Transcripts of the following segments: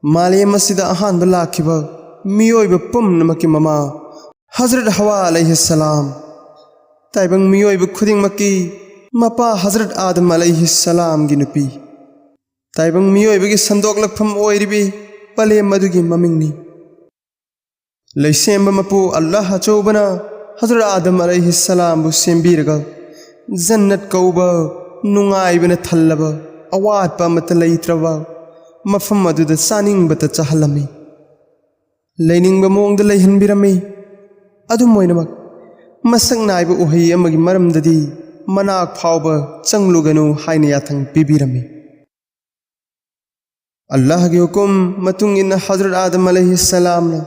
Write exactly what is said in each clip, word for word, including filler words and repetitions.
ꯃꯥꯂꯦꯝ ꯑꯁꯤꯗ ꯑꯍꯥꯟꯕ ꯂꯥꯛꯈꯤꯕ ꯃꯤꯑꯣꯏꯕ ꯄꯨꯝꯅꯃꯛꯀꯤ ꯃꯃꯥ ꯍꯖꯔꯠ ꯍꯋꯥ ꯑꯂꯩꯍꯤꯁꯁꯂꯥꯝ, ꯇꯥꯏꯕꯪ ꯃꯤꯑꯣꯏꯕ ꯈꯨꯗꯤꯡꯃꯛꯀꯤ ꯃꯄꯥ ꯍꯖꯔꯠ ꯑꯥꯗꯝ ꯑꯂꯩꯍꯤꯁꯁꯂꯥꯝꯒꯤ ꯅꯨꯄꯤ, ꯇꯥꯏꯕꯪ ꯃꯤꯑꯣꯏꯕꯒꯤ ꯁꯟꯗꯣꯛꯂꯛꯐꯝ ꯑꯣꯏꯔꯤꯕꯤ ꯄꯂꯦꯝ ꯑꯗꯨꯒꯤ ꯃꯃꯤꯡꯅꯤ꯫ ꯂꯩꯁꯦꯝꯕ ꯃꯄꯨ ꯑꯜꯂꯥꯍ ꯑꯆꯧꯕꯅ ꯍꯖꯔꯠ ꯑꯥꯗꯝ ꯑꯂꯩꯍꯤꯁꯁꯂꯥꯝꯕꯨ ꯁꯦꯝꯕꯤꯔꯒ, ꯖꯟꯅꯠ ꯀꯧꯕ ꯅꯨꯡꯉꯥꯏꯕꯅ ꯊꯜꯂꯕ, ꯑꯋꯥꯠꯄ ꯑꯃꯠꯇ ꯂꯩꯇ꯭ꯔꯕ ꯃꯐꯝ ꯑꯗꯨꯗ ꯆꯥꯅꯤꯡꯕꯇ ꯆꯥꯍꯜꯂꯝꯃꯤ꯫ ꯂꯩꯅꯤꯡꯕ ꯃꯑꯣꯡꯗ ꯂꯩꯍꯟꯕꯤꯔꯝꯃꯤ꯫ ꯑꯗꯨꯝ ꯑꯣꯏꯅꯃꯛ, ꯃꯁꯛ ꯅꯥꯏꯕ ꯎꯍꯩ ꯑꯃꯒꯤ ꯃꯔꯝꯗꯗꯤ ꯃꯅꯥꯛ ꯐꯥꯎꯕ ꯆꯪꯂꯨꯒꯅꯨ ꯍꯥꯏꯅ ꯌꯥꯊꯪ ꯄꯤꯕꯤꯔꯝꯃꯤ꯫ ꯑꯜꯂꯥꯍꯒꯤ ꯍꯨꯀꯨꯝ ꯃꯇꯨꯡ ꯏꯟꯅ ꯍꯖꯔꯠ ꯑꯥꯗꯝ ꯑꯂꯩꯍꯤꯁꯁꯂꯥꯝꯅ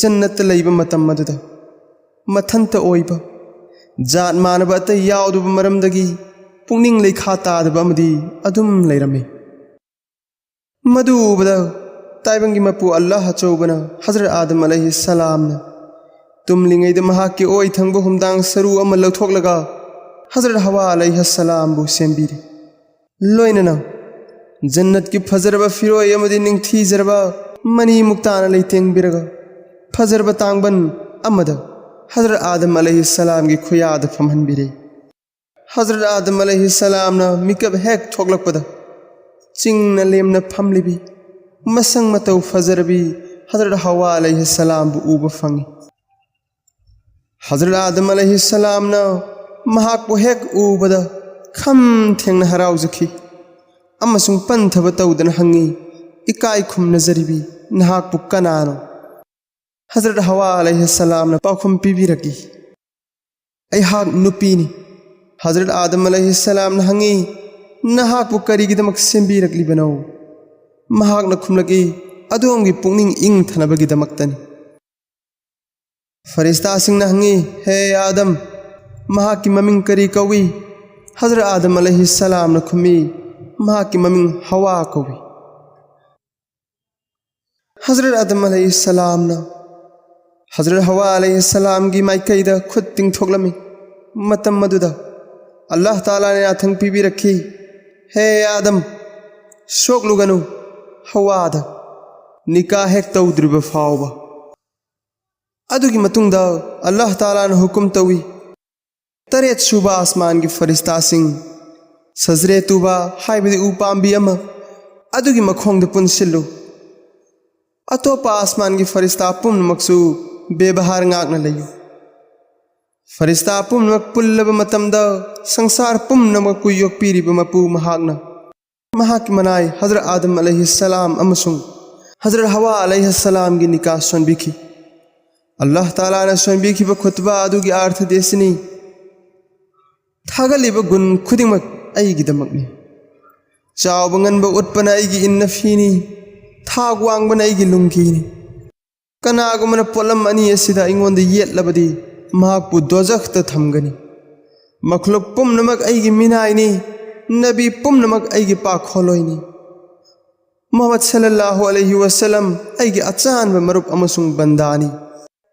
ꯖꯟꯅꯠꯇ ꯂꯩꯕ ꯃꯇꯝ ꯑꯗꯨꯗ ꯃꯊꯟꯇ ꯑꯣꯏꯕ, ꯖꯥꯠ ꯃꯥꯟꯅꯕ ꯑꯇꯩ ꯌꯥꯎꯗꯕ ꯃꯔꯝꯗꯒꯤ ꯄꯨꯛꯅꯤꯡ ꯂꯩꯈꯥ ꯇꯥꯗꯕ ꯑꯃꯗꯤ ꯑꯗꯨꯝ ꯂꯩꯔꯝꯃꯤ꯫ ꯃꯗꯨ ꯎꯕꯗ ꯇꯥꯏꯕꯪꯒꯤ ꯃꯄꯨ ꯑꯜꯂꯥꯍ ꯑꯆꯧꯕꯅ ꯍꯖꯔꯠ ꯑꯥꯗꯝ ꯑꯂꯩꯍꯤꯁꯁꯂꯥꯝꯅ ꯇꯨꯝꯂꯤꯉꯩꯗ ꯃꯍꯥꯛꯀꯤ ꯑꯣꯏ ꯊꯪꯕ ꯍꯨꯝꯗꯥꯡ ꯁꯔꯨ ꯑꯃ ꯂꯧꯊꯣꯛꯂꯒ ꯍꯖꯔꯠ ꯍꯋꯥ ꯑꯂꯩꯍꯤꯁꯁꯂꯥꯝꯕꯨ ꯁꯦꯝꯕꯤꯔꯤ꯫ ꯂꯣꯏꯅꯅ ꯖꯟꯅꯠꯀꯤ ꯐꯖꯔꯕ ꯐꯤꯔꯣꯏ ꯑꯃꯗꯤ ꯅꯤꯡꯊꯤꯖꯔꯕ ꯃꯅꯤ ꯃꯨꯛꯇꯥꯅ ꯂꯩꯇꯦꯡꯕꯤꯔꯒ, ꯐꯖꯔꯕ ꯇꯥꯡꯕꯟ ꯑꯃꯗ ꯍꯖꯔꯠ ꯑꯥꯗꯝ ꯑꯂꯩꯍꯤꯁꯁꯂꯥꯝꯒꯤ ꯈꯨꯌꯥꯗ ꯐꯝꯍꯟꯕꯤꯔꯦ꯫ ꯍꯖꯔꯠ ꯑꯥꯗꯝ ꯑꯂꯩꯍꯤꯁꯁꯂꯥꯝꯅ ꯃꯤꯀꯞ ꯍꯦꯛ ꯊꯣꯛꯂꯛꯄꯗ, ꯆꯤꯡꯅ ꯂꯦꯝꯅ ꯐꯝꯂꯤꯕꯤ ꯃꯁꯪ ꯃꯇꯧ ꯐꯖꯔꯕꯤ ꯍꯖꯔꯠ ꯍꯋꯥ ꯑꯂꯩꯍꯤꯁꯁꯂꯥꯝꯕꯨ ꯎꯕ ꯐꯪꯏ꯫ ꯍꯖꯔꯠ ꯑꯥꯗꯝ ꯑꯂꯩꯍꯤꯁꯁꯂꯥꯝꯅ ꯃꯍꯥꯛꯄꯨ ꯍꯦꯛ ꯎꯕꯗ ꯈꯝ ꯊꯦꯡꯅ ꯍꯔꯥꯎꯖꯈꯤ ꯑꯃꯁꯨꯡ ꯄꯟꯊꯕ ꯇꯧꯗꯅ ꯍꯪꯉꯤ, "ꯏꯀꯥꯏ ꯈꯨꯝꯅꯖꯔꯤꯕꯤ ꯅꯍꯥꯛꯄꯨ ꯀꯅꯥꯅꯣ?" ꯍꯖꯔꯠ ꯍꯋꯥ ꯑꯂꯩꯍꯤꯁꯁꯂꯥꯝꯅ ꯄꯥꯎꯈꯨꯝ ꯄꯤꯕꯤꯔꯛꯏ, "ꯑꯩꯍꯥꯛ ꯅꯨꯄꯤꯅꯤ꯫" ꯍꯖꯔꯠ ꯑꯥꯗꯝ ꯑꯂꯩꯍꯤꯁꯁꯂꯥꯝꯅ ꯍꯪꯉꯤ, "ꯅꯍꯥꯛꯄꯨ ꯀꯔꯤꯒꯤꯗꯃꯛ ꯁꯦꯝꯕꯤꯔꯛꯂꯤꯕꯅꯣ?" ꯃꯍꯥꯛꯅ ꯈꯨꯝꯂꯛꯏ, "ꯑꯗꯣꯝꯒꯤ ꯄꯨꯛꯅꯤꯡ ꯏꯪꯊꯅꯕꯒꯤꯗꯃꯛꯇꯅꯤ꯫" ꯐꯔꯤꯁꯇꯥꯁꯤꯡꯅ ꯍꯪꯉꯤ, "ꯍꯦ ꯑꯥꯗꯝ, ꯃꯍꯥꯛꯀꯤ ꯃꯃꯤꯡ ꯀꯔꯤ ꯀꯧꯏ?" ꯍꯖꯔꯠ ꯑꯥꯗꯝ ꯑꯂꯩꯍꯤꯁꯁꯂꯥꯝꯅ ꯈꯨꯝꯃꯤ, "ꯃꯍꯥꯛꯀꯤ ꯃꯃꯤꯡ ꯍꯋꯥ ꯀꯧꯏ꯫" ꯍꯖꯔꯠ ꯑꯥꯗꯝ ꯑꯂꯩꯍꯤꯁꯁꯂꯥꯝꯅ ꯍꯖꯔꯠ ꯍꯋꯥ ꯑꯂꯩꯍꯤꯁꯁꯂꯥꯝꯒꯤ ꯃꯥꯏꯀꯩꯗ ꯈꯨꯠ ꯇꯤꯡꯊꯣꯛꯂꯝꯃꯤ꯫ ꯃꯇꯝ ꯑꯗꯨꯗ ꯑꯜꯂꯥꯍ ꯇꯥꯂꯥꯅ ꯌꯥꯊꯪ ꯄꯤꯕꯤꯔꯛꯈꯤ, "ꯍꯦ ꯑꯥꯗꯝ, ꯁꯣꯛꯂꯨꯒꯅꯨ ꯍꯋꯥꯗ, ꯅꯤꯀꯥ ꯍꯦꯛ ꯇꯧꯗ꯭ꯔꯤꯕ ꯐꯥꯎꯕ꯫ ꯑꯗꯨꯒꯤ ꯃꯇꯨꯡꯗ ꯑꯜꯂꯥꯍ ꯇꯥꯂꯥꯅ ꯍꯨꯀꯨꯝ ꯇꯧꯏ, ꯇꯔꯦꯠ ꯁꯨꯕ ꯑꯥꯁꯃꯥꯟꯒꯤ ꯐꯔꯤꯁꯇꯥꯁꯤꯡ, ꯁꯖꯔꯦ ꯇꯨꯕꯥ ꯍꯥꯏꯕꯗꯤ ꯎ ꯄꯥꯝꯕꯤ ꯑꯃ, ꯑꯗꯨꯒꯤ ꯃꯈꯣꯡꯗ ꯄꯨꯟꯁꯤꯜꯂꯨ꯫ ꯑꯇꯣꯞꯄ ꯑꯥꯁꯃꯥꯟꯒꯤ ꯐꯔꯤꯁꯇꯥ ꯄꯨꯝꯅꯃꯛꯁꯨ ꯕꯦꯕꯍꯥꯔ ꯉꯥꯛꯅ ꯂꯩꯌꯨ꯫ ꯐꯔꯤꯁꯇꯥ ꯄꯨꯝꯅꯃꯛ ꯄꯨꯜꯂꯕ ꯃꯇꯝꯗ, ꯁꯪꯁꯥꯔ ꯄꯨꯝꯅꯃꯛꯄꯨ ꯌꯣꯛꯄꯤꯔꯤꯕ ꯃꯄꯨ ꯃꯍꯥꯛꯅ ꯃꯍꯥꯛꯀꯤ ꯃꯅꯥꯏ ꯍꯖꯔꯠ ꯑꯥꯗꯝ ꯑꯂꯩꯍꯤꯁꯁꯂꯥꯝ ꯑꯃꯁꯨꯡ ꯍꯖꯔꯠ ꯍꯋꯥ ꯑꯂꯩꯍꯤꯁꯁꯂꯥꯝꯒꯤ ꯅꯤꯀꯥ ꯁꯣꯟꯕꯤꯈꯤ꯫ ꯑꯜꯂꯥꯍ ꯇꯥꯂꯥꯅ ꯁꯣꯟꯕꯤꯈꯤꯕ ꯈꯨꯠꯕꯥ ꯑꯗꯨꯒꯤ ꯑꯥꯔꯊꯗꯤ ꯑꯁꯤꯅꯤ: ꯊꯥꯒꯠꯂꯤꯕ ꯒꯨꯟ ꯈꯨꯗꯤꯡꯃꯛ ꯑꯩꯒꯤꯗꯃꯛꯅꯤ꯫ ꯆꯥꯎꯕ ꯉꯟꯕ ꯎꯠꯄꯅ ꯑꯩꯒꯤ ꯏꯟꯅꯐꯤꯅꯤ, ꯊꯥꯛ ꯋꯥꯡꯕꯅ ꯑꯩꯒꯤ ꯂꯨꯡꯒꯤꯅꯤ꯫ ꯀꯅꯥꯒꯨꯝꯕꯅ ꯄꯣꯠꯂꯝ ꯑꯅꯤ ꯑꯁꯤꯗ ꯑꯩꯉꯣꯟꯗ ꯌꯦꯠꯂꯕꯗꯤ, ꯃꯍꯥꯛꯄꯨ ꯗꯣꯖꯈꯇ ꯊꯝꯒꯅꯤ꯫ ꯃꯈꯂꯨꯛ ꯄꯨꯝꯅꯃꯛ ꯑꯩꯒꯤ ꯃꯤꯅꯥꯏꯅꯤ, ꯅꯕꯤ ꯄꯨꯝꯅꯃꯛ ꯑꯩꯒꯤ ꯄꯥꯈꯣꯜꯂꯣꯏꯅꯤ꯫ ꯃꯨꯍꯝꯃꯗ ꯁꯜꯂꯜꯂꯥꯍꯨ ꯑꯂꯩꯍꯤ ꯋꯁꯜꯂꯝ ꯑꯩꯒꯤ ꯑꯆꯥꯟꯕ ꯃꯔꯨꯞ ꯑꯃꯁꯨꯡ ꯕꯟꯗꯥꯅꯤ꯫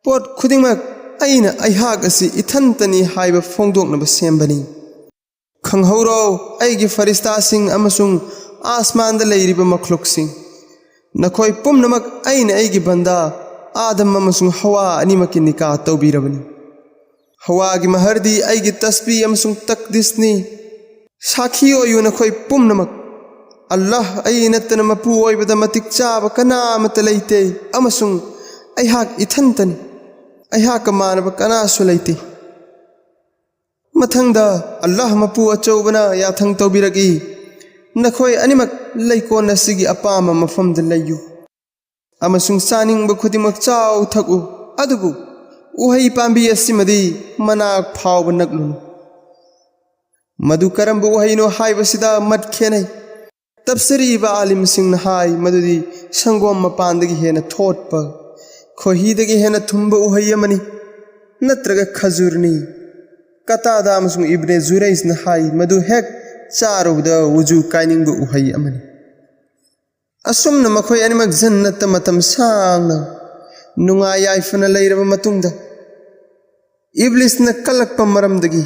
ꯄꯣꯠ ꯈꯨꯗꯤꯡꯃꯛ ꯑꯩꯅ ꯑꯩꯍꯥꯛ ꯑꯁꯤ ꯏꯊꯟꯇꯅꯤ ꯍꯥꯏꯕ ꯐꯣꯡꯗꯣꯛꯅꯕ ꯁꯦꯝꯕꯅꯤ꯫ ꯈꯪꯍꯧꯔꯣ, ꯑꯩꯒꯤ ꯐꯔꯤꯁꯇꯥꯁꯤꯡ ꯑꯃꯁꯨꯡ ꯑꯥꯁꯃꯥꯟꯗ ꯂꯩꯔꯤꯕ ꯃꯈꯂꯨꯛꯁꯤꯡ, ꯅꯈꯣꯏ ꯄꯨꯝꯅꯃꯛ ꯑꯩꯅ ꯑꯩꯒꯤ ꯕꯟꯗꯥ ꯑꯥꯗꯝ ꯑꯃꯁꯨꯡ ꯍꯋꯥ ꯑꯅꯤꯃꯛꯀꯤ ꯅꯤꯀꯥ ꯇꯧꯕꯤꯔꯕꯅꯤ꯫ ꯍꯋꯥꯒꯤ ꯃꯍꯔꯗꯤ ꯑꯩꯒꯤ ꯇꯁꯕꯤ ꯑꯃꯁꯨꯡ ꯇꯛꯗꯤꯁꯅꯤ꯫ ꯁꯥꯈꯤ ꯑꯣꯏꯌꯨ ꯅꯈꯣꯏ ꯄꯨꯝꯅꯃꯛ, ꯑꯜꯂꯥꯍ ꯑꯩ ꯅꯠꯇꯅ ꯃꯄꯨ ꯑꯣꯏꯕꯗ ꯃꯇꯤꯛ ꯆꯥꯕ ꯀꯅꯥ ꯑꯃꯠꯇ ꯂꯩꯇꯦ, ꯑꯃꯁꯨꯡ ꯑꯩꯍꯥꯛ ꯏꯊꯟꯇꯅꯤ, ꯑꯩꯍꯥꯛꯀ ꯃꯥꯟꯅꯕ ꯀꯅꯥꯁꯨ ꯂꯩꯇꯦ꯫ ꯃꯊꯪꯗ, ꯑꯜꯂꯥꯍ ꯃꯄꯨ ꯑꯆꯧꯕꯅ ꯌꯥꯊꯪ ꯇꯧꯕꯤꯔꯛꯏ, ꯅꯈꯣꯏ ꯑꯅꯤꯃꯛ ꯂꯩꯀꯣꯜ ꯑꯁꯤꯒꯤ ꯑꯄꯥꯝꯕ ꯃꯐꯝꯗ ꯂꯩꯌꯨ ꯑꯃꯁꯨꯡ ꯆꯥꯅꯤꯡꯕ ꯈꯨꯗꯤꯡꯃꯛ ꯆꯥꯎ ꯊꯛꯎ, ꯑꯗꯨꯕꯨ ꯎꯍꯩ ꯄꯥꯝꯕꯤ ꯑꯁꯤꯃꯗꯤ ꯃꯅꯥꯛ ꯐꯥꯎꯕ ꯅꯛꯂꯨꯅꯨ꯫ ꯃꯗꯨ ꯀꯔꯝꯕ ꯎꯍꯩꯅꯣ ꯍꯥꯏꯕꯁꯤꯗ ꯃꯠ ꯈꯦꯅꯩ꯫ ꯇꯞꯁꯔꯤꯕ ꯑꯥꯂꯤꯝꯁꯤꯡꯅ ꯍꯥꯏ ꯃꯗꯨꯗꯤ ꯁꯪꯒꯣꯝ ꯃꯄꯥꯟꯗꯒꯤ ꯍꯦꯟꯅ ꯊꯣꯠꯄ, ꯈꯣꯏꯍꯤꯗꯒꯤ ꯍꯦꯟꯅ ꯊꯨꯝꯕ ꯎꯍꯩ ꯑꯃꯅꯤ, ꯅꯠꯇ꯭ꯔꯒ ꯈꯖꯨꯔꯅꯤ꯫ ꯀꯇꯥꯗꯥ ꯑꯃꯁꯨꯡ ꯏꯕꯅꯦ ꯖꯨꯔꯩꯁꯅ ꯍꯥꯏ ꯃꯗꯨ ꯍꯦꯛ ꯆꯥꯔꯨꯕꯗ ꯎꯖꯨ ꯀꯥꯏꯅꯤꯡꯕ ꯎꯍꯩ ꯑꯃꯅꯤ꯫ ꯑꯁꯨꯝꯅ ꯃꯈꯣꯏ ꯑꯅꯤꯃꯛ ꯖꯟꯅꯠꯇ ꯃꯇꯝ ꯁꯥꯡꯅ ꯅꯨꯡꯉꯥꯏ ꯌꯥꯏꯐꯅ ꯂꯩꯔꯕ ꯃꯇꯨꯡꯗ, ꯏꯕ꯭ꯂꯤꯁꯅ ꯀꯜꯂꯛꯄ ꯃꯔꯝꯗꯒꯤ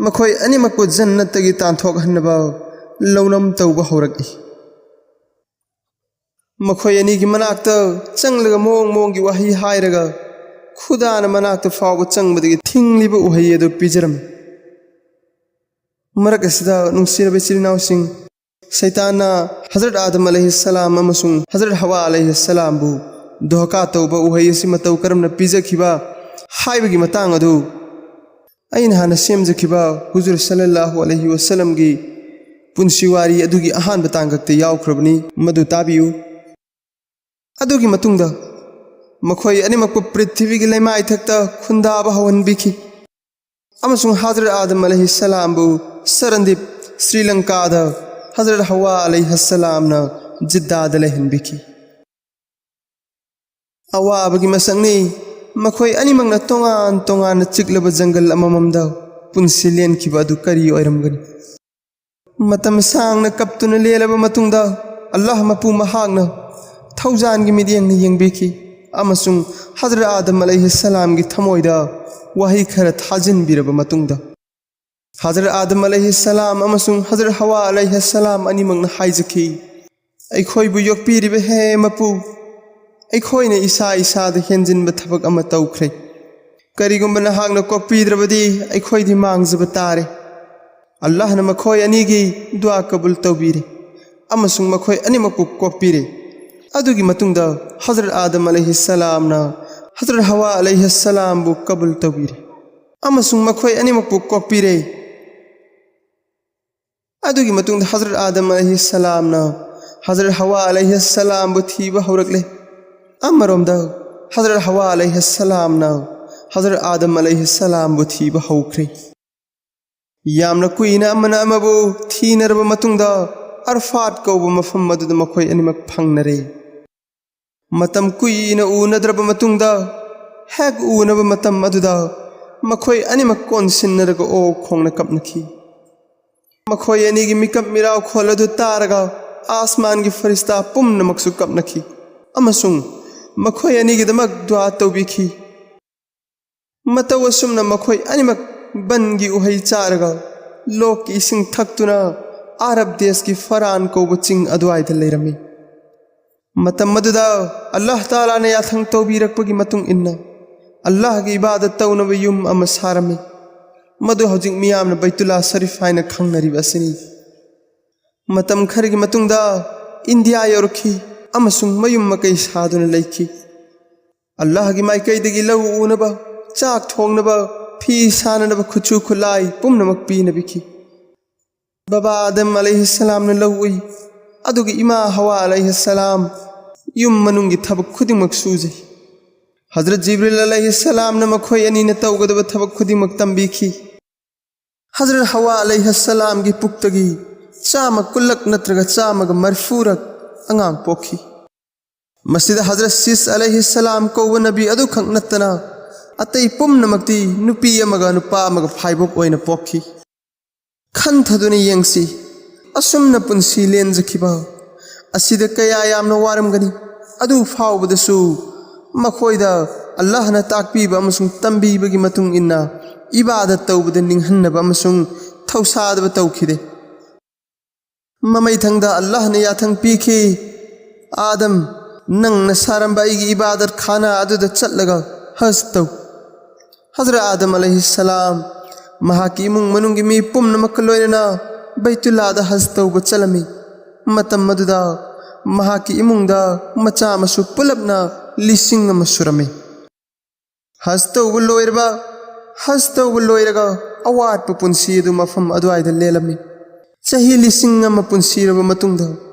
ꯃꯈꯣꯏ ꯑꯅꯤꯃꯛꯄꯨ ꯖꯟꯅꯠꯇꯒꯤ ꯇꯥꯟꯊꯣꯛꯍꯟꯅꯕ ꯂꯧꯅꯝ ꯇꯧꯕ ꯍꯧꯔꯛꯏ꯫ ꯃꯈꯣꯏ ꯑꯅꯤꯒꯤ ꯃꯅꯥꯛꯇ ꯆꯪꯂꯒ ꯃꯑꯣꯡ ꯃꯑꯣꯡꯒꯤ ꯋꯥꯍꯩ ꯍꯥꯏꯔꯒ ꯈꯨꯗꯥꯅ ꯃꯅꯥꯛꯇ ꯐꯥꯎꯕ ꯆꯪꯕꯗꯒꯤ ꯊꯤꯡꯂꯤꯕ ꯎꯍꯩ ꯑꯗꯨ ꯄꯤꯖꯔꯝꯃꯤ꯫ ꯃꯔꯛ ꯑꯁꯤꯗ, ꯅꯨꯡꯁꯤꯔꯕ ꯏꯆꯤꯜ ꯏꯅꯥꯎꯁꯤꯡ, ꯁꯩꯇꯥꯟꯅ ꯍꯖꯔꯠ ꯑꯥꯗꯝ ꯑꯂꯩꯍꯤꯁꯁꯂꯥꯝ ꯑꯃꯁꯨꯡ ꯍꯖꯔꯠ ꯍꯋꯥ ꯑꯂꯩꯍꯤꯁꯁꯂꯥꯝꯕꯨ ꯙꯣꯀꯥ ꯇꯧꯕ ꯎꯍꯩ ꯑꯁꯤ ꯃꯇꯧ ꯀꯔꯝꯅ ꯄꯤꯖꯈꯤꯕ ꯍꯥꯏꯕꯒꯤ ꯃꯇꯥꯡ ꯑꯗꯨ ꯑꯩꯅ ꯍꯥꯟꯅ ꯁꯦꯝꯖꯈꯤꯕ ꯍꯨꯖꯨꯔ ꯁꯜꯂꯜꯂꯥꯍꯨ ꯑꯂꯩꯍꯤ ꯋꯁꯜꯂꯝꯒꯤ ꯄꯨꯟꯁꯤ ꯋꯥꯔꯤ ꯑꯗꯨꯒꯤ ꯑꯍꯥꯟꯕ ꯇꯥꯡꯀꯛꯇ ꯌꯥꯎꯈ꯭ꯔꯕꯅꯤ, ꯃꯗꯨ ꯇꯥꯕꯤꯌꯨ꯫ ꯑꯗꯨꯒꯤ ꯃꯇꯨꯡꯗ ꯃꯈꯣꯏ ꯑꯅꯤꯃꯛꯄꯨ ꯄ꯭ꯔꯤꯊꯤꯕꯤꯒꯤ ꯂꯩꯃꯥꯏꯊꯛꯇ ꯈꯨꯟꯗꯥꯕ ꯍꯧꯍꯟꯕꯤꯈꯤ ꯑꯃꯁꯨꯡ ꯍꯖꯔꯠ ꯑꯥꯗꯝ ꯑꯂꯩꯍꯤꯁꯁꯂꯥꯝꯕꯨ ꯁꯔꯟꯗꯤꯞ, ꯁ꯭ꯔꯤꯂꯪꯀꯥꯗ, ꯍꯖꯔꯠ ꯍꯋꯥ ꯑꯂꯩꯍꯤꯁꯁꯂꯥꯝꯅ ꯖꯤꯗꯥꯗ ꯂꯩꯍꯟꯕꯤꯈꯤ꯫ ꯑꯋꯥꯕꯒꯤ ꯃꯁꯛꯅꯤ꯫ ꯃꯈꯣꯏ ꯑꯅꯤꯃꯛꯅ ꯇꯣꯉꯥꯟ ꯇꯣꯉꯥꯟꯅ ꯆꯤꯛꯂꯕ ꯖꯪꯒꯜ ꯑꯃꯃꯝꯗ ꯄꯨꯟꯁꯤ ꯂꯦꯟꯈꯤꯕ ꯑꯗꯨ ꯀꯔꯤ ꯑꯣꯏꯔꯝꯒꯅꯤ? ꯃꯇꯝ ꯁꯥꯡꯅ ꯀꯞꯇꯨꯅ ꯂꯦꯜꯂꯕ ꯃꯇꯨꯡꯗ, ꯑꯜꯂꯥꯍ ꯃꯄꯨ ꯃꯍꯥꯛꯅ ꯊꯧꯖꯥꯟꯒꯤ ꯃꯤꯠꯌꯦꯡꯅ ꯌꯦꯡꯕꯤꯈꯤ ꯑꯃꯁꯨꯡ ꯍꯖꯔꯠ ꯑꯥꯗꯝ ꯑꯂꯩꯍꯤꯁꯁꯂꯥꯝꯒꯤ ꯊꯃꯣꯏꯗ ꯋꯥꯍꯩ ꯈꯔ ꯊꯥꯖꯤꯟꯕꯤꯔꯕ ꯃꯇꯨꯡꯗ, ꯍꯖꯔꯠ ꯑꯥꯗꯝ ꯑꯂꯩꯍꯤꯁꯁꯂꯥꯝ ꯑꯃꯁꯨꯡ ꯍꯖꯔꯠ ꯍꯋꯥ ꯑꯂꯩꯍꯤꯁꯁꯂꯥꯝ ꯑꯅꯤꯃꯛꯅ ꯍꯥꯏꯖꯈꯤ, "ꯑꯩꯈꯣꯏꯕꯨ ꯌꯣꯛꯄꯤꯔꯤꯕ ꯍꯦ ꯃꯄꯨ, ꯑꯩꯈꯣꯏꯅ ꯏꯁꯥ ꯏꯁꯥꯗ ꯍꯦꯟꯖꯤꯟꯕ ꯊꯕꯛ ꯑꯃ ꯇꯧꯈ꯭ꯔꯦ꯫ ꯀꯔꯤꯒꯨꯝꯕ ꯅꯍꯥꯛꯅ ꯀꯣꯛꯄꯤꯗ꯭ꯔꯕꯗꯤ ꯑꯩꯈꯣꯏꯗꯤ ꯃꯥꯡꯖꯕ ꯇꯥꯔꯦ꯫" ꯑꯜꯂꯥꯍꯅ ꯃꯈꯣꯏ ꯑꯅꯤꯒꯤ ꯗꯨꯋꯥ ꯀꯕꯨꯜ ꯇꯧꯕꯤꯔꯦ ꯑꯃꯁꯨꯡ ꯃꯈꯣꯏ ꯑꯅꯤꯃꯛꯄꯨ ꯀꯣꯛꯄꯤꯔꯦ꯫ ꯑꯗꯨꯒꯤ ꯃꯇꯨꯡꯗ ꯍꯖꯔꯠ ꯑꯥꯗꯝ ꯑꯂꯩꯍꯤꯁꯁꯂꯥꯝꯅ ꯍꯖꯔꯠ ꯍꯋꯥ ꯑꯂꯩꯍꯤꯁꯁꯂꯥꯝꯕꯨ ꯀꯕꯨꯜ ꯇꯧꯕꯤꯔꯦ ꯑꯃꯁꯨꯡ ꯃꯈꯣꯏ ꯑꯅꯤꯃꯛꯄꯨ ꯀꯣꯛꯄꯤꯔꯦ꯫ ꯑꯗꯨꯒꯤ ꯃꯇꯨꯡꯗ ꯍꯖꯔꯠ ꯑꯥꯗꯝ ꯑꯂꯩꯍꯤꯁꯁꯂꯥꯝꯅ ꯍꯖꯔꯠ ꯍꯋꯥ ꯑꯂꯩꯍꯤꯁꯁꯂꯥꯝꯕꯨ ꯊꯤꯕ ꯍꯧꯔꯛꯂꯦ꯫ ꯑꯃꯔꯣꯝꯗ ꯍꯖꯔꯠ ꯍꯋꯥ ꯑꯂꯩꯍꯤꯁꯁꯂꯥꯝꯅ ꯍꯖꯔꯠ ꯑꯥꯗꯝ ꯑꯂꯩꯍꯤꯁꯁꯂꯥꯝꯕꯨ ꯊꯤꯕ ꯍꯧꯈ꯭ꯔꯦ꯫ ꯌꯥꯝꯅ ꯀꯨꯏꯅ ꯑꯃꯅ ꯑꯃꯕꯨ ꯊꯤꯅꯔꯕ ꯃꯇꯨꯡꯗ, ꯑꯔꯐꯥꯠ ꯀꯧꯕ ꯃꯐꯝ ꯑꯗꯨꯗ ꯃꯈꯣꯏ ꯑꯅꯤꯃꯛ ꯐꯪꯅꯔꯦ꯫ ꯃꯇꯝ ꯀꯨꯏꯅ ꯎꯅꯗ꯭ꯔꯕ ꯃꯇꯨꯡꯗ, ꯍꯦꯛ ꯎꯅꯕ ꯃꯇꯝ ꯑꯗꯨꯗ ꯃꯈꯣꯏ ꯑꯅꯤꯃꯛ ꯀꯣꯟꯁꯤꯟꯅꯔꯒ ꯑꯣꯛ ꯈꯣꯡꯅ ꯀꯞꯅꯈꯤ꯫ ꯃꯈꯣꯏ ꯑꯅꯤꯒꯤ ꯃꯤꯀꯞ ꯃꯤꯔꯥꯎꯈꯣꯜ ꯑꯗꯨ ꯇꯥꯔꯒ ꯑꯥꯁꯃꯥꯟꯒꯤ ꯐꯔꯤꯁꯇꯥ ꯄꯨꯝꯅꯃꯛꯁꯨ ꯀꯞꯅꯈꯤ ꯑꯃꯁꯨꯡ ꯃꯈꯣꯏ ꯑꯅꯤꯒꯤꯗꯃꯛ ꯗꯨꯋꯥ ꯇꯧꯕꯤꯈꯤ꯫ ꯃꯇꯧ ꯑꯁꯨꯝꯅ ꯃꯈꯣꯏ ꯑꯅꯤꯃꯛ ꯕꯟꯒꯤ ꯎꯍꯩ ꯆꯥꯔꯒ ꯂꯣꯛꯀꯤ ꯏꯁꯤꯡ ꯊꯛꯇꯨꯅ ꯑꯥꯔꯕ ꯗꯦꯁꯀꯤ ꯐꯔꯥꯟ ꯀꯧꯕ ꯆꯤꯡ ꯑꯗꯨꯋꯥꯏꯗ ꯂꯩꯔꯝꯃꯤ꯫ ꯃꯇꯝ ꯑꯗꯨꯗ ꯑꯜꯂꯥꯍ ꯇꯥꯂꯥꯅ ꯌꯥꯊꯪ ꯇꯧꯕꯤꯔꯛꯄꯒꯤ ꯃꯇꯨꯡ ꯏꯟꯅ ꯑꯜꯂꯥꯍꯒꯤ ꯏꯕꯥꯗꯠ ꯇꯧꯅꯕ ꯌꯨꯝ ꯑꯃ ꯁꯥꯔꯝꯃꯤ꯫ ꯃꯗꯨ ꯍꯧꯖꯤꯛ ꯃꯤꯌꯥꯝꯅ ꯕꯩꯇꯨꯜꯂꯥ ꯁꯔꯤꯐ ꯍꯥꯏꯅ ꯈꯪꯅꯔꯤꯕ ꯑꯁꯤꯅꯤ꯫ ꯃꯇꯝ ꯈꯔꯒꯤ ꯃꯇꯨꯡꯗ ꯏꯟꯗꯤꯌꯥ ꯌꯧꯔꯛꯈꯤ ꯑꯃꯁꯨꯡ ꯃꯌꯨꯝ ꯃꯀꯩ ꯁꯥꯗꯨꯅ ꯂꯩꯈꯤ꯫ ꯑꯜꯂꯥꯍꯒꯤ ꯃꯥꯏꯀꯩꯗꯒꯤ ꯂꯧ ꯎꯅꯕ, ꯆꯥꯛ ꯊꯣꯡꯅꯕ, ꯐꯤ ꯁꯥꯅꯅꯕ ꯈꯨꯠꯁꯨ ꯈꯨꯠꯂꯥꯏ ꯄꯨꯝꯅꯃꯛ ꯄꯤꯅꯕꯤꯈꯤ꯫ ꯕꯕꯥ ꯑꯥꯗꯝ ꯑꯂꯩꯍꯤꯁꯁꯂꯥꯝꯅ ꯂꯧ ꯎꯏ, ꯑꯗꯨꯒ ꯏꯃꯥ ꯍꯋꯥ ꯑꯂꯩꯍꯤꯁꯁꯂꯥꯝ ꯌꯨꯝ ꯃꯅꯨꯡꯒꯤ ꯊꯕꯛ ꯈꯨꯗꯤꯡꯃꯛ ꯁꯨꯖꯩ꯫ ꯍꯖꯔꯠ ꯖꯤꯕ꯭ꯔꯤꯜ ꯑꯂꯩꯍꯤꯁꯁꯂꯥꯝꯅ ꯃꯈꯣꯏ ꯑꯅꯤꯅ ꯇꯧꯒꯗꯕ ꯊꯕꯛ ꯈꯨꯗꯤꯡꯃꯛ ꯇꯝꯕꯤꯈꯤ꯫ ꯍꯖꯔꯠ ꯍꯋꯥ ꯑꯂꯩꯍꯤꯁꯁꯂꯥꯝꯒꯤ ꯄꯨꯛꯇꯒꯤ ꯆꯥꯝꯃ ꯀꯨꯟꯂꯛ ꯅꯠꯇ꯭ꯔꯒ ꯆꯥꯝꯃꯒ ꯃꯔꯤꯐꯨꯔꯛ ꯑꯉꯥꯡ ꯄꯣꯛꯈꯤ꯫ ꯃꯁꯤꯗ ꯍꯖꯔꯠ ꯁꯤꯁ ꯑꯂꯩꯍꯤꯁꯁꯂꯥꯝ ꯀꯧꯕ ꯅꯕꯤ ꯑꯗꯨꯈꯛ ꯅꯠꯇꯅ ꯑꯇꯩ ꯄꯨꯝꯅꯃꯛꯇꯤ ꯅꯨꯄꯤ ꯑꯃꯒ ꯅꯨꯄꯥ ꯑꯃꯒ ꯐꯥꯏꯕꯣꯛ ꯑꯣꯏꯅ ꯄꯣꯛꯈꯤ꯫ ꯈꯟꯊꯗꯨꯅ ꯌꯦꯡꯁꯤ, ꯑꯁꯨꯝꯅ ꯄꯨꯟꯁꯤ ꯂꯦꯟꯖꯈꯤꯕ ꯑꯁꯤꯗ ꯀꯌꯥ ꯌꯥꯝꯅ ꯋꯥꯔꯝꯒꯅꯤ꯫ ꯑꯗꯨ ꯐꯥꯎꯕꯗꯁꯨ ꯃꯈꯣꯏꯗ ꯑꯜꯂꯥꯍꯅ ꯇꯥꯛꯄꯤꯕ ꯑꯃꯁꯨꯡ ꯇꯝꯕꯤꯕꯒꯤ ꯃꯇꯨꯡ ꯏꯟꯅ ꯏꯕꯥꯗꯠ ꯇꯧꯕꯗ ꯅꯤꯡꯍꯟꯅꯕ ꯑꯃꯁꯨꯡ ꯊꯧꯁꯥꯗꯕ ꯇꯧꯈꯤꯗꯦ꯫ ꯃꯃꯩꯊꯪꯗ ꯑꯜꯂꯥꯍꯅ ꯌꯥꯊꯪ ꯄꯤꯈꯤ, "ꯑꯥꯗꯝ, ꯅꯪꯅ ꯁꯥꯔꯝꯕ ꯑꯩꯒꯤ ꯏꯕꯥꯗꯠ ꯈꯥꯅꯥ ꯑꯗꯨꯗ ꯆꯠꯂꯒ ꯍꯖ ꯇꯧ꯫" ꯍꯖꯔꯠ ꯑꯥꯗꯝ ꯑꯂꯩꯍꯤꯁꯁꯂꯥꯝ ꯃꯍꯥꯛꯀꯤ ꯏꯃꯨꯡ ꯃꯅꯨꯡꯒꯤ ꯃꯤ ꯄꯨꯝꯅꯃꯛꯀ ꯂꯣꯏꯅꯅ ꯕꯩꯇꯨꯜꯂꯥꯗ ꯍꯖ ꯇꯧꯕ ꯆꯠꯂꯝꯃꯤ꯫ ꯃꯇꯝ ꯑꯗꯨꯗ ꯃꯍꯥꯛꯀꯤ ꯏꯃꯨꯡꯗ ꯃꯆꯥ ꯃꯁꯨ ꯄꯨꯂꯞꯅ ꯂꯤꯁꯤꯡ ꯑꯃ ꯁꯨꯔꯝꯃꯤ꯫ ꯍꯖ ꯇꯧꯕ ꯂꯣꯏꯔꯕ, ꯍꯖ ꯇꯧꯕ ꯂꯣꯏꯔꯒ ꯑꯋꯥꯠꯄ ꯄꯨꯟꯁꯤ ꯑꯗꯨ ꯃꯐꯝ ꯑꯗꯨꯋꯥꯏꯗ ꯂꯦꯜꯂꯝꯃꯤ꯫ ꯆꯍꯤ ꯂꯤꯁꯤꯡ ꯑꯃ ꯄꯨꯟꯁꯤꯔꯕ ꯃꯇꯨꯡꯗ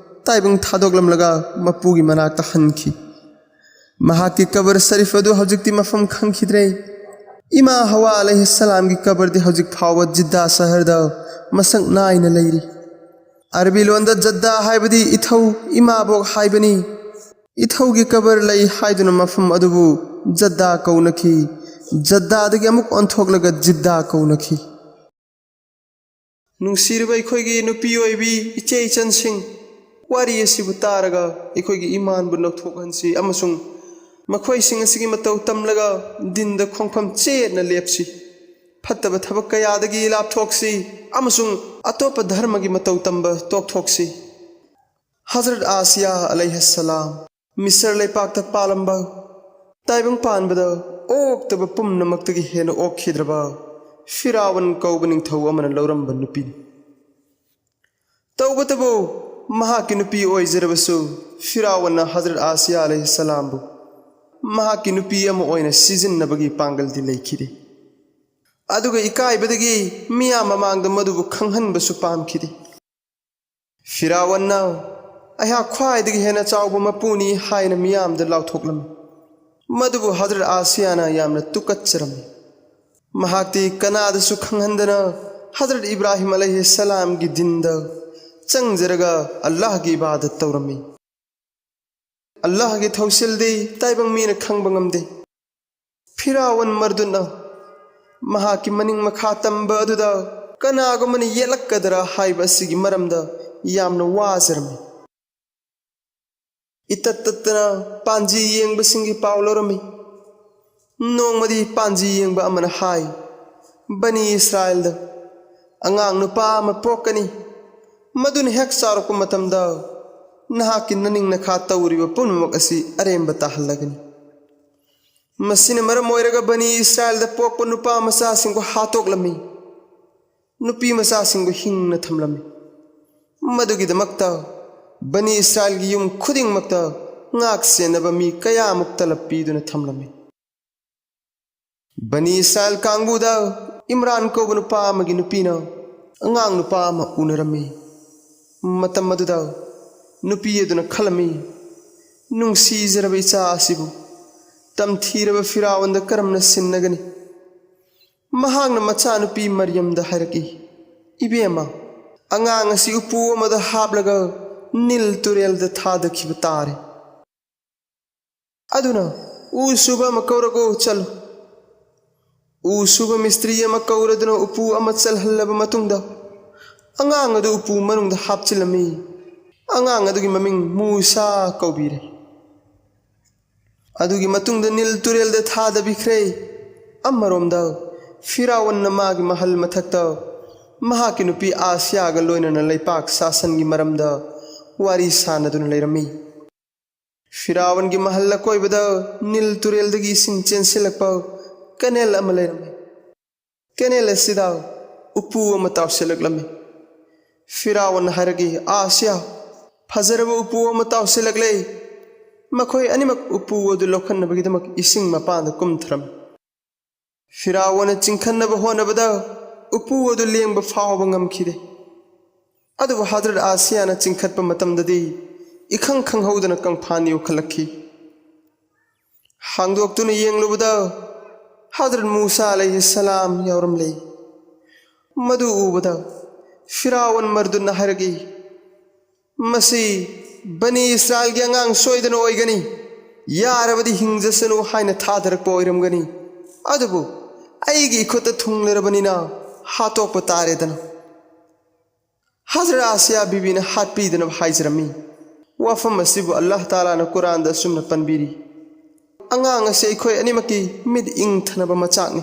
ꯇꯥꯏꯕꯪ ꯊꯥꯗꯣꯛꯂꯝꯂꯒ ꯃꯄꯨꯒꯤ ꯃꯅꯥꯛꯇ ꯍꯟꯈꯤ꯫ ꯃꯍꯥꯛꯀꯤ ꯀꯕꯔ ꯁꯔꯤꯐ ꯑꯗꯨ ꯍꯧꯖꯤꯛꯇꯤ ꯃꯐꯝ ꯈꯪꯈꯤꯗ꯭ꯔꯦ꯫ ꯏꯃꯥ ꯍꯋꯥ ꯑꯂꯩꯍꯤꯁꯁꯂꯥꯝꯒꯤ ꯀꯕꯔꯗꯤ ꯍꯧꯖꯤꯛ ꯐꯥꯎꯕ ꯖꯤꯗꯥ ꯁꯍꯔꯗ ꯃꯁꯛ ꯅꯥꯏꯅ ꯂꯩꯔꯤ꯫ ꯑꯔꯕꯤ ꯂꯣꯟꯗ ꯖꯗꯥ ꯍꯥꯏꯕꯗꯤ ꯏꯊꯧ, ꯏꯃꯥꯕꯣꯛ ꯍꯥꯏꯕꯅꯤ꯫ ꯏꯊꯧꯒꯤ ꯀꯕꯔ ꯂꯩ ꯍꯥꯏꯗꯨꯅ ꯃꯐꯝ ꯑꯗꯨꯕꯨ ꯖꯗꯥ ꯀꯧꯅꯈꯤ꯫ ꯖꯗꯥꯗꯒꯤ ꯑꯃꯨꯛ ꯑꯣꯟꯊꯣꯛꯂꯒ ꯖꯤꯗꯥ ꯀꯧꯅꯈꯤ꯫ ꯅꯨꯡꯁꯤꯔꯕ ꯑꯩꯈꯣꯏꯒꯤ ꯅꯨꯄꯤ ꯑꯣꯏꯕꯤ ꯏꯆꯦ ꯏꯆꯟꯁꯤꯡ, ꯋꯥꯔꯤ ꯑꯁꯤꯕꯨ ꯇꯥꯔꯒ ꯑꯩꯈꯣꯏꯒꯤ ꯏꯃꯥꯟꯕꯨ ꯅꯧꯊꯣꯛꯍꯟꯁꯤ ꯑꯃꯁꯨꯡ ꯃꯈꯣꯏꯁꯤꯡ ꯑꯁꯤꯒꯤ ꯃꯇꯧ ꯇꯝꯂꯒ ꯗꯤꯟꯗ ꯈꯣꯡꯐꯝ ꯆꯦꯠꯅ ꯂꯦꯞꯁꯤ꯫ ꯐꯠꯇꯕ ꯊꯕꯛ ꯀꯌꯥꯗꯒꯤ ꯂꯥꯞꯊꯣꯛꯁꯤ ꯑꯃꯁꯨꯡ ꯑꯇꯣꯞꯄ ꯙꯔꯃꯒꯤ ꯃꯇꯧ ꯇꯝꯕ ꯇꯣꯛꯊꯣꯛꯁꯤ꯫ ꯍꯖꯔꯠ ꯑꯥꯁꯤꯌꯥ ꯑꯂꯩꯍꯁꯂꯥꯝ ꯃꯤꯁꯔ ꯂꯩꯄꯥꯛꯇ ꯄꯥꯜꯂꯝꯕ, ꯇꯥꯏꯕꯪ ꯄꯥꯟꯕꯗ ꯑꯣꯛꯇꯕ ꯄꯨꯝꯅꯃꯛꯇꯒꯤ ꯍꯦꯟꯅ ꯑꯣꯛꯈꯤꯗ꯭ꯔꯕ ꯐꯤꯔꯥꯎꯟ ꯀꯧꯕ ꯅꯤꯡꯊꯧ ꯑꯃꯅ ꯂꯧꯔꯝꯕ ꯅꯨꯄꯤꯅꯤ꯫ ꯇꯧꯕꯇꯕꯨ, ꯃꯍꯥꯛꯀꯤ ꯅꯨꯄꯤ ꯑꯣꯏꯖꯔꯕꯁꯨ, ꯐꯤꯔꯥꯎꯟꯅ ꯍꯖꯔꯠ ꯑꯥꯁꯤꯌꯥ ꯑꯂꯩꯍꯤꯁꯁꯂꯥꯝꯕꯨ ꯃꯍꯥꯛꯀꯤ ꯅꯨꯄꯤ ꯑꯃ ꯑꯣꯏꯅ ꯁꯤꯖꯤꯟꯅꯕꯒꯤ ꯄꯥꯡꯒꯜꯗꯤ ꯂꯩꯈꯤꯗꯦ꯫ ꯑꯗꯨꯒ ꯏꯀꯥꯏꯕꯗꯒꯤ ꯃꯤꯌꯥꯝ ꯃꯃꯥꯡꯗ ꯃꯗꯨꯕꯨ ꯈꯪꯍꯟꯕꯁꯨ ꯄꯥꯝꯈꯤꯗꯦ꯫ ꯐꯤꯔꯥꯎꯟꯅ, "ꯑꯩꯍꯥꯛ ꯈ꯭ꯋꯥꯏꯗꯒꯤ ꯍꯦꯟꯅ ꯆꯥꯎꯕ ꯃꯄꯨꯅꯤ" ꯍꯥꯏꯅ ꯃꯤꯌꯥꯝꯗ ꯂꯥꯎꯊꯣꯛꯂꯝꯃꯤ꯫ ꯃꯗꯨꯕꯨ ꯍꯖꯔꯠ ꯑꯥꯁꯤꯌꯥꯅ ꯌꯥꯝꯅ ꯇꯨꯀꯠꯆꯔꯝꯃꯤ꯫ ꯃꯍꯥꯛꯇꯤ ꯀꯅꯥꯗꯁꯨ ꯈꯪꯍꯟꯗꯅ ꯍꯖꯔꯠ ꯏꯕ꯭ꯔꯥꯍꯤꯝ ꯑꯂꯩꯍꯤꯁꯁꯂꯥꯝꯒꯤ ꯗꯤꯟꯗ ꯆꯪꯖꯔꯒ ꯑꯜꯂꯥꯍꯒꯤ ꯏꯕꯥꯗꯠ ꯇꯧꯔꯝꯃꯤ꯫ ꯑꯜꯂꯥꯍꯒꯤ ꯊꯧꯁꯤꯜꯗꯤ ꯇꯥꯏꯕꯪ ꯃꯤꯅ ꯈꯪꯕ ꯉꯝꯗꯦ꯫ ꯐꯤꯔꯥꯎꯟ ꯃꯔꯗꯨꯅ ꯃꯍꯥꯛꯀꯤ ꯃꯅꯤꯡ ꯃꯈꯥ ꯇꯝꯕ ꯑꯗꯨꯗ ꯀꯅꯥꯒꯨꯝꯕꯅ ꯌꯦꯠꯂꯛꯀꯗ꯭ꯔꯥ ꯍꯥꯏꯕ ꯑꯁꯤꯒꯤ ꯃꯔꯝꯗ ꯌꯥꯝꯅ ꯋꯥꯖꯔꯝꯃꯤ꯫ ꯏꯇꯠ ꯇꯠꯇꯅ ꯄꯥꯟꯖꯤ ꯌꯦꯡꯕꯁꯤꯡꯒꯤ ꯄꯥꯎ ꯂꯧꯔꯝꯃꯤ꯫ ꯅꯣꯡꯃꯗꯤ ꯄꯥꯟꯖꯤ ꯌꯦꯡꯕ ꯑꯃꯅ ꯍꯥꯏ, "ꯕꯅꯤ ꯏꯁꯔꯥꯏꯜꯗ ꯑꯉꯥꯡ ꯅꯨꯄꯥ ꯑꯃ ꯄꯣꯛꯀꯅꯤ꯫ ꯃꯗꯨꯅ ꯍꯦꯛ ꯆꯥꯎꯔꯛꯄ ꯃꯇꯝꯗ ꯅꯍꯥꯛꯀꯤ ꯅꯅꯤꯡ ꯅꯈꯥ ꯇꯧꯔꯤꯕ ꯄꯨꯝꯅꯃꯛ ꯑꯁꯤ ꯑꯔꯦꯝꯕ ꯇꯥꯍꯜꯂꯒꯅꯤ"꯫ ꯃꯁꯤꯅ ꯃꯔꯝ ꯑꯣꯏꯔꯒ ꯕꯅꯤ ꯏꯁꯔꯥꯏꯜꯗ ꯄꯣꯛꯄ ꯅꯨꯄꯥ ꯃꯆꯥꯁꯤꯡꯕꯨ ꯍꯥꯠꯇꯣꯛꯂꯝꯃꯤ, ꯅꯨꯄꯤ ꯃꯆꯥꯁꯤꯡꯕꯨ ꯍꯤꯡꯅ ꯊꯝꯂꯝꯃꯤ꯫ ꯃꯗꯨꯒꯤꯗꯃꯛꯇ ꯕꯅꯤ ꯏꯁꯔꯥꯏꯜꯒꯤ ꯌꯨꯝ ꯈꯨꯗꯤꯡꯃꯛꯇ ꯉꯥꯛ ꯁꯦꯟꯅꯕ ꯃꯤ ꯀꯌꯥꯃꯨꯛ ꯇꯂꯕ ꯄꯤꯗꯨꯅ ꯊꯝꯂꯝꯃꯤ꯫ ꯕꯅꯤ ꯏꯁꯔꯥꯏꯜ ꯀꯥꯡꯕꯨꯗ ꯏꯝꯔꯥꯟ ꯀꯧꯕ ꯅꯨꯄꯥ ꯑꯃꯒꯤ ꯅꯨꯄꯤꯅ ꯑꯉꯥꯡ ꯅꯨꯄꯥ ꯑꯃ ꯎꯅꯔꯝꯃꯤ꯫ ꯃꯇꯝ ꯑꯗꯨꯗ ꯅꯨꯄꯤ ꯑꯗꯨꯅ ꯈꯜꯂꯝꯃꯤ, "ꯅꯨꯡꯁꯤꯖꯔꯕ ꯏꯆꯥ ꯑꯁꯤꯕꯨ ꯇꯝꯊꯤꯔꯕ ꯐꯤꯔꯥꯎꯟꯗ ꯀꯔꯝꯅ ꯁꯤꯟꯅꯒꯅꯤ?" ꯃꯍꯥꯛꯅ ꯃꯆꯥꯅꯨꯄꯤ ꯃꯔꯤꯌꯝꯗ ꯍꯥꯏꯔꯛꯏ, "ꯏꯕꯦꯝꯃ, ꯑꯉꯥꯡ ꯑꯁꯤ ꯎꯄꯨ ꯑꯃꯗ ꯍꯥꯞꯂꯒ ꯅꯤꯜ ꯇꯨꯔꯦꯜꯗ ꯊꯥꯗꯈꯤꯕ ꯇꯥꯔꯦ꯫ ꯑꯗꯨꯅ ꯎ ꯁꯨꯕ ꯑꯃ ꯀꯧꯔꯒ ꯆꯠꯂꯨ"꯫ ꯎ ꯁꯨꯕ ꯃꯤꯁꯇ꯭ꯔꯤ ꯑꯃ ꯀꯧꯔꯗꯨꯅ ꯎꯄꯨ ꯑꯃ ꯆꯜꯍꯜꯂꯕ ꯃꯇꯨꯡꯗ, ꯑꯉꯥꯡ ꯑꯗꯨ ꯎꯄꯨ ꯃꯅꯨꯡꯗ ꯍꯥꯞꯆꯤꯜꯂꯝꯃꯤ꯫ ꯑꯉꯥꯡ ꯑꯗꯨꯒꯤ ꯃꯃꯤꯡ ꯃꯨꯁꯥ ꯀꯧꯕꯤꯔꯦ꯫ ꯑꯗꯨꯒꯤ ꯃꯇꯨꯡꯗ ꯅꯤꯜ ꯇꯨꯔꯦꯜꯗ ꯊꯥꯗꯕꯤꯈ꯭ꯔꯦ꯫ ꯑꯃꯔꯣꯝꯗ, ꯐꯤꯔꯥꯎꯟꯅ ꯃꯥꯒꯤ ꯃꯍꯜ ꯃꯊꯛꯇ ꯃꯍꯥꯛꯀꯤ ꯅꯨꯄꯤ ꯑꯥꯁꯤꯌꯥꯒ ꯂꯣꯏꯅꯅ ꯂꯩꯄꯥꯛ ꯁꯥꯁꯟꯒꯤ ꯃꯔꯝꯗ ꯋꯥꯔꯤ ꯁꯥꯟꯅꯗꯨꯅ ꯂꯩꯔꯝꯃꯤ꯫ ꯐꯤꯔꯥꯎꯟꯒꯤ ꯃꯍꯜ ꯑꯀꯣꯏꯕꯗ ꯅꯤꯜ ꯇꯨꯔꯦꯜꯗꯒꯤ ꯏꯁꯤꯡ ꯆꯦꯟꯁꯤꯜꯂꯛꯄ ꯀꯦꯅꯦꯜ ꯑꯃ ꯂꯩꯔꯝꯃꯤ꯫ ꯀꯦꯅꯦꯜ ꯑꯁꯤꯗ ꯎꯄꯨ ꯑꯃ ꯇꯥꯎꯁꯤꯜꯂꯛꯂꯝꯃꯤ꯫ ꯐꯤꯔꯥꯎꯟꯅ ꯍꯥꯏꯔꯛꯏ, "ꯑꯥꯁꯤꯌꯥ, ꯐꯖꯔꯕ ꯎꯄꯨ ꯑꯃ ꯇꯥꯎꯁꯤꯜꯂꯛꯂꯦ꯫" ꯃꯈꯣꯏ ꯑꯅꯤꯃꯛ ꯎꯄꯨ ꯑꯗꯨ ꯂꯧꯈꯠꯅꯕꯒꯤꯗꯃꯛ ꯏꯁꯤꯡ ꯃꯄꯥꯟꯗ ꯀꯨꯝꯊꯔꯝꯃꯤ꯫ ꯐꯤꯔꯥꯎꯟꯅ ꯆꯤꯡꯈꯠꯅꯕ ꯍꯣꯠꯅꯕꯗ ꯎꯄꯨ ꯑꯗꯨ ꯂꯦꯡꯕ ꯐꯥꯎꯕ ꯉꯝꯈꯤꯗꯦ꯫ ꯑꯗꯨꯕꯨ ꯍꯖꯔꯠ ꯑꯥꯁꯤꯌꯥꯅ ꯆꯤꯡꯈꯠꯄ ꯃꯇꯝꯗꯗꯤ ꯏꯈꯪ ꯈꯪꯍꯧꯗꯅ ꯀꯪꯐꯥꯟ ꯌꯣꯛꯈꯠꯂꯛꯈꯤ꯫ ꯍꯥꯡꯗꯣꯛꯇꯨꯅ ꯌꯦꯡꯂꯨꯕꯗ ꯍꯖꯔꯠ ꯃꯨꯁꯥ ꯑꯂꯩꯍꯤ ꯁꯂꯥꯝ ꯌꯥꯎꯔꯝꯂꯦ꯫ ꯃꯗꯨ ꯎꯕꯗ ꯐꯤꯔꯥꯎꯟ ꯃꯔꯗꯨꯟꯅ ꯍꯥꯏꯔꯛꯏ, "ꯃꯁꯤ ꯕꯅꯤ ꯏꯁꯔꯥꯏꯜꯒꯤ ꯑꯉꯥꯡ ꯁꯣꯏꯗꯅ ꯑꯣꯏꯒꯅꯤ꯫ ꯌꯥꯔꯕꯗꯤ ꯍꯤꯡꯖꯁꯅꯨ ꯍꯥꯏꯅ ꯊꯥꯗꯔꯛꯄ ꯑꯣꯏꯔꯝꯒꯅꯤ꯫ ꯑꯗꯨꯕꯨ ꯑꯩꯒꯤ ꯏꯈꯨꯠꯇ ꯊꯨꯡꯂꯔꯕꯅꯤꯅ ꯍꯥꯠꯇꯣꯛꯄ ꯇꯥꯔꯦꯗꯅ꯫" ꯍꯖꯔꯠ ꯑꯥꯁꯤꯌꯥ ꯕꯤꯕꯤꯅ ꯍꯥꯠꯄꯤꯗꯅꯕ ꯍꯥꯏꯖꯔꯝꯃꯤ꯫ ꯋꯥꯐꯝ ꯑꯁꯤꯕꯨ ꯑꯜꯂꯥꯍ ꯇꯥꯂꯥꯅ ꯀꯨꯔꯥꯟꯗ ꯑꯁꯨꯝꯅ ꯄꯟꯕꯤꯔꯤ, "ꯑꯉꯥꯡ ꯑꯁꯤ ꯑꯩꯈꯣꯏ ꯑꯅꯤꯃꯛꯀꯤ ꯃꯤꯠ ꯏꯪꯊꯅꯕ ꯃꯆꯥꯛꯅꯤ꯫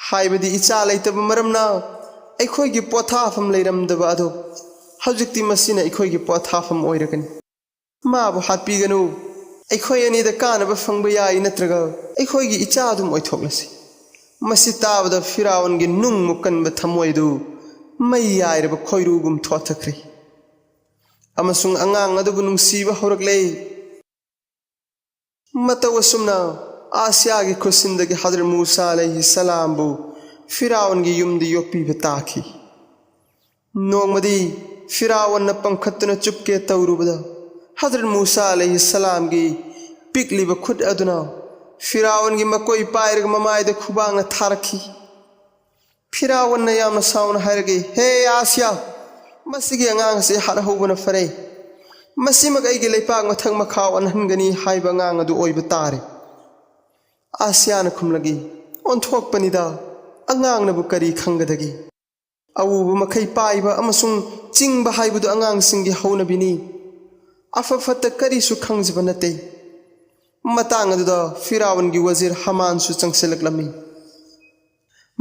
ꯍꯥꯏꯕꯗꯤ ꯏꯆꯥ ꯂꯩꯇꯕ ꯃꯔꯝꯅ ꯑꯩꯈꯣꯏꯒꯤ ꯄꯣꯊꯥꯐꯝ ꯂꯩꯔꯝꯗꯕ ꯑꯗꯣ ꯍꯧꯖꯤꯛꯇꯤ ꯃꯁꯤꯅ ꯑꯩꯈꯣꯏꯒꯤ ꯄꯣꯊꯥꯐꯝ ꯑꯣꯏꯔꯒꯅꯤ꯫ ꯃꯥꯕꯨ ꯍꯥꯠꯄꯤꯒꯅꯨ꯫ ꯑꯩꯈꯣꯏ ꯑꯅꯤꯗ ꯀꯥꯟꯅꯕ ꯐꯪꯕ ꯌꯥꯏ, ꯅꯠꯇ꯭ꯔꯒ ꯑꯩꯈꯣꯏꯒꯤ ꯏꯆꯥ ꯑꯗꯨꯝ ꯑꯣꯏꯊꯣꯛꯂꯁꯤ꯫" ꯃꯁꯤ ꯇꯥꯕꯗ ꯐꯤꯔꯥꯎꯟꯒꯤ ꯅꯨꯡꯃꯨꯛ ꯀꯟꯕ ꯊꯃꯣꯏ ꯑꯗꯨ ꯃꯩ ꯌꯥꯏꯔꯕ ꯈꯣꯏꯔꯨꯒꯨꯝ ꯊꯣꯠꯊꯈ꯭ꯔꯦ꯫ ꯑꯃꯁꯨꯡ ꯑꯉꯥꯡ ꯑꯗꯨꯕꯨ ꯅꯨꯡꯁꯤꯕ ꯍꯧꯔꯛꯂꯦ꯫ ꯃꯇꯧ ꯑꯁꯨꯝꯅ ꯑꯥꯁꯤꯌꯥꯒꯤ ꯈꯨꯠꯁꯤꯟꯗꯒꯤ ꯍꯖꯔꯠ ꯃꯨꯁꯥ ꯑꯂꯩꯍꯤ ꯁꯂꯥꯝꯕꯨ ꯐꯤꯔꯥꯎꯟꯒꯤ ꯌꯨꯝꯗ ꯌꯣꯛꯄꯤꯕ ꯇꯥꯈꯤ꯫ ꯅꯣꯡꯃꯗꯤ ꯐꯤꯔꯥꯎꯟꯅ ꯄꯝꯈꯠꯇꯨꯅ ꯆꯨꯞꯀꯦ ꯇꯧꯔꯨꯕꯗ ꯍꯖꯔꯠ ꯃꯨꯁꯥ ꯑꯂꯩꯍꯤ ꯁꯂꯥꯝꯒꯤ ꯄꯤꯛꯂꯤꯕ ꯈꯨꯠ ꯑꯗꯨꯅ ꯐꯤꯔꯥꯎꯟꯒꯤ ꯃꯀꯣꯏ ꯄꯥꯏꯔꯒ ꯃꯃꯥꯏꯗ ꯈꯨꯕꯥꯛꯅ ꯊꯥꯔꯛꯈꯤ꯫ ꯐꯤꯔꯥꯎꯟꯅ ꯌꯥꯝꯅ ꯁꯥꯎꯅ ꯍꯥꯏꯔꯛꯏ, "ꯍꯦ ꯑꯥꯁꯤꯌꯥ, ꯃꯁꯤꯒꯤ ꯑꯉꯥꯡ ꯑꯁꯤ ꯍꯥꯠꯍꯧꯕꯅ ꯐꯔꯦ꯫ ꯃꯁꯤꯃꯛ ꯑꯩꯒꯤ ꯂꯩꯄꯥꯛ ꯃꯊꯛ ꯃꯈꯥ ꯑꯣꯟꯍꯟꯒꯅꯤ ꯍꯥꯏꯕ ꯑꯉꯥꯡ ꯑꯗꯨ ꯑꯣꯏꯕ ꯇꯥꯔꯦ꯫" ꯑꯥꯁꯤꯌꯥꯅ ꯈꯨꯝꯂꯛꯏ, "ꯑꯣꯟꯊꯣꯛꯄꯅꯤꯗ, ꯑꯉꯥꯡꯅꯕꯨ ꯀꯔꯤ ꯈꯪꯒꯗꯒꯦ? ꯑꯎꯕ ꯃꯈꯩ ꯄꯥꯏꯕ ꯑꯃꯁꯨꯡ ꯆꯤꯡꯕ ꯍꯥꯏꯕꯗꯨ ꯑꯉꯥꯡꯁꯤꯡꯒꯤ ꯍꯧꯅꯕꯤꯅꯤ꯫ ꯑꯐ ꯐꯠꯇ ꯀꯔꯤꯁꯨ ꯈꯪꯖꯕ ꯅꯠꯇꯦ꯫" ꯃꯇꯥꯡ ꯑꯗꯨꯗ ꯐꯤꯔꯥꯎꯟꯒꯤ ꯋꯖꯤꯔ ꯍꯥꯃꯥꯟꯁꯨ ꯆꯪꯁꯤꯜꯂꯛꯂꯝꯃꯤ꯫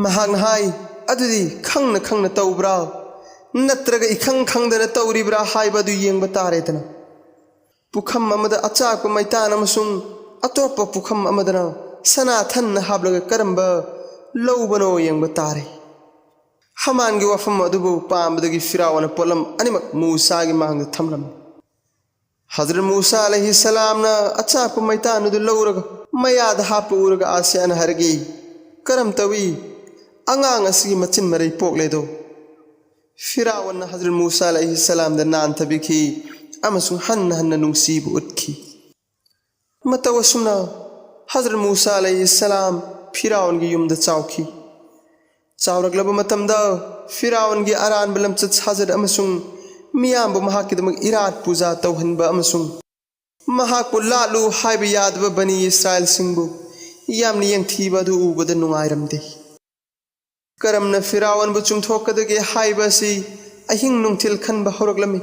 ꯃꯍꯥꯛꯅ ꯍꯥꯏ, "ꯑꯗꯨꯗꯤ ꯈꯪꯅ ꯈꯪꯅ ꯇꯧꯕ꯭ꯔꯥ? ꯅꯠꯇ꯭ꯔꯒ ꯏꯈꯪ ꯈꯪꯗꯅ ꯇꯧꯔꯤꯕ꯭ꯔꯥ ꯍꯥꯏꯕ ꯑꯗꯨ ꯌꯦꯡꯕ ꯇꯥꯔꯦꯗꯅ꯫ ꯄꯨꯈꯝ ꯑꯃꯗ ꯑꯆꯥꯛꯄ ꯃꯩꯇꯥꯟ ꯑꯃꯁꯨꯡ ꯑꯇꯣꯞꯄ ꯄꯨꯈꯝ ꯑꯃꯗꯅ ꯁꯅꯥ ꯊꯟꯅ ꯍꯥꯞꯂꯒ ꯀꯔꯝꯕ ꯂꯧꯕꯅꯣ ꯌꯦꯡꯕ ꯇꯥꯔꯦ꯫ ꯍꯥꯃꯥꯟꯒꯤ ꯋꯥꯐꯝ ꯑꯗꯨꯕꯨ ꯄꯥꯝꯕꯗꯒꯤ ꯐꯤꯔꯥꯎꯅ ꯄꯣꯠꯂꯝ ꯑꯅꯤꯃꯛ ꯃꯨꯁꯥꯒꯤ ꯃꯥꯡꯗ ꯊꯝꯂꯝꯃꯤ꯫ ꯍꯖꯔꯠ ꯃꯨꯁꯥ ꯑꯂꯩꯍꯤ ꯁꯂꯥꯝꯅ ꯑꯆꯥꯛꯄ ꯃꯩꯇꯥꯟ ꯑꯗꯨ ꯂꯧꯔꯒ ꯃꯌꯥꯗ ꯍꯥꯞꯄ ꯎꯔꯒ ꯑꯥꯁꯤꯌꯥꯅ ꯍꯥꯏꯔꯛꯏ, "ꯀꯔꯝ ꯇꯧꯏ? ꯑꯉꯥꯡ ꯑꯁꯤꯒꯤ ꯃꯆꯤꯟ ꯃꯔꯩ ꯄꯣꯛꯂꯦꯗꯣ?" ꯐꯤꯔꯥꯎꯟꯅ ꯍꯖꯔꯠ ꯃꯨꯁꯥ ꯑꯂꯩꯍꯤ ꯁꯂꯥꯝꯗ ꯅꯥꯟꯊꯕꯤꯈꯤ ꯑꯃꯁꯨꯡ ꯍꯟꯅ ꯍꯟꯅ ꯅꯨꯡꯁꯤꯕ ꯎꯠꯈꯤ꯫ ꯃꯇꯧ ꯑꯁꯨꯝꯅ ꯍꯖꯔꯠ ꯃꯨꯁꯥ ꯑꯂꯩꯍꯤ ꯁꯂꯥꯝ ꯐꯤꯔꯥꯎꯟꯒꯤ ꯌꯨꯝꯗ ꯆꯥꯎꯈꯤ꯫ ꯆꯥꯎꯔꯛꯂꯕ ꯃꯇꯝꯗ ꯐꯤꯔꯥꯎꯟꯒꯤ ꯑꯔꯥꯟꯕ ꯂꯝꯆꯠ ꯁꯥꯖꯠ ꯑꯃꯁꯨꯡ ꯃꯤꯌꯥꯝꯕꯨ ꯃꯍꯥꯛꯀꯤꯗꯃꯛ ꯏꯔꯥꯠ ꯄꯨꯖꯥ ꯇꯧꯍꯟꯕ ꯑꯃꯁꯨꯡ ꯃꯍꯥꯛꯄꯨ ꯂꯥꯠꯂꯨ ꯍꯥꯏꯕ ꯌꯥꯗꯕ ꯕꯅꯤ ꯏꯁꯔꯥꯏꯜꯁꯤꯡꯕꯨ ꯌꯥꯝꯅ ꯌꯦꯡꯊꯤꯕ ꯑꯗꯨ ꯎꯕꯗ ꯅꯨꯡꯉꯥꯏꯔꯝꯗꯦ꯫ ꯀꯔꯝꯅ ꯐꯤꯔꯥꯎꯟꯕꯨ ꯆꯨꯝꯊꯣꯛꯀꯗꯒꯦ ꯍꯥꯏꯕ ꯑꯁꯤ ꯑꯍꯤꯡ ꯅꯨꯡꯊꯤꯜ ꯈꯟꯕ ꯍꯧꯔꯛꯂꯝꯃꯤ꯫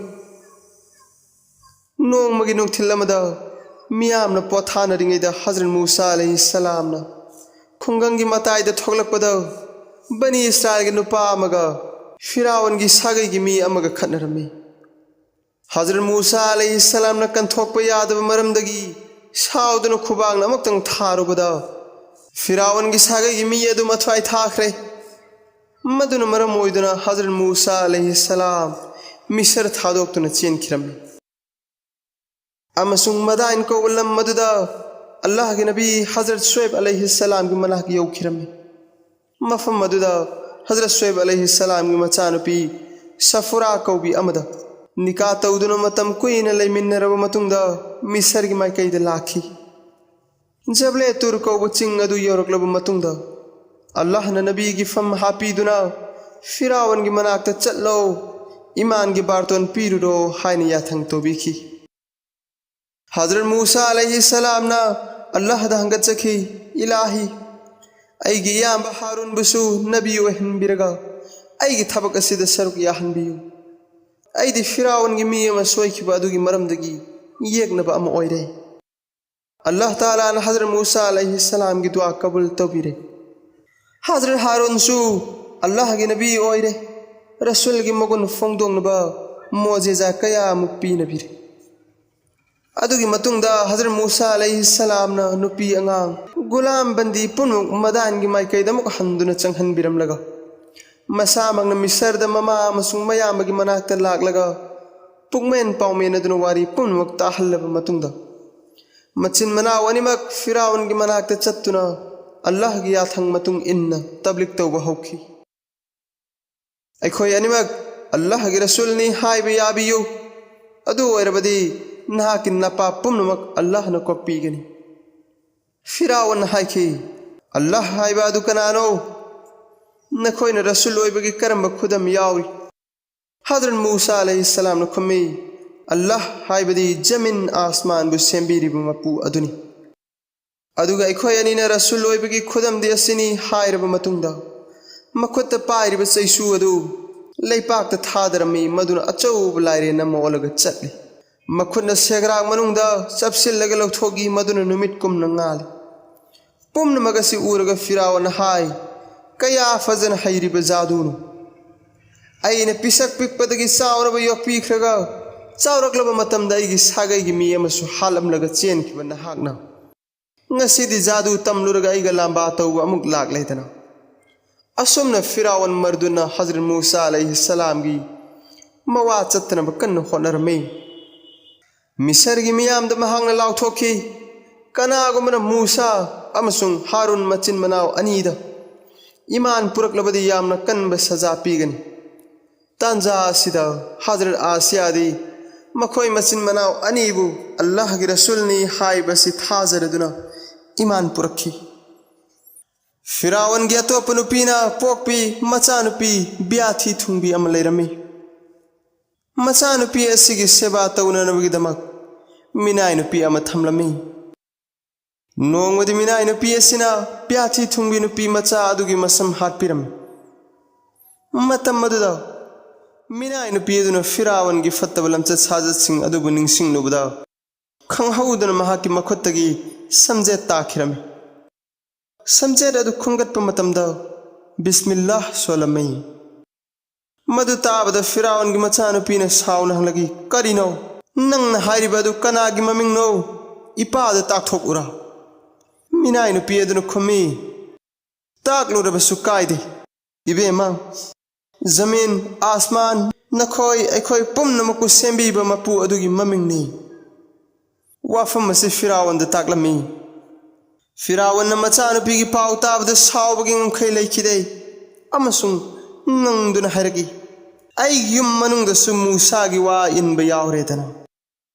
ꯅꯣꯡꯃꯒꯤ ꯅꯨꯡꯊꯤꯜ ꯑꯃꯗ ꯃꯤꯌꯥꯝꯅ ꯄꯣꯊꯥꯅꯔꯤꯉꯩꯗ ꯍꯖꯔꯠ ꯃꯨꯁꯥ ꯑꯂꯩꯍꯤ ꯁꯂꯥꯝꯅ ꯈꯨꯡꯒꯪꯒꯤ ꯃꯇꯥꯏꯗ ꯊꯣꯛꯂꯛꯄꯗ ꯕꯅꯤ ꯏꯁꯔꯥꯏꯜꯒꯤ ꯅꯨꯄꯥ ꯑꯃꯒ ꯐꯤꯔꯥꯎꯟꯒꯤ ꯁꯥꯒꯩꯒꯤ ꯃꯤ ꯑꯃꯒ ꯈꯠꯅꯔꯝꯃꯤ꯫ ꯍꯖꯔꯠ ꯃꯨꯁꯥ ꯑꯂꯩꯍꯤ ꯁꯂꯥꯝꯅ ꯀꯟꯊꯣꯛꯄ ꯌꯥꯗꯕ ꯃꯔꯝꯗꯒꯤ ꯁꯥꯎꯗꯨꯅ ꯈꯨꯕꯥꯛꯅ ꯑꯃꯨꯛꯇꯪ ꯊꯥꯔꯨꯕꯗ ꯐꯤꯔꯥꯎꯟꯒꯤ ꯁꯥꯒꯩꯒꯤ ꯃꯤ ꯑꯗꯨ ꯃꯊ꯭ꯋꯥꯏ ꯊꯥꯈ꯭ꯔꯦ꯫ ꯃꯗꯨꯅ ꯃꯔꯝ ꯑꯣꯏꯗꯨꯅ ꯍꯖꯔꯠ ꯃꯨꯁꯥ ꯑꯂꯩꯍꯤ ꯁꯂꯥꯝ ꯃꯤꯁꯔ ꯊꯥꯗꯣꯛꯇꯨꯅ ꯆꯦꯟꯈꯤꯔꯝꯃꯤ꯫ ꯑꯃꯁꯨꯡ ꯃꯗꯥꯏꯟ ꯀꯧꯕ ꯂꯝ ꯑꯗꯨꯗ ꯑꯜꯂꯥꯍꯒꯤ ꯅꯕꯤ ꯍꯖꯔꯠ ꯁꯨꯑꯦꯕ ꯑꯂꯩꯍꯤ ꯁꯂꯥꯝꯒꯤ ꯃꯅꯥꯛ ꯌꯧꯈꯤꯔꯝꯃꯤ꯫ ꯃꯐꯝ ꯑꯗꯨꯗ ꯍꯖꯔꯠ ꯁꯨꯑꯦꯕ ꯑꯂꯩꯍꯤ ꯁꯂꯥꯝꯒꯤ ꯃꯆꯥꯅꯨꯄꯤ ꯁꯐꯨꯔꯥ ꯀꯧꯕꯤ ꯑꯃꯗ ꯅꯤꯀꯥ ꯇꯧꯗꯨꯅ ꯃꯇꯝ ꯀꯨꯏꯅ ꯂꯩꯃꯤꯟꯅꯔꯕ ꯃꯇꯨꯡꯗ ꯃꯤꯁꯔꯒꯤ ꯃꯥꯏꯀꯩꯗ ꯂꯥꯛꯈꯤ꯫ ꯖꯕꯂꯦ ꯇꯨꯔ ꯀꯧꯕ ꯆꯤꯡ ꯑꯗꯨ ꯌꯧꯔꯛꯂꯕ ꯃꯇꯨꯡꯗ ꯑꯜꯂꯥꯍꯅ ꯅꯕꯤꯒꯤ ꯐꯝ ꯍꯥꯞꯄꯤꯗꯨꯅ ꯐꯤꯔꯥꯎꯟꯒꯤ ꯃꯅꯥꯛꯇ ꯆꯠꯂꯣ, ꯏꯃꯥꯟꯒꯤ ꯕꯥꯔꯇꯣꯟ ꯄꯤꯔꯨꯔꯣ ꯍꯥꯏꯅ ꯌꯥꯊꯪ ꯇꯧꯕꯤꯈꯤ꯫ ꯍꯖꯔꯠ ꯃꯨꯁꯥ ꯑꯂꯩꯍꯤ ꯁꯂꯥꯝꯅ ꯑꯜꯂꯥꯍꯗ ꯍꯪꯒꯠꯆꯈꯤ, "ꯏꯂꯥꯍꯤ, ꯑꯩꯒꯤ ꯏꯌꯥꯝꯕ ꯍꯥꯔꯨꯟꯕꯨꯁꯨ ꯅꯕꯤ ꯑꯣꯏꯍꯟꯕꯤꯔꯒ ꯑꯩꯒꯤ ꯊꯕꯛ ꯑꯁꯤꯗ ꯁꯔꯨꯛ ꯌꯥꯍꯟꯕꯤꯌꯨ꯫ ꯑꯩꯗꯤ ꯐꯤꯔꯥꯎꯟꯒꯤ ꯃꯤ ꯑꯃ ꯁꯣꯏꯈꯤꯕ ꯑꯗꯨꯒꯤ ꯃꯔꯝꯗꯒꯤ ꯌꯦꯛꯅꯕ ꯑꯃ ꯑꯣꯏꯔꯦ꯫" ꯑꯜꯂꯥꯍ ꯇꯥꯂꯥꯅ ꯍꯖꯔꯠ ꯃꯨꯁꯥ ꯑꯂꯩꯍꯤ ꯁꯂꯥꯝꯒꯤ ꯗꯨꯋꯥ ꯀꯕꯨꯜ ꯇꯧꯕꯤꯔꯦ꯫ ꯍꯖꯔꯠ ꯍꯥꯔꯨꯟꯁꯨ ꯑꯜꯂꯥꯍꯒꯤ ꯅꯕꯤ ꯑꯣꯏꯔꯦ꯫ ꯔꯁꯨꯜꯒꯤ ꯃꯒꯨꯟ ꯐꯣꯡꯗꯣꯛꯅꯕ ꯃꯣꯖꯤꯖꯥ ꯀꯌꯥ ꯑꯃ ꯄꯤꯅꯕꯤꯔꯤ꯫ ꯑꯗꯨꯒꯤ ꯃꯇꯨꯡꯗ ꯍꯖꯔꯠ ꯃꯨꯁꯥ ꯑꯂꯩꯍꯤ ꯁꯂꯥꯝꯅ ꯅꯨꯄꯤ ꯑꯉꯥꯡ, ꯒꯨꯂꯥꯝ ꯕꯟꯗꯤ ꯄꯨꯝꯅꯃꯛ ꯃꯗꯥꯟꯒꯤ ꯃꯥꯏꯀꯩꯗ ꯑꯃꯨꯛ ꯍꯟꯗꯨꯅ ꯆꯪꯍꯟꯕꯤꯔꯝꯂꯒ, ꯃꯁꯥꯃꯛꯅ ꯃꯤꯁꯔꯗ ꯃꯃꯥ ꯑꯃꯁꯨꯡ ꯃꯌꯥꯝꯕꯒꯤ ꯃꯅꯥꯛꯇ ꯂꯥꯛꯂꯒ, ꯄꯨꯛꯃꯦꯟ ꯄꯥꯎꯃꯦꯟ ꯑꯗꯨꯅ ꯋꯥꯔꯤ ꯄꯨꯝꯅꯃꯛ ꯇꯥꯍꯜꯂꯕ ꯃꯇꯨꯡꯗ, ꯃꯆꯤꯟ ꯃꯅꯥꯎ ꯑꯅꯤꯃꯛ ꯐꯤꯔꯥꯎꯟꯒꯤ ꯃꯅꯥꯛꯇ ꯆꯠꯇꯨꯅ ꯑꯜꯂꯥꯍꯒꯤ ꯌꯥꯊꯪ ꯃꯇꯨꯡ ꯏꯟꯅ ꯇꯕ꯭ꯂꯤꯛ ꯇꯧꯕ ꯍꯧꯈꯤ꯫ "ꯑꯩꯈꯣꯏ ꯑꯅꯤꯃꯛ ꯑꯜꯂꯥꯍꯒꯤ ꯔꯁꯨꯜꯅꯤ ꯍꯥꯏꯕ ꯌꯥꯕꯤꯌꯨ, ꯑꯗꯨ ꯑꯣꯏꯔꯕꯗꯤ ꯅꯍꯥꯛꯀꯤ ꯅꯄꯥ ꯄꯨꯝꯅꯃꯛ ꯑꯜꯂꯥꯍꯅ ꯀꯣꯛꯄꯤꯒꯅꯤ꯫" ꯐꯤꯔꯥꯎꯟꯅ ꯍꯥꯏꯈꯤ, "ꯑꯜꯂꯥꯍ ꯍꯥꯏꯕ ꯑꯗꯨ ꯀꯅꯥꯅꯣ? ꯅꯈꯣꯏꯅ ꯔꯁꯨꯜ ꯑꯣꯏꯕꯒꯤ ꯀꯔꯝꯕ ꯈꯨꯗꯝ ꯌꯥꯎꯏ?" ꯍꯖꯔꯠ ꯃꯨꯁꯥ ꯑꯂꯩꯍꯤ ꯁꯂꯥꯝꯅ ꯈꯨꯝꯃꯤ, "ꯑꯜꯂꯥꯍ ꯍꯥꯏꯕꯗꯤ ꯖꯃꯤꯟ ꯑꯥꯁꯃꯥꯟꯕꯨ ꯁꯦꯝꯕꯤꯔꯤꯕ ꯃꯄꯨ ꯑꯗꯨꯅꯤ꯫ ꯑꯗꯨꯒ ꯑꯩꯈꯣꯏ ꯑꯅꯤꯅ ꯔꯁꯨꯜ ꯑꯣꯏꯕꯒꯤ ꯈꯨꯗꯝꯗꯤ ꯑꯁꯤꯅꯤ" ꯍꯥꯏꯔꯕ ꯃꯇꯨꯡꯗ, ꯃꯈꯨꯠꯇ ꯄꯥꯏꯔꯤꯕ ꯆꯩꯁꯨ ꯑꯗꯨ ꯂꯩꯄꯥꯛꯇ ꯊꯥꯗꯔꯝꯃꯤ, ꯃꯗꯨꯅ ꯑꯆꯧꯕ ꯂꯥꯏꯔꯦꯟ ꯑꯃ ꯑꯣꯜꯂꯒ ꯆꯠꯂꯤ꯫ ꯃꯈꯨꯠꯅ ꯁꯦꯒ꯭ꯔꯥꯛ ꯃꯅꯨꯡꯗ ꯆꯞꯁꯤꯜꯂꯒ ꯂꯧꯊꯣꯛꯏ, ꯃꯗꯨꯅ ꯅꯨꯃꯤꯠ ꯀꯨꯝꯅ ꯉꯥꯜꯂꯤ꯫ ꯄꯨꯝꯅꯃꯛ ꯑꯁꯤ ꯎꯔꯒ ꯐꯤꯔꯥꯎꯟꯅ ꯍꯥꯏ, "ꯀꯌꯥ ꯐꯖꯅ ꯍꯩꯔꯤꯕ ꯖꯥꯗꯨꯅꯣ! ꯑꯩꯅ ꯄꯤꯁꯛ ꯄꯤꯛꯄꯗꯒꯤ ꯆꯥꯎꯔꯕ ꯌꯣꯛꯄꯤꯈ꯭ꯔꯒ, ꯆꯥꯎꯔꯛꯂꯕ ꯃꯇꯝꯗ ꯑꯩꯒꯤ ꯁꯥꯒꯩꯒꯤ ꯃꯤ ꯑꯃꯁꯨ ꯍꯥꯠꯂꯝꯂꯒ ꯆꯦꯟꯈꯤꯕ ꯅꯍꯥꯛꯅ, ꯉꯁꯤꯗꯤ ꯖꯥꯗꯨ ꯇꯝꯂꯨꯔꯒ ꯑꯩꯒ ꯂꯥꯝꯕꯥ ꯇꯧꯕ ꯑꯃꯨꯛ ꯂꯥꯛꯂꯦꯗꯅ?" ꯑꯁꯨꯝꯅ ꯐꯤꯔꯥꯎꯟ ꯃꯔꯗꯨꯅ ꯍꯖꯔꯠ ꯃꯨꯁꯥ ꯑꯂꯩꯍꯤ ꯁꯂꯥꯝꯒꯤ ꯃꯋꯥ ꯆꯠꯇꯅꯕ ꯀꯟꯅ ꯍꯣꯠꯅꯔꯝꯃꯤ꯫ ꯃꯤꯁꯔꯒꯤ ꯃꯤꯌꯥꯝꯗ ꯃꯍꯥꯛꯅ ꯂꯥꯎꯊꯣꯛꯈꯤ, "ꯀꯅꯥꯒꯨꯝꯕꯅ ꯃꯨꯁꯥ ꯑꯃꯁꯨꯡ ꯍꯥꯔꯨꯟ ꯃꯆꯤꯟ ꯃꯅꯥꯎ ꯑꯅꯤꯗ ꯏꯃꯥꯟ ꯄꯨꯔꯛꯂꯕꯗꯤ ꯌꯥꯝꯅ ꯀꯟꯕ ꯁꯖꯥ ꯄꯤꯒꯅꯤ꯫" ꯇꯥꯟꯖꯥ ꯑꯁꯤꯗ ꯍꯖꯔꯠ ꯑꯥꯁꯤꯌꯥꯗꯤ ꯃꯈꯣꯏ ꯃꯆꯤꯟ ꯃꯅꯥꯎ ꯑꯅꯤꯕꯨ ꯑꯜꯂꯥꯍꯒꯤ ꯔꯁꯨꯜꯅꯤ ꯍꯥꯏꯕꯁꯤ ꯊꯥꯖꯔꯗꯨꯅ ꯏꯃꯥꯟ ꯄꯨꯔꯛꯈꯤ꯫ ꯐꯤꯔꯥꯎꯟꯒꯤ ꯑꯇꯣꯞꯄ ꯅꯨꯄꯤꯅ ꯄꯣꯛꯄꯤ ꯃꯆꯥꯅꯨꯄꯤ ꯕ꯭ꯌꯥꯊꯤ ꯊꯨꯡꯕꯤ ꯑꯃ ꯂꯩꯔꯝꯃꯤ꯫ ꯃꯆꯥꯅꯨꯄꯤ ꯑꯁꯤꯒꯤ ꯁꯦꯕꯥ ꯇꯧꯅꯅꯕꯒꯤꯗꯃꯛ ꯃꯤꯅꯥꯏ ꯅꯨꯄꯤ ꯑꯃ ꯊꯝꯂꯝꯃꯤ꯫ ꯅꯣꯡꯃꯗꯤ ꯃꯤꯅꯥꯏ ꯅꯨꯄꯤ ꯑꯁꯤꯅ ꯕ꯭ꯌꯥꯊꯤ ꯊꯨꯡꯕꯤ ꯅꯨꯄꯤ ꯃꯆꯥ ꯑꯗꯨꯒꯤ ꯃꯁꯝ ꯍꯥꯠꯄꯤꯔꯝꯃꯤ꯫ ꯃꯇꯝ ꯑꯗꯨꯗ ꯃꯤꯅꯥꯏ ꯅꯨꯄꯤ ꯑꯗꯨꯅ ꯐꯤꯔꯥꯎꯟꯒꯤ ꯐꯠꯇꯕ ꯂꯝꯆꯠ ꯁꯥꯖꯠꯁꯤꯡ ꯑꯗꯨꯕꯨ ꯅꯤꯡꯁꯤꯡꯂꯨꯕꯗ, ꯈꯪꯍꯧꯗꯅ ꯃꯍꯥꯛꯀꯤ ꯃꯈꯨꯠꯇꯒꯤ ꯁꯝꯖꯦꯠ ꯇꯥꯈꯤꯔꯝꯃꯤ꯫ ꯁꯝꯖꯦꯠ ꯑꯗꯨ ꯈꯨꯟꯒꯠꯄ ꯃꯇꯝꯗ ꯕꯤꯁꯃꯤꯜꯂꯥꯍ ꯁꯣꯜꯂꯝꯃꯤ꯫ ꯃꯗꯨ ꯇꯥꯕꯗ ꯐꯤꯔꯥꯎꯟꯒꯤ ꯃꯆꯥꯅꯨꯄꯤꯅ ꯁꯥꯎꯅ ꯍꯪꯂꯛꯏ, "ꯀꯔꯤꯅꯣ? ꯅꯪꯅ ꯍꯥꯏꯔꯤꯕ ꯑꯗꯨ ꯀꯅꯥꯒꯤ ꯃꯃꯤꯡꯅꯣ? ꯏꯄꯥꯗ ꯇꯥꯛꯊꯣꯛꯎꯔꯥ?" ꯃꯤꯅꯥꯏ ꯅꯨꯄꯤ ꯑꯗꯨꯅ ꯈꯨꯝꯃꯤ, "ꯇꯥꯛꯂꯨꯔꯕꯁꯨ ꯀꯥꯏꯗꯦ, ꯏꯕꯦꯝꯃ꯫ ꯖꯃꯤꯟ, ꯑꯥꯁꯃꯥꯟ, ꯅꯈꯣꯏ, ꯑꯩꯈꯣꯏ ꯄꯨꯝꯅꯃꯛꯄꯨ ꯁꯦꯝꯕꯤꯕ ꯃꯄꯨ ꯑꯗꯨꯒꯤ ꯃꯃꯤꯡꯅꯤ꯫" ꯋꯥꯐꯝ ꯑꯁꯤ ꯐꯤꯔꯥꯎꯟꯗ ꯇꯥꯛꯂꯝꯃꯤ꯫ ꯐꯤꯔꯥꯎꯟꯅ ꯃꯆꯥꯅꯨꯄꯤꯒꯤ ꯄꯥꯎ ꯇꯥꯕꯗ ꯁꯥꯎꯕꯒꯤ ꯉꯝꯈꯩ ꯂꯩꯈꯤꯗꯦ ꯑꯃꯁꯨꯡ ꯉꯪꯗꯨꯅ ꯍꯥꯏꯔꯛꯏ, "ꯑꯩꯒꯤ ꯌꯨꯝ ꯃꯅꯨꯡꯗꯁꯨ ꯃꯨꯁꯥꯒꯤ ꯋꯥ ꯏꯟꯕ ꯌꯥꯎꯔꯦꯗꯅ?"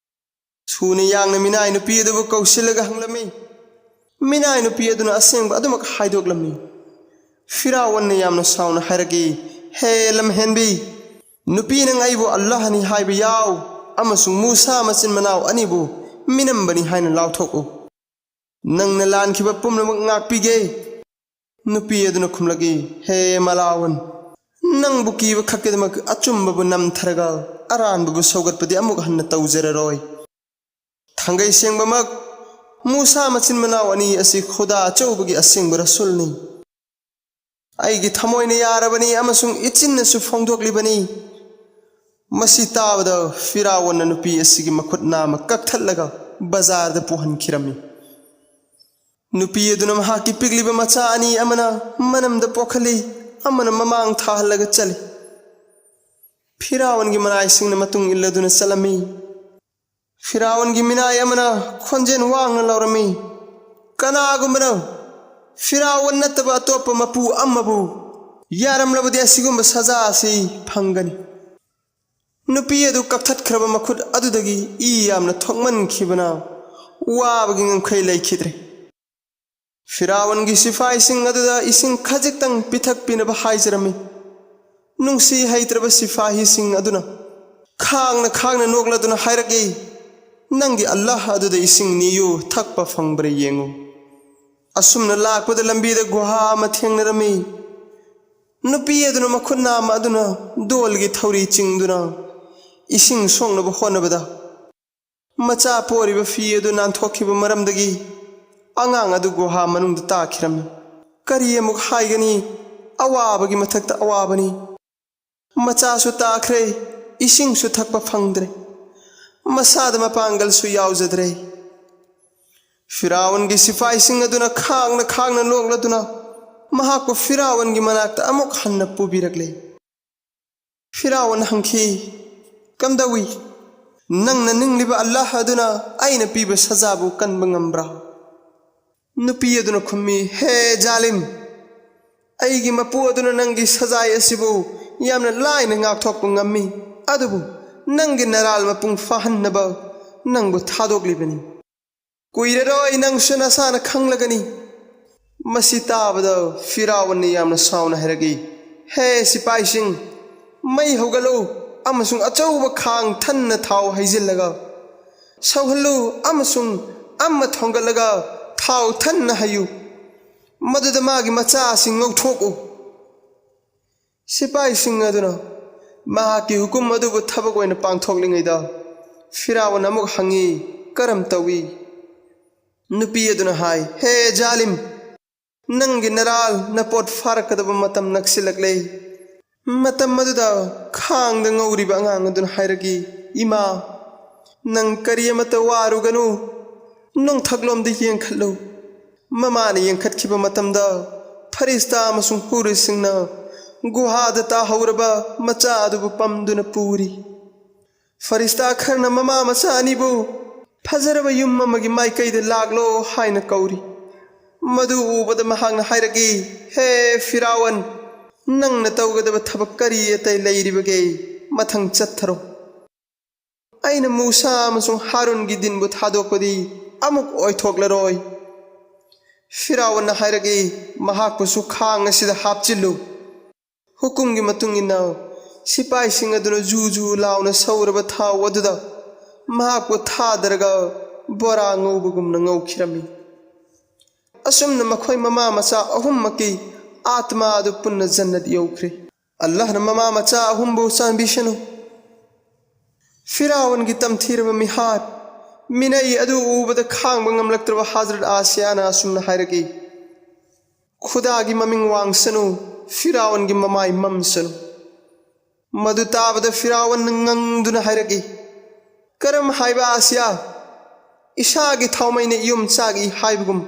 ꯊꯨꯅ ꯌꯥꯡꯅ ꯃꯤꯅꯥꯏ ꯅꯨꯄꯤ ꯑꯗꯨꯕꯨ ꯀꯧꯁꯤꯜꯂꯒ ꯍꯪꯂꯝꯃꯤ꯫ ꯃꯤꯅꯥꯏ ꯅꯨꯄꯤ ꯑꯗꯨꯅ ꯑꯁꯦꯡꯕ ꯑꯗꯨꯃꯛ ꯍꯥꯏꯗꯣꯛꯂꯝꯃꯤ꯫ ꯐꯤꯔꯥꯎꯟꯅ ꯌꯥꯝꯅ ꯁꯥꯎꯅ ꯍꯥꯏꯔꯛꯏ, "ꯍꯦ ꯂꯝꯍꯦꯟꯕꯤ, ꯅꯨꯄꯤ ꯅꯪ ꯑꯩꯕꯨ ꯑꯜꯂꯥꯍꯅꯤ ꯍꯥꯏꯕ ꯌꯥꯎ ꯑꯃꯁꯨꯡ ꯃꯨꯁꯥ ꯃꯆꯤꯟ ꯃꯅꯥꯎ ꯑꯅꯤꯕꯨ ꯃꯤꯅꯝꯕꯅꯤ ꯍꯥꯏꯅ ꯂꯥꯎꯊꯣꯛꯎ꯫ ꯅꯪꯅ ꯂꯥꯟꯈꯤꯕ ꯄꯨꯝꯅꯃꯛ ꯉꯥꯛꯄꯤꯒꯦ꯫" ꯅꯨꯄꯤ ꯑꯗꯨꯅ ꯈꯨꯝꯂꯛꯏ, "ꯍꯦ ꯃꯂꯥꯋꯟ, ꯅꯪꯕꯨ ꯀꯤꯕ ꯈꯛꯀꯤꯗꯃꯛ ꯑꯆꯨꯝꯕꯕꯨ ꯅꯝꯊꯔꯒ ꯑꯔꯥꯟꯕꯕꯨ ꯁꯧꯒꯠꯄꯗꯤ ꯑꯃꯨꯛ ꯍꯟꯅ ꯇꯧꯖꯔꯔꯣꯏ꯫ ꯊꯥꯡꯒꯩ ꯁꯦꯡꯕꯃꯛ ꯃꯨꯁꯥ ꯃꯆꯤꯟ ꯃꯅꯥꯎ ꯑꯅꯤ ꯑꯁꯤ ꯈꯨꯗꯥ ꯑꯆꯧꯕꯒꯤ ꯑꯁꯦꯡꯕ ꯔꯁꯨꯜꯅꯤ꯫ ꯑꯩꯒꯤ ꯊꯃꯣꯏꯅ ꯌꯥꯔꯕꯅꯤ ꯑꯃꯁꯨꯡ ꯏꯆꯤꯟꯅꯁꯨ ꯐꯣꯡꯗꯣꯛꯂꯤꯕꯅꯤ꯫" ꯃꯁꯤ ꯇꯥꯕꯗ ꯐꯤꯔꯥꯎꯟꯅ ꯅꯨꯄꯤ ꯑꯁꯤꯒꯤ ꯃꯈꯨꯠ ꯅꯥꯝꯃ ꯀꯛꯊꯠꯂꯒ ꯕꯖꯥꯔꯗ ꯄꯨꯍꯟꯈꯤꯔꯝꯃꯤ꯫ ꯅꯨꯄꯤ ꯑꯗꯨꯅ ꯃꯍꯥꯛꯀꯤ ꯄꯤꯛꯂꯤꯕ ꯃꯆꯥ ꯑꯅꯤ, ꯑꯃꯅ ꯃꯅꯝꯗ ꯄꯣꯛꯍꯜꯂꯤ, ꯑꯃꯅ ꯃꯃꯥꯡ ꯊꯥꯍꯜꯂꯒ ꯆꯠꯂꯤ꯫ ꯐꯤꯔꯥꯎꯟꯒꯤ ꯃꯅꯥꯏꯁꯤꯡꯅ ꯃꯇꯨꯡ ꯏꯜꯂꯗꯨꯅ ꯆꯠꯂꯝꯃꯤ꯫ ꯐꯤꯔꯥꯎꯟꯒꯤ ꯃꯤꯅꯥꯏ ꯑꯃꯅ ꯈꯣꯟꯖꯦꯜ ꯋꯥꯡꯅ ꯂꯥꯎꯔꯝꯃꯤ, "ꯀꯅꯥꯒꯨꯝꯕꯅ ꯐꯤꯔꯥꯎꯟ ꯅꯠꯇꯕ ꯑꯇꯣꯞꯄ ꯃꯄꯨ ꯑꯃꯕꯨ ꯌꯥꯔꯝꯂꯕꯗꯤ ꯑꯁꯤꯒꯨꯝꯕ ꯁꯖꯥ ꯑꯁꯤ ꯐꯪꯒꯅꯤ꯫" ꯅꯨꯄꯤ ꯑꯗꯨ ꯀꯛꯊꯠꯈ꯭ꯔꯕ ꯃꯈꯨꯠ ꯑꯗꯨꯗꯒꯤ ꯏ ꯌꯥꯝꯅ ꯊꯣꯛꯃꯟꯈꯤꯕꯅ ꯋꯥꯕꯒꯤ ꯉꯝꯈꯩ ꯂꯩꯈꯤꯗ꯭ꯔꯦ꯫ ꯐꯤꯔꯥꯎꯟꯒꯤ ꯁꯤꯐꯥꯏꯁꯤꯡ ꯑꯗꯨꯗ ꯏꯁꯤꯡ ꯈꯖꯤꯛꯇꯪ ꯄꯤꯊꯛꯄꯤꯅꯕ ꯍꯥꯏꯖꯔꯝꯃꯤ꯫ ꯅꯨꯡꯁꯤ ꯍꯩꯇ꯭ꯔꯕ ꯁꯤꯐꯥꯍꯤꯁꯤꯡ ꯑꯗꯨꯅ ꯈꯥꯡꯅ ꯈꯥꯡꯅ ꯅꯣꯛꯂꯗꯨꯅ ꯍꯥꯏꯔꯛꯏ, "ꯅꯪꯒꯤ ꯑꯜꯂꯥꯍ ꯑꯗꯨꯗ ꯏꯁꯤꯡ ꯅꯤꯌꯨ, ꯊꯛꯄ ꯐꯪꯕ꯭ꯔꯥ ꯌꯦꯡꯉꯨ꯫" ꯑꯁꯨꯝꯅ ꯂꯥꯛꯄꯗ ꯂꯝꯕꯤꯗ ꯒꯨꯍꯥ ꯑꯃ ꯊꯦꯡꯅꯔꯝꯃꯤ꯫ ꯅꯨꯄꯤ ꯑꯗꯨꯅ ꯃꯈꯨꯠ ꯅꯥꯝꯃ ꯑꯗꯨꯅ ꯗꯣꯜꯒꯤ ꯊꯧꯔꯤ ꯆꯤꯡꯗꯨꯅ ꯏꯁꯤꯡ ꯁꯣꯛꯅꯕ ꯍꯣꯠꯅꯕꯗ ꯃꯆꯥ ꯄꯣꯔꯤꯕ ꯐꯤ ꯑꯗꯨ ꯅꯥꯟꯊꯣꯛꯈꯤꯕ ꯃꯔꯝꯗꯒꯤ ꯑꯉꯥꯡ ꯑꯗꯨ ꯒꯨꯍꯥ ꯃꯅꯨꯡꯗ ꯇꯥꯈꯤꯔꯝꯃꯤ꯫ ꯀꯔꯤ ꯑꯃꯨꯛ ꯍꯥꯏꯒꯅꯤ? ꯑꯋꯥꯕꯒꯤ ꯃꯊꯛꯇ ꯑꯋꯥꯕꯅꯤ꯫ ꯃꯆꯥꯁꯨ ꯇꯥꯈ꯭ꯔꯦ, ꯏꯁꯤꯡꯁꯨ ꯊꯛꯄ ꯐꯪꯗ꯭ꯔꯦ, ꯃꯁꯥꯗ ꯃꯄꯥꯡꯒꯜꯁꯨ ꯌꯥꯎꯖꯗ꯭ꯔꯦ꯫ ꯐꯤꯔꯥꯎꯟꯒꯤ ꯁꯤꯐꯥꯏꯁꯤꯡ ꯑꯗꯨꯅ ꯈꯥꯡꯅ ꯈꯥꯡꯅ ꯅꯣꯛꯂꯗꯨꯅ ꯃꯍꯥꯛꯄꯨ ꯐꯤꯔꯥꯎꯟꯒꯤ ꯃꯅꯥꯛꯇ ꯑꯃꯨꯛ ꯍꯟꯅ ꯄꯨꯕꯤꯔꯛꯂꯦ꯫ ꯐꯤꯔꯥꯎꯟ ꯍꯪꯈꯤ, "ꯀꯝꯗꯧꯏ? ꯅꯪꯅ ꯅꯤꯡꯂꯤꯕ ꯑꯜꯂꯥꯍ ꯑꯗꯨꯅ ꯑꯩꯅ ꯄꯤꯕ ꯁꯖꯥꯕꯨ ꯀꯟꯕ ꯉꯝꯕ꯭ꯔꯥ?" ꯅꯨꯄꯤ ꯑꯗꯨꯅ ꯈꯨꯝꯃꯤ, "ꯍꯦ ꯖꯥꯂꯤꯝ, ꯑꯩꯒꯤ ꯃꯄꯨ ꯑꯗꯨꯅ ꯅꯪꯒꯤ ꯁꯖꯥꯏ ꯑꯁꯤꯕꯨ ꯌꯥꯝꯅ ꯂꯥꯏꯅ ꯉꯥꯛꯊꯣꯛꯄ ꯉꯝꯃꯤ, ꯑꯗꯨꯕꯨ ꯅꯪꯒꯤ ꯅꯔꯥꯜ ꯃꯄꯨꯡ ꯐꯥꯍꯟꯅꯕ ꯅꯪꯕꯨ ꯊꯥꯗꯣꯛꯂꯤꯕꯅꯤ꯫ ꯀꯨꯏꯔꯔꯣꯏ ꯅꯪꯁꯨ ꯅꯁꯥꯅ ꯈꯪꯂꯒꯅꯤ꯫" ꯃꯁꯤ ꯇꯥꯕꯗ ꯐꯤꯔꯥꯎꯟꯅ ꯌꯥꯝꯅ ꯁꯥꯎꯅ ꯍꯥꯏꯔꯛꯏ, "ꯍꯦ ꯁꯤꯄꯥꯏꯁꯤꯡ, ꯃꯩ ꯍꯧꯒꯠꯂꯨ ꯑꯃꯁꯨꯡ ꯑꯆꯧꯕ ꯈꯥꯡ ꯊꯟꯅ ꯊꯥꯎ ꯍꯩꯖꯤꯜꯂꯒ ꯁꯧꯍꯜꯂꯨ ꯑꯃꯁꯨꯡ ꯑꯃ ꯊꯣꯡꯒꯠꯂꯒ ꯊꯥꯎ ꯊꯟꯅ ꯍꯩꯌꯨ꯫ ꯃꯗꯨꯗ ꯃꯥꯒꯤ ꯃꯆꯥꯁꯤꯡ ꯉꯧꯊꯣꯛꯎ꯫" ꯁꯤꯄꯥꯏꯁꯤꯡ ꯑꯗꯨꯅ ꯃꯍꯥꯛꯀꯤ ꯍꯨꯀꯨꯝ ꯑꯗꯨꯕꯨ ꯊꯕꯛ ꯑꯣꯏꯅ ꯄꯥꯡꯊꯣꯛꯂꯤꯉꯩꯗ ꯐꯤꯔꯥꯎꯟ ꯑꯃꯨꯛ ꯍꯪꯉꯤ, "ꯀꯔꯝ ꯇꯧꯏ?" ꯅꯨꯄꯤ ꯑꯗꯨꯅ ꯍꯥꯏ, "ꯍꯦ ꯖꯥꯂꯤꯝ, ꯅꯪꯒꯤ ꯅꯔꯥꯜ ꯅꯄꯣꯠ ꯐꯥꯔꯛꯀꯗꯕ ꯃꯇꯝ ꯅꯛꯁꯤꯜꯂꯛꯂꯦ꯫" ꯃꯇꯝ ꯑꯗꯨꯗ ꯈꯥꯡꯗ ꯉꯧꯔꯤꯕ ꯑꯉꯥꯡ ꯑꯗꯨꯅ ꯍꯥꯏꯔꯛꯏ, "ꯏꯃꯥ, ꯅꯪ ꯀꯔꯤ ꯑꯃꯠꯇ ꯋꯥꯔꯨꯒꯅꯨ, ꯅꯣꯡꯊꯛꯂꯣꯝꯗ ꯌꯦꯡꯈꯠꯂꯨ꯫" ꯃꯃꯥꯅ ꯌꯦꯡꯈꯠꯈꯤꯕ ꯃꯇꯝꯗ ꯐꯔꯤꯁꯇꯥ ꯑꯃꯁꯨꯡ ꯍꯨꯔꯤꯁꯤꯡꯅ ꯒꯨꯍꯥꯗ ꯇꯥꯍꯧꯔꯕ ꯃꯆꯥ ꯑꯗꯨꯕꯨ ꯄꯝꯗꯨꯅ ꯄꯨꯔꯤ꯫ ꯐꯔꯤꯁꯇꯥ ꯈꯔꯅ ꯃꯃꯥ ꯃꯆꯥ ꯑꯅꯤꯕꯨ ꯐꯖꯔꯕ ꯌꯨꯝ ꯑꯃꯒꯤ ꯃꯥꯏꯀꯩꯗ ꯂꯥꯛꯂꯣ ꯍꯥꯏꯅ ꯀꯧꯔꯤ꯫ ꯃꯗꯨ ꯎꯕꯗ ꯃꯍꯥꯛꯅ ꯍꯥꯏꯔꯛꯏ, "ꯍꯦ ꯐꯤꯔꯥꯎꯟ, ꯅꯪꯅ ꯇꯧꯒꯗꯕ ꯊꯕꯛ ꯀꯔꯤ ꯑꯇꯩ ꯂꯩꯔꯤꯕꯒꯦ? ꯃꯊꯪ ꯆꯠꯊꯔꯣ꯫ ꯑꯩꯅ ꯃꯨꯁꯥ ꯑꯃꯁꯨꯡ ꯍꯥꯔꯨꯟꯒꯤ ꯗꯤꯟꯕꯨ ꯊꯥꯗꯣꯛꯄꯗꯤ ꯑꯃꯨꯛ ꯑꯣꯏꯊꯣꯛꯂꯔꯣꯏ꯫" ꯐꯤꯔꯥꯎꯟꯅ ꯍꯥꯏꯔꯛꯏ, "ꯃꯍꯥꯛꯄꯨꯁꯨ ꯈꯥꯡ ꯑꯁꯤꯗ ꯍꯥꯞꯆꯤꯜꯂꯨ꯫" ꯍꯨꯀꯨꯝꯒꯤ ꯃꯇꯨꯡ ꯏꯟꯅ ꯁꯤꯄꯥꯏꯁꯤꯡ ꯑꯗꯨꯅ ꯖꯨ ꯖꯨ ꯂꯥꯎꯅ ꯁꯧꯔꯕ ꯊꯥꯎ ꯑꯗꯨꯗ ꯃꯍꯥꯛꯄꯨ ꯊꯥꯗꯔꯒ ꯕꯣꯔꯥ ꯉꯧꯕꯒꯨꯝꯅ ꯉꯧꯈꯤꯔꯝꯃꯤ꯫ ꯑꯁꯨꯝꯅ ꯃꯈꯣꯏ ꯃꯃꯥ ꯃꯆꯥ ꯑꯍꯨꯝꯃꯛꯀꯤ ꯑꯥꯠꯃꯥ ꯑꯗꯨ ꯄꯨꯟꯅ ꯖꯟꯅꯠ ꯌꯧꯈ꯭ꯔꯦ꯫ ꯑꯜꯂꯥꯍꯅ ꯃꯃꯥ ꯃꯆꯥ ꯑꯍꯨꯝꯕꯨ ꯆꯥꯟꯕꯤꯁꯅꯨ꯫ ꯐꯤꯔꯥꯎꯟꯒꯤ ꯇꯝꯊꯤꯔꯕ ꯃꯤꯍꯥꯠ, ꯃꯤꯅꯩ ꯑꯗꯨ ꯎꯕꯗ ꯈꯥꯡꯕ ꯉꯝꯂꯛꯇ꯭ꯔꯕ ꯍꯖꯔꯠ ꯑꯥꯁꯤꯌꯥꯅ ꯑꯁꯨꯝꯅ ꯍꯥꯏꯔꯛꯏ, "ꯈꯨꯗꯥꯒꯤ ꯃꯃꯤꯡ ꯋꯥꯡꯁꯅꯨ, ꯐꯤꯔꯥꯎꯟꯒꯤ ꯃꯃꯥꯏ ꯃꯝꯁꯅꯨ꯫ ꯃꯗꯨ ꯇꯥꯕꯗ ꯐꯤꯔꯥꯎꯟꯅ ꯉꯪꯗꯨꯅ ꯍꯥꯏꯔꯛꯏ, "ꯀꯔꯝ ꯍꯥꯏꯕ ꯑꯥꯁꯤꯌꯥ? ꯏꯁꯥꯒꯤ ꯊꯥꯎꯃꯩꯅ ꯌꯨꯝ ꯆꯥꯛꯏ ꯍꯥꯏꯕꯒꯨꯝ,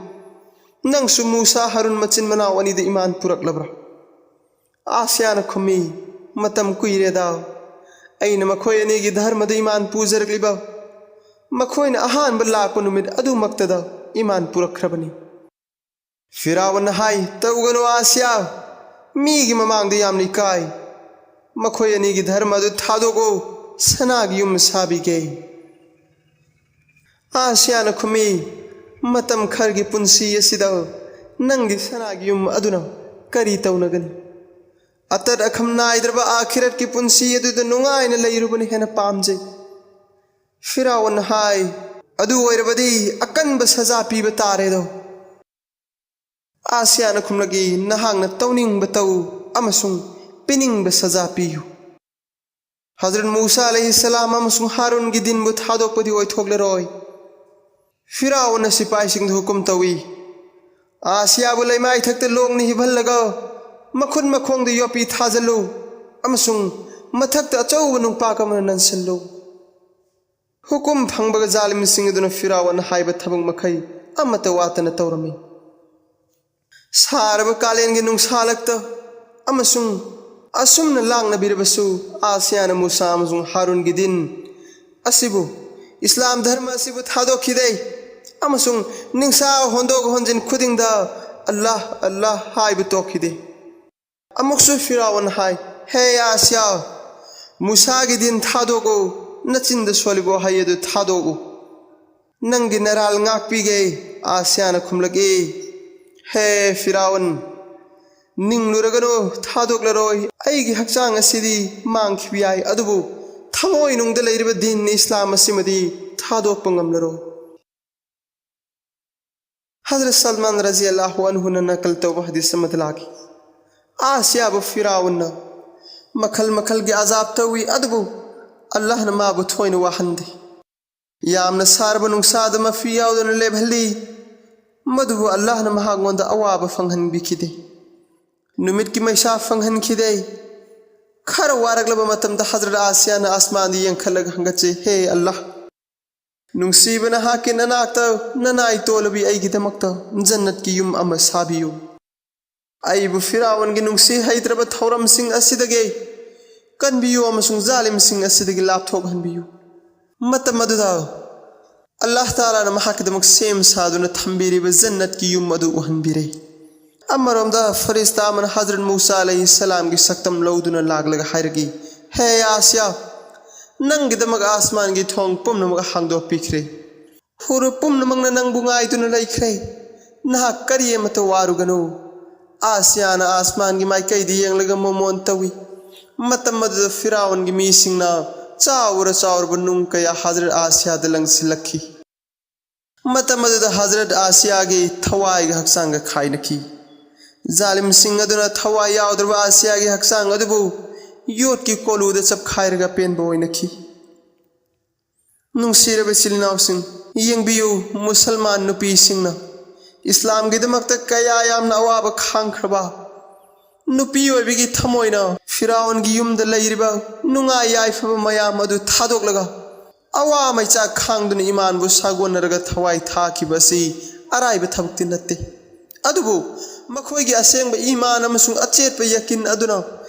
ꯅꯪꯁꯨ ꯃꯨꯁꯥ ꯍꯥꯔꯨꯟ ꯃꯆꯤꯟ ꯃꯅꯥꯎ ꯑꯅꯤꯗ ꯏꯃꯥꯟ ꯄꯨꯔꯛꯂꯕ꯭ꯔꯥ?" ꯑꯥꯁꯤꯌꯥꯅ ꯈꯨꯝꯃꯤ, "ꯃꯇꯝ ꯀꯨꯏꯔꯦꯗ ꯑꯩꯅ ꯃꯈꯣꯏ ꯑꯅꯤꯒꯤ ꯙꯔꯃꯗ ꯏꯃꯥꯟ ꯄꯨꯖꯔꯛꯂꯤꯕ꯫ ꯃꯈꯣꯏꯅ ꯑꯍꯥꯟꯕ ꯂꯥꯛꯄ ꯅꯨꯃꯤꯠ ꯑꯗꯨꯃꯛꯇꯗ ꯏꯃꯥꯟ ꯄꯨꯔꯛꯈ꯭ꯔꯕꯅꯤ꯫" ꯐꯤꯔꯥꯎꯟꯅ ꯍꯥꯏ, "ꯇꯧꯒꯅꯨ ꯑꯥꯁꯤꯌꯥ, ꯃꯤꯒꯤ ꯃꯃꯥꯡꯗ ꯌꯥꯝꯅ ꯏꯀꯥꯏ꯫ ꯃꯈꯣꯏ ꯑꯅꯤꯒꯤ ꯙꯔꯃ ꯑꯗꯨ ꯊꯥꯗꯣꯛꯎ, ꯁꯅꯥꯒꯤ ꯌꯨꯝ ꯁꯥꯕꯤꯒꯦ꯫" ꯑꯥꯁꯤꯌꯥꯅ ꯈꯨꯝꯃꯤ, "ꯃꯇꯝ ꯈꯔꯒꯤ ꯄꯨꯟꯁꯤ ꯑꯁꯤꯗ ꯅꯪꯒꯤ ꯁꯅꯥꯒꯤ ꯌꯨꯝ ꯑꯗꯨꯅ ꯀꯔꯤ ꯇꯧꯅꯒꯅꯤ? ꯑꯇꯠ ꯑꯈꯝ ꯅꯥꯏꯗ꯭ꯔꯕ ꯑꯥꯈꯤꯔꯠꯀꯤ ꯄꯨꯟꯁꯤ ꯑꯗꯨꯗ ꯅꯨꯡꯉꯥꯏꯅ ꯂꯩꯔꯨꯕꯅ ꯍꯦꯟꯅ ꯄꯥꯝꯖꯩ꯫" ꯐꯤꯔꯥꯎꯟꯅ ꯍꯥꯏ, "ꯑꯗꯨ ꯑꯣꯏꯔꯕꯗꯤ ꯑꯀꯟꯕ ꯁꯖꯥ ꯄꯤꯕ ꯇꯥꯔꯦꯗꯣ꯫" ꯑꯥꯁꯤꯌꯥꯅ ꯈꯨꯝꯂꯛꯏ, "ꯅꯍꯥꯛꯅ ꯇꯧꯅꯤꯡꯕ ꯇꯧ ꯑꯃꯁꯨꯡ ꯄꯤꯅꯤꯡꯕ ꯁꯖꯥ ꯄꯤꯌꯨ꯫ ꯍꯖꯔꯠ ꯃꯨꯁꯥ ꯑꯂꯩꯍꯤꯁꯁꯂꯥꯝ ꯑꯃꯁꯨꯡ ꯍꯥꯔꯨꯟꯒꯤ ꯗꯤꯟꯕꯨ ꯊꯥꯗꯣꯛꯄꯗꯤ ꯑꯣꯏꯊꯣꯛꯂꯔꯣꯏ꯫" ꯐꯤꯔꯥꯎꯟꯅ ꯁꯤꯄꯥꯏꯁꯤꯡꯗ ꯍꯨꯀꯨꯝ ꯇꯧꯏ, "ꯑꯥꯁꯤꯌꯥꯕꯨ ꯂꯩꯃꯥꯏꯊꯛꯇ ꯂꯣꯡꯅ ꯍꯤꯞꯍꯜꯂꯒ ꯃꯈꯨꯠ ꯃꯈꯣꯡꯗ ꯌꯣꯠꯄꯤ ꯊꯥꯖꯤꯜꯂꯨ ꯑꯃꯁꯨꯡ ꯃꯊꯛꯇ ꯑꯆꯧꯕ ꯅꯨꯡꯄꯥꯛ ꯑꯃꯅ ꯅꯟꯁꯤꯜꯂꯨ꯫" ꯍꯨꯀꯨꯝ ꯐꯪꯕꯒ ꯖꯥꯂꯤꯝꯁꯤꯡ ꯑꯗꯨꯅ ꯐꯤꯔꯥꯎꯟꯅ ꯍꯥꯏꯕ ꯊꯕꯛ ꯃꯈꯩ ꯑꯃꯠꯇ ꯋꯥꯠꯇꯅ ꯇꯧꯔꯝꯃꯤ꯫ ꯁꯥꯔꯕ ꯀꯥꯂꯦꯟꯒꯤ ꯅꯨꯡꯁꯥꯂꯛꯇ ꯑꯃꯁꯨꯡ ꯑꯁꯨꯝꯅ ꯂꯥꯡꯅꯕꯤꯔꯕꯁꯨ, ꯑꯥꯁꯤꯌꯥꯅ ꯃꯨꯁꯥ ꯑꯃꯁꯨꯡ ꯍꯥꯔꯨꯟꯒꯤ ꯗꯤꯟ ꯑꯁꯤꯕꯨ, ꯏꯁꯂꯥꯝ ꯙꯔꯃ ꯑꯁꯤꯕꯨ ꯊꯥꯗꯣꯛꯈꯤꯗꯦ ꯑꯃꯁꯨꯡ ꯅꯤꯡꯁꯥ ꯍꯣꯟꯗꯣꯛ ꯍꯣꯟꯖꯤꯟ ꯈꯨꯗꯤꯡꯗ "ꯑꯜꯂꯥꯍ, ꯑꯜꯂꯥꯍ" ꯍꯥꯏꯕ ꯇꯣꯛꯈꯤꯗꯦ꯫ ꯑꯃꯨꯛꯁꯨ ꯐꯤꯔꯥꯎꯟ ꯍꯥꯏ, "ꯍꯦ ꯑꯥꯁꯤꯌꯥ, ꯃꯨꯁꯥꯒꯤ ꯗꯤꯟ ꯊꯥꯗꯣꯛꯎ, ꯅꯆꯤꯟꯗ ꯁꯣꯜꯂꯤꯕ ꯋꯥꯍꯩ ꯑꯗꯨ ꯊꯥꯗꯣꯛꯎ꯫ ꯅꯪꯒꯤ ꯅꯔꯥꯜ ꯉꯥꯛꯄꯤꯒꯦ꯫" ꯑꯥꯁꯤꯌꯥꯅ ꯈꯨꯝꯂꯛꯏ, "ꯍꯦ ꯐꯤꯔꯥꯎꯟ, ꯅꯤꯡꯂꯨꯔꯒꯅꯨ, ꯊꯥꯗꯣꯛꯂꯔꯣꯏ꯫ ꯑꯩꯒꯤ ꯍꯛꯆꯥꯡ ꯑꯁꯤꯗꯤ ꯃꯥꯡꯈꯤꯕ ꯌꯥꯏ, ꯑꯗꯨꯕꯨ ꯊꯃꯣꯏꯅꯨꯡꯗ ꯂꯩꯔꯤꯕ ꯗꯤꯟ ꯏꯁꯂꯥꯝ ꯑꯁꯤꯃꯗꯤ ꯊꯥꯗꯣꯛꯄ ꯉꯝꯂꯔꯣꯏ꯫" ꯍꯖꯔꯠ ꯁꯜꯃꯥꯟ ꯔꯖꯤꯌꯜꯂꯥꯍꯨ ꯑꯟꯍꯨꯅ ꯅꯀꯜ ꯇꯧꯕ ꯍꯗꯤꯁ ꯑꯃꯗ ꯂꯥꯛꯈꯤ, ꯑꯥꯁꯤꯌꯥꯕꯨ ꯐꯤꯔꯥꯎꯟꯅ ꯃꯈꯜ ꯃꯈꯜꯒꯤ ꯑꯖꯥꯕ ꯇꯧꯏ, ꯑꯗꯨꯕꯨ ꯑꯜꯂꯥꯍꯅ ꯃꯥꯕꯨ ꯊꯣꯏꯅ ꯋꯥꯍꯟꯗꯦ꯫ ꯌꯥꯝꯅ ꯁꯥꯔꯕ ꯅꯨꯡꯁꯥꯗ ꯃꯐꯤ ꯌꯥꯎꯗꯅ ꯂꯦꯞꯍꯜꯂꯤ, ꯃꯗꯨꯕꯨ ꯑꯜꯂꯥꯍꯅ ꯃꯍꯥꯛꯉꯣꯟꯗ ꯑꯋꯥꯕ ꯐꯪꯍꯟꯕꯤꯈꯤꯗꯦ꯫ ꯅꯨꯃꯤꯠꯀꯤ ꯃꯩꯁꯥ ꯐꯪꯍꯟꯈꯤꯗꯦ꯫ ꯈꯔ ꯋꯥꯔꯛꯂꯕ ꯃꯇꯝꯗ ꯍꯖꯔꯠ ꯑꯥꯁꯤꯌꯥꯅ ꯑꯁꯃꯥꯟꯗ ꯌꯦꯡꯈꯠꯂꯒ ꯍꯪꯒꯠꯆꯩ, "ꯍꯦ ꯑꯜꯂꯥꯍ, ꯅꯨꯡꯁꯤꯕ ꯅꯍꯥꯛꯀꯤ ꯅꯅꯥꯛꯇ ꯅꯅꯥꯏ ꯇꯣꯜꯂꯕꯤ ꯑꯩꯒꯤꯗꯃꯛꯇ ꯖꯟꯅꯠꯀꯤ ꯌꯨꯝ ꯑꯃ ꯁꯥꯕꯤꯌꯨ꯫ ꯑꯩꯕꯨ ꯐꯤꯔꯥꯎꯟꯒꯤ ꯅꯨꯡꯁꯤ ꯍꯩꯇ꯭ꯔꯕ ꯊꯧꯔꯝꯁꯤꯡ ꯑꯁꯤꯗꯒꯤ ꯀꯟꯕꯤꯌꯨ ꯑꯃꯁꯨꯡ ꯖꯥꯂꯤꯝꯁꯤꯡ ꯑꯁꯤꯗꯒꯤ ꯂꯥꯞꯊꯣꯛꯍꯟꯕꯤꯌꯨ"꯫ ꯃꯇꯝ ꯑꯗꯨꯗ ꯑꯜꯂꯥꯍ ꯇꯥꯂꯥꯅ ꯃꯍꯥꯛꯀꯤꯗꯃꯛ ꯁꯦꯝ ꯁꯥꯗꯨꯅ ꯊꯝꯕꯤꯔꯤꯕ ꯖꯟꯅꯠꯀꯤ ꯌꯨꯝ ꯑꯗꯨ ꯎꯍꯟꯕꯤꯔꯦ꯫ ꯑꯃꯔꯣꯝꯗ ꯐꯔꯤꯁꯇꯥ ꯑꯃꯅ ꯍꯖꯔꯠ ꯃꯨꯁꯥ ꯑꯂꯩꯍꯤ ꯁꯂꯥꯝꯒꯤ ꯁꯛꯇꯝ ꯂꯧꯗꯨꯅ ꯂꯥꯛꯂꯒ ꯍꯥꯏꯔꯛꯏ, "ꯍꯦ ꯑꯥꯁꯤꯌꯥ, ꯅꯪꯒꯤꯗꯃꯛ ꯑꯥꯁꯃꯥꯟꯒꯤ ꯊꯣꯡ ꯄꯨꯝꯅꯃꯛ ꯍꯥꯡꯗꯣꯛꯄꯤꯈ꯭ꯔꯦ꯫ ꯍꯨꯔꯨꯞ ꯄꯨꯝꯅꯃꯛꯅ ꯅꯪꯕꯨ ꯉꯥꯏꯗꯨꯅ ꯂꯩꯈ꯭ꯔꯦ꯫ ꯅꯍꯥꯛ ꯀꯔꯤ ꯑꯃꯠꯇ ꯋꯥꯔꯨꯒꯅꯨ"꯫ ꯑꯥꯁꯤꯌꯥꯅ ꯑꯥꯁꯃꯥꯟꯒꯤ ꯃꯥꯏꯀꯩꯗ ꯌꯦꯡꯂꯒ ꯃꯣꯃꯣꯟ ꯇꯧꯏ꯫ ꯃꯇꯝ ꯑꯗꯨꯗ ꯐꯤꯔꯥꯎꯟꯒꯤ ꯃꯤꯁꯤꯡꯅ ꯆꯥꯎꯔ ꯆꯥꯎꯔꯕ ꯅꯨꯡ ꯀꯌꯥ ꯍꯖꯔꯠ ꯑꯥꯁꯤꯌꯥꯗ ꯂꯪꯁꯤꯜꯂꯛꯈꯤ꯫ ꯃꯇꯝ ꯑꯗꯨꯗ ꯍꯖꯔꯠ ꯑꯥꯁꯤꯌꯥꯒꯤ ꯊꯋꯥꯏꯒ ꯍꯛꯆꯥꯡꯒ ꯈꯥꯏꯅꯈꯤ꯫ ꯖꯥꯂꯤꯝꯁꯤꯡ ꯑꯗꯨꯅ ꯊꯋꯥꯏ ꯌꯥꯎꯗ꯭ꯔꯕ ꯑꯥꯁꯤꯌꯥꯒꯤ ꯍꯛꯆꯥꯡ ꯑꯗꯨꯕꯨ ꯌꯣꯠꯀꯤ ꯀꯣꯂꯨꯗ ꯆꯞꯈꯥꯏꯔꯒ ꯑꯄꯦꯟꯕ ꯑꯣꯏꯅꯈꯤ꯫ ꯅꯨꯡꯁꯤꯔꯕ ꯏꯆꯤꯜ ꯏꯅꯥꯎꯁꯤꯡ, ꯌꯦꯡꯕꯤꯌꯨ, ꯃꯨꯁꯜꯃꯥꯟ ꯅꯨꯄꯤꯁꯤꯡꯅ ꯏꯁꯂꯥꯝꯒꯤꯗꯃꯛꯇ ꯀꯌꯥ ꯌꯥꯝꯅ ꯑꯋꯥꯕ ꯈꯥꯡꯈ꯭ꯔꯕ, ꯅꯨꯄꯤ ꯑꯣꯏꯕꯒꯤ ꯊꯃꯣꯏꯅ ꯐꯤꯔꯥꯎꯟꯒꯤ ꯌꯨꯝꯗ ꯂꯩꯔꯤꯕ ꯅꯨꯡꯉꯥꯏ ꯌꯥꯏꯐꯕ ꯃꯌꯥꯝ ꯑꯗꯨ ꯊꯥꯗꯣꯛꯂꯒ ꯑꯋꯥ ꯃꯩꯆꯥꯛ ꯈꯥꯡꯗꯨꯅ ꯏꯃꯥꯟꯕꯨ ꯁꯥꯒꯣꯟꯅꯔꯒ ꯊꯋꯥꯏ ꯊꯥꯈꯤꯕ ꯑꯁꯤ ꯑꯔꯥꯏꯕ ꯊꯕꯛꯇꯤ ꯅꯠꯇꯦ꯫ ꯑꯗꯨꯕꯨ ꯃꯈꯣꯏꯒꯤ ꯑꯁꯦꯡꯕ ꯏꯃꯥꯟ ꯑꯃꯁꯨꯡ ꯑꯆꯦꯠꯄ ꯌꯀꯤꯟ ꯑꯗꯨꯅ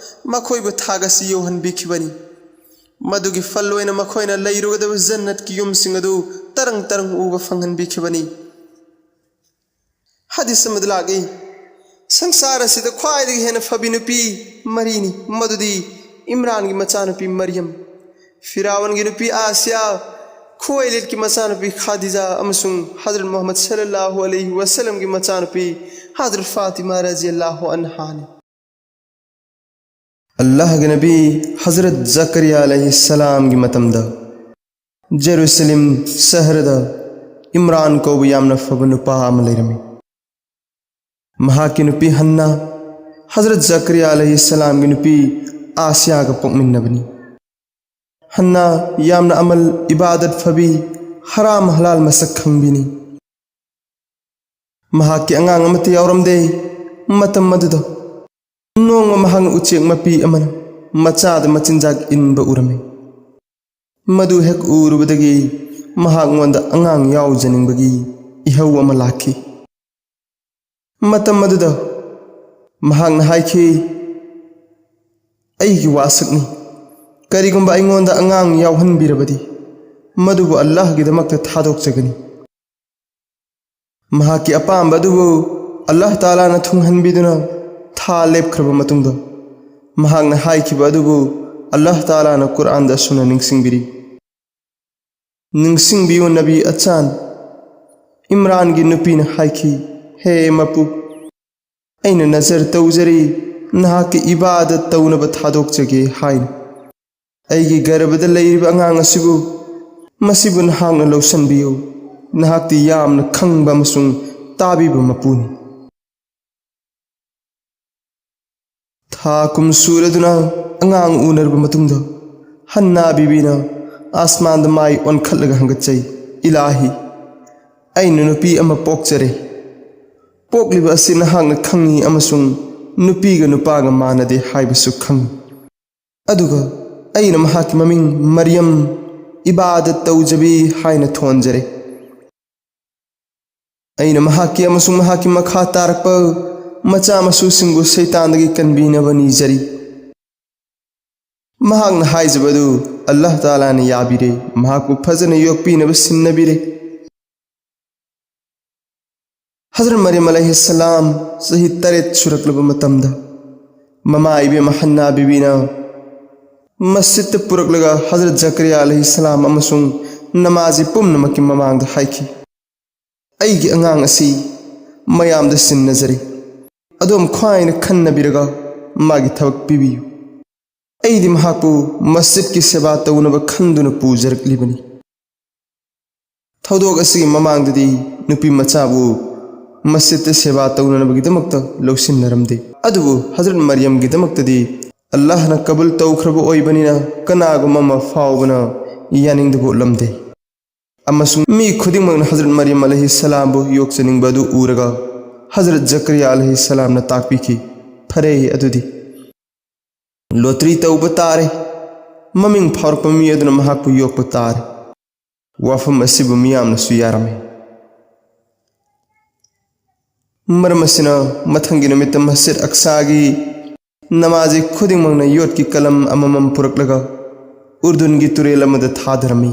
ꯃꯈꯣꯏꯕꯨ ꯊꯥꯒꯠꯁꯤ ꯌꯧꯍꯟꯕꯤꯈꯤꯕꯅꯤ꯫ ꯃꯗꯨꯒꯤ ꯐꯜ ꯑꯣꯏꯅ ꯃꯈꯣꯏꯅ ꯂꯩꯔꯨꯒꯗꯕ ꯖꯟꯅꯠꯀꯤ ꯌꯨꯝꯁꯤꯡ ꯑꯗꯨ ꯇꯔꯪ ꯇꯔꯪ ꯎꯕ ꯐꯪꯍꯟꯕꯤꯈꯤꯕꯅꯤ꯫ ꯍꯗꯤꯁ ꯑꯃꯗ ꯂꯥꯛꯏ, ꯁꯪꯁꯥꯔ ꯑꯁꯤꯗ ꯈ꯭ꯋꯥꯏꯗꯒꯤ ꯍꯦꯟꯅ ꯐꯕꯤ ꯅꯨꯄꯤ ꯃꯔꯤꯅꯤ, ꯃꯗꯨꯗꯤ ꯏꯝꯔꯥꯟꯒꯤ ꯃꯆꯥꯅꯨꯄꯤ ꯃꯔꯤꯌꯝ, ꯐꯤꯔꯥꯎꯟꯒꯤ ꯅꯨꯄꯤ ꯑꯥꯁꯤꯌꯥ, ꯈꯨꯋꯩꯂꯤꯗꯀꯤ ꯃꯆꯥꯅꯨꯄꯤ ꯈꯥꯗꯤꯖꯥ ꯑꯃꯁꯨꯡ ꯍꯖꯔꯠ ꯃꯨꯍꯝꯃꯗ ꯁꯜꯂꯜꯂꯥꯍꯨ ꯑꯂꯩꯍꯤ ꯋꯁꯜꯂꯝꯒꯤ ꯃꯆꯥꯅꯨꯄꯤ ꯍꯖꯔꯠ ꯐꯥꯇꯤꯃꯥ ꯔꯖꯤꯌꯜꯂꯥꯍꯨ ꯑꯟꯍꯥꯅꯤ꯫ ꯑꯜꯂꯥꯍꯒꯤ ꯅꯕꯤ ꯍꯖꯔꯠ ꯖꯀꯔꯤꯌꯥ ꯑꯂꯩꯍꯤ ꯁꯂꯥꯝꯒꯤ ꯃꯇꯝꯗ ꯖꯦꯔꯨꯁꯂꯤꯝ ꯁꯍꯔꯗ ꯏꯝꯔꯥꯟ ꯀꯧꯕ ꯌꯥꯝꯅ ꯐꯕ ꯅꯨꯄꯥ ꯑꯃ ꯂꯩꯔꯝꯃꯤ꯫ ꯃꯍꯥꯛꯀꯤ ꯅꯨꯄꯤ ꯍꯟꯅꯥ ꯍꯖꯔꯠ ꯖꯀꯔꯤꯌꯥ ꯑꯂꯩꯍꯤ ꯁꯂꯥꯝꯒꯤ ꯅꯨꯄꯤ ꯑꯥꯁꯤꯌꯥꯒ ꯄꯣꯛꯃꯤꯟꯅꯕꯅꯤ꯫ ꯍꯟꯅꯥ ꯌꯥꯝꯅ ꯑꯃꯜ, ꯏꯕꯥꯗꯠ ꯐꯕꯤ, ꯍꯔꯥꯝ ꯍꯂꯥꯜ ꯃꯁꯛ ꯈꯪꯕꯤꯅꯤ꯫ ꯃꯍꯥꯛꯀꯤ ꯑꯉꯥꯡ ꯑꯃꯠꯇ ꯌꯥꯎꯔꯝꯗꯦ꯫ ꯃꯇꯝ ꯑꯗꯨꯗ ꯅꯣꯡꯃ ꯃꯍꯥꯛꯅ ꯎꯆꯦꯛ ꯃꯄꯤ ꯑꯃꯅ ꯃꯆꯥꯗ ꯃꯆꯤꯟꯖꯥꯛ ꯏꯟꯕ ꯎꯔꯝꯃꯤ꯫ ꯃꯗꯨ ꯍꯦꯛ ꯎꯔꯨꯕꯗꯒꯤ ꯃꯍꯥꯛꯉꯣꯟꯗ ꯑꯉꯥꯡ ꯌꯥꯎꯖꯅꯤꯡꯕꯒꯤ ꯏꯍꯧ ꯑꯃ ꯂꯥꯛꯈꯤ꯫ ꯃꯇꯝ ꯑꯗꯨꯗ ꯃꯍꯥꯛꯅ ꯍꯥꯏꯈꯤ, "ꯑꯩꯒꯤ ꯋꯥꯁꯛꯅꯤ, ꯀꯔꯤꯒꯨꯝꯕ ꯑꯩꯉꯣꯟꯗ ꯑꯉꯥꯡ ꯌꯥꯎꯍꯟꯕꯤꯔꯕꯗꯤ, ꯃꯗꯨꯕꯨ ꯑꯜꯂꯥꯍꯒꯤꯗꯃꯛꯇ ꯊꯥꯗꯣꯛꯆꯒꯅꯤ꯫" ꯃꯍꯥꯛꯀꯤ ꯑꯄꯥꯝꯕ ꯑꯗꯨꯕꯨ ꯑꯜꯂꯥꯍ ꯇꯥꯂꯥꯅ ꯊꯨꯡꯍꯟꯕꯤꯗꯨꯅ ꯊꯥ ꯂꯦꯞꯈ꯭ꯔꯕ ꯃꯇꯨꯡꯗ, ꯃꯍꯥꯛꯅ ꯍꯥꯏꯈꯤꯕ ꯑꯗꯨꯕꯨ ꯑꯜꯂꯥꯍ ꯇꯥꯂꯥꯅ ꯀꯨꯔꯑꯥꯟꯗ ꯑꯁꯨꯝꯅ ꯅꯤꯡꯁꯤꯡꯕꯤꯔꯤ, "ꯅꯤꯡꯁꯤꯡꯕꯤꯌꯨ ꯅꯕꯤ ꯑꯆꯥꯟ꯫" ꯏꯝꯔꯥꯟꯒꯤ ꯅꯨꯄꯤꯅ ꯍꯥꯏꯈꯤ, "ꯍꯦ ꯃꯄꯨ, ꯑꯩꯅ ꯅꯖꯔ ꯇꯧꯖꯔꯤ, ꯅꯍꯥꯛꯀꯤ ꯏꯕꯥꯗꯠ ꯇꯧꯅꯕ ꯊꯥꯗꯣꯛꯆꯒꯦ ꯍꯥꯏꯅ꯫ ꯑꯩꯒꯤ ꯒꯔꯚꯗ ꯂꯩꯔꯤꯕ ꯑꯉꯥꯡ ꯑꯁꯤꯕꯨ, ꯃꯁꯤꯕꯨ ꯅꯍꯥꯛꯅ ꯂꯧꯁꯤꯟꯕꯤꯌꯨ꯫ ꯅꯍꯥꯛꯇꯤ ꯌꯥꯝꯅ ꯈꯪꯕ ꯑꯃꯁꯨꯡ ꯇꯥꯕꯤꯕ ꯃꯄꯨꯅꯤ꯫" ꯊꯥ ꯀꯨꯝ ꯁꯨꯔꯗꯨꯅ ꯑꯉꯥꯡ ꯎꯅꯔꯕ ꯃꯇꯨꯡꯗ, ꯍꯟꯅꯥ ꯕꯤꯕꯤꯅ ꯑꯥꯁꯃꯥꯟꯗ ꯃꯥꯏ ꯑꯣꯟꯈꯠꯂꯒ ꯍꯪꯒꯠꯆꯩ, "ꯏꯂꯥꯍꯤ, ꯑꯩꯅ ꯅꯨꯄꯤ ꯑꯃ ꯄꯣꯛꯆꯔꯦ꯫ ꯄꯣꯛꯂꯤꯕ ꯑꯁꯤ ꯅꯍꯥꯛꯅ ꯈꯪꯉꯤ ꯑꯃꯁꯨꯡ ꯅꯨꯄꯤꯒ ꯅꯨꯄꯥꯒ ꯃꯥꯟꯅꯗꯦ ꯍꯥꯏꯕꯁꯨ ꯈꯪꯉꯤ꯫ ꯑꯗꯨꯒ ꯑꯩꯅ ꯃꯍꯥꯛꯀꯤ ꯃꯃꯤꯡ ꯃꯔꯤꯌꯝ, ꯏꯕꯥꯗꯠ ꯇꯧꯖꯕꯤ, ꯍꯥꯏꯅ ꯊꯣꯟꯖꯔꯦ꯫ ꯑꯩꯅ ꯃꯍꯥꯛꯀꯤ ꯑꯃꯁꯨꯡ ꯃꯍꯥꯛꯀꯤ ꯃꯈꯥ ꯇꯥꯔꯛꯄ ꯃꯆꯥ ꯃꯁꯨꯁꯤꯡꯕꯨ ꯁꯩꯇꯥꯟꯗꯒꯤ ꯀꯟꯕꯤꯅꯕ ꯅꯤꯖꯔꯤ꯫" ꯃꯍꯥꯛꯅ ꯍꯥꯏꯖꯕ ꯑꯗꯨ ꯑꯜꯂꯥꯍ ꯇꯥꯂꯥꯅ ꯌꯥꯕꯤꯔꯦ, ꯃꯍꯥꯛꯄꯨ ꯐꯖꯅ ꯌꯣꯛꯄꯤꯅꯕ ꯁꯤꯟꯅꯕꯤꯔꯦ꯫ ꯍꯖꯔꯠ ꯃꯔꯤꯝ ꯑꯂꯩꯍꯤꯁꯁꯂꯥꯝ ꯆꯍꯤ ꯇꯔꯦꯠ ꯁꯨꯔꯛꯂꯕ ꯃꯇꯝꯗ, ꯃꯃꯥ ꯏꯕꯦꯝꯃ ꯍꯟꯅꯥ ꯕꯤꯕꯤꯅ ꯃꯁꯖꯤꯗꯇ ꯄꯨꯔꯛꯂꯒ ꯍꯖꯔꯠ ꯖꯀꯔꯤꯌꯥ ꯑꯂꯩꯍꯤꯁꯁꯂꯥꯝ ꯑꯃꯁꯨꯡ ꯅꯃꯥꯖꯤ ꯄꯨꯝꯅꯃꯛꯀꯤ ꯃꯃꯥꯡꯗ ꯍꯥꯏꯈꯤ, "ꯑꯩꯒꯤ ꯑꯉꯥꯡ ꯑꯁꯤ ꯃꯌꯥꯝꯗ ꯁꯤꯟꯅꯖꯔꯤ꯫ ꯑꯗꯣꯝ ꯈ꯭ꯋꯥꯏꯅ ꯈꯟꯅꯕꯤꯔꯒ ꯃꯥꯒꯤ ꯊꯕꯛ ꯄꯤꯕꯤꯌꯨ꯫ ꯑꯩꯗꯤ ꯃꯍꯥꯛꯄꯨ ꯃꯁꯖꯤꯗꯀꯤ ꯁꯦꯕꯥ ꯇꯧꯅꯕ ꯈꯟꯗꯨꯅ ꯄꯨꯖꯔꯛꯂꯤꯕꯅꯤ꯫" ꯊꯧꯗꯣꯛ ꯑꯁꯤꯒꯤ ꯃꯃꯥꯡꯗꯗꯤ ꯅꯨꯄꯤ ꯃꯆꯥꯕꯨ ꯃꯁꯖꯤꯗꯇ ꯁꯦꯕꯥ ꯇꯧꯅꯅꯕꯒꯤꯗꯃꯛꯇ ꯂꯧꯁꯤꯟꯅꯔꯝꯗꯦ꯫ ꯑꯗꯨꯕꯨ ꯍꯖꯔꯠ ꯃꯔꯤꯌꯝꯒꯤꯗꯃꯛꯇꯗꯤ ꯑꯜꯂꯥꯍꯅ ꯀꯕꯨꯜ ꯇꯧꯈ꯭ꯔꯕ ꯑꯣꯏꯕꯅꯤꯅ ꯀꯅꯥꯒꯨꯝꯕ ꯑꯃ ꯐꯥꯎꯕꯅ ꯌꯥꯅꯤꯡꯗꯕ ꯎꯠꯂꯝꯗꯦ꯫ ꯑꯃꯁꯨꯡ ꯃꯤ ꯈꯨꯗꯤꯡꯃꯛꯅ ꯍꯖꯔꯠ ꯃꯔꯤꯌꯝ ꯑꯂꯩꯍꯤꯁꯁꯂꯥꯝꯕꯨ ꯌꯣꯛꯆꯅꯤꯡꯕ ꯑꯗꯨ ꯎꯔꯒ ꯍꯖꯔꯠ ꯖꯀꯔꯤꯌꯥ ꯑꯂꯩꯍꯤꯁꯁꯂꯥꯝꯅ ꯇꯥꯛꯄꯤꯈꯤ, "ꯐꯔꯦ, ꯑꯗꯨꯗꯤ ꯂꯣꯇ꯭ꯔꯤ ꯇꯧꯕ ꯇꯥꯔꯦ, ꯃꯃꯤꯡ ꯐꯥꯎꯔꯛꯄ ꯃꯤ ꯑꯗꯨꯅ ꯃꯍꯥꯛꯄꯨ ꯌꯣꯛꯄ ꯇꯥꯔꯦ꯫ ꯋꯥꯐꯝ ꯑꯁꯤꯕꯨ ꯃꯤꯌꯥꯝꯅꯁꯨ ꯌꯥꯔꯝꯃꯤ꯫ ꯃꯔꯝ ꯑꯁꯤꯅ ꯃꯊꯪꯒꯤ ꯅꯨꯃꯤꯠꯇ ꯃꯁꯖꯤꯗ ꯑꯛꯁꯥꯒꯤ ꯅꯃꯥꯖꯤ ꯈꯨꯗꯤꯡꯃꯛꯅ ꯌꯣꯠꯀꯤ ꯀꯂꯝ ꯑꯃꯃꯝ ꯄꯨꯔꯛꯂꯒ ꯎꯔꯗꯨꯟꯒꯤ ꯇꯨꯔꯦꯜ ꯑꯃꯗ ꯊꯥꯗꯔꯝꯃꯤ꯫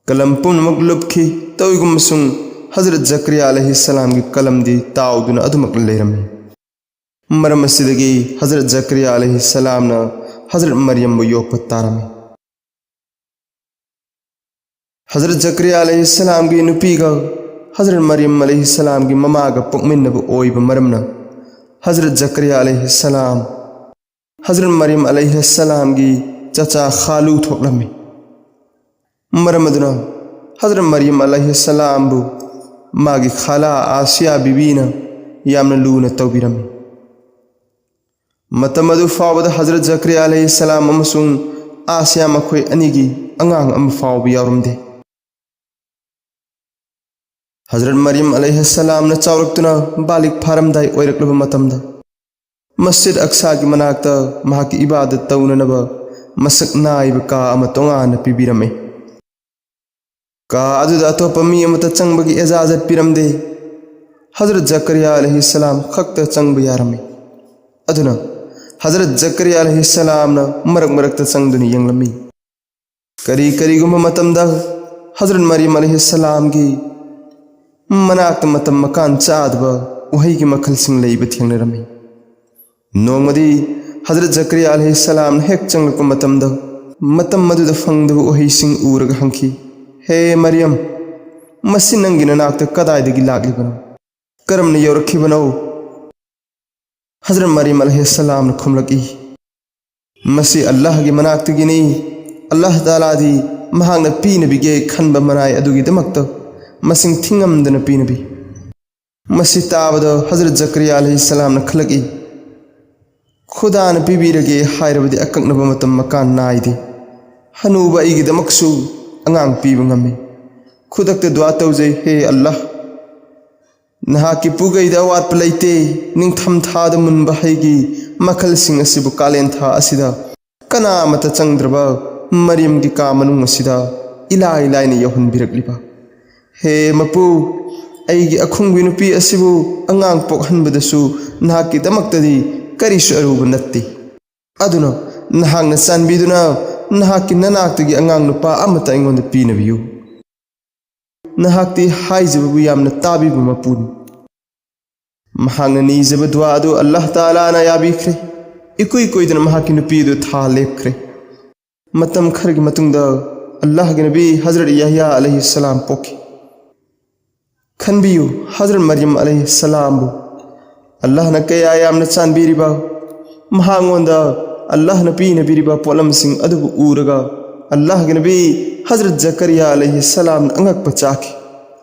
ꯀꯂꯝ ꯄꯨꯝꯅꯃꯛ ꯂꯨꯞꯈꯤ꯫ ꯇꯧꯏꯒꯨꯝꯕꯁꯨꯡ ꯍꯖꯔꯠ ꯖꯀꯔꯤꯌꯥ ꯑꯂꯩꯍꯤ ꯁꯂꯥꯝꯒꯤ ꯀꯂꯝꯗꯤ ꯇꯥꯎꯗꯨꯅ ꯑꯗꯨꯃꯛ ꯂꯩꯔꯝꯃꯤ꯫ ꯃꯔꯝ ꯑꯁꯤꯗꯒꯤ ꯍꯖꯔꯠ ꯖꯀꯔꯤꯌꯥ ꯑꯂꯩꯍꯤ ꯁꯂꯥꯝꯅ ꯍꯖꯔꯠ ꯃꯔꯤꯌꯝꯕꯨ ꯌꯣꯛꯄ ꯇꯥꯔꯝꯃꯤ꯫ ꯍꯖꯔꯠ ꯖꯀꯔꯤꯌꯥ ꯑꯂꯩꯍꯤ ꯁꯂꯥꯝꯒꯤ ꯅꯨꯄꯤꯒ ꯍꯖꯔꯠ ꯃꯔꯤꯌꯝ ꯑꯂꯩꯍꯤ ꯁꯂꯥꯝꯒꯤ ꯃꯃꯥꯒ ꯄꯣꯛꯃꯤꯟꯅꯕ ꯑꯣꯏꯕ ꯃꯔꯝꯅ ꯍꯖꯔꯠ ꯖꯀꯔꯤꯌꯥ ꯑꯂꯩꯍꯤ ꯁꯂꯥꯝ ꯍꯖꯔꯠ ꯃꯔꯤꯌꯝ ꯑꯂꯩꯍꯤ ꯁꯂꯥꯝꯒꯤ ꯆꯆꯥ ꯈꯥꯂꯨ ꯊꯣꯛꯂꯝꯃꯤ꯫ ꯃꯔꯝ ꯑꯗꯨꯅ ꯍꯖꯔꯠ ꯃꯔꯤꯌꯝ ꯑꯂꯩꯍꯤ ꯁꯂꯥꯝꯕꯨ ꯃꯥꯒꯤ ꯈꯥꯂꯥ ꯑꯥꯁꯤꯌꯥ ꯕꯤꯕꯤꯅ ꯌꯥꯝꯅ ꯂꯨꯅ ꯇꯧꯕꯤꯔꯝꯃꯤ꯫ ꯃꯇꯝ ꯑꯗꯨ ꯐꯥꯎꯕꯗ ꯍꯖꯔꯠ ꯖꯀꯔꯤꯌꯥ ꯑꯂꯩꯍꯤ ꯁꯂꯥꯝ ꯑꯃꯁꯨꯡ ꯑꯥꯁꯤꯌꯥ ꯃꯈꯣꯏ ꯑꯅꯤꯒꯤ ꯑꯉꯥꯡ ꯑꯃ ꯐꯥꯎꯕ ꯌꯥꯎꯔꯝꯗꯦ꯫ ꯍꯖꯔꯠ ꯃꯔꯤꯌꯝ ꯑꯂꯩꯍꯤ ꯁꯂꯥꯝꯅ ꯆꯥꯎꯔꯛꯇꯨꯅ ꯕꯥꯂꯤꯛ ꯐꯥꯔꯝꯗꯥꯏ ꯑꯣꯏꯔꯛꯂꯕ ꯃꯇꯝꯗ ꯃꯁꯖꯤꯗ ꯑꯛꯁꯥꯒꯤ ꯃꯅꯥꯛꯇ ꯃꯍꯥꯛꯀꯤ ꯏꯕꯥꯗꯠ ꯇꯧꯅꯅꯕ ꯃꯁꯛ ꯅꯥꯏꯕ ꯀꯥ ꯑꯃ ꯇꯣꯉꯥꯟꯅ ꯄꯤꯕꯤꯔꯝꯃꯤ꯫ ꯀꯥ ꯑꯗꯨꯗ ꯑꯇꯣꯞꯄ ꯃꯤ ꯑꯃꯠꯇ ꯆꯪꯕꯒꯤ ꯏꯖꯥꯖꯠ ꯄꯤꯔꯝꯗꯦ꯫ ꯍꯖꯔꯠ ꯖꯀꯔꯤꯌꯥ ꯑꯂꯩꯍꯤ ꯁꯂꯥꯝ ꯈꯛꯇ ꯆꯪꯕ ꯌꯥꯔꯝꯃꯤ꯫ ꯑꯗꯨꯅ ꯍꯖꯔꯠ ꯖꯀꯔꯤꯌꯥ ꯑꯂꯩꯍꯤ ꯁꯂꯥꯝꯅ ꯃꯔꯛ ꯃꯔꯛꯇ ꯆꯪꯗꯨꯅ ꯌꯦꯡꯂꯝꯃꯤ꯫ ꯀꯔꯤ ꯀꯔꯤꯒꯨꯝꯕ ꯃꯇꯝꯗ ꯍꯖꯔꯠ ꯃꯔꯤꯌꯝ ꯑꯂꯩꯍꯤ ꯁꯂꯥꯝꯒꯤ ꯃꯅꯥꯛꯇ ꯃꯇꯝ ꯃꯀꯥꯟ ꯆꯥꯗꯕ ꯎꯍꯩꯒꯤ ꯃꯈꯜꯁꯤꯡ ꯂꯩꯕ ꯊꯦꯡꯅꯔꯝꯃꯤ꯫ ꯅꯣꯡꯃꯗꯤ ꯍꯖꯔꯠ ꯖꯀꯔꯤꯌꯥ ꯑꯂꯩꯍꯤ ꯁꯂꯥꯝꯅ ꯍꯦꯛ ꯆꯪꯂꯛꯄ ꯃꯇꯝꯗ ꯃꯇꯝ ꯑꯗꯨꯗ ꯐꯪꯗꯕ ꯎꯍꯩꯁꯤꯡ ꯎꯔꯒ ꯍꯪꯈꯤ, "ꯍꯦ ꯃꯔꯤꯌꯝ, ꯃꯁꯤ ꯅꯪꯒꯤ ꯅꯅꯥꯛꯇ ꯀꯗꯥꯏꯗꯒꯤ ꯂꯥꯛꯂꯤꯕꯅꯣ? ꯀꯔꯝꯅ ꯌꯧꯔꯛꯈꯤꯕꯅꯣ?" ꯍꯖꯔꯠ ꯃꯔꯤꯌꯝ ꯑꯂꯩꯍꯤ ꯁꯂꯥꯝꯅ ꯈꯨꯝꯂꯛꯏ, "ꯃꯁꯤ ꯑꯜꯂꯥꯍꯒꯤ ꯃꯅꯥꯛꯇꯒꯤꯅꯤ꯫ ꯑꯜꯂꯥꯍ ꯇꯥꯂꯥꯗꯤ ꯃꯍꯥꯛꯅ ꯄꯤꯅꯕꯤꯒꯦ ꯈꯟꯕ ꯃꯅꯥꯏ ꯑꯗꯨꯒꯤꯗꯃꯛꯇ ꯃꯁꯤꯡ ꯊꯤꯉꯝꯗꯅ ꯄꯤꯅꯕꯤ꯫" ꯃꯁꯤ ꯇꯥꯕꯗ ꯍꯖꯔꯠ ꯖꯀꯔꯤꯌꯥ ꯑꯂꯩꯍꯤ ꯁꯂꯥꯝꯅ ꯈꯜꯂꯛꯏ, "ꯈꯨꯗꯥꯅ ꯄꯤꯕꯤꯔꯒꯦ ꯍꯥꯏꯔꯕꯗꯤ ꯑꯀꯛꯅꯕ ꯃꯇꯝ ꯃꯀꯥꯟ ꯅꯥꯏꯗꯦ꯫ ꯍꯅꯨꯕ ꯑꯩꯒꯤꯗꯃꯛꯁꯨ ꯑꯉꯥꯡ ꯄꯤꯕ ꯉꯝꯃꯤ꯫ ꯈꯨꯗꯛꯇ ꯗꯨꯋꯥ ꯇꯧꯖꯩ, ꯍꯦ ꯑꯜꯂꯥꯍ, ꯅꯍꯥꯛꯀꯤ ꯄꯨꯒꯩꯗ ꯑꯋꯥꯠꯄ ꯂꯩꯇꯦ꯫ ꯅꯤꯡꯊꯝ ꯊꯥꯗ ꯃꯨꯟꯕ ꯍꯩꯒꯤ ꯃꯈꯜꯁꯤꯡ ꯑꯁꯤꯕꯨ ꯀꯥꯂꯦꯟ ꯊꯥ ꯑꯁꯤꯗ ꯀꯅꯥ ꯑꯃꯠꯇ ꯆꯪꯗ꯭ꯔꯕ ꯃꯔꯤꯌꯝꯒꯤ ꯀꯥ ꯃꯅꯨꯡ ꯑꯁꯤꯗ ꯏꯂꯥꯏ ꯂꯥꯏꯅ ꯌꯧꯍꯟꯕꯤꯔꯛꯂꯤꯕ? ꯍꯦ ꯃꯄꯨ, ꯑꯩꯒꯤ ꯑꯈꯨꯡꯒꯤ ꯅꯨꯄꯤ ꯑꯁꯤꯕꯨ ꯑꯉꯥꯡ ꯄꯣꯛꯍꯟꯕꯗꯁꯨ ꯅꯍꯥꯛꯀꯤꯗꯃꯛꯇꯗꯤ ꯀꯔꯤꯁꯨ ꯑꯔꯨꯕ ꯅꯠꯇꯦ꯫ ꯑꯗꯨꯅ ꯅꯍꯥꯛꯅ ꯆꯥꯟꯕꯤꯗꯨꯅ ꯅꯍꯥꯛꯀꯤ ꯅꯅꯥꯛꯇꯒꯤ ꯑꯉꯥꯡ ꯅꯨꯄꯥ ꯑꯃꯠꯇ ꯑꯩꯉꯣꯟꯗ ꯄꯤꯅꯕꯤꯌꯨ꯫ ꯅꯍꯥꯛꯇꯤ ꯍꯥꯏꯖꯕꯕꯨ ꯌꯥꯝꯅ ꯇꯥꯕꯤꯕ ꯃꯄꯨꯅꯤ꯫ ꯃꯍꯥꯛꯅ ꯅꯤꯖꯕ ꯗꯨꯋꯥ ꯑꯗꯨ ꯑꯜꯂꯥꯍ ꯇꯥꯂꯥꯅ ꯌꯥꯕꯤꯈ꯭ꯔꯦ꯫ ꯏꯀꯨꯏ ꯀꯨꯏꯗꯅ ꯃꯍꯥꯛꯀꯤ ꯅꯨꯄꯤ ꯑꯗꯨ ꯊꯥ ꯂꯦꯞꯈ꯭ꯔꯦ꯫ ꯃꯇꯝ ꯈꯔꯒꯤ ꯃꯇꯨꯡꯗ ꯑꯜꯂꯥꯍꯒꯤ ꯅꯕꯤ ꯍꯖꯔꯠ ꯌꯥꯍꯌꯥ ꯑꯂꯩꯍꯤ ꯁꯂꯥꯝ ꯄꯣꯛꯈꯤ꯫ ꯈꯟꯕꯤꯌꯨ, ꯍꯖꯔꯠ ꯃꯔꯤꯌꯝ ꯑꯂꯩꯍꯤ ꯁꯂꯥꯝꯕꯨ ꯑꯜꯂꯥꯍꯅ ꯀꯌꯥ ꯌꯥꯝꯅ ꯆꯥꯟꯕꯤꯔꯤꯕ꯫ ꯃꯍꯥꯛꯉꯣꯟꯗ ꯑꯜꯂꯥꯍꯅ ꯄꯤꯅꯕꯤꯔꯤꯕ ꯄꯣꯠꯂꯝꯁꯤꯡ ꯑꯗꯨꯕꯨ ꯎꯔꯒ ꯑꯜꯂꯥꯍꯒꯤ ꯅꯕꯤ ꯍꯖꯔꯠ ꯖꯀꯔꯤꯌꯥ ꯑꯂꯩꯍꯤ ꯁꯂꯥꯝꯅ ꯑꯉꯛꯄ ꯆꯥꯈꯤ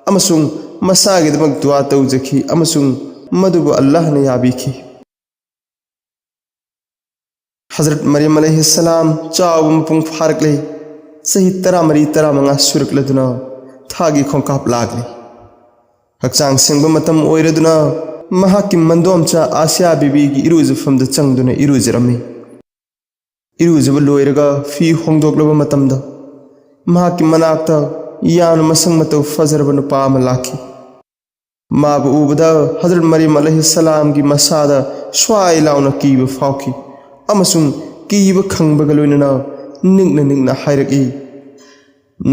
ꯑꯃꯁꯨꯡ ꯃꯁꯥꯒꯤꯗꯃꯛ ꯗꯨꯋꯥ ꯇꯧꯖꯈꯤ ꯑꯃꯁꯨꯡ ꯃꯗꯨꯕꯨ ꯑꯜꯂꯥꯍꯅ ꯌꯥꯕꯤꯈꯤ꯫ ꯍꯖꯔꯠ ꯃꯔꯤꯌꯝ ꯑꯂꯩꯍꯤ ꯁꯂꯥꯝ ꯆꯥꯎꯕ ꯃꯄꯨꯡ ꯐꯥꯔꯛꯂꯦ꯫ ꯆꯍꯤ ꯇꯔꯥꯃꯔꯤ ꯇꯔꯥꯃꯉꯥ ꯁꯨꯔꯛꯂꯗꯨꯅ ꯊꯥꯒꯤ ꯈꯣꯡꯀꯥꯞ ꯂꯥꯛꯂꯦ꯫ ꯍꯛꯆꯥꯡ ꯁꯦꯡꯕ ꯃꯇꯝ ꯑꯣꯏꯔꯗꯨꯅ ꯃꯍꯥꯛꯀꯤ ꯃꯟꯗꯣꯝꯆꯥ ꯑꯥꯁꯤꯌꯥ ꯕꯤꯕꯤꯒꯤ ꯏꯔꯨꯖꯐꯝꯗ ꯆꯪꯗꯨꯅ ꯏꯔꯨꯖꯔꯝꯃꯤ꯫ ꯏꯔꯨꯖꯕ ꯂꯣꯏꯔꯒ ꯐꯤ ꯍꯣꯡꯗꯣꯛꯂꯕ ꯃꯇꯝꯗ ꯃꯍꯥꯛꯀꯤ ꯃꯅꯥꯛꯇ ꯌꯥꯝꯅ ꯃꯁꯛ ꯃꯇꯧ ꯐꯖꯔꯕ ꯅꯨꯄꯥ ꯑꯃ ꯂꯥꯛꯈꯤ꯫ ꯃꯥꯕꯨ ꯎꯕꯗ ꯍꯖꯔꯠ ꯃꯔꯤꯌꯝ ꯑꯂꯩꯍꯤ ꯁꯂꯥꯝꯒꯤ ꯃꯁꯥꯗ ꯁ꯭ꯋꯥꯏ ꯂꯥꯎꯅ ꯀꯤꯕ ꯐꯥꯎꯈꯤ ꯑꯃꯁꯨꯡ ꯀꯤꯕ ꯈꯪꯕꯒ ꯂꯣꯏꯅꯅ ꯅꯤꯛꯅ ꯅꯤꯛꯅ ꯍꯥꯏꯔꯛꯏ,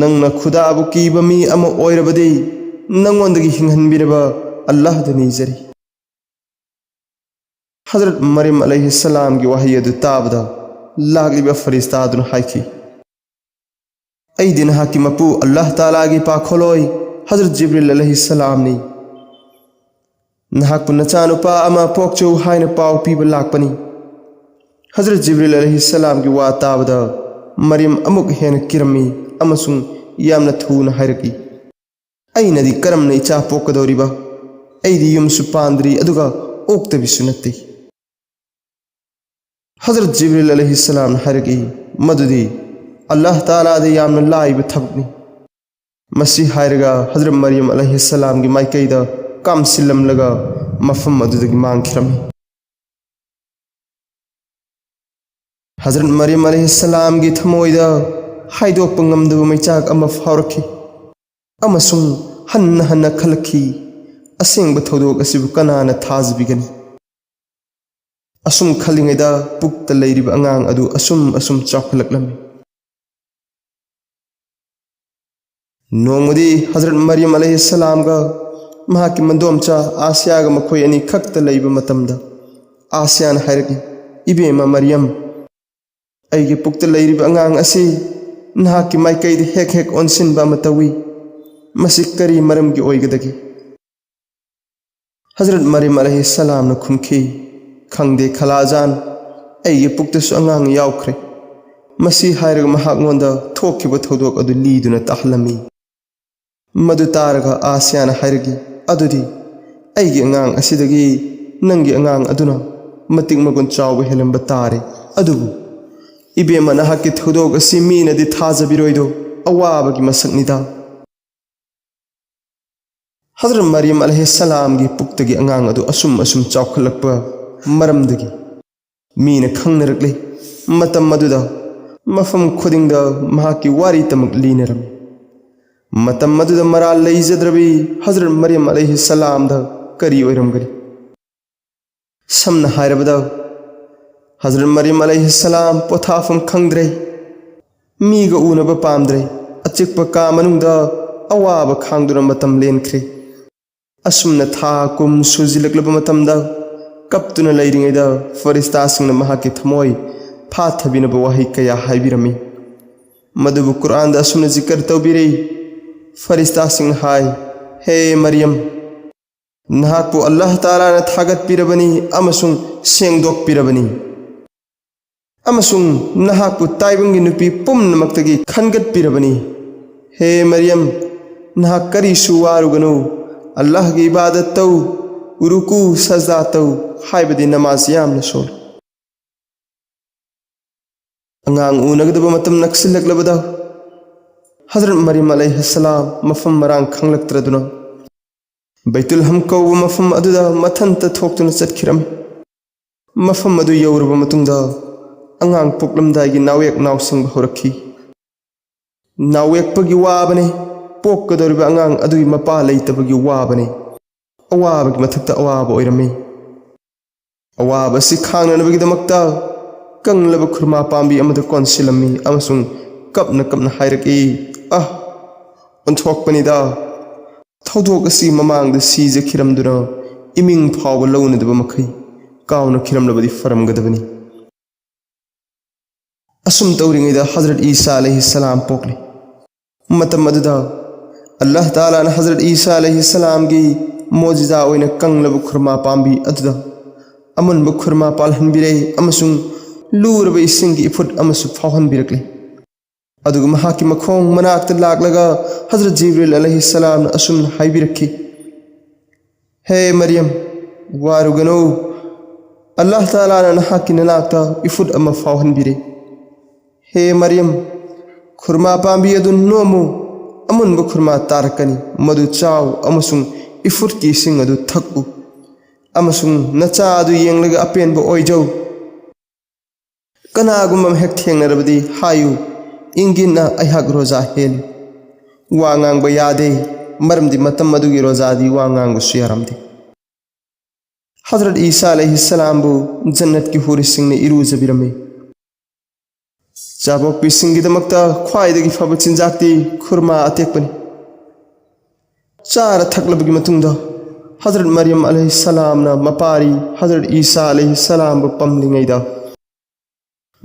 "ꯅꯪꯅ ꯈꯨꯗꯥꯕꯨ ꯀꯤꯕ ꯃꯤ ꯑꯃ ꯑꯣꯏꯔꯕꯗꯤ ꯅꯪꯉꯣꯟꯗꯒꯤ ꯍꯤꯡꯍꯟꯕꯤꯔꯕ ꯑꯜꯂꯥꯍꯗ ꯅꯤꯖꯔꯤ"꯫ ꯍꯖꯔꯠ ꯃꯔꯤꯌꯝ ꯑꯂꯩꯍꯤ ꯁꯂꯥꯝꯒꯤ ꯋꯥꯍꯩ ꯑꯗꯨ ꯇꯥꯕꯗ ꯂꯥꯛꯂꯤꯕ ꯐꯔꯤꯁꯇꯥ ꯑꯗꯨꯅ ꯍꯥꯏꯈꯤ, "ꯑꯩꯗꯤ ꯅꯍꯥꯛꯀꯤ ꯃꯄꯨ ꯑꯜꯂꯥꯍ ꯇꯥꯂꯥꯒꯤ ꯄꯥꯈꯣꯜꯂꯣꯏ ꯍꯖꯔꯠ ꯖꯤꯕ꯭ꯔꯤꯜ ꯑꯂꯩꯍꯤ ꯁꯂꯥꯝꯅꯤ꯫ ꯅꯍꯥꯛꯄꯨ ꯅꯆꯥꯅꯨꯄꯥ ꯑꯃ ꯄꯣꯛꯆꯧ ꯍꯥꯏꯅ ꯄꯥꯎ ꯄꯤꯕ ꯂꯥꯛꯄꯅꯤ"꯫ ꯍꯖꯔꯠ ꯖꯤꯕ꯭ꯔꯤꯜ ꯑꯂꯩꯍꯤ ꯁꯂꯥꯝꯒꯤ ꯋꯥ ꯇꯥꯕꯗ ꯃꯔꯤꯌꯝ ꯑꯃꯨꯛ ꯍꯦꯟꯅ ꯀꯤꯔꯝꯃꯤ ꯑꯃꯁꯨꯡ ꯌꯥꯝꯅ ꯊꯨꯅ ꯍꯥꯏꯔꯛꯏ, "ꯑꯩꯅꯗꯤ ꯀꯔꯝꯅ ꯏꯆꯥ ꯄꯣꯛꯀꯗꯧꯔꯤꯕ? ꯑꯩꯗꯤ ꯌꯨꯝꯁꯨ ꯄꯥꯟꯗ꯭ꯔꯤ, ꯑꯗꯨꯒ ꯑꯣꯛꯇꯕꯤꯁꯨ ꯅꯠꯇꯦ"꯫ ꯍꯖꯔꯠ ꯖꯤꯕ꯭ꯔꯤꯜ ꯑꯂꯩꯍꯤ ꯁꯂꯥꯝꯅ ꯍꯥꯏꯔꯛꯏ, "ꯃꯗꯨꯗꯤ ꯑꯜꯂꯥꯍ ꯇꯥꯂꯥꯗ ꯌꯥꯝꯅ ꯂꯥꯏꯕ ꯊꯕꯛꯅꯤ"꯫ ꯃꯁꯤ ꯍꯥꯏꯔꯒ ꯍꯖꯔꯠ ꯃꯔꯤꯌꯝ ꯑꯂꯩꯍꯤ ꯁꯂꯥꯝꯒꯤ ꯃꯥꯏꯀꯩꯗ ꯀꯥꯝꯁꯤꯜꯂꯝꯂꯒ ꯃꯐꯝ ꯑꯗꯨꯗꯒꯤ ꯃꯥꯡꯈꯤꯔꯝꯃꯤ꯫ ꯍꯖꯔꯠ ꯃꯔꯤꯝ ꯑꯂꯩꯍꯤꯁꯁꯂꯥꯝꯒꯤ ꯊꯃꯣꯏꯗ ꯍꯥꯏꯗꯣꯛꯄ ꯉꯝꯗꯕ ꯃꯩꯆꯥꯛ ꯑꯃ ꯐꯥꯎꯔꯛꯈꯤ, ꯑꯃꯁꯨꯡ ꯍꯟꯅ ꯍꯟꯅ ꯈꯜꯂꯛꯈꯤ, "ꯑꯁꯦꯡꯕ ꯊꯧꯗꯣꯛ ꯑꯁꯤꯕꯨ ꯀꯅꯥꯅ ꯊꯥꯖꯕꯤꯒꯅꯤ?" ꯑꯁꯨꯝ ꯈꯜꯂꯤꯉꯩꯗ ꯄꯨꯛꯇ ꯂꯩꯔꯤꯕ ꯑꯉꯥꯡ ꯑꯗꯨ ꯑꯁꯨꯝ ꯑꯁꯨꯝ ꯆꯥꯎꯈꯠꯂꯛꯂꯝꯃꯤ꯫ ꯅꯣꯡꯃꯗꯤ ꯍꯖꯔꯠ ꯃꯔꯤꯝ ꯑꯂꯩꯍꯤꯁꯁꯂꯥꯝꯒ ꯃꯍꯥꯛꯀꯤ ꯃꯗꯣꯝꯆꯥ ꯑꯥꯁꯤꯌꯥꯒ ꯃꯈꯣꯏ ꯑꯅꯤ ꯈꯛꯇ ꯂꯩꯕ ꯃꯇꯝꯗ, ꯑꯥꯁꯤꯌꯥꯅ ꯍꯥꯏꯔꯛꯏ, "ꯏꯕꯦꯝꯃ ꯃꯔꯤꯌꯝ, ꯑꯩꯒꯤ ꯄꯨꯛꯇ ꯂꯩꯔꯤꯕ ꯑꯉꯥꯡ ꯑꯁꯤ ꯅꯍꯥꯛꯀꯤ ꯃꯥꯏꯀꯩꯗ ꯍꯦꯛ ꯍꯦꯛ ꯑꯣꯟꯁꯤꯟꯕ ꯑꯃ ꯇꯧꯏ꯫ ꯃꯁꯤ ꯀꯔꯤ ꯃꯔꯝꯒꯤ ꯑꯣꯏꯒꯗꯒꯦ?" ꯍꯖꯔꯠ ꯃꯔꯤꯝ ꯑꯂꯩꯍꯤꯁꯁꯂꯥꯝꯅ ꯈꯨꯝꯈꯤ, "ꯈꯪꯗꯦ ꯈꯂꯥꯖꯥꯟ, ꯑꯩꯒꯤ ꯄꯨꯛꯇꯁꯨ ꯑꯉꯥꯡ ꯌꯥꯎꯈ꯭ꯔꯦ꯫" ꯃꯁꯤ ꯍꯥꯏꯔꯒ ꯃꯍꯥꯛꯉꯣꯟꯗ ꯊꯣꯛꯈꯤꯕ ꯊꯧꯗꯣꯛ ꯑꯗꯨ ꯂꯤꯗꯨꯅ ꯇꯥꯍꯜꯂꯝꯃꯤ꯫ ꯃꯗꯨ ꯇꯥꯔꯒ ꯑꯥꯁꯤꯌꯥꯅ ꯍꯥꯏꯔꯛꯏ, "ꯑꯗꯨꯗꯤ ꯑꯩꯒꯤ ꯑꯉꯥꯡ ꯑꯁꯤꯗꯒꯤ ꯅꯪꯒꯤ ꯑꯉꯥꯡ ꯑꯗꯨꯅ ꯃꯇꯤꯛ ꯃꯒꯨꯟ ꯆꯥꯎꯕ ꯍꯦꯜꯂꯝꯕ ꯇꯥꯔꯦ꯫ ꯑꯗꯨꯕꯨ ꯏꯕꯦꯝꯃ, ꯅꯍꯥꯛꯀꯤ ꯊꯧꯗꯣꯛ ꯑꯁꯤ ꯃꯤꯅꯗꯤ ꯊꯥꯖꯕꯤꯔꯣꯏꯗꯣ, ꯑꯋꯥꯕꯒꯤ ꯃꯁꯛꯅꯤꯗ꯫" ꯍꯖꯔꯠ ꯃꯔꯤꯝ ꯑꯂꯩꯍꯤꯁꯁꯂꯥꯝꯒꯤ ꯄꯨꯛꯇꯒꯤ ꯑꯉꯥꯡ ꯑꯗꯨ ꯑꯁꯨꯝ ꯑꯁꯨꯝ ꯆꯥꯎꯈꯠꯂꯛꯄ ꯃꯔꯝꯗꯒꯤ ꯃꯤꯅ ꯈꯪꯅꯔꯛꯂꯤ꯫ ꯃꯇꯝ ꯑꯗꯨꯗ ꯃꯐꯝ ꯈꯨꯗꯤꯡꯗ ꯃꯍꯥꯛꯀꯤ ꯋꯥꯔꯤ ꯇꯃꯛ ꯂꯤꯅꯔꯝꯃꯤ꯫ ꯃꯇꯝ ꯑꯗꯨꯗ ꯃꯔꯥꯜ ꯂꯩꯖꯗ꯭ꯔꯕꯤ ꯍꯖꯔꯠ ꯃꯔꯤꯝ ꯑꯂꯩꯍꯤꯁꯁꯂꯥꯝꯗ ꯀꯔꯤ ꯑꯣꯏꯔꯝꯒꯅꯤ? ꯁꯝꯅ ꯍꯥꯏꯔꯕꯗ, ꯍꯖꯔꯠ ꯃꯔꯤꯝ ꯑꯂꯩꯍꯤꯁꯁꯂꯥꯝ ꯄꯣꯊꯥꯐꯝ ꯈꯪꯗ꯭ꯔꯦ, ꯃꯤꯒ ꯎꯅꯕ ꯄꯥꯝꯗ꯭ꯔꯦ, ꯑꯆꯤꯛꯄ ꯀꯥ ꯃꯅꯨꯡꯗ ꯑꯋꯥꯕ ꯈꯥꯡꯗꯨꯅ ꯃꯇꯝ ꯂꯦꯟꯈ꯭ꯔꯦ꯫ ꯑꯁꯨꯝꯅ ꯊꯥ ꯀꯨꯝ ꯁꯨꯖꯤꯜꯂꯛꯂꯕ ꯃꯇꯝꯗ, ꯀꯞꯇꯨꯅ ꯂꯩꯔꯤꯉꯩꯗ ꯐꯔꯤꯁꯇꯥꯁꯤꯡꯅ ꯃꯍꯥꯛꯀꯤ ꯊꯃꯣꯏ ꯐꯥꯊꯕꯤꯅꯕ ꯋꯥꯍꯩ ꯀꯌꯥ ꯍꯥꯏꯕꯤꯔꯝꯃꯤ꯫ ꯃꯗꯨꯕꯨ ꯀꯨꯔꯥꯟꯗ ꯑꯁꯨꯝꯅ ꯖꯤꯀꯔ ꯇꯧꯕꯤꯔꯤ, ꯐꯔꯤꯁꯇꯥꯁꯤꯡꯅ ꯍꯥꯏ, "ꯍꯦ ꯃꯔꯤꯌꯝ, ꯅꯍꯥꯛꯄꯨ ꯑꯜꯂꯥꯍ ꯇꯥꯂꯥꯅ ꯊꯥꯒꯠꯄꯤꯔꯕꯅꯤ ꯑꯃꯁꯨꯡ ꯁꯦꯡꯗꯣꯛꯄꯤꯔꯕꯅꯤ, ꯑꯃꯁꯨꯡ ꯅꯍꯥꯛꯄꯨ ꯇꯥꯏꯕꯪꯒꯤ ꯅꯨꯄꯤ ꯄꯨꯝꯅꯃꯛꯇꯒꯤ ꯈꯟꯒꯠꯄꯤꯔꯕꯅꯤ꯫ ꯍꯦ ꯃꯔꯤꯌꯝ, ꯅꯍꯥꯛ ꯀꯔꯤꯁꯨ ꯋꯥꯔꯨꯒꯅꯨ, ꯑꯜꯂꯥꯍꯒꯤ ꯏꯕꯥꯗꯠ ꯇꯧ, ꯔꯨꯀꯨ ꯁꯖꯗꯥ ꯇꯧ, ꯍꯥꯏꯕꯗꯤ ꯅꯃꯥꯖ ꯌꯥꯝꯅ ꯁꯣꯜꯂꯨ꯫" ꯑꯉꯥꯡ ꯎꯅꯒꯗꯕ ꯃꯇꯝ ꯅꯛꯁꯤꯜꯂꯛꯂꯕꯗ ꯍꯖꯔꯠ ꯃꯔꯤꯝ ꯑꯂꯩꯍꯤꯁꯁꯂꯥꯝ ꯃꯐꯝ ꯃꯔꯥꯡ ꯈꯪꯂꯛꯇ꯭ꯔꯗꯨꯅ ꯕꯩꯇꯨꯜ ꯍꯝ ꯀꯧꯕ ꯃꯐꯝ ꯑꯗꯨꯗ ꯃꯊꯟꯇ ꯊꯣꯛꯇꯨꯅ ꯆꯠꯈꯤꯔꯝꯃꯤ꯫ ꯃꯐꯝ ꯑꯗꯨ ꯌꯧꯔꯕ ꯃꯇꯨꯡꯗ ꯑꯉꯥꯡ ꯄꯣꯛꯂꯝꯗꯥꯏꯒꯤ ꯅꯥꯎꯌꯦꯛ ꯅꯥꯎꯁꯤꯡꯕ ꯍꯧꯔꯛꯈꯤ꯫ ꯅꯥꯎꯌꯦꯛꯄꯒꯤ ꯋꯥꯕꯅꯤ, ꯄꯣꯛꯀꯗꯧꯔꯤꯕ ꯑꯉꯥꯡ ꯑꯗꯨꯒꯤ ꯃꯄꯥ ꯂꯩꯇꯕꯒꯤ ꯋꯥꯕꯅꯤ꯫ ꯑꯋꯥꯕꯒꯤ ꯃꯊꯛꯇ ꯑꯋꯥꯕ ꯑꯣꯏꯔꯝꯃꯤ꯫ ꯑꯋꯥꯕ ꯑꯁꯤ ꯈꯥꯡꯅꯅꯕꯒꯤꯗꯃꯛꯇ ꯀꯪꯂꯕ ꯈꯨꯔꯃꯥ ꯄꯥꯝꯕꯤ ꯑꯃꯗ ꯀꯣꯟꯁꯤꯜꯂꯝꯃꯤ ꯑꯃꯁꯨꯡ ꯀꯞꯅ ꯀꯞꯅ ꯍꯥꯏꯔꯛꯏ, "ꯑꯥ, ꯑꯣꯟꯊꯣꯛꯄꯅꯤꯗ! ꯊꯧꯗꯣꯛ ꯑꯁꯤ ꯃꯃꯥꯡꯗ ꯁꯤꯖꯈꯤꯔꯝꯗꯨꯅ ꯏꯃꯤꯡ ꯐꯥꯎꯕ ꯂꯧꯅꯗꯕ ꯃꯈꯩ ꯀꯥꯎꯅꯈꯤꯔꯝꯂꯕꯗꯤ ꯐꯔꯝꯒꯗꯕꯅꯤ"꯫ ꯑꯁꯨꯝ ꯇꯧꯔꯤꯉꯩꯗ ꯍꯖꯔꯠ ꯏꯁꯥ ꯑꯂꯩꯍꯤ ꯁꯂꯥꯝ ꯄꯣꯛꯂꯤ꯫ ꯃꯇꯝ ꯑꯗꯨꯗ ꯑꯜꯂꯥꯍ ꯇꯥꯂꯥꯅ ꯍꯖꯔꯠ ꯏꯁꯥ ꯑꯂꯩꯍꯤ ꯁꯂꯥꯝꯒꯤ ꯃꯣꯖꯤꯖꯥ ꯑꯣꯏꯅ ꯀꯪꯂꯕ ꯈꯨꯔꯃꯥ ꯄꯥꯝꯕꯤ ꯑꯗꯨꯗ ꯑꯃꯨꯟꯕ ꯈꯨꯔꯃꯥ ꯄꯥꯜꯍꯟꯕꯤꯔꯦ ꯑꯃꯁꯨꯡ ꯂꯨꯔꯕ ꯏꯁꯤꯡꯒꯤ ꯏꯐꯨꯠ ꯑꯃꯁꯨ ꯐꯥꯎꯍꯟꯕꯤꯔꯛꯂꯦ꯫ ꯑꯗꯨꯒ ꯃꯍꯥꯛꯀꯤ ꯃꯈꯣꯡ ꯃꯅꯥꯛꯇ ꯂꯥꯛꯂꯒ ꯍꯖꯔꯠ ꯖꯤꯕ꯭ꯔꯤꯜ ꯑꯂꯩꯍꯤ ꯁꯂꯥꯝꯅ ꯑꯁꯨꯝꯅ ꯍꯥꯏꯕꯤꯔꯛꯈꯤ, "ꯍꯦ ꯃꯔꯤꯌꯝ, ꯋꯥꯔꯨꯒꯅꯨ, ꯑꯜꯂꯥꯍ ꯇꯥꯂꯥꯅ ꯅꯍꯥꯛꯀꯤ ꯅꯅꯥꯛꯇ ꯏꯐꯨꯠ ꯑꯃ ꯐꯥꯎꯍꯟꯕꯤꯔꯦ꯫ ꯍꯦ ꯃꯔꯤꯌꯝ, ꯈꯨꯔꯃꯥ ꯄꯥꯝꯕꯤ ꯑꯗꯨ ꯅꯣꯝꯃꯨ, ꯑꯃꯨꯟꯕ ꯈꯨꯔꯃꯥ ꯇꯥꯔꯛꯀꯅꯤ, ꯃꯗꯨ ꯆꯥꯎ ꯑꯃꯁꯨꯡ ꯏꯐꯨꯠꯀꯤ ꯏꯁꯤꯡ ꯑꯗꯨ ꯊꯛꯎ, ꯑꯃꯁꯨꯡ ꯅꯆꯥ ꯑꯗꯨ ꯌꯦꯡꯂꯒ ꯑꯄꯦꯟꯕ ꯑꯣꯏꯖꯧ꯫ ꯀꯅꯥꯒꯨꯝꯕ ꯑꯃ ꯍꯦꯛ ꯊꯦꯡꯅꯔꯕꯗꯤ ꯍꯥꯏꯌꯨ, 'ꯏꯪꯒꯤꯠꯅ ꯑꯩꯍꯥꯛ ꯔꯣꯖꯥ ꯍꯦꯜꯂꯤ.' ꯋꯥ ꯉꯥꯡꯕ ꯌꯥꯗꯦ, ꯃꯔꯝꯗꯤ ꯃꯇꯝ ꯑꯗꯨꯒꯤ ꯔꯣꯖꯥꯗꯤ ꯋꯥ ꯉꯥꯡꯕꯁꯨ ꯌꯥꯔꯝꯗꯦ꯫ ꯍꯖꯔꯠ ꯏꯁꯥ ꯑꯂꯩꯍꯤ ꯁꯂꯥꯝꯕꯨ ꯖꯟꯅꯠꯀꯤ ꯍꯨꯔꯤꯁꯤꯡꯅ ꯏꯔꯨꯖꯕꯤꯔꯝꯃꯤ꯫ ꯆꯥꯕꯣꯛꯄꯤꯁꯤꯡꯒꯤꯗꯃꯛꯇ ꯈ꯭ꯋꯥꯏꯗꯒꯤ ꯐꯕ ꯆꯤꯟꯖꯥꯛꯇꯤ ꯈꯨꯔꯃꯥ ꯑꯇꯦꯛꯄꯅꯤ꯫ ꯆꯥꯔ ꯊꯛꯂꯕꯒꯤ ꯃꯇꯨꯡꯗ ꯍꯖꯔꯠ ꯃꯔꯤꯌꯝ ꯑꯂꯩꯍꯤ ꯁꯂꯥꯝꯅ ꯃꯄꯥꯔꯤ ꯍꯖꯔꯠ ꯏꯁꯥ ꯑꯂꯩꯍꯤ ꯁꯂꯥꯝꯕꯨ ꯄꯝꯂꯤꯉꯩꯗ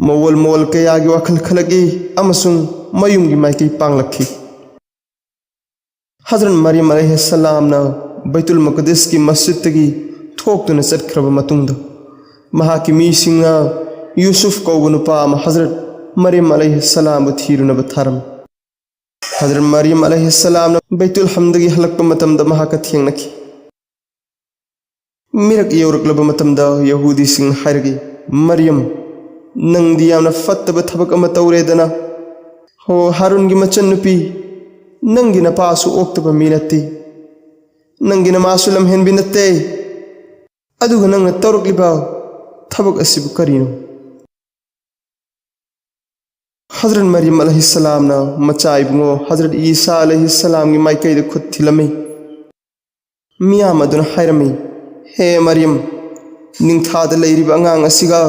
ꯃꯑꯣꯜ ꯃꯑꯣꯜ ꯀꯌꯥꯒꯤ ꯋꯥꯈꯜ ꯈꯜꯂꯛꯏ ꯑꯃꯁꯨꯡ ꯃꯌꯨꯝꯒꯤ ꯃꯥꯏꯀꯩ ꯄꯥꯡꯂꯛꯈꯤ꯫ ꯍꯖꯔꯠ ꯃꯔꯤꯌꯝ ꯑꯂꯩꯍꯤ ꯁꯂꯥꯝꯅ ꯕꯩꯇꯨꯜ ꯃꯨꯀꯗꯤꯁꯀꯤ ꯃꯁꯖꯤꯗꯇꯒꯤ ꯊꯣꯛꯇꯨꯅ ꯆꯠꯈ꯭ꯔꯕ ꯃꯇꯨꯡꯗ, ꯃꯍꯥꯛꯀꯤ ꯃꯤꯁꯤꯡꯅ ꯌꯨꯁꯨꯐ ꯀꯧꯕ ꯅꯨꯄꯥ ꯑꯃ ꯍꯖꯔꯠ ꯃꯔꯤꯌꯝ ꯑꯂꯩꯍꯤ ꯁꯂꯥꯝꯕꯨ ꯊꯤꯔꯨꯅꯕ ꯊꯥꯔꯝꯃꯤ꯫ ꯍꯖꯔꯠ ꯃꯔꯤꯌꯝ ꯑꯂꯩꯍꯤ ꯁꯂꯥꯝꯅ ꯕꯩꯇꯨꯜ ꯍꯝꯗꯒꯤ ꯍꯜꯂꯛꯄ ꯃꯇꯝꯗ ꯃꯍꯥꯛꯀ ꯊꯦꯡꯅꯈꯤ꯫ ꯃꯤꯔꯛ ꯌꯧꯔꯛꯂꯕ ꯃꯇꯝꯗ ꯌꯍꯨꯗꯤꯁꯤꯡꯅ ꯍꯥꯏꯔꯛꯏ, "ꯃꯔꯤꯌꯝ, ꯅꯪꯗꯤ ꯌꯥꯝꯅ ꯐꯠꯇꯕ ꯊꯕꯛ ꯑꯃ ꯇꯧꯔꯦꯗꯅ꯫ ꯍꯣ ꯍꯥꯔꯨꯟꯒꯤ ꯃꯆꯟꯅꯨꯄꯤ, ꯅꯪꯒꯤ ꯅꯄꯥꯁꯨ ꯑꯣꯛꯇꯕ ꯃꯤ ꯅꯠꯇꯦ, ꯅꯪꯒꯤ ꯅꯃꯥꯁꯨ ꯂꯝꯍꯦꯟꯕꯤ ꯅꯠꯇꯦ, ꯑꯗꯨꯒ ꯅꯪꯅ ꯇꯧꯔꯛꯂꯤꯕ ꯊꯕꯛ ꯑꯁꯤꯕꯨ ꯀꯔꯤꯅꯣ?" ꯍꯖꯔꯠ ꯃꯔꯤꯝ ꯑꯂꯩꯍꯤꯁꯁꯂꯥꯝꯅ ꯃꯆꯥ ꯏꯕꯨꯡꯉꯣ ꯍꯖꯔꯠ ꯏꯁꯥ ꯑꯂꯩꯍꯤꯁꯁꯂꯥꯝꯒꯤ ꯃꯥꯏꯀꯩꯗ ꯈꯨꯠ ꯊꯤꯜꯂꯝꯃꯤ꯫ ꯃꯤꯌꯥꯝ ꯑꯗꯨꯅ ꯍꯥꯏꯔꯝꯃꯤ, "ꯍꯦ ꯃꯔꯤꯝ, ꯅꯤꯡꯊꯥꯗ ꯂꯩꯔꯤꯕ ꯑꯉꯥꯡ ꯑꯁꯤꯒ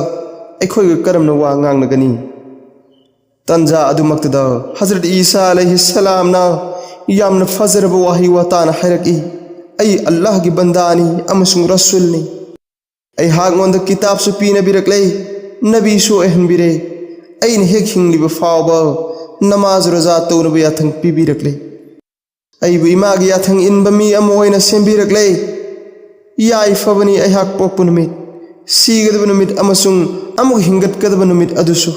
ꯑꯩꯈꯣꯏꯒ ꯀꯔꯝꯅ ꯋꯥ ꯉꯥꯡꯅꯒꯅꯤ?" ꯇꯟꯖꯥ ꯑꯗꯨꯃꯛꯇꯗ ꯍꯖꯔꯠ ꯏꯁꯥ ꯑꯂꯩꯍꯤꯁꯁꯂꯥꯝꯅ ꯌꯥꯝꯅ ꯐꯖꯔꯕ ꯋꯥꯍꯩ ꯋꯥꯇꯥꯅ ꯍꯥꯏꯔꯛꯏ, "ꯑꯩ ꯑꯜꯂꯥꯍꯒꯤ ꯕꯟꯗꯥꯅꯤ ꯑꯃꯁꯨꯡ ꯔꯁꯨꯜꯅꯤ꯫ ꯑꯩꯍꯥꯛꯉꯣꯟꯗ ꯀꯤꯇꯥꯕꯁꯨ ꯄꯤꯅꯕꯤꯔꯛꯂꯦ, ꯅꯕꯤꯁꯨ ꯑꯣꯏꯍꯟꯕꯤꯔꯦ꯫ ꯑꯩꯅ ꯍꯦꯛ ꯍꯤꯡꯂꯤꯕ ꯐꯥꯎꯕ ꯅꯃꯥꯖ ꯔꯣꯖꯥ ꯇꯧꯅꯕ ꯌꯥꯊꯪ ꯄꯤꯕꯤꯔꯛꯂꯦ꯫ ꯑꯩꯕꯨ ꯏꯃꯥꯒꯤ ꯌꯥꯊꯪ ꯏꯟꯕ ꯃꯤ ꯑꯃ ꯑꯣꯏꯅ ꯁꯦꯝꯕꯤꯔꯛꯂꯦ꯫ ꯌꯥꯏꯐꯕꯅꯤ ꯑꯩꯍꯥꯛ ꯄꯣꯛꯄ ꯅꯨꯃꯤꯠ, ꯁꯤꯒꯗꯕ ꯅꯨꯃꯤꯠ ꯑꯃꯁꯨꯡ ꯑꯃꯨꯛ ꯍꯤꯡꯒꯠꯀꯗꯕ ꯅꯨꯃꯤꯠ ꯑꯗꯨꯁꯨ"꯫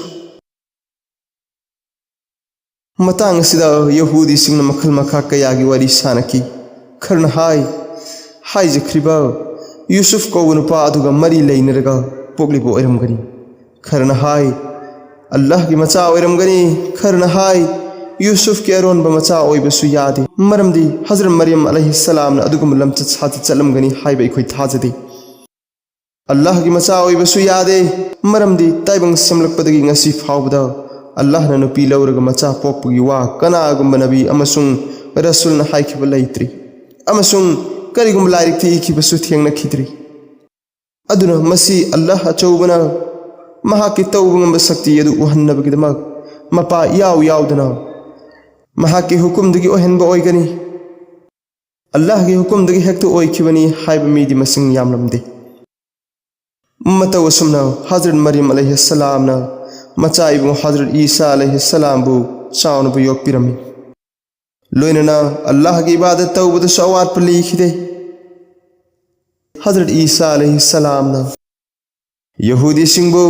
ꯃꯇꯥꯡ ꯑꯁꯤꯗ ꯌꯍꯨꯗꯤꯁꯤꯡꯅ ꯃꯈꯜ ꯃꯈꯥ ꯀꯌꯥꯒꯤ ꯋꯥꯔꯤ ꯁꯥꯅꯈꯤ꯫ ꯈꯔꯅ ꯍꯥꯏ, ꯍꯥꯏꯖꯈ꯭ꯔꯤꯕ ꯌꯨꯁꯨꯐ ꯀꯧꯕ ꯅꯨꯄꯥ ꯑꯗꯨꯒ ꯃꯔꯤ ꯂꯩꯅꯔꯒ ꯄꯣꯛꯂꯤꯕ ꯑꯣꯏꯔꯝꯒꯅꯤ꯫ ꯈꯔꯅ ꯍꯥꯏ, ꯑꯜꯂꯥꯍꯒꯤ ꯃꯆꯥ ꯑꯣꯏꯔꯝꯒꯅꯤ꯫ ꯈꯔꯅ ꯍꯥꯏ, ꯌꯨꯁꯨꯐꯀꯤ ꯑꯔꯣꯟꯕ ꯃꯆꯥ ꯑꯣꯏꯕꯁꯨ ꯌꯥꯗꯦ, ꯃꯔꯝꯗꯤ ꯍꯖꯔꯠ ꯃꯔꯤꯌꯝ ꯑꯂꯩꯍꯤꯁꯁꯂꯥꯝꯅ ꯑꯗꯨꯒꯨꯝꯕ ꯂꯝꯆꯠ ꯁꯥꯖꯠ ꯆꯠꯂꯝꯒꯅꯤ ꯍꯥꯏꯕ ꯑꯩꯈꯣꯏ ꯊꯥꯖꯗꯦ꯫ ꯑꯜꯂꯥꯍꯒꯤ ꯃꯆꯥ ꯑꯣꯏꯕꯁꯨ ꯌꯥꯗꯦ, ꯃꯔꯝꯗꯤ ꯇꯥꯏꯕꯪ ꯁꯦꯝꯂꯛꯄꯗꯒꯤ ꯉꯁꯤ ꯐꯥꯎꯕꯗ ꯑꯜꯂꯥꯍꯅ ꯅꯨꯄꯤ ꯂꯧꯔꯒ ꯃꯆꯥ ꯄꯣꯛꯄꯒꯤ ꯋꯥ ꯀꯅꯥꯒꯨꯝꯕ ꯅꯕꯤ ꯑꯃꯁꯨꯡ ꯔꯁꯨꯜꯅ ꯍꯥꯏꯈꯤꯕ ꯂꯩꯇ꯭ꯔꯤ, ꯑꯃꯁꯨꯡ ꯀꯔꯤꯒꯨꯝꯕ ꯂꯥꯏꯔꯤꯛꯇ ꯏꯈꯤꯕꯁꯨ ꯊꯦꯡꯅꯈꯤꯗ꯭ꯔꯤ꯫ ꯑꯗꯨꯅ ꯃꯁꯤ ꯑꯜꯂꯥꯍ ꯑꯆꯧꯕꯅ ꯃꯍꯥꯛꯀꯤ ꯇꯧꯕ ꯉꯝꯕ ꯁꯛꯇꯤ ꯑꯗꯨ ꯎꯍꯟꯅꯕꯒꯤꯗꯃꯛ ꯃꯄꯥ ꯏꯌꯥꯎ ꯌꯥꯎꯗꯅ ꯃꯍꯥꯛꯀꯤ ꯍꯨꯀꯨꯝꯗꯒꯤ ꯑꯣꯏꯍꯟꯕ ꯑꯣꯏꯒꯅꯤ꯫ ꯑꯜꯂꯥꯍꯒꯤ ꯍꯨꯀꯨꯝꯗꯒꯤ ꯍꯦꯛꯇ ꯑꯣꯏꯈꯤꯕꯅꯤ ꯍꯥꯏꯕ ꯃꯤꯗꯤ ꯃꯁꯤꯡ ꯌꯥꯝꯂꯝꯗꯦ꯫ ꯃꯇꯧ ꯑꯁꯨꯝꯅ ꯍꯖꯔꯠ ꯃꯔꯤꯝ ꯑꯂꯩꯍꯤꯁꯁꯂꯥꯝꯅ ꯃꯆꯥ ꯏꯕꯨꯡ ꯍꯖꯔꯠ ꯏꯁꯥ ꯑꯂꯩꯍꯤꯁꯁꯂꯥꯝꯕꯨ ꯆꯥꯎꯅꯕ ꯌꯣꯛꯄꯤꯔꯝꯃꯤ꯫ ꯂꯣꯏꯅꯅ ꯑꯜꯂꯥꯍꯒꯤ ꯏꯕꯥꯗꯠ ꯇꯧꯕꯗꯁꯨ ꯑꯋꯥꯠꯄ ꯂꯩꯈꯤꯗꯦ꯫ ꯍꯖꯔꯠ ꯏꯁꯥ ꯑꯂꯩꯍꯤꯁꯁꯂꯥꯝꯅ ꯌꯍꯨꯗꯤꯁꯤꯡꯕꯨ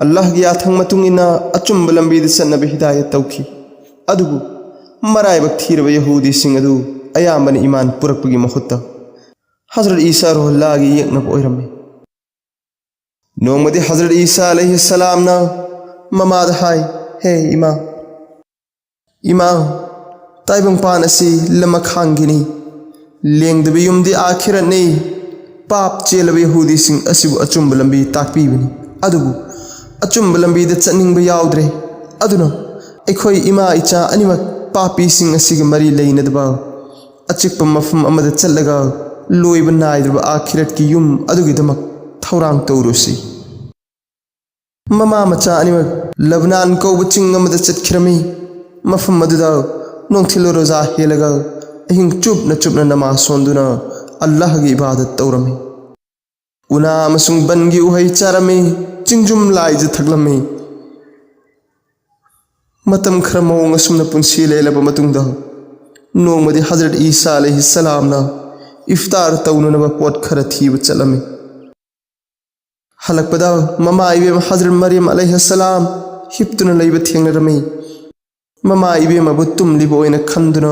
ꯑꯜꯂꯥꯍꯒꯤ ꯌꯥꯊꯪ ꯃꯇꯨꯡ ꯏꯟꯅ ꯑꯆꯨꯝꯕ ꯂꯝꯕꯤꯗ ꯆꯠꯅꯕ ꯍꯤꯗꯥꯌꯠ ꯇꯧꯈꯤ꯫ ꯑꯗꯨꯕꯨ ꯃꯔꯥꯏꯕꯛ ꯊꯤꯔꯕ ꯌꯍꯨꯗꯤꯁꯤꯡ ꯑꯗꯨ ꯑꯌꯥꯝꯕꯅ ꯏꯃꯥꯟ ꯄꯨꯔꯛꯄꯒꯤ ꯃꯍꯨꯠꯇ ꯍꯖꯔꯠ ꯏꯁꯥ ꯔꯣꯍꯜꯂꯥꯒꯤ ꯌꯦꯛꯅꯕ ꯑꯣꯏꯔꯝꯃꯤ꯫ ꯅꯣꯡꯃꯗꯤ ꯍꯖꯔꯠ ꯏꯁꯥ ꯑꯂꯩꯍꯤꯁꯁꯂꯥꯝꯅ ꯃꯃꯥꯗ ꯍꯥꯏ, "ꯍꯦ ꯏꯃꯥ, ꯏꯃꯥ, ꯇꯥꯏꯕꯪꯄꯥꯟ ꯑꯁꯤ ꯂꯃꯈꯥꯡꯒꯤꯅꯤ꯫ ꯂꯦꯡꯗꯕ ꯌꯨꯝꯗꯤ ꯑꯥꯈꯤꯔꯠꯅꯤ꯫ ꯄꯥꯞ ꯆꯦꯜꯂꯕ ꯌꯍꯨꯗꯤꯁꯤꯡ ꯑꯁꯤꯕꯨ ꯑꯆꯨꯝꯕ ꯂꯝꯕꯤ ꯇꯥꯛꯄꯤꯕꯅꯤ꯫ ꯑꯗꯨꯕꯨ ꯑꯆꯨꯝꯕ ꯂꯝꯕꯤꯗ ꯆꯠꯅꯤꯡꯕ ꯌꯥꯎꯗ꯭ꯔꯦ꯫ ꯑꯗꯨꯅ ꯑꯩꯈꯣꯏ ꯏꯃꯥ ꯏꯆꯥ ꯑꯅꯤꯃꯛ ꯄꯥꯄꯤꯁꯤꯡ ꯑꯁꯤꯒ ꯃꯔꯤ ꯂꯩꯅꯗꯕ ꯑꯆꯤꯛꯄ ꯃꯐꯝ ꯑꯃꯗ ꯆꯠꯂꯒ ꯂꯣꯏꯕ ꯅꯥꯏꯗ꯭ꯔꯕ ꯑꯥꯈꯤꯔꯠꯀꯤ ꯌꯨꯝ ꯑꯗꯨꯒꯤꯗꯃꯛ ꯊꯧꯔꯥꯡ ꯇꯧꯔꯨꯁꯤ꯫ ꯃꯃꯥ ꯃꯆꯥ ꯑꯅꯤꯃꯛ ꯂꯕꯅꯥꯟ ꯀꯧꯕ ꯆꯤꯡ ꯑꯃꯗ ꯆꯠꯈꯤꯔꯝꯃꯤ꯫ ꯃꯐꯝ ꯑꯗꯨꯗ ꯅꯣꯡꯊꯤꯜ ꯔꯣꯖꯥ ꯍꯦꯜꯂꯒ ꯑꯍꯤꯡ ꯆꯨꯞꯅ ꯆꯨꯞꯅ ꯅꯃꯥꯖ ꯁꯣꯟꯗꯨꯅ ꯑꯜꯂꯥꯍꯒꯤ ꯏꯕꯥꯗꯠ ꯇꯧꯔꯝꯃꯤ꯫ ꯎꯅꯥ ꯑꯃꯁꯨꯡ ꯕꯟꯒꯤ ꯎꯍꯩ ꯆꯥꯔꯝꯃꯤ, ꯆꯤꯡꯖꯨꯝ ꯂꯥꯏꯖ ꯊꯛꯂꯝꯃꯤ꯫ ꯃꯇꯝ ꯈꯔ ꯃꯑꯣꯡ ꯑꯁꯨꯝꯅ ꯄꯨꯟꯁꯤ ꯂꯦꯜꯂꯕ ꯃꯇꯨꯡꯗ, ꯅꯣꯡꯃꯗꯤ ꯍꯖꯔꯠ ꯏꯁꯥ ꯑꯂꯩꯍꯤ ꯁꯂꯥꯝꯅ ꯏꯐꯇꯥꯔ ꯇꯧꯅꯅꯕ ꯄꯣꯠ ꯈꯔ ꯊꯤꯕ ꯆꯠꯂꯝꯃꯤ꯫ ꯍꯜꯂꯛꯄꯗ ꯃꯃꯥ ꯏꯕꯦꯝ ꯍꯖꯔꯠ ꯃꯔꯤꯌꯝ ꯑꯂꯩꯍꯤ ꯁꯂꯥꯝ ꯍꯤꯞꯇꯨꯅ ꯂꯩꯕ ꯊꯦꯡꯅꯔꯝꯃꯤ꯫ ꯃꯃꯥ ꯏꯕꯦꯝꯃꯕꯨ ꯇꯨꯝꯂꯤꯕ ꯑꯣꯏꯅ ꯈꯟꯗꯨꯅ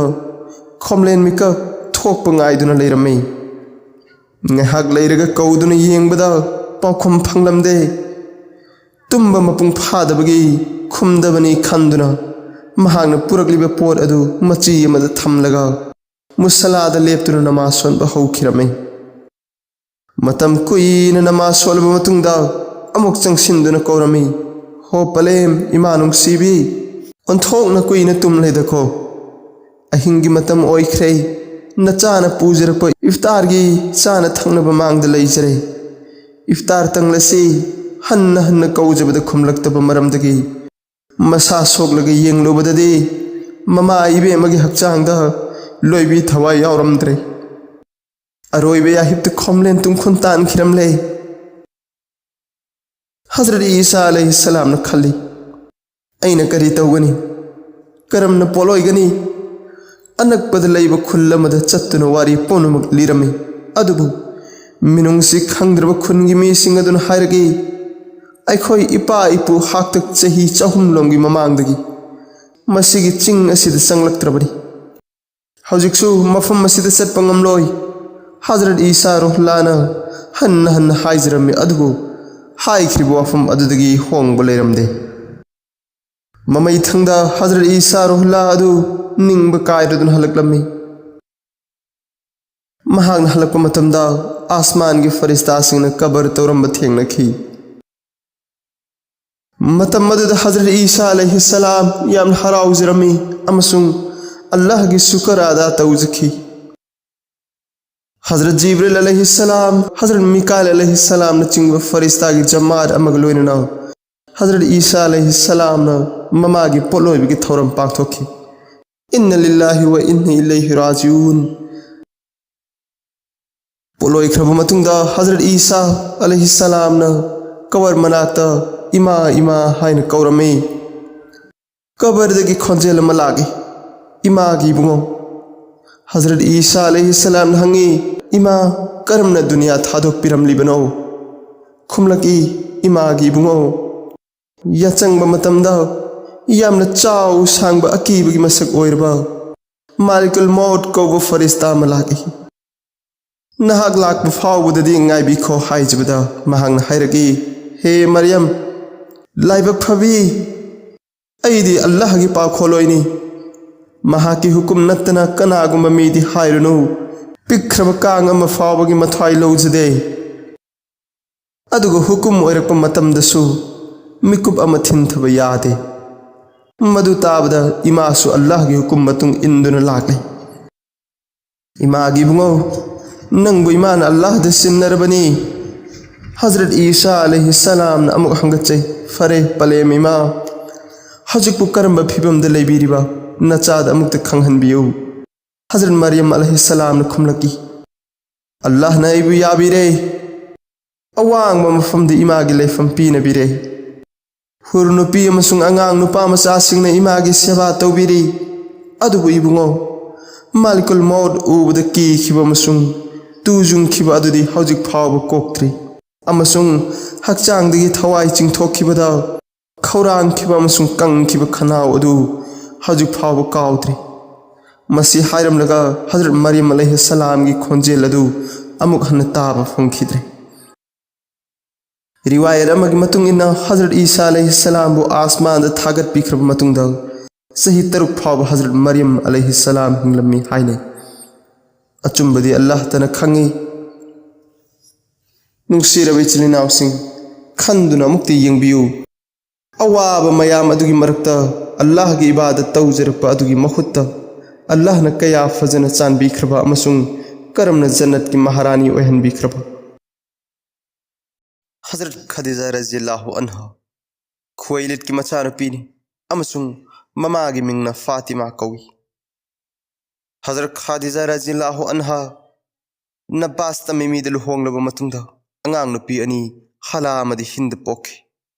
ꯈꯣꯝꯂꯦꯟ ꯃꯤꯀꯞ ꯊꯣꯛꯄ ꯉꯥꯏꯗꯨꯅ ꯂꯩꯔꯝꯃꯤ꯫ ꯉꯥꯏꯍꯥꯛ ꯂꯩꯔꯒ ꯀꯧꯗꯨꯅ ꯌꯦꯡꯕꯗ ꯄꯥꯎꯈꯨꯝ ꯐꯪꯂꯝꯗꯦ꯫ ꯇꯨꯝꯕ ꯃꯄꯨꯡ ꯐꯥꯗꯕꯒꯤ ꯈꯨꯝꯗꯕꯅꯤ ꯈꯟꯗꯨꯅ ꯃꯍꯥꯛꯅ ꯄꯨꯔꯛꯂꯤꯕ ꯄꯣꯠ ꯑꯗꯨ ꯃꯆꯤ ꯑꯃꯗ ꯊꯝꯂꯒ ꯃꯨꯁꯂꯥꯗ ꯂꯦꯞꯇꯨꯅ ꯅꯃꯥꯖ ꯁꯣꯟꯕ ꯍꯧꯈꯤꯔꯝꯃꯤ꯫ ꯃꯇꯝ ꯀꯨꯏꯅ ꯅꯃꯥꯖ ꯁꯣꯜꯂꯕ ꯃꯇꯨꯡꯗ ꯑꯃꯨꯛ ꯆꯪꯁꯤꯟꯗꯨꯅ ꯀꯧꯔꯝꯃꯤ, "ꯍꯣ ꯄꯂꯦꯝ, ꯏꯃꯥ ꯅꯨꯡꯁꯤꯕꯤ, ꯑꯣꯟꯊꯣꯛꯅ ꯀꯨꯏꯅ ꯇꯨꯝꯂꯦꯗꯀꯣ꯫ ꯑꯍꯤꯡꯒꯤ ꯃꯇꯝ ꯑꯣꯏꯈ꯭ꯔꯦ, ꯅꯆꯥꯅ ꯄꯨꯖꯔꯛꯄ ꯏꯐꯇꯥꯔꯒꯤ ꯆꯥꯅ ꯊꯛꯅꯕ ꯃꯥꯡꯗ ꯂꯩꯖꯔꯦ꯫ ꯏꯐꯇꯥꯔ ꯇꯪꯂꯁꯤ, ꯍꯟꯅ ꯍꯟꯅ ꯀꯧꯖꯕꯗ ꯈꯨꯝꯂꯛꯇꯕ ꯃꯔꯝꯗꯒꯤ ꯃꯁꯥ ꯁꯣꯛꯂꯒ ꯌꯦꯡꯂꯨꯕꯗꯗꯤ ꯃꯃꯥ ꯏꯕꯦꯝꯃꯒꯤ ꯍꯛꯆꯥꯡꯗ ꯂꯣꯏꯕꯤ ꯊꯋꯥꯏ ꯌꯥꯎꯔꯝꯗ꯭ꯔꯦ꯫ ꯑꯔꯣꯏꯕ ꯌꯥꯍꯤꯞꯇ ꯈꯣꯝꯂꯦꯟ ꯇꯨꯡꯈꯨꯟ ꯇꯥꯟꯈꯤꯔꯝꯂꯦ"꯫ ꯍꯖꯔꯠ ꯏꯁꯥ ꯑꯂꯩꯍꯤ ꯁꯂꯥꯝꯅ ꯈꯜꯂꯤ, "ꯑꯩꯅ ꯀꯔꯤ ꯇꯧꯒꯅꯤ? ꯀꯔꯝꯅ ꯄꯣꯠꯂꯣꯏꯒꯅꯤ?" ꯑꯅꯛꯄꯗ ꯂꯩꯕ ꯈꯨꯜ ꯑꯃꯗ ꯆꯠꯇꯨꯅ ꯋꯥꯔꯤ ꯄꯨꯝꯅꯃꯛ ꯂꯤꯔꯝꯃꯤ꯫ ꯑꯗꯨꯕꯨ ꯃꯤꯅꯨꯡꯁꯤ ꯈꯪꯗ꯭ꯔꯕ ꯈꯨꯟꯒꯤ ꯃꯤꯁꯤꯡ ꯑꯗꯨꯅ ꯍꯥꯏꯔꯛꯏ, "ꯑꯩꯈꯣꯏ ꯏꯄꯥ ꯏꯄꯨ ꯍꯥꯛꯇꯛ ꯆꯍꯤ ꯆꯍꯨꯝ ꯂꯣꯝꯒꯤ ꯃꯃꯥꯡꯗꯒꯤ ꯃꯁꯤꯒꯤ ꯆꯤꯡ ꯑꯁꯤꯗ ꯆꯪꯂꯛꯇ꯭ꯔꯕꯅꯤ꯫ ꯍꯧꯖꯤꯛꯁꯨ ꯃꯐꯝ ꯑꯁꯤꯗ ꯆꯠꯄ ꯉꯝꯂꯣꯏ"꯫ ꯍꯖꯔꯠ ꯏꯁꯥ ꯔꯨꯍꯂꯥꯅ ꯍꯟꯅ ꯍꯟꯅ ꯍꯥꯏꯖꯔꯝꯃꯤ, ꯑꯗꯨꯕꯨ ꯍꯥꯏꯈ꯭ꯔꯤꯕ ꯋꯥꯐꯝ ꯑꯗꯨꯗꯒꯤ ꯍꯣꯡꯕ ꯂꯩꯔꯝꯗꯦ꯫ ꯃꯃꯩꯊꯪꯗ ꯍꯖꯔꯠ ꯏꯁꯥ ꯔꯨꯍꯂꯥ ꯑꯗꯨ ꯅꯤꯡꯕ ꯀꯥꯏꯔꯗꯨꯅ ꯍꯜꯂꯛꯂꯝꯃꯤ꯫ ꯃꯍꯥꯛꯅ ꯍꯜꯂꯛꯄ ꯃꯇꯝꯗ ꯑꯥꯁꯃꯥꯟꯒꯤ ꯐꯔꯤꯁꯇꯥꯁꯤꯡꯅ ꯀꯕꯔ ꯇꯧꯔꯝꯕ ꯊꯦꯡꯅꯈꯤ꯫ ꯃꯇꯝ ꯑꯗꯨꯗ ꯍꯖꯔꯠ ꯏꯁꯥ ꯑꯂꯩꯍꯤꯁꯁꯂꯥꯝ ꯌꯥꯝꯅ ꯍꯔꯥꯎꯖꯔꯝꯃꯤ ꯑꯃꯁꯨꯡ ꯑꯜꯂꯥꯍꯒꯤ ꯁꯨꯀꯔ ꯑꯗꯥ ꯇꯧꯖꯈꯤ꯫ ꯍꯖꯔꯠ ꯖꯤꯕ꯭ꯔꯤꯜ ꯑꯂꯩꯍꯤꯁꯁꯂꯥꯝ, ꯍꯖꯔꯠ ꯃꯤꯀꯥꯏꯜ ꯑꯂꯩꯍꯤꯁꯁꯂꯥꯝꯅꯆꯤꯡꯕ ꯐꯔꯤꯁꯇꯥꯒꯤ ꯖꯃꯥꯠ ꯑꯃꯒ ꯂꯣꯏꯅꯅ ꯍꯖꯔꯠ ꯏꯁꯥ ꯑꯂꯩꯍꯤꯁꯁꯂꯥꯝꯅ ꯃꯃꯥꯒꯤ ꯄꯣꯠꯂꯣꯏꯕꯒꯤ ꯊꯧꯔꯝ ꯄꯥꯡꯊꯣꯛꯈꯤ꯫ ꯏꯟꯅ ꯂꯤꯜꯂꯥꯍꯤ ꯋ ꯏꯟꯅ ꯏꯂꯩꯍꯤ ꯔꯥꯖꯤꯎꯟ꯫ ꯄꯣꯠꯂꯣꯏꯈ꯭ꯔꯕ ꯃꯇꯨꯡꯗ ꯍꯖꯔꯠ ꯏꯁꯥ ꯑꯂꯩꯍꯤꯁꯁꯂꯥꯝꯅ ꯀꯕꯔ ꯃꯅꯥꯛꯇ "ꯏꯃꯥ, ꯏꯃꯥ" ꯍꯥꯏꯅ ꯀꯧꯔꯝꯃꯤ꯫ ꯀꯕꯔꯗꯒꯤ ꯈꯣꯟꯖꯦꯜ ꯑꯃ ꯂꯥꯛꯏ, "ꯏꯃꯥꯒꯤ ꯏꯕꯨꯡꯉꯣ!" ꯍꯖꯔꯠ ꯏꯁꯥ ꯑꯂꯩꯍꯤꯁꯁꯂꯥꯝꯅ ꯍꯪꯉꯤ, "ꯏꯃꯥ, ꯀꯔꯝꯅ ꯗꯨꯅꯤꯌꯥ ꯊꯥꯗꯣꯛꯄꯤꯔꯝꯂꯤꯕꯅꯣ?" ꯈꯨꯝꯂꯛꯏ, "ꯏꯃꯥꯒꯤ ꯏꯕꯨꯡꯉꯣ!" ꯌꯥꯆꯪꯕ ꯃꯇꯝꯗ ꯌꯥꯝꯅ ꯆꯥꯎ ꯁꯥꯡꯕ ꯑꯀꯤꯕꯒꯤ ꯃꯁꯛ ꯑꯣꯏꯔꯕ ꯃꯥꯂꯤꯀꯨꯜ ꯃꯧꯠ ꯀꯧꯕ ꯐꯔꯤꯁꯇꯥ ꯑꯃ ꯂꯥꯛꯏ꯫ "ꯅꯍꯥꯛ ꯂꯥꯛꯄ ꯐꯥꯎꯕꯗꯗꯤ ꯉꯥꯏꯕꯤꯈꯣ" ꯍꯥꯏꯖꯕꯗ ꯃꯍꯥꯛꯅ ꯍꯥꯏꯔꯛꯏ, "ꯍꯦ ꯃꯔꯤꯌꯝ, ꯂꯥꯏꯕꯛ ꯐꯕꯤ, ꯑꯩꯗꯤ ꯑꯜꯂꯥꯍꯒꯤ ꯄꯥꯎꯈꯣꯜꯂꯣꯏꯅꯤ꯫ ꯃꯍꯥꯛꯀꯤ ꯍꯨꯀꯨꯝ ꯅꯠꯇꯅ ꯀꯅꯥꯒꯨꯝꯕ ꯃꯤꯗꯤ ꯍꯥꯏꯔꯨꯅꯨ꯫ ꯄꯤꯛꯈ꯭ꯔꯕ ꯀꯥꯡ ꯑꯃ ꯐꯥꯎꯕꯒꯤ ꯃꯊ꯭ꯋꯥꯏ ꯂꯧꯖꯗꯦ꯫ ꯑꯗꯨꯒ ꯍꯨꯀꯨꯝ ꯑꯣꯏꯔꯛꯄ ꯃꯇꯝꯗꯁꯨ ꯃꯤꯀꯨꯞ ꯑꯃ ꯊꯤꯟꯊꯕ ꯌꯥꯗꯦ꯫" ꯃꯗꯨ ꯇꯥꯕꯗ ꯏꯃꯥꯁꯨ ꯑꯜꯂꯥꯍꯒꯤ ꯍꯨꯀꯨꯝ ꯃꯇꯨꯡ ꯏꯟꯗꯨꯅ ꯂꯥꯛꯂꯤ꯫ "ꯏꯃꯥꯒꯤ ꯏꯕꯨꯡꯉꯣ, ꯅꯪꯕꯨ ꯏꯃꯥꯅ ꯑꯜꯂꯥꯍꯗ ꯁꯤꯟꯅꯔꯕꯅꯤ꯫" ꯍꯖꯔꯠ ꯏꯁꯥ ꯑꯂꯩꯍꯤꯁꯁꯂꯥꯝꯅ ꯑꯃꯨꯛ ꯍꯪꯒꯠꯆꯩ, "ꯐꯔꯦ, ꯄꯂꯦꯝ ꯏꯃꯥ, ꯍꯧꯖꯤꯛꯄꯨ ꯀꯔꯝꯕ ꯐꯤꯕꯝꯗ ꯂꯩꯕꯤꯔꯤꯕ? ꯅꯆꯥꯗ ꯑꯃꯨꯛꯇ ꯈꯪꯍꯟꯕꯤꯌꯨ꯫" ꯍꯖꯔꯠ ꯃꯔꯤꯌꯝ ꯑꯂꯩꯍꯤꯁꯁꯂꯥꯝꯅ ꯈꯨꯝꯂꯛꯏ, "ꯑꯜꯂꯥꯍꯅ ꯑꯩꯕꯨ ꯌꯥꯕꯤꯔꯦ꯫ ꯑꯋꯥꯡꯕ ꯃꯐꯝꯗ ꯏꯃꯥꯒꯤ ꯂꯩꯐꯝ ꯄꯤꯅꯕꯤꯔꯦ꯫ ꯍꯨꯔ ꯅꯨꯄꯤ ꯑꯃꯁꯨꯡ ꯑꯉꯥꯡ ꯅꯨꯄꯥ ꯃꯆꯥꯁꯤꯡꯅ ꯏꯃꯥꯒꯤ ꯁꯦꯕꯥ ꯇꯧꯕꯤꯔꯤ꯫ ꯑꯗꯨꯕꯨ ꯏꯕꯨꯡꯉꯣ, ꯃꯥꯂꯤꯀꯨꯜ ꯃꯧꯠ ꯎꯕꯗ ꯀꯤꯈꯤꯕ ꯑꯃꯁꯨꯡ ꯇꯨꯖꯨꯡꯈꯤꯕ ꯑꯗꯨꯗꯤ ꯍꯧꯖꯤꯛ ꯐꯥꯎꯕ ꯀꯣꯛꯇ꯭ꯔꯤ, ꯑꯃꯁꯨꯡ ꯍꯛꯆꯥꯡꯗꯒꯤ ꯊꯋꯥꯏ ꯆꯤꯡꯊꯣꯛꯈꯤꯕꯗ ꯈꯧꯔꯥꯡꯈꯤꯕ ꯑꯃꯁꯨꯡ ꯀꯪꯈꯤꯕ ꯈꯅꯥꯎ ꯑꯗꯨ ꯍꯧꯖꯤꯛ ꯐꯥꯎꯕ ꯀꯥꯎꯗ꯭ꯔꯤ꯫" ꯃꯁꯤ ꯍꯥꯏꯔꯝꯂꯒ ꯍꯖꯔꯠ ꯃꯔꯤꯌꯝ ꯑꯂꯩꯍꯤꯁꯁꯂꯥꯝꯒꯤ ꯈꯣꯟꯖꯦꯜ ꯑꯗꯨ ꯑꯃꯨꯛ ꯍꯟꯅ ꯇꯥꯕ ꯐꯪꯈꯤꯗ꯭ꯔꯦ꯫ ꯔꯤꯋꯥꯌꯠ ꯑꯃꯒꯤ ꯃꯇꯨꯡ ꯏꯟꯅ ꯍꯖꯔꯠ ꯏꯁꯥ ꯑꯂꯩꯍꯤꯁꯁꯂꯥꯝꯕꯨ ꯑꯥꯁꯃꯥꯟꯗ ꯊꯥꯒꯠꯄꯤꯈ꯭ꯔꯕ ꯃꯇꯨꯡꯗ ꯆꯍꯤ ꯇꯔꯨꯛ ꯐꯥꯎꯕ ꯍꯖꯔꯠ ꯃꯔꯤꯌꯝ ꯑꯂꯩꯍꯤꯁꯁꯂꯥꯝ ꯍꯤꯡꯂꯝꯃꯤ ꯍꯥꯏꯅꯩ꯫ ꯑꯆꯨꯝꯕꯗꯤ ꯑꯜꯂꯥꯍꯇꯅ ꯈꯪꯏ꯫ ꯅꯨꯡꯁꯤꯔꯕ ꯏꯆꯤꯜ ꯏꯅꯥꯎꯁꯤꯡ, ꯈꯟꯗꯨꯅ ꯑꯃꯨꯛꯇ ꯌꯦꯡꯕꯤꯌꯨ꯫ ꯑꯋꯥꯕ ꯃꯌꯥꯝ ꯑꯗꯨꯒꯤ ꯃꯔꯛꯇ ꯑꯜꯂꯥꯍꯒꯤ ꯏꯕꯥꯗꯠ ꯇꯧꯖꯔꯛꯄ ꯑꯗꯨꯒꯤ ꯃꯍꯨꯠꯇ ꯑꯜꯂꯥꯍꯅ ꯀꯌꯥ ꯐꯖꯅ ꯆꯥꯟꯕꯤꯈ꯭ꯔꯕ ꯑꯃꯁꯨꯡ ꯀꯔꯝꯅ ꯖꯟꯅꯠꯀꯤ ꯃꯍꯥꯔꯥꯅꯤ ꯑꯣꯏꯍꯟꯕꯤꯈ꯭ꯔꯕ꯫ ꯍꯖꯔꯠ ꯈꯗꯤꯖꯥ ꯔꯖꯤꯌꯜꯂꯥꯍꯨ ꯑꯟꯍꯥ ꯈꯨꯋꯩꯂꯤꯗꯀꯤ ꯃꯆꯥꯅꯨꯄꯤꯅꯤ ꯑꯃꯁꯨꯡ ꯃꯃꯥꯒꯤ ꯃꯤꯡꯅ ꯐꯥꯇꯤꯃꯥ ꯀꯧꯏ꯫ ꯍꯖꯔꯠ ꯈꯗꯤꯖꯥ ꯔꯖꯤꯌꯜꯂꯥꯍꯨ ꯑꯟꯍꯥ ꯅꯕꯥꯁ ꯇꯃꯤꯃꯤꯗ ꯂꯨꯍꯣꯡꯂꯕ ꯃꯇꯨꯡꯗ ꯑꯉꯥꯡ ꯅꯨꯄꯤ ꯑꯅꯤ ꯍꯂꯥ ꯑꯃꯗꯤ ꯍꯤꯟꯗ ꯄꯣꯛꯈꯤ꯫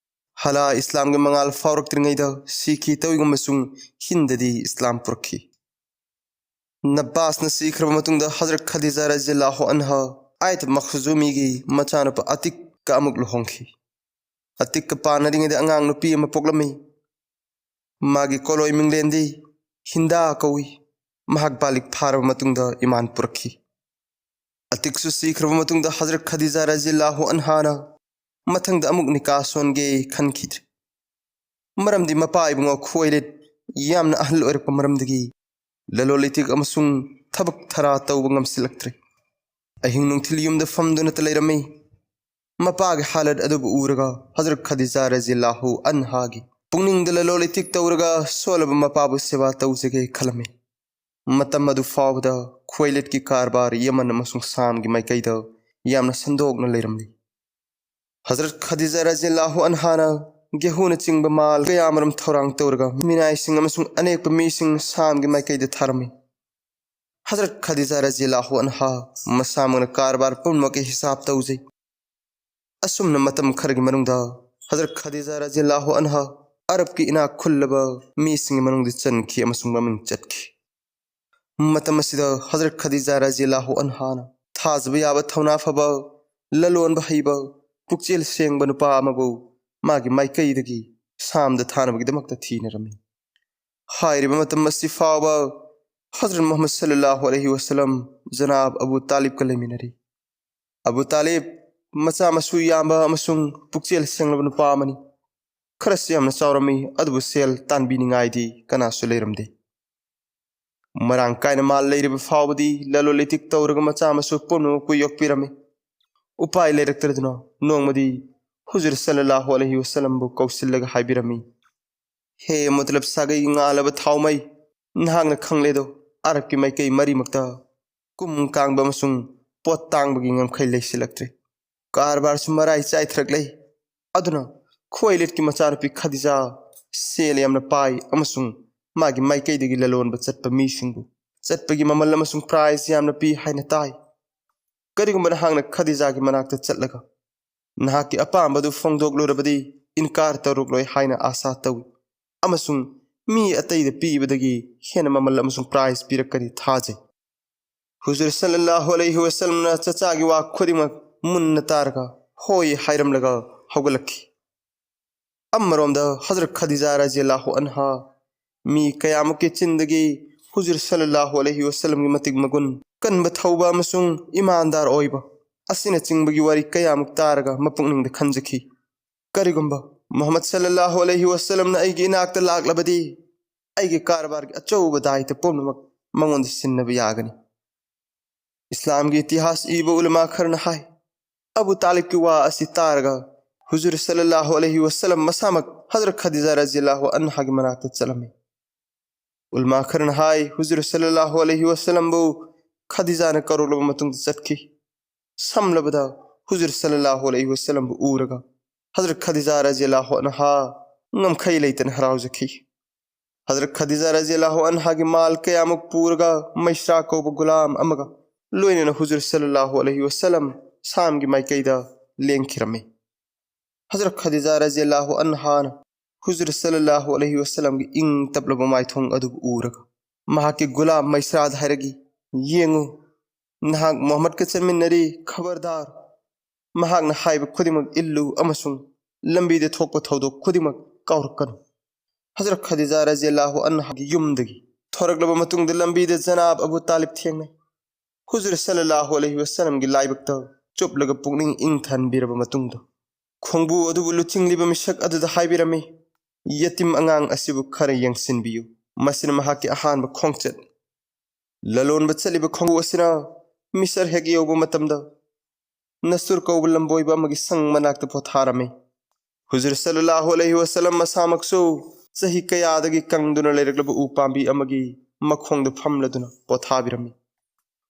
ꯍꯂꯥ ꯏꯁꯂꯥꯝꯒꯤ ꯃꯉꯥꯜ ꯐꯥꯎꯔꯛꯇ꯭ꯔꯤꯉꯩꯗ ꯁꯤꯈꯤ, ꯇꯧꯏꯒꯨꯝꯕꯁꯨꯡ ꯍꯤꯟꯗꯗꯤ ꯏꯁꯂꯥꯝ ꯄꯨꯔꯛꯈꯤ꯫ ꯅꯕꯥꯁꯅ ꯁꯤꯈ꯭ꯔꯕ ꯃꯇꯨꯡꯗ ꯍꯖꯔꯠ ꯈꯗꯤꯖꯥ ꯔꯖꯤꯌꯜꯂꯥꯍꯨ ꯑꯟꯍꯥ ꯑꯥꯏꯠ ꯃꯈꯖꯨꯃꯤꯒꯤ ꯃꯆꯥꯅꯨꯄꯥ ꯑꯇꯤꯛꯀ ꯑꯃꯨꯛ ꯂꯨꯍꯣꯡꯈꯤ꯫ ꯑꯇꯤꯛꯀ ꯄꯥꯟꯅꯔꯤꯉꯩꯗ ꯑꯉꯥꯡ ꯅꯨꯄꯤ ꯑꯃ ꯄꯣꯛꯂꯝꯃꯤ꯫ ꯃꯥꯒꯤ ꯀꯣꯂꯣꯏ ꯃꯤꯡꯂꯦꯟꯗꯤ ꯍꯤꯟꯗꯥ ꯀꯧꯏ꯫ ꯃꯍꯥꯛ ꯕꯥꯂꯤꯛ ꯐꯥꯔꯕ ꯃꯇꯨꯡꯗ ꯏꯃꯥꯟ ꯄꯨꯔꯛꯈꯤ꯫ ꯑꯇꯤꯛꯁꯨ ꯁꯤꯈ꯭ꯔꯕ ꯃꯇꯨꯡꯗ ꯍꯖꯔꯠ ꯈꯗꯤꯖꯥ ꯔꯖꯤꯌꯜꯂꯥꯍꯨ ꯑꯟꯍꯥꯅ ꯃꯊꯪꯗ ꯑꯃꯨꯛ ꯅꯤꯀꯥ ꯁꯣꯟꯒꯦ ꯈꯟꯈꯤꯗ꯭ꯔꯦ꯫ ꯃꯔꯝꯗꯤ ꯃꯄꯥ ꯏꯕꯨꯡꯉꯣ ꯈꯨꯋꯩꯂꯤꯗ ꯌꯥꯝꯅ ꯑꯍꯜ ꯑꯣꯏꯔꯛꯄ ꯃꯔꯝꯗꯒꯤ ꯂꯂꯣꯟ ꯏꯇꯤꯛ ꯑꯃꯁꯨꯡ ꯊꯕꯛ ꯊꯔꯥ ꯇꯧꯕ ꯉꯝꯁꯤꯜꯂꯛꯇ꯭ꯔꯦ꯫ ꯑꯍꯤꯡ ꯅꯨꯡꯊꯤꯜ ꯌꯨꯝꯗ ꯐꯝꯗꯨꯅꯇ ꯂꯩꯔꯝꯃꯤ꯫ ꯃꯄꯥꯒꯤ ꯍꯥꯂꯠ ꯑꯗꯨꯕꯨ ꯎꯔꯒ ꯍꯖꯔꯠ ꯈꯗꯤꯖꯥ ꯔꯖꯤꯌꯜꯂꯥꯍꯨ ꯑꯟꯍꯥꯒꯤ ꯄꯨꯛꯅꯤꯡꯗ ꯂꯂꯣꯟ ꯏꯇꯤꯛ ꯇꯧꯔꯒ ꯁꯣꯜꯂꯕ ꯃꯄꯥꯕꯨ ꯁꯦꯕꯥ ꯇꯧꯖꯒꯦ ꯈꯜꯂꯝꯃꯤ꯫ ꯃꯇꯝ ꯑꯗꯨ ꯐꯥꯎꯕꯗ ꯈꯨꯋꯩꯂꯤꯗꯀꯤ ꯀꯔꯕꯥꯔ ꯌꯃꯟ ꯑꯃꯁꯨꯡ ꯁꯥꯝꯒꯤ ꯃꯥꯏꯀꯩꯗ ꯌꯥꯝꯅ ꯁꯟꯗꯣꯛꯅ ꯂꯩꯔꯝꯂꯤ꯫ ꯍꯖꯔꯠ ꯈꯗꯤꯖꯥ ꯔꯖꯤꯌꯜꯂꯥꯍꯨ ꯑꯟꯍꯥꯅ ꯒꯦꯍꯨꯅꯆꯤꯡꯕ ꯃꯥꯜ ꯀꯌꯥꯃꯔꯨꯝ ꯊꯧꯔꯥꯡ ꯇꯧꯔꯒ ꯃꯤꯅꯥꯏꯁꯤꯡ ꯑꯃꯁꯨꯡ ꯑꯅꯦꯛꯄ ꯃꯤꯁꯤꯡ ꯁꯥꯝꯒꯤ ꯃꯥꯏꯀꯩꯗ ꯊꯥꯔꯝꯃꯤ꯫ ꯍꯖꯔꯠ ꯈꯗꯤꯖꯥ ꯔꯖꯤꯌꯜꯂꯥꯍꯨ ꯑꯟꯍꯥ ꯃꯁꯥꯃꯛꯅ ꯀꯔꯕꯥꯔ ꯄꯨꯝꯅꯃꯛꯀꯤ ꯍꯤꯁꯥꯕ ꯇꯧꯖꯩ꯫ ꯑꯁꯨꯝꯅ ꯃꯇꯝ ꯈꯔꯒꯤ ꯃꯅꯨꯡꯗ ꯍꯖꯔꯠ ꯈꯗꯤꯖꯥ ꯔꯖꯤꯌꯜꯂꯥꯍꯨ ꯑꯟꯍꯥ ꯑꯔꯕꯀꯤ ꯏꯅꯥꯛ ꯈꯨꯜꯂꯕ ꯃꯤꯁꯤꯡꯒꯤ ꯃꯅꯨꯡꯗ ꯆꯟꯈꯤ ꯑꯃꯁꯨꯡ ꯃꯃꯤꯡ ꯆꯠꯈꯤ꯫ ꯃꯇꯝ ꯑꯁꯤꯗ ꯍꯖꯔꯠ ꯈꯗꯤꯖꯥ ꯔꯖꯤꯌꯜꯂꯥꯍꯨ ꯑꯟꯍꯥꯅ ꯊꯥꯖꯕ ꯌꯥꯕ, ꯊꯧꯅꯥ ꯐꯕ, ꯂꯂꯣꯟꯕ ꯍꯩꯕ, ꯄꯨꯛꯆꯦꯜ ꯁꯦꯡꯕ ꯅꯨꯄꯥ ꯑꯃꯕꯨ ꯃꯥꯒꯤ ꯃꯥꯏꯀꯩꯗꯒꯤ ꯁꯥꯝꯗ ꯊꯥꯅꯕꯒꯤꯗꯃꯛꯇ ꯊꯤꯅꯔꯝꯃꯤ꯫ ꯍꯥꯏꯔꯤꯕ ꯃꯇꯝ ꯑꯁꯤ ꯐꯥꯎꯕ ꯍꯖꯔꯠ ꯃꯨꯍꯝꯃꯗ ꯁꯜꯂꯜꯂꯥꯍꯨ ꯑꯂꯩꯍꯤ ꯋꯁꯜꯂꯝ ꯖꯅꯥꯕ ꯑꯕꯨ ꯇꯥꯂꯤꯕꯀ ꯂꯩꯃꯤꯟꯅꯔꯤ꯫ ꯑꯕꯨ ꯇꯥꯂꯤꯕ ꯃꯆꯥ ꯃꯁꯨ ꯌꯥꯝꯕ ꯑꯃꯁꯨꯡ ꯄꯨꯛꯆꯦꯜ ꯁꯦꯡꯂꯕ ꯅꯨꯄꯥ ꯑꯃꯅꯤ꯫ ꯈꯔꯁꯨ ꯌꯥꯝꯅ ꯆꯥꯎꯔꯝꯃꯤ, ꯑꯗꯨꯕꯨ ꯁꯦꯜ ꯇꯥꯟꯕꯤꯅꯤꯡꯉꯥꯏꯗꯤ ꯀꯅꯥꯁꯨ ꯂꯩꯔꯝꯗꯦ꯫ ꯃꯔꯥꯡ ꯀꯥꯏꯅ ꯃꯥꯜ ꯂꯩꯔꯤꯕ ꯐꯥꯎꯕꯗꯤ ꯂꯂꯣꯟ ꯏꯇꯤꯛ ꯇꯧꯔꯒ ꯃꯆꯥ ꯃꯁꯨ ꯄꯨꯝꯅꯃꯛꯄꯨ ꯌꯣꯛꯄꯤꯔꯝꯃꯤ꯫ ꯎꯄꯥꯏ ꯂꯩꯔꯛꯇꯗꯨꯅ ꯅꯣꯡꯃꯗꯤ ꯍꯨꯖꯨꯔ ꯁꯜꯂꯜꯂꯥꯍꯨ ꯑꯂꯩꯍꯤ ꯋꯁꯜꯂꯝꯕꯨ ꯀꯧꯁꯤꯜꯂꯒ ꯍꯥꯏꯕꯤꯔꯝꯃꯤ, "ꯍꯦ ꯃꯨꯇꯂꯕ ꯁꯥꯒꯩꯒꯤ ꯉꯥꯜꯂꯕ ꯊꯥꯎꯃꯩ, ꯅꯍꯥꯛꯅ ꯈꯪꯂꯦꯗꯣ, ꯑꯔꯕꯀꯤ ꯃꯥꯏꯀꯩ ꯃꯔꯤꯃꯛꯇ ꯀꯨꯝ ꯀꯥꯡꯕ ꯑꯃꯁꯨꯡ ꯄꯣꯠ ꯇꯥꯡꯕꯒꯤ ꯉꯝꯈꯩ ꯂꯩꯁꯤꯜꯂꯛꯇ꯭ꯔꯦ꯫ ꯀꯔꯕꯥꯔꯁꯨ ꯃꯔꯥꯏ ꯆꯥꯏꯊꯔꯛꯂꯦ꯫ ꯑꯗꯨꯅ ꯈꯨꯋꯩꯂꯤꯠꯀꯤ ꯃꯆꯥꯅꯨꯄꯤ ꯈꯗꯤꯖꯥ ꯁꯦꯜ ꯌꯥꯝꯅ ꯄꯥꯏ ꯑꯃꯁꯨꯡ ꯃꯥꯒꯤ ꯃꯥꯏꯀꯩꯗꯒꯤ ꯂꯂꯣꯟꯕ ꯆꯠꯄ ꯃꯤꯁꯤꯡꯕꯨ ꯆꯠꯄꯒꯤ ꯃꯃꯜ ꯑꯃꯁꯨꯡ ꯄ꯭ꯔꯥꯏꯖ ꯌꯥꯝꯅ ꯄꯤ ꯍꯥꯏꯅ ꯇꯥꯏ꯫ ꯀꯔꯤꯒꯨꯝꯕ ꯅꯍꯥꯛꯅ ꯈꯗꯤꯖꯥꯒꯤ ꯃꯅꯥꯛꯇ ꯆꯠꯂꯒ ꯅꯍꯥꯛꯀꯤ ꯑꯄꯥꯝꯕꯗꯨ ꯐꯣꯡꯗꯣꯛꯂꯨꯔꯕꯗꯤ ꯏꯟꯀꯥꯔ ꯇꯧꯔꯛꯂꯣꯏ ꯍꯥꯏꯅ ꯑꯥꯁꯥ ꯇꯧꯏ, ꯑꯃꯁꯨꯡ ꯃꯤ ꯑꯇꯩꯗ ꯄꯤꯕꯗꯒꯤ ꯍꯦꯟꯅ ꯃꯃꯜ ꯑꯃꯁꯨꯡ ꯄ꯭ꯔꯥꯏꯖ ꯄꯤꯔꯛꯀꯅꯤ ꯊꯥꯖꯩ꯫" ꯍꯨꯖꯨꯔ ꯁꯜꯂꯜꯂꯥꯍꯨ ꯑꯂꯩꯍꯤ ꯋꯁꯜꯂꯝꯅ ꯆꯆꯥꯒꯤ ꯋꯥ ꯈꯨꯗꯤꯡꯃꯛ ꯃꯨꯟꯅ ꯇꯥꯔꯒ ꯍꯣꯏ ꯍꯥꯏꯔꯝꯂꯒ ꯍꯧꯒꯠꯂꯛꯈꯤ꯫ ꯑꯃꯔꯣꯝꯗ ꯍꯖꯔꯠ ꯈꯗꯤꯖꯥ ꯔꯖꯤꯌꯜꯂꯥꯍꯨ ꯑꯟꯍꯥ ꯃꯤ ꯀꯌꯥꯃꯨꯛꯀꯤ ꯆꯤꯟꯗꯒꯤ ꯍꯨꯖꯨꯔ ꯁꯜꯂꯜꯂꯥꯍꯨ ꯑꯂꯩꯍꯤ ꯋꯁꯜꯂꯝꯒꯤ ꯃꯇꯤꯛ ꯃꯒꯨꯟ, ꯀꯟꯕ ꯊꯧꯕ ꯑꯃꯁꯨꯡ ꯏꯃꯥꯟꯗꯥꯔ ꯑꯣꯏꯕ ꯑꯁꯤꯅꯆꯤꯡꯕꯒꯤ ꯋꯥꯔꯤ ꯀꯌꯥꯃꯨꯛ ꯇꯥꯔꯒ ꯃꯄꯨꯛꯅꯤꯡꯗ ꯈꯟꯖꯈꯤ, "ꯀꯔꯤꯒꯨꯝꯕ ꯃꯨꯍꯝꯃꯗ ꯁꯜꯂꯜꯂꯥꯍꯨ ꯑꯂꯩꯍꯤ ꯋꯁꯜꯂꯝꯅ ꯑꯩꯒꯤ ꯏꯅꯥꯛꯇ ꯂꯥꯛꯂꯕꯗꯤ ꯑꯩꯒꯤ ꯀꯔꯕꯥꯔꯒꯤ ꯑꯆꯧꯕ ꯗꯥꯏꯇ ꯄꯨꯝꯅꯃꯛ ꯃꯉꯣꯟꯗ ꯁꯤꯟꯅꯕ ꯌꯥꯒꯅꯤ꯫" ꯏꯁꯂꯥꯝꯒꯤ ꯏꯇꯤꯍꯥꯁ ꯏꯕ ꯎꯂꯃꯥ ꯈꯔꯅ ꯍꯥꯏ, ꯑꯕꯨ ꯇꯥꯂꯤꯕꯀꯤ ꯋꯥ ꯑꯁꯤ ꯇꯥꯔꯒ ꯍꯨꯖꯨꯔ ꯁꯜꯂꯜꯂꯥꯍꯨ ꯑꯂꯩꯍꯤ ꯋꯁꯜꯂꯝ ꯃꯁꯥꯃꯛ ꯍꯖꯔꯠ ꯈꯗꯤꯖꯥ ꯔꯖꯤꯌꯜꯂꯥꯍꯨ ꯑꯟꯍꯥꯒꯤ ꯃꯅꯥꯛꯇ ꯆꯠꯂꯝꯃꯤ꯫ ꯎꯂꯃꯥ ꯈꯔꯅ ꯍꯥꯏ, ꯍꯨꯖꯨꯔ ꯁꯜꯂꯜꯂꯥꯍꯨ ꯑꯂꯩꯍꯤ ꯋꯁꯜꯂꯝꯕꯨ ꯈꯗꯤꯖꯥꯅ ꯀꯧꯔꯛꯂꯕ ꯃꯇꯨꯡꯗ ꯆꯠꯈꯤ꯫ ꯁꯝꯂꯕꯗ ꯍꯨꯖꯨꯔ ꯁꯜꯂꯜꯂꯥꯍꯨ ꯑꯂꯩꯍꯤ ꯋꯁꯜꯂꯝꯕꯨ ꯎꯔꯒ ꯍꯖꯔꯠ ꯈꯗꯤꯖꯥ ꯔꯖꯤꯌꯜꯂꯥꯍꯨ ꯑꯟꯍꯥ ꯉꯝꯈꯩ ꯂꯩꯇꯅ ꯍꯔꯥꯎꯖꯈꯤ꯫ ꯍꯖꯔꯠ ꯈꯗꯤꯖꯥ ꯔꯖꯤꯌꯜꯂꯥꯍꯨ ꯑꯟꯍꯥꯒꯤ ꯃꯥꯜ ꯀꯌꯥꯃꯨꯛ ꯄꯨꯔꯒ ꯃꯩꯁ꯭ꯔꯥ ꯀꯧꯕ ꯒꯨꯂꯥꯝ ꯑꯃꯒ ꯂꯣꯏꯅꯅ ꯍꯨꯖꯨꯔ ꯁꯜꯂꯜꯂꯥꯍꯨ ꯑꯂꯩꯍꯤ ꯋꯁꯜꯂꯝ ꯁꯥꯝꯒꯤ ꯃꯥꯏꯀꯩꯗ ꯂꯦꯡꯈꯤꯔꯝꯃꯤ꯫ ꯍꯖꯔꯠ ꯈꯗꯤꯖꯥ ꯔꯖꯤꯌꯜꯂꯥꯍꯨ ꯑꯟꯍꯥꯅ ꯍꯨꯖꯨꯔ ꯁꯜꯂꯜꯂꯥꯍꯨ ꯑꯂꯩꯍꯤ ꯋꯁꯜꯂꯝꯒꯤ ꯏꯪ ꯇꯞꯂꯕ ꯃꯥꯏꯊꯣꯡ ꯑꯗꯨꯕꯨ ꯎꯔꯒ ꯃꯍꯥꯛꯀꯤ ꯒꯨꯂꯥꯝ ꯃꯩꯁ꯭ꯔꯥꯗ ꯍꯥꯏꯔꯛꯏ, "ꯌꯦꯡꯉꯨ, ꯅꯍꯥꯛ ꯃꯨꯍꯝꯃꯗꯀ ꯆꯠꯃꯤꯟꯅꯔꯤ, ꯈꯕꯔꯗꯥꯔ, ꯃꯍꯥꯛꯅ ꯍꯥꯏꯕ ꯈꯨꯗꯤꯡꯃꯛ ꯏꯜꯂꯨ ꯑꯃꯁꯨꯡ ꯂꯝꯕꯤꯗ ꯊꯣꯛꯄ ꯊꯧꯗꯣꯛ ꯈꯨꯗꯤꯡꯃꯛ ꯀꯥꯎꯔꯛꯀꯅꯨ꯫" ꯍꯖꯔꯠ ꯈꯗꯤꯖꯥ ꯔꯖꯤꯌꯜꯂꯥꯍꯨ ꯑꯟꯍꯥꯒꯤ ꯌꯨꯝꯗꯒꯤ ꯊꯣꯔꯛꯂꯕ ꯃꯇꯨꯡꯗ ꯂꯝꯕꯤꯗ ꯖꯅꯥꯕ ꯑꯕꯨ ꯇꯥꯂꯤꯕ ꯊꯦꯡꯅꯩ꯫ ꯍꯨꯖꯨꯔ ꯁꯜꯂꯜꯂꯥꯍꯨ ꯑꯂꯩꯍꯤ ꯋꯁꯜꯂꯝꯒꯤ ꯂꯥꯏꯕꯛꯇ ꯆꯨꯞꯂꯒ ꯄꯨꯛꯅꯤꯡ ꯏꯪꯊꯍꯟꯕꯤꯔꯕ ꯃꯇꯨꯡꯗ ꯈꯣꯡꯕꯨ ꯑꯗꯨꯕꯨ ꯂꯨꯆꯤꯡꯂꯤꯕ ꯃꯤꯁꯛ ꯑꯗꯨꯗ ꯍꯥꯏꯕꯤꯔꯝꯃꯤ, "ꯌꯦꯇꯤꯝ ꯑꯉꯥꯡ ꯑꯁꯤꯕꯨ ꯈꯔ ꯌꯦꯡꯁꯤꯟꯕꯤꯌꯨ꯫ ꯃꯁꯤꯅ ꯃꯍꯥꯛꯀꯤ ꯑꯍꯥꯟꯕ ꯈꯣꯡꯆꯠꯅꯤ꯫ ꯂꯂꯣꯟꯕ ꯆꯠꯂꯤꯕ ꯈꯣꯡꯕꯨ ꯑꯁꯤꯅ ꯃꯤꯁꯔ ꯍꯦꯛ ꯌꯧꯕ ꯃꯇꯝꯗ ꯅꯁꯇꯨꯔ ꯀꯧꯕ ꯂꯝꯕꯣꯏꯕ ꯑꯃꯒꯤ ꯁꯪ ꯃꯅꯥꯛꯇ ꯄꯣꯊꯥꯔꯝꯃꯤ꯫ ꯍꯨꯖꯨꯔ ꯁꯜꯂꯜꯂꯥꯍꯨ ꯑꯂꯩꯍꯤ ꯋꯥꯁꯜꯂꯝ ꯃꯁꯥꯃꯛꯁꯨ ꯆꯍꯤ ꯀꯌꯥꯗꯒꯤ ꯀꯪꯗꯨꯅ ꯂꯩꯔꯛꯂꯕ ꯎ ꯄꯥꯝꯕꯤ ꯑꯃꯒꯤ ꯃꯈꯣꯡꯗ ꯐꯝꯂꯗꯨꯅ ꯄꯣꯊꯥꯕꯤꯔꯝꯃꯤ꯫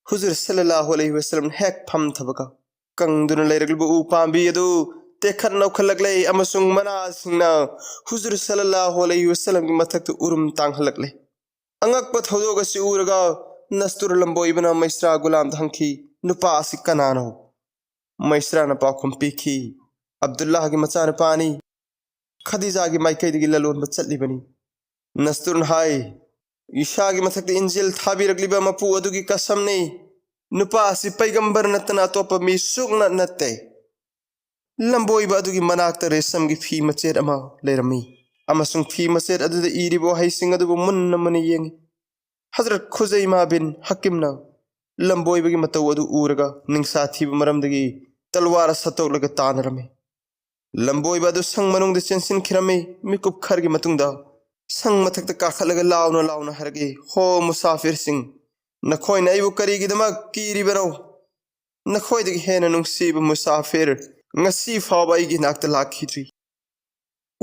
ꯍꯨꯖꯨꯔ ꯁꯜꯂꯜꯂꯥꯍꯨ ꯑꯂꯩꯍꯤ ꯋꯥꯁꯜꯂꯝ ꯍꯦꯛ ꯐꯝꯊꯕꯒ ꯀꯪꯗꯨꯅ ꯂꯩꯔꯛꯂꯕ ꯎ ꯄꯥꯝꯕꯤ ꯑꯗꯨ ꯇꯦꯛꯈꯠ ꯅꯧꯈꯠꯂꯛꯂꯦ ꯑꯃꯁꯨꯡ ꯃꯅꯥꯁꯤꯡꯅ ꯍꯨꯖꯨꯔ ꯁꯜꯂꯜꯂꯥꯍꯨ ꯑꯂꯩꯍꯤ ꯋꯥꯁꯜꯂꯝꯒꯤ ꯃꯊꯛꯇ ꯎꯔꯨꯝ ꯇꯥꯡꯍꯜꯂꯛꯂꯦ꯫ ꯑꯉꯛꯄ ꯊꯧꯗꯣꯛ ꯑꯁꯤ ꯎꯔꯒ ꯅꯁꯇꯨꯔ ꯂꯝꯕꯣꯏꯕꯅ ꯃꯩꯁ꯭ꯔꯥ ꯒꯨꯂꯥꯝꯗ ꯍꯪꯈꯤ, "ꯅꯨꯄꯥ ꯑꯁꯤ ꯀꯅꯥꯅꯣ?" ꯃꯩꯁ꯭ꯔꯥꯅ ꯄꯥꯎꯈꯨꯝ ꯄꯤꯈꯤ, "ꯑꯕꯗꯨꯜꯂꯥꯍꯒꯤ ꯃꯆꯥꯅꯨꯄꯥꯅꯤ꯫ ꯈꯗꯤꯖꯥꯒꯤ ꯃꯥꯏꯀꯩꯗꯒꯤ ꯂꯂꯣꯟꯕ ꯆꯠꯂꯤꯕꯅꯤ꯫" ꯅꯁꯇꯨꯔꯅ ꯍꯥꯏ, "ꯏꯁꯥꯒꯤ ꯃꯊꯛꯇ ꯏꯟꯖꯤꯜ ꯊꯥꯕꯤꯔꯛꯂꯤꯕ ꯃꯄꯨ ꯑꯗꯨꯒꯤ ꯀꯁꯝꯅꯤ꯫ ꯅꯨꯄꯥ ꯑꯁꯤ ꯄꯩꯒꯝꯕꯔ ꯅꯠꯇꯅ ꯑꯇꯣꯞꯄ ꯃꯤ ꯁꯨꯛꯅ ꯅꯠꯇꯦ꯫" ꯂꯝꯕꯣꯏꯕ ꯑꯗꯨꯒꯤ ꯃꯅꯥꯛꯇ ꯔꯦꯁꯝꯒꯤ ꯐꯤ ꯃꯆꯦꯠ ꯑꯃ ꯂꯩꯔꯝꯃꯤ ꯑꯃꯁꯨꯡ ꯐꯤ ꯃꯆꯦꯠ ꯑꯗꯨꯗ ꯏꯔꯤꯕ ꯋꯥꯍꯩꯁꯤꯡ ꯑꯗꯨꯕꯨ ꯃꯨꯟꯅ ꯃꯨꯟꯅ ꯌꯦꯡꯉꯤ꯫ ꯍꯖꯔꯠ ꯈꯨꯖꯩꯃꯥ ꯕꯤꯟ ꯍꯀꯤꯝꯅ ꯂꯝꯕꯣꯏꯕꯒꯤ ꯃꯇꯧ ꯑꯗꯨ ꯎꯔꯒ ꯅꯤꯡꯁꯥ ꯊꯤꯕ ꯃꯔꯝꯗꯒꯤ ꯇꯜꯋꯥꯔ ꯁꯠꯇꯣꯛꯂꯒ ꯇꯥꯟꯅꯔꯝꯃꯤ꯫ ꯂꯝꯕꯣꯏꯕ ꯑꯗꯨ ꯁꯪ ꯃꯅꯨꯡꯗ ꯆꯦꯟꯁꯤꯟꯈꯤꯔꯝꯃꯤ꯫ ꯃꯤꯀꯨꯞ ꯈꯔꯒꯤ ꯃꯇꯨꯡꯗ ꯁꯪ ꯃꯊꯛꯇ ꯀꯥꯈꯠꯂꯒ ꯂꯥꯎꯅ ꯂꯥꯎꯅ ꯍꯥꯏꯔꯛꯏ, "ꯍꯣ ꯃꯨꯁꯥꯐꯤꯔꯁꯤꯡ, ꯅꯈꯣꯏꯅ ꯑꯩꯕꯨ ꯀꯔꯤꯒꯤꯗꯃꯛ ꯀꯤꯔꯤꯕꯅꯣ? ꯅꯈꯣꯏꯗꯒꯤ ꯍꯦꯟꯅ ꯅꯨꯡꯁꯤꯕ ꯃꯨꯁꯥꯐꯤꯔ ꯉꯁꯤ ꯐꯥꯎꯕ ꯑꯩꯒꯤ ꯅꯥꯛꯇ ꯂꯥꯛꯈꯤꯗ꯭ꯔꯤ꯫"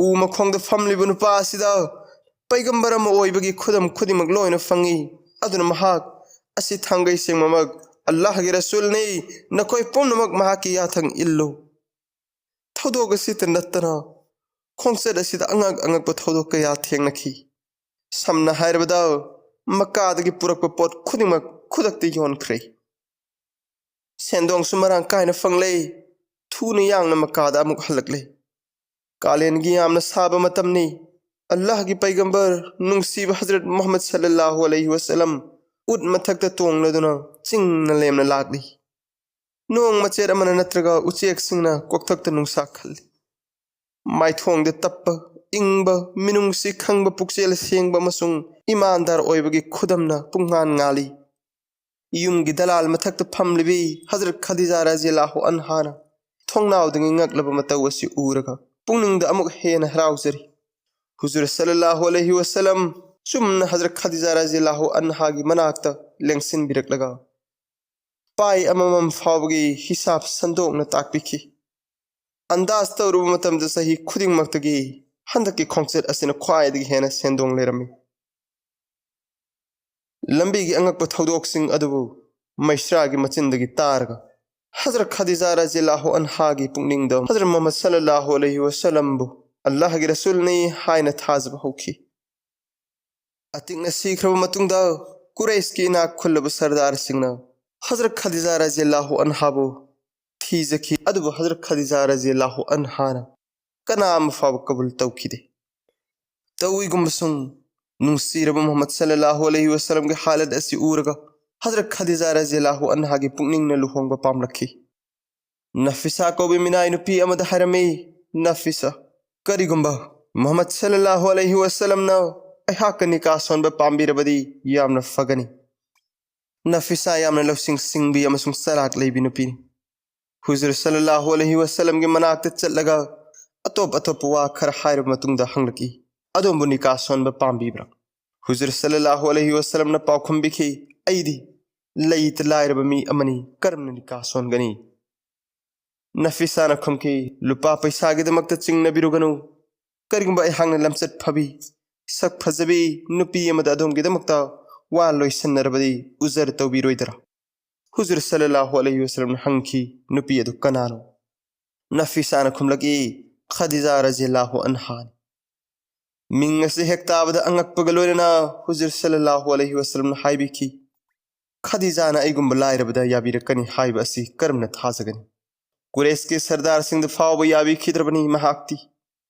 ꯎ ꯃꯈꯣꯡꯗ ꯐꯝꯂꯤꯕ ꯅꯨꯄꯥ ꯑꯁꯤꯗ ꯄꯩꯒꯝꯕꯔ ꯑꯃ ꯑꯣꯏꯕꯒꯤ ꯈꯨꯗꯝ ꯈꯨꯗꯤꯡꯃꯛ ꯂꯣꯏꯅ ꯐꯪꯏ꯫ ꯑꯗꯨꯅ ꯃꯍꯥꯛ ꯑꯁꯤ ꯊꯥꯡꯒꯩ ꯁꯦꯡꯕꯃꯛ ꯑꯜꯂꯥꯍꯒꯤ ꯔꯁꯨꯜꯅꯤ꯫ ꯅꯈꯣꯏ ꯄꯨꯝꯅꯃꯛ ꯃꯍꯥꯛꯀꯤ ꯌꯥꯊꯪ ꯏꯜꯂꯨ꯫ ꯊꯧꯗꯣꯛ ꯑꯁꯤꯇ ꯅꯠꯇꯅ ꯈꯣꯡꯆꯠ ꯑꯁꯤꯗ ꯑꯉꯛ ꯑꯉꯛꯄ ꯊꯧꯗꯣꯛ ꯀꯌꯥ ꯊꯦꯡꯅꯈꯤ꯫ ꯁꯝꯅ ꯍꯥꯏꯔꯕꯗ, ꯃꯛꯀꯥꯗꯒꯤ ꯄꯨꯔꯛꯄ ꯄꯣꯠ ꯈꯨꯗꯤꯡꯃꯛ ꯈꯨꯗꯛꯇ ꯌꯣꯟꯈ꯭ꯔꯦ꯫ ꯁꯦꯟꯗꯣꯡꯁꯨ ꯃꯔꯥꯡ ꯀꯥꯏꯅ ꯐꯪꯂꯦ꯫ ꯊꯨꯅ ꯌꯥꯡꯅ ꯃꯛꯀꯥꯗ ꯑꯃꯨꯛ ꯍꯜꯂꯛꯂꯦ꯫ ꯀꯥꯂꯦꯟꯒꯤ ꯌꯥꯝꯅ ꯁꯥꯕ ꯃꯇꯝꯅꯤ꯫ ꯑꯜꯂꯥꯍꯒꯤ ꯄꯩꯒꯝꯕꯔ ꯅꯨꯡꯁꯤꯕ ꯍꯖꯔꯠ ꯃꯨꯍꯝꯃꯗ ꯁꯜꯂꯜꯂꯥꯍꯨ ꯑꯂꯩꯍꯤ ꯋꯥꯁꯜꯂꯝ ꯎꯠ ꯃꯊꯛꯇ ꯇꯣꯡꯂꯗꯨꯅ ꯆꯤꯡꯅ ꯂꯦꯝꯅ ꯂꯥꯛꯂꯤ꯫ ꯅꯣꯡ ꯃꯆꯦꯠ ꯑꯃꯅ ꯅꯠꯇ꯭ꯔꯒ ꯎꯆꯦꯛꯁꯤꯡꯅ ꯀꯣꯛꯊꯛꯇ ꯅꯨꯡꯁꯥ ꯈꯜꯂꯤ꯫ ꯃꯥꯏꯊꯣꯡꯗ ꯇꯞꯄ, ꯏꯪꯕ, ꯃꯤꯅꯨꯡꯁꯤ ꯈꯪꯕ, ꯄꯨꯛꯆꯦꯜ ꯁꯦꯡꯕ ꯑꯃꯁꯨꯡ ꯏꯃꯥꯟꯗꯥꯔ ꯑꯣꯏꯕꯒꯤ ꯈꯨꯗꯝꯅ ꯄꯨꯡꯉꯥꯟ ꯉꯥꯜꯂꯤ꯫ ꯌꯨꯝꯒꯤ ꯗꯂꯥꯜ ꯃꯊꯛꯇ ꯐꯝꯂꯤꯕꯤ ꯍꯖꯔꯠ ꯈꯗꯤꯖꯥ ꯔꯖꯤꯌꯜꯂꯥꯍꯨ ꯑꯟꯍꯥꯅ ꯊꯣꯡꯅꯥꯎꯗꯒꯤ ꯉꯛꯂꯕ ꯃꯇꯧ ꯑꯁꯤ ꯎꯔꯒ ꯄꯨꯛꯅꯤꯡꯗ ꯑꯃꯨꯛ ꯍꯦꯟꯅ ꯍꯔꯥꯎꯖꯔꯤ꯫ ꯍꯨꯖꯨꯔ ꯁꯜꯂꯜꯂꯥꯍꯨ ꯑꯂꯩꯍꯤ ꯋꯥꯁꯜꯂꯝ ꯆꯨꯝꯅ ꯍꯖꯔꯠ ꯈꯗꯤꯖꯥ ꯔꯖꯤꯌꯜꯂꯥꯍꯨ ꯑꯟꯍꯥꯒꯤ ꯃꯅꯥꯛꯇ ꯂꯦꯡꯁꯤꯟꯕꯤꯔꯛꯂꯒ, ꯄꯥꯏ ꯑꯃꯃꯝ ꯐꯥꯎꯕꯒꯤ ꯍꯤꯁꯥꯕ ꯁꯟꯗꯣꯛꯅ ꯇꯥꯛꯄꯤꯈꯤ꯫ ꯑꯟꯗꯥꯖ ꯇꯧꯔꯨꯕ ꯃꯇꯝꯗ ꯆꯍꯤ ꯈꯨꯗꯤꯡꯃꯛꯇꯒꯤ ꯍꯟꯗꯛꯀꯤ ꯈꯣꯡꯆꯠ ꯑꯁꯤꯅ ꯈ꯭ꯋꯥꯏꯗꯒꯤ ꯍꯦꯟꯅ ꯁꯦꯟꯗꯣꯡ ꯂꯩꯔꯝꯃꯤ꯫ ꯂꯝꯕꯤꯒꯤ ꯑꯉꯛꯄ ꯊꯧꯗꯣꯛꯁꯤꯡ ꯑꯗꯨꯕꯨ ꯃꯩꯁ꯭ꯔꯥꯒꯤ ꯃꯆꯤꯟꯗꯒꯤ ꯇꯥꯔꯒ ꯍꯖꯔꯠ ꯈꯗꯤꯖꯥ ꯔꯖꯤꯌꯜꯂꯥꯍꯨ ꯑꯟꯍꯥꯒꯤ ꯄꯨꯛꯅꯤꯡꯗ ꯍꯖꯔꯠ ꯃꯨꯍꯝꯃꯗ ꯁꯜꯂꯜꯂꯥꯍꯨ ꯑꯂꯩꯍꯤ ꯋꯁꯜꯂꯝꯕꯨ ꯑꯜꯂꯥꯍꯒꯤ ꯔꯁꯨꯜꯅꯤ ꯍꯥꯏꯅ ꯊꯥꯖꯕ ꯍꯧꯈꯤ꯫ ꯑꯇꯤꯛꯅ ꯁꯤꯈ꯭ꯔꯕ ꯃꯇꯨꯡꯗ ꯀꯨꯔꯩꯁꯀꯤ ꯏꯅꯥꯛ ꯈꯨꯜꯂꯕ ꯁꯔꯗꯥꯔꯁꯤꯡꯅ ꯍꯖꯔꯠ ꯈꯗꯤꯖꯥ ꯔꯖꯤꯌꯜꯂꯥꯍꯨ ꯑꯟꯍꯥꯕꯨ ꯊꯤꯖꯈꯤ, ꯑꯗꯨꯕꯨ ꯍꯖꯔꯠ ꯈꯗꯤꯖꯥ ꯔꯖꯤꯌꯜꯂꯥꯍꯨ ꯑꯟꯍꯥꯅ ꯀꯅꯥ ꯑꯃ ꯐꯥꯎꯕ ꯀꯕꯨꯜ ꯇꯧꯈꯤꯗꯦ꯫ ꯇꯧꯏꯒꯨꯝꯕꯁꯨꯡ ꯅꯨꯡꯁꯤꯔꯕ ꯃꯨꯍꯝꯃꯗ ꯁꯜꯂꯜꯂꯥꯍꯨ ꯑꯂꯩꯍꯤ ꯋꯁꯜꯂꯝꯒꯤ ꯍꯥꯂꯠ ꯑꯁꯤ ꯎꯔꯒ ꯍꯖꯔꯠ ꯈꯗꯤꯖꯥ ꯔꯖꯤꯌꯜꯂꯥꯍꯨ ꯑꯟꯍꯥꯒꯤ ꯄꯨꯛꯅꯤꯡꯅ ꯂꯨꯍꯣꯡꯕ ꯄꯥꯝꯂꯛꯈꯤ꯫ ꯅꯐꯤꯁꯥ ꯀꯧꯕ ꯃꯤꯅꯥꯏ ꯅꯨꯄꯤ ꯑꯃꯗ ꯍꯥꯏꯔꯝꯃꯤ, "ꯅꯐꯤꯁꯥ, ꯀꯔꯤꯒꯨꯝꯕ ꯃꯨꯍꯝꯃꯗ ꯁꯜꯂꯜꯂꯥꯍꯨ ꯑꯂꯩꯍꯤ ꯋꯁꯜꯂꯝꯅ ꯑꯩꯍꯥꯛꯀ ꯅꯤꯀꯥ ꯁꯣꯟꯕ ꯄꯥꯝꯕꯤꯔꯕꯗꯤ ꯌꯥꯝꯅ ꯐꯒꯅꯤ꯫" ꯅꯐꯤꯁꯥ ꯌꯥꯝꯅ ꯂꯧꯁꯤꯡ ꯁꯤꯡꯕꯤ ꯑꯃꯁꯨꯡ ꯆꯂꯥꯛ ꯂꯩꯕꯤ ꯅꯨꯄꯤꯅꯤ꯫ ꯍꯨꯖꯨꯔ ꯁꯜꯂꯜꯂꯥꯍꯨ ꯑꯂꯩꯍꯤ ꯋꯁꯜꯂꯝꯒꯤ ꯃꯅꯥꯛꯇ ꯆꯠꯂꯒ ꯑꯇꯣꯞ ꯑꯇꯣꯞꯄ ꯋꯥ ꯈꯔ ꯍꯥꯏꯔꯕ ꯃꯇꯨꯡꯗ ꯍꯪꯂꯛꯏ, "ꯑꯗꯣꯝꯕꯨ ꯅꯤꯀꯥ ꯁꯣꯟꯕ ꯄꯥꯝꯕꯤꯕ꯭ꯔꯥ?" ꯍꯨꯖꯨꯔ ꯁꯜꯂꯜꯂꯥꯍꯨ ꯑꯂꯩꯍꯤ ꯋꯁꯜꯂꯝꯅ ꯄꯥꯎꯈꯨꯝ ꯄꯤꯈꯤ, "ꯑꯩꯗꯤ ꯂꯩꯇ ꯂꯥꯏꯔꯕ ꯃꯤ ꯑꯃꯅꯤ, ꯀꯔꯝꯅ ꯅꯤꯀꯥ ꯁꯣꯟꯒꯅꯤ?" ꯅꯐꯤꯁꯥꯅ ꯈꯨꯝꯈꯤ, "ꯂꯨꯄꯥ ꯄꯩꯁꯥꯒꯤꯗꯃꯛꯇ ꯆꯤꯡꯅꯕꯤꯔꯨꯒꯅꯨ꯫ ꯀꯔꯤꯒꯨꯝꯕ ꯑꯩꯍꯥꯛꯅ ꯂꯝꯆꯠ ꯐꯕꯤ, ꯁꯛ ꯐꯖꯕꯤ ꯅꯨꯄꯤ ꯑꯃꯗ ꯑꯗꯣꯝꯒꯤꯗꯃꯛꯇ ꯋꯥ ꯂꯣꯏꯁꯟꯅꯔꯕꯗꯤ ꯎꯖꯔ ꯇꯧꯕꯤꯔꯣꯏꯗ꯭ꯔꯥ?" ꯍꯨꯖꯨꯔ ꯁꯜꯂꯜꯂꯥꯍꯨ ꯑꯂꯩꯍꯤ ꯋꯁꯜꯂꯝꯅ ꯍꯪꯈꯤ, "ꯅꯨꯄꯤ ꯑꯗꯨ ꯀꯅꯥꯅꯣ?" ꯅꯐꯤꯁꯥꯅ ꯈꯨꯝꯂꯛꯏ, "ꯈꯗꯤꯖꯥ ꯔꯖꯤꯌꯜꯂꯥꯍꯨ ꯑꯟꯍꯥꯅꯤ꯫" ꯃꯤꯡ ꯑꯁꯤ ꯍꯦꯛ ꯇꯥꯕꯗ ꯑꯉꯛꯄꯒ ꯂꯣꯏꯅꯅ ꯍꯨꯖꯨꯔ ꯁꯜꯂꯜꯂꯥꯍꯨ ꯑꯂꯩꯍꯤ ꯋꯁꯜꯂꯝꯅ ꯍꯥꯏꯕꯤꯈꯤ, "ꯈꯗꯤꯖꯥꯅ ꯑꯩꯒꯨꯝꯕ ꯂꯥꯏꯔꯕꯗ ꯌꯥꯕꯤꯔꯛꯀꯅꯤ ꯍꯥꯏꯕ ꯑꯁꯤ ꯀꯔꯝꯅ ꯊꯥꯖꯒꯅꯤ?" ꯀꯨꯔꯦꯁꯀꯤ ꯁꯔꯗꯥꯔꯁꯤꯡꯗ ꯐꯥꯎꯕ ꯌꯥꯕꯤꯈꯤꯗ꯭ꯔꯕꯅꯤ ꯃꯍꯥꯛꯇꯤ꯫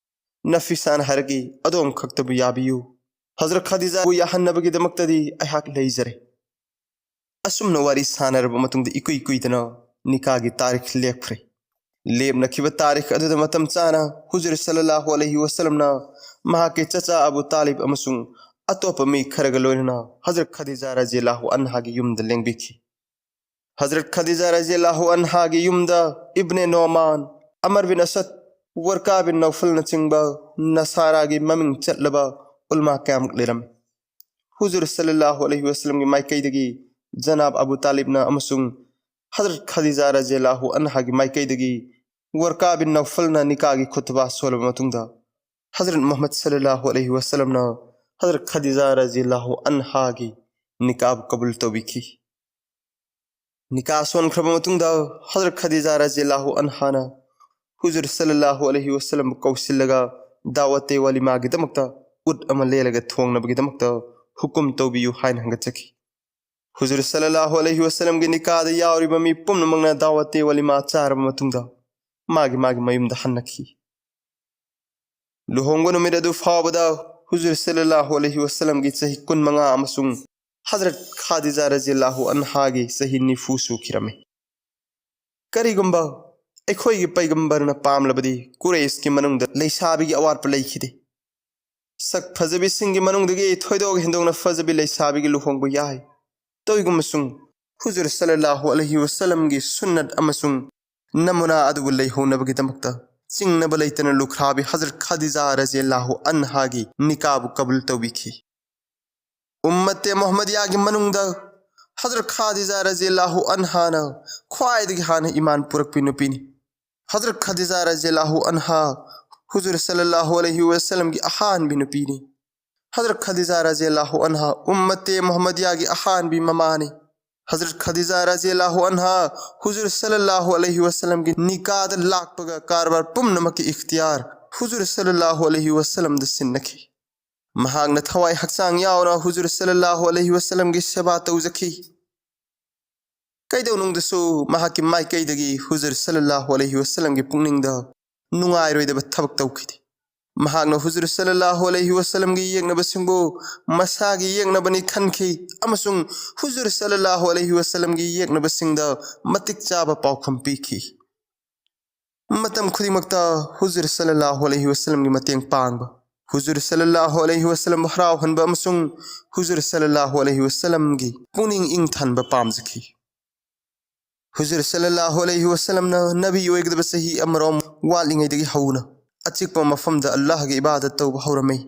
ꯅꯐꯤꯁꯥꯅ ꯍꯥꯏꯔꯛꯏ, "ꯑꯗꯣꯝ ꯈꯛꯇꯕꯨ ꯌꯥꯕꯤꯌꯨ꯫ ꯍꯖꯔꯠ ꯈꯗꯤꯖꯥꯕꯨ ꯌꯥꯍꯟꯅꯕꯒꯤꯗꯃꯛꯇꯗꯤ ꯑꯩꯍꯥꯛ ꯂꯩꯖꯔꯦ꯫" ꯑꯁꯨꯝꯅ ꯋꯥꯔꯤ ꯁꯥꯟꯅꯔꯕ ꯃꯇꯨꯡꯗ ꯏꯀꯨꯏ ꯀꯨꯏꯗꯅ ꯅꯤꯀꯥꯒꯤ ꯇꯥꯔꯤꯈ ꯂꯦꯞꯈ꯭ꯔꯦ꯫ ꯂꯦꯞꯅꯈꯤꯕ ꯇꯥꯔꯤꯈ ꯑꯗꯨꯗ ꯃꯇꯝ ꯆꯥꯅ ꯍꯨꯖꯨꯔ ꯁꯜꯂꯜꯂꯥꯍꯨ ꯑꯂꯩꯍꯤ ꯋꯁꯜꯂꯝꯅ ꯃꯍꯥꯛꯀꯤ ꯆꯆꯥ ꯑꯕꯨ ꯇꯥꯂꯤꯕ ꯑꯃꯁꯨꯡ ꯑꯇꯣꯞꯄ ꯃꯤ ꯈꯔꯒ ꯂꯣꯏꯅꯅ ꯍꯖꯔꯠ ꯈꯗꯤꯖꯥ ꯔꯖꯤꯌꯜꯂꯥꯍꯨ ꯑꯟꯍꯥꯒꯤ ꯌꯨꯝꯗ ꯂꯦꯡꯕꯤꯈꯤ꯫ ꯍꯖꯔꯠ ꯈꯗꯤꯖꯥ ꯔꯖꯤꯌꯜꯂꯥꯍꯨ ꯑꯟꯍꯥꯒꯤ ꯌꯨꯝꯗ ꯏꯕꯅꯦ ꯅꯣꯃꯥꯟ, ꯑꯃꯔ ꯕꯤꯟ ꯑꯁꯗ, ꯋꯔꯀꯥ ꯕꯤꯟ ꯅꯧꯐꯜꯅꯆꯤꯡꯕ ꯅꯁꯥꯔꯥꯒꯤ ꯃꯃꯤꯡ ꯆꯠꯂꯕ ꯎꯂꯃꯥ ꯀꯌꯥꯃꯨꯛ ꯂꯩꯔꯝꯃꯤ꯫ ꯍꯨꯖꯨꯔ ꯁꯜꯂꯜꯂꯥꯍꯨ ꯑꯂꯩꯍꯤ ꯋꯁꯜꯂꯝꯒꯤ ꯃꯥꯏꯀꯩꯗꯒꯤ ꯖꯅꯥꯕ ꯑꯕꯨ ꯇꯥꯂꯤꯕꯅ ꯑꯃꯁꯨꯡ ꯍꯖꯔꯠ ꯈꯗꯤꯖꯥ ꯔꯖꯤꯌꯜꯂꯥꯍꯨ ꯑꯟꯍꯥꯒꯤ ꯃꯥꯏꯀꯩꯗꯒꯤ ꯋꯔꯀꯥ ꯕꯤꯟ ꯅꯧꯐꯜꯅ ꯅꯤꯀꯥꯒꯤ ꯈꯨꯠꯇꯕꯥ ꯁꯣꯜꯂꯕ ꯃꯇꯨꯡꯗ, ꯍꯖꯔꯠ ꯃꯨꯍꯝꯃꯗ ꯁꯜꯂꯜꯂꯥꯍꯨ ꯑꯂꯩꯍꯤ ꯋꯁꯜꯂꯝꯅ ꯍꯖꯔꯠ ꯈꯗꯤꯖꯥ ꯔꯖꯤꯌꯜꯂꯥꯍꯨ ꯑꯟꯍꯥꯒꯤ ꯅꯤꯀꯥꯕꯨ ꯀꯕꯨꯜ ꯇꯧꯕꯤꯈꯤ꯫ ꯅꯤꯀꯥ ꯁꯣꯟꯈ꯭ꯔꯕ ꯃꯇꯨꯡꯗ, ꯍꯖꯔꯠ ꯈꯗꯤꯖꯥ ꯔꯖꯤꯌꯜꯂꯥꯍꯨ ꯑꯟꯍꯥꯅ ꯍꯨꯖꯨꯔ ꯁꯜꯂꯜꯂꯥꯍꯨ ꯑꯂꯩꯍꯤ ꯋꯁꯜꯂꯝꯕꯨ ꯀꯧꯁꯤꯜꯂꯒ, ꯗꯥꯋꯠꯇꯦ ꯋꯥꯂꯤꯃꯥꯒꯤꯗꯃꯛꯇ ꯎꯠ ꯑꯃ ꯂꯦꯜꯂꯒ ꯊꯣꯡꯅꯕꯒꯤꯗꯃꯛꯇ ꯍꯨꯀꯨꯝ ꯇꯧꯕꯤꯌꯨ ꯍꯥꯏꯅ ꯍꯪꯒꯠꯆꯈꯤ꯫ ꯍꯨꯖꯨꯔ ꯁꯜꯂꯜꯂꯥꯍꯨ ꯑꯂꯩꯍꯤ ꯋꯁꯜꯂꯝꯒꯤ ꯅꯤꯀꯥꯗ ꯌꯥꯎꯔꯤꯕ ꯃꯤ ꯄꯨꯝꯅꯃꯛꯅ ꯗꯥꯋꯠꯇꯦ ꯋꯥꯂꯤꯃꯥ ꯆꯥꯔꯕ ꯃꯇꯨꯡꯗ, ꯃꯥꯒꯤ ꯃꯥꯒꯤ ꯃꯌꯨꯝꯗ ꯍꯟꯅꯈꯤ꯫ ꯂꯨꯍꯣꯡꯕ ꯅꯨꯃꯤꯠ ꯑꯗꯨ ꯐꯥꯎꯕꯗ ꯍꯨꯖꯨꯔ ꯁꯜꯂꯜꯂꯥꯍꯨ ꯑꯂꯩꯍꯤ ꯋꯁꯜꯂꯝꯒꯤ ꯆꯍꯤ ꯀꯨꯟꯃꯉꯥ ꯑꯃꯁꯨꯡ ꯍꯖꯔꯠ ꯈꯥꯗꯤꯖꯥ ꯔꯖꯤꯌꯜꯂꯥꯍꯨ ꯑꯟꯍꯥꯒꯤ ꯆꯍꯤ ꯅꯤꯐꯨ ꯁꯨꯈꯤꯔꯝꯃꯤ꯫ ꯀꯔꯤꯒꯨꯝꯕ ꯑꯩꯈꯣꯏꯒꯤ ꯄꯩꯒꯝꯕꯔꯅ ꯄꯥꯝꯂꯕꯗꯤ, ꯀꯨꯔꯩꯁꯀꯤ ꯃꯅꯨꯡꯗ ꯂꯩꯁꯥꯕꯤꯒꯤ ꯑꯋꯥꯠꯄ ꯂꯩꯈꯤꯗꯦ꯫ ꯁꯛ ꯐꯖꯕꯤꯁꯤꯡꯒꯤ ꯃꯅꯨꯡꯗꯒꯤ ꯊꯣꯏꯗꯣꯛ ꯍꯦꯟꯗꯣꯛꯅ ꯐꯖꯕꯤ ꯂꯩꯁꯥꯕꯤꯒꯤ ꯂꯨꯍꯣꯡꯕ ꯌꯥꯏ꯫ ꯇꯧꯏꯒꯨꯝꯕꯁꯨꯡ ꯍꯨꯖꯨꯔ ꯁꯜꯂꯜꯂꯥꯍꯨ ꯑꯂꯩꯍꯤ ꯋꯁꯜꯂꯝꯒꯤ ꯁꯨꯟꯅꯠ ꯑꯃꯁꯨꯡ ꯅꯃꯨꯅꯥ ꯑꯗꯨꯕꯨ ꯂꯩꯍꯧꯅꯕꯒꯤꯗꯃꯛꯇ ꯆꯤꯡꯅꯕ ꯂꯩꯇꯅ ꯂꯨꯈ꯭ꯔꯥꯕꯤ ꯍꯖꯔꯠ ꯈꯥꯗꯤꯖꯥ ꯔꯖꯤꯌꯜꯂꯥꯍꯨ ꯑꯟꯍꯥꯒꯤ ꯅꯤꯀꯥꯕꯨ ꯀꯕꯨꯜ ꯇꯧꯕꯤꯈꯤ꯫ ꯎꯝꯃꯠꯇꯦ ꯃꯨꯍꯝꯃꯗꯤꯌꯥꯒꯤ ꯃꯅꯨꯡꯗ ꯍꯖꯔꯠ ꯈꯥꯗꯤꯖꯥ ꯔꯖꯤꯌꯜꯂꯥꯍꯨ ꯑꯟꯍꯥꯅ ꯈ꯭ꯋꯥꯏꯗꯒꯤ ꯍꯥꯟꯅ ꯏꯃꯥꯟ ꯄꯨꯔꯛꯄꯤ ꯅꯨꯄꯤꯅꯤ꯫ ꯍꯖꯔꯠ ꯈꯥꯗꯤꯖꯥ ꯔꯖꯤꯌꯜꯂꯥꯍꯨ ꯑꯟꯍꯥ ꯍꯨꯖꯨꯔ ꯁꯜꯂꯜꯂꯥꯍꯨ ꯑꯂꯩꯍꯤ ꯋꯁꯜꯂꯝꯒꯤ ꯑꯍꯥꯟꯕꯤ ꯅꯨꯄꯤꯅꯤ꯫ ꯍꯖꯔꯠ ꯈꯥꯗꯤꯖꯥ ꯔꯖꯤꯌꯜꯂꯥꯍꯨ ꯑꯟꯍꯥ ꯎꯝꯃꯠꯇꯦ ꯃꯨꯍꯝꯃꯗꯤꯌꯥꯒꯤ ꯑꯍꯥꯟꯕꯤ ꯃꯃꯥꯅꯤ꯫ ꯍꯖꯔꯠ ꯈꯥꯗꯤꯖꯥ ꯔꯖꯤꯌꯜꯂꯥꯍꯨ ꯑꯟꯍꯥ ꯍꯨꯖꯨꯔ ꯁꯜꯂꯜꯂꯥꯍꯨ ꯑꯂꯩꯍꯤ ꯋꯁꯜꯂꯝꯒꯤ ꯅꯤꯀꯥꯗ ꯂꯥꯛꯄꯒ ꯀꯔꯕꯥꯔ ꯄꯨꯝꯅꯃꯛꯀꯤ ꯏꯈꯇꯤꯌꯥꯔ ꯍꯨꯖꯨꯔ ꯁꯜꯂꯜꯂꯥꯍꯨ ꯑꯂꯩꯍꯤ ꯋꯁꯜꯂꯝꯗ ꯁꯤꯟꯅꯈꯤ꯫ ꯃꯍꯥꯛꯅ ꯊꯋꯥꯏ ꯍꯛꯆꯥꯡ ꯌꯥꯎꯅ ꯍꯨꯖꯨꯔ ꯁꯜꯂꯜꯂꯥꯍꯨ ꯑꯂꯩꯍꯤ ꯋꯁꯜꯂꯝꯒꯤ ꯁꯦꯕꯥ ꯇꯧꯖꯈꯤ꯫ ꯀꯩꯗꯧꯅꯨꯡꯗꯁꯨ ꯃꯍꯥꯛꯀꯤ ꯃꯥꯏꯀꯩꯗꯒꯤ ꯍꯨꯖꯨꯔ ꯁꯜꯂꯜꯂꯥꯍꯨ ꯑꯂꯩꯍꯤ ꯋꯁꯜꯂꯝꯒꯤ ꯄꯨꯛꯅꯤꯡꯗ ꯅꯨꯡꯉꯥꯏꯔꯣꯏꯗꯕ ꯊꯕꯛ ꯇꯧꯈꯤꯗꯦ꯫ ꯃꯍꯥꯛꯅ ꯍꯨꯖꯨꯔ ꯁꯜꯂꯜꯂꯥꯍꯨ ꯑꯂꯩꯍꯤ ꯋꯁꯜꯂꯝꯒꯤ ꯌꯦꯛꯅꯕꯁꯤꯡꯕꯨ ꯃꯁꯥꯒꯤ ꯌꯦꯛꯅꯕꯅꯤ ꯈꯟꯈꯤ ꯑꯃꯁꯨꯡ ꯍꯨꯖꯨꯔ ꯁꯜꯂꯜꯂꯥꯍꯨ ꯑꯂꯩꯍꯤ ꯋꯁꯜꯂꯝꯒꯤ ꯌꯦꯛꯅꯕꯁꯤꯡꯗ ꯃꯇꯤꯛ ꯆꯥꯕ ꯄꯥꯎꯈꯨꯝ ꯄꯤꯈꯤ꯫ ꯃꯇꯝ ꯈꯨꯗꯤꯡꯃꯛꯇ ꯍꯨꯖꯨꯔ ꯁꯜꯂꯜꯂꯥꯍꯨ ꯑꯂꯩꯍꯤ ꯋꯁꯜꯂꯝꯒꯤ ꯃꯇꯦꯡ ꯄꯥꯡꯕ, ꯍꯨꯖꯨꯔ ꯁꯜꯂꯜꯂꯥꯍꯨ ꯑꯂꯩꯍꯤ ꯋꯁꯜꯂꯝꯕꯨ ꯍꯔꯥꯎꯍꯟꯕ ꯑꯃꯁꯨꯡ ꯍꯨꯖꯨꯔ ꯁꯜꯂꯜꯂꯥꯍꯨ ꯑꯂꯩꯍꯤ ꯋꯁꯜꯂꯝꯒꯤ ꯄꯨꯛꯅꯤꯡ ꯏꯪꯊꯍꯟꯕ ꯄꯥꯝꯖꯈꯤ꯫ ꯍꯨꯖꯨꯔ ꯁꯜꯂꯜꯂꯥꯍꯨ ꯑꯂꯩꯍꯤ ꯋꯁꯜꯂꯝꯅ ꯅꯕꯤ ꯑꯣꯏꯒꯗꯕ ꯆꯍꯤ ꯑꯃꯔꯣꯝ ꯋꯥꯠꯂꯤꯉꯩꯗꯒꯤ ꯍꯧꯅ ꯑꯆꯤꯛꯄ ꯃꯐꯝꯗ ꯑꯜꯂꯥꯍꯒꯤ ꯏꯕꯥꯗꯠ ꯇꯧꯕ ꯍꯧꯔꯝꯃꯤ꯫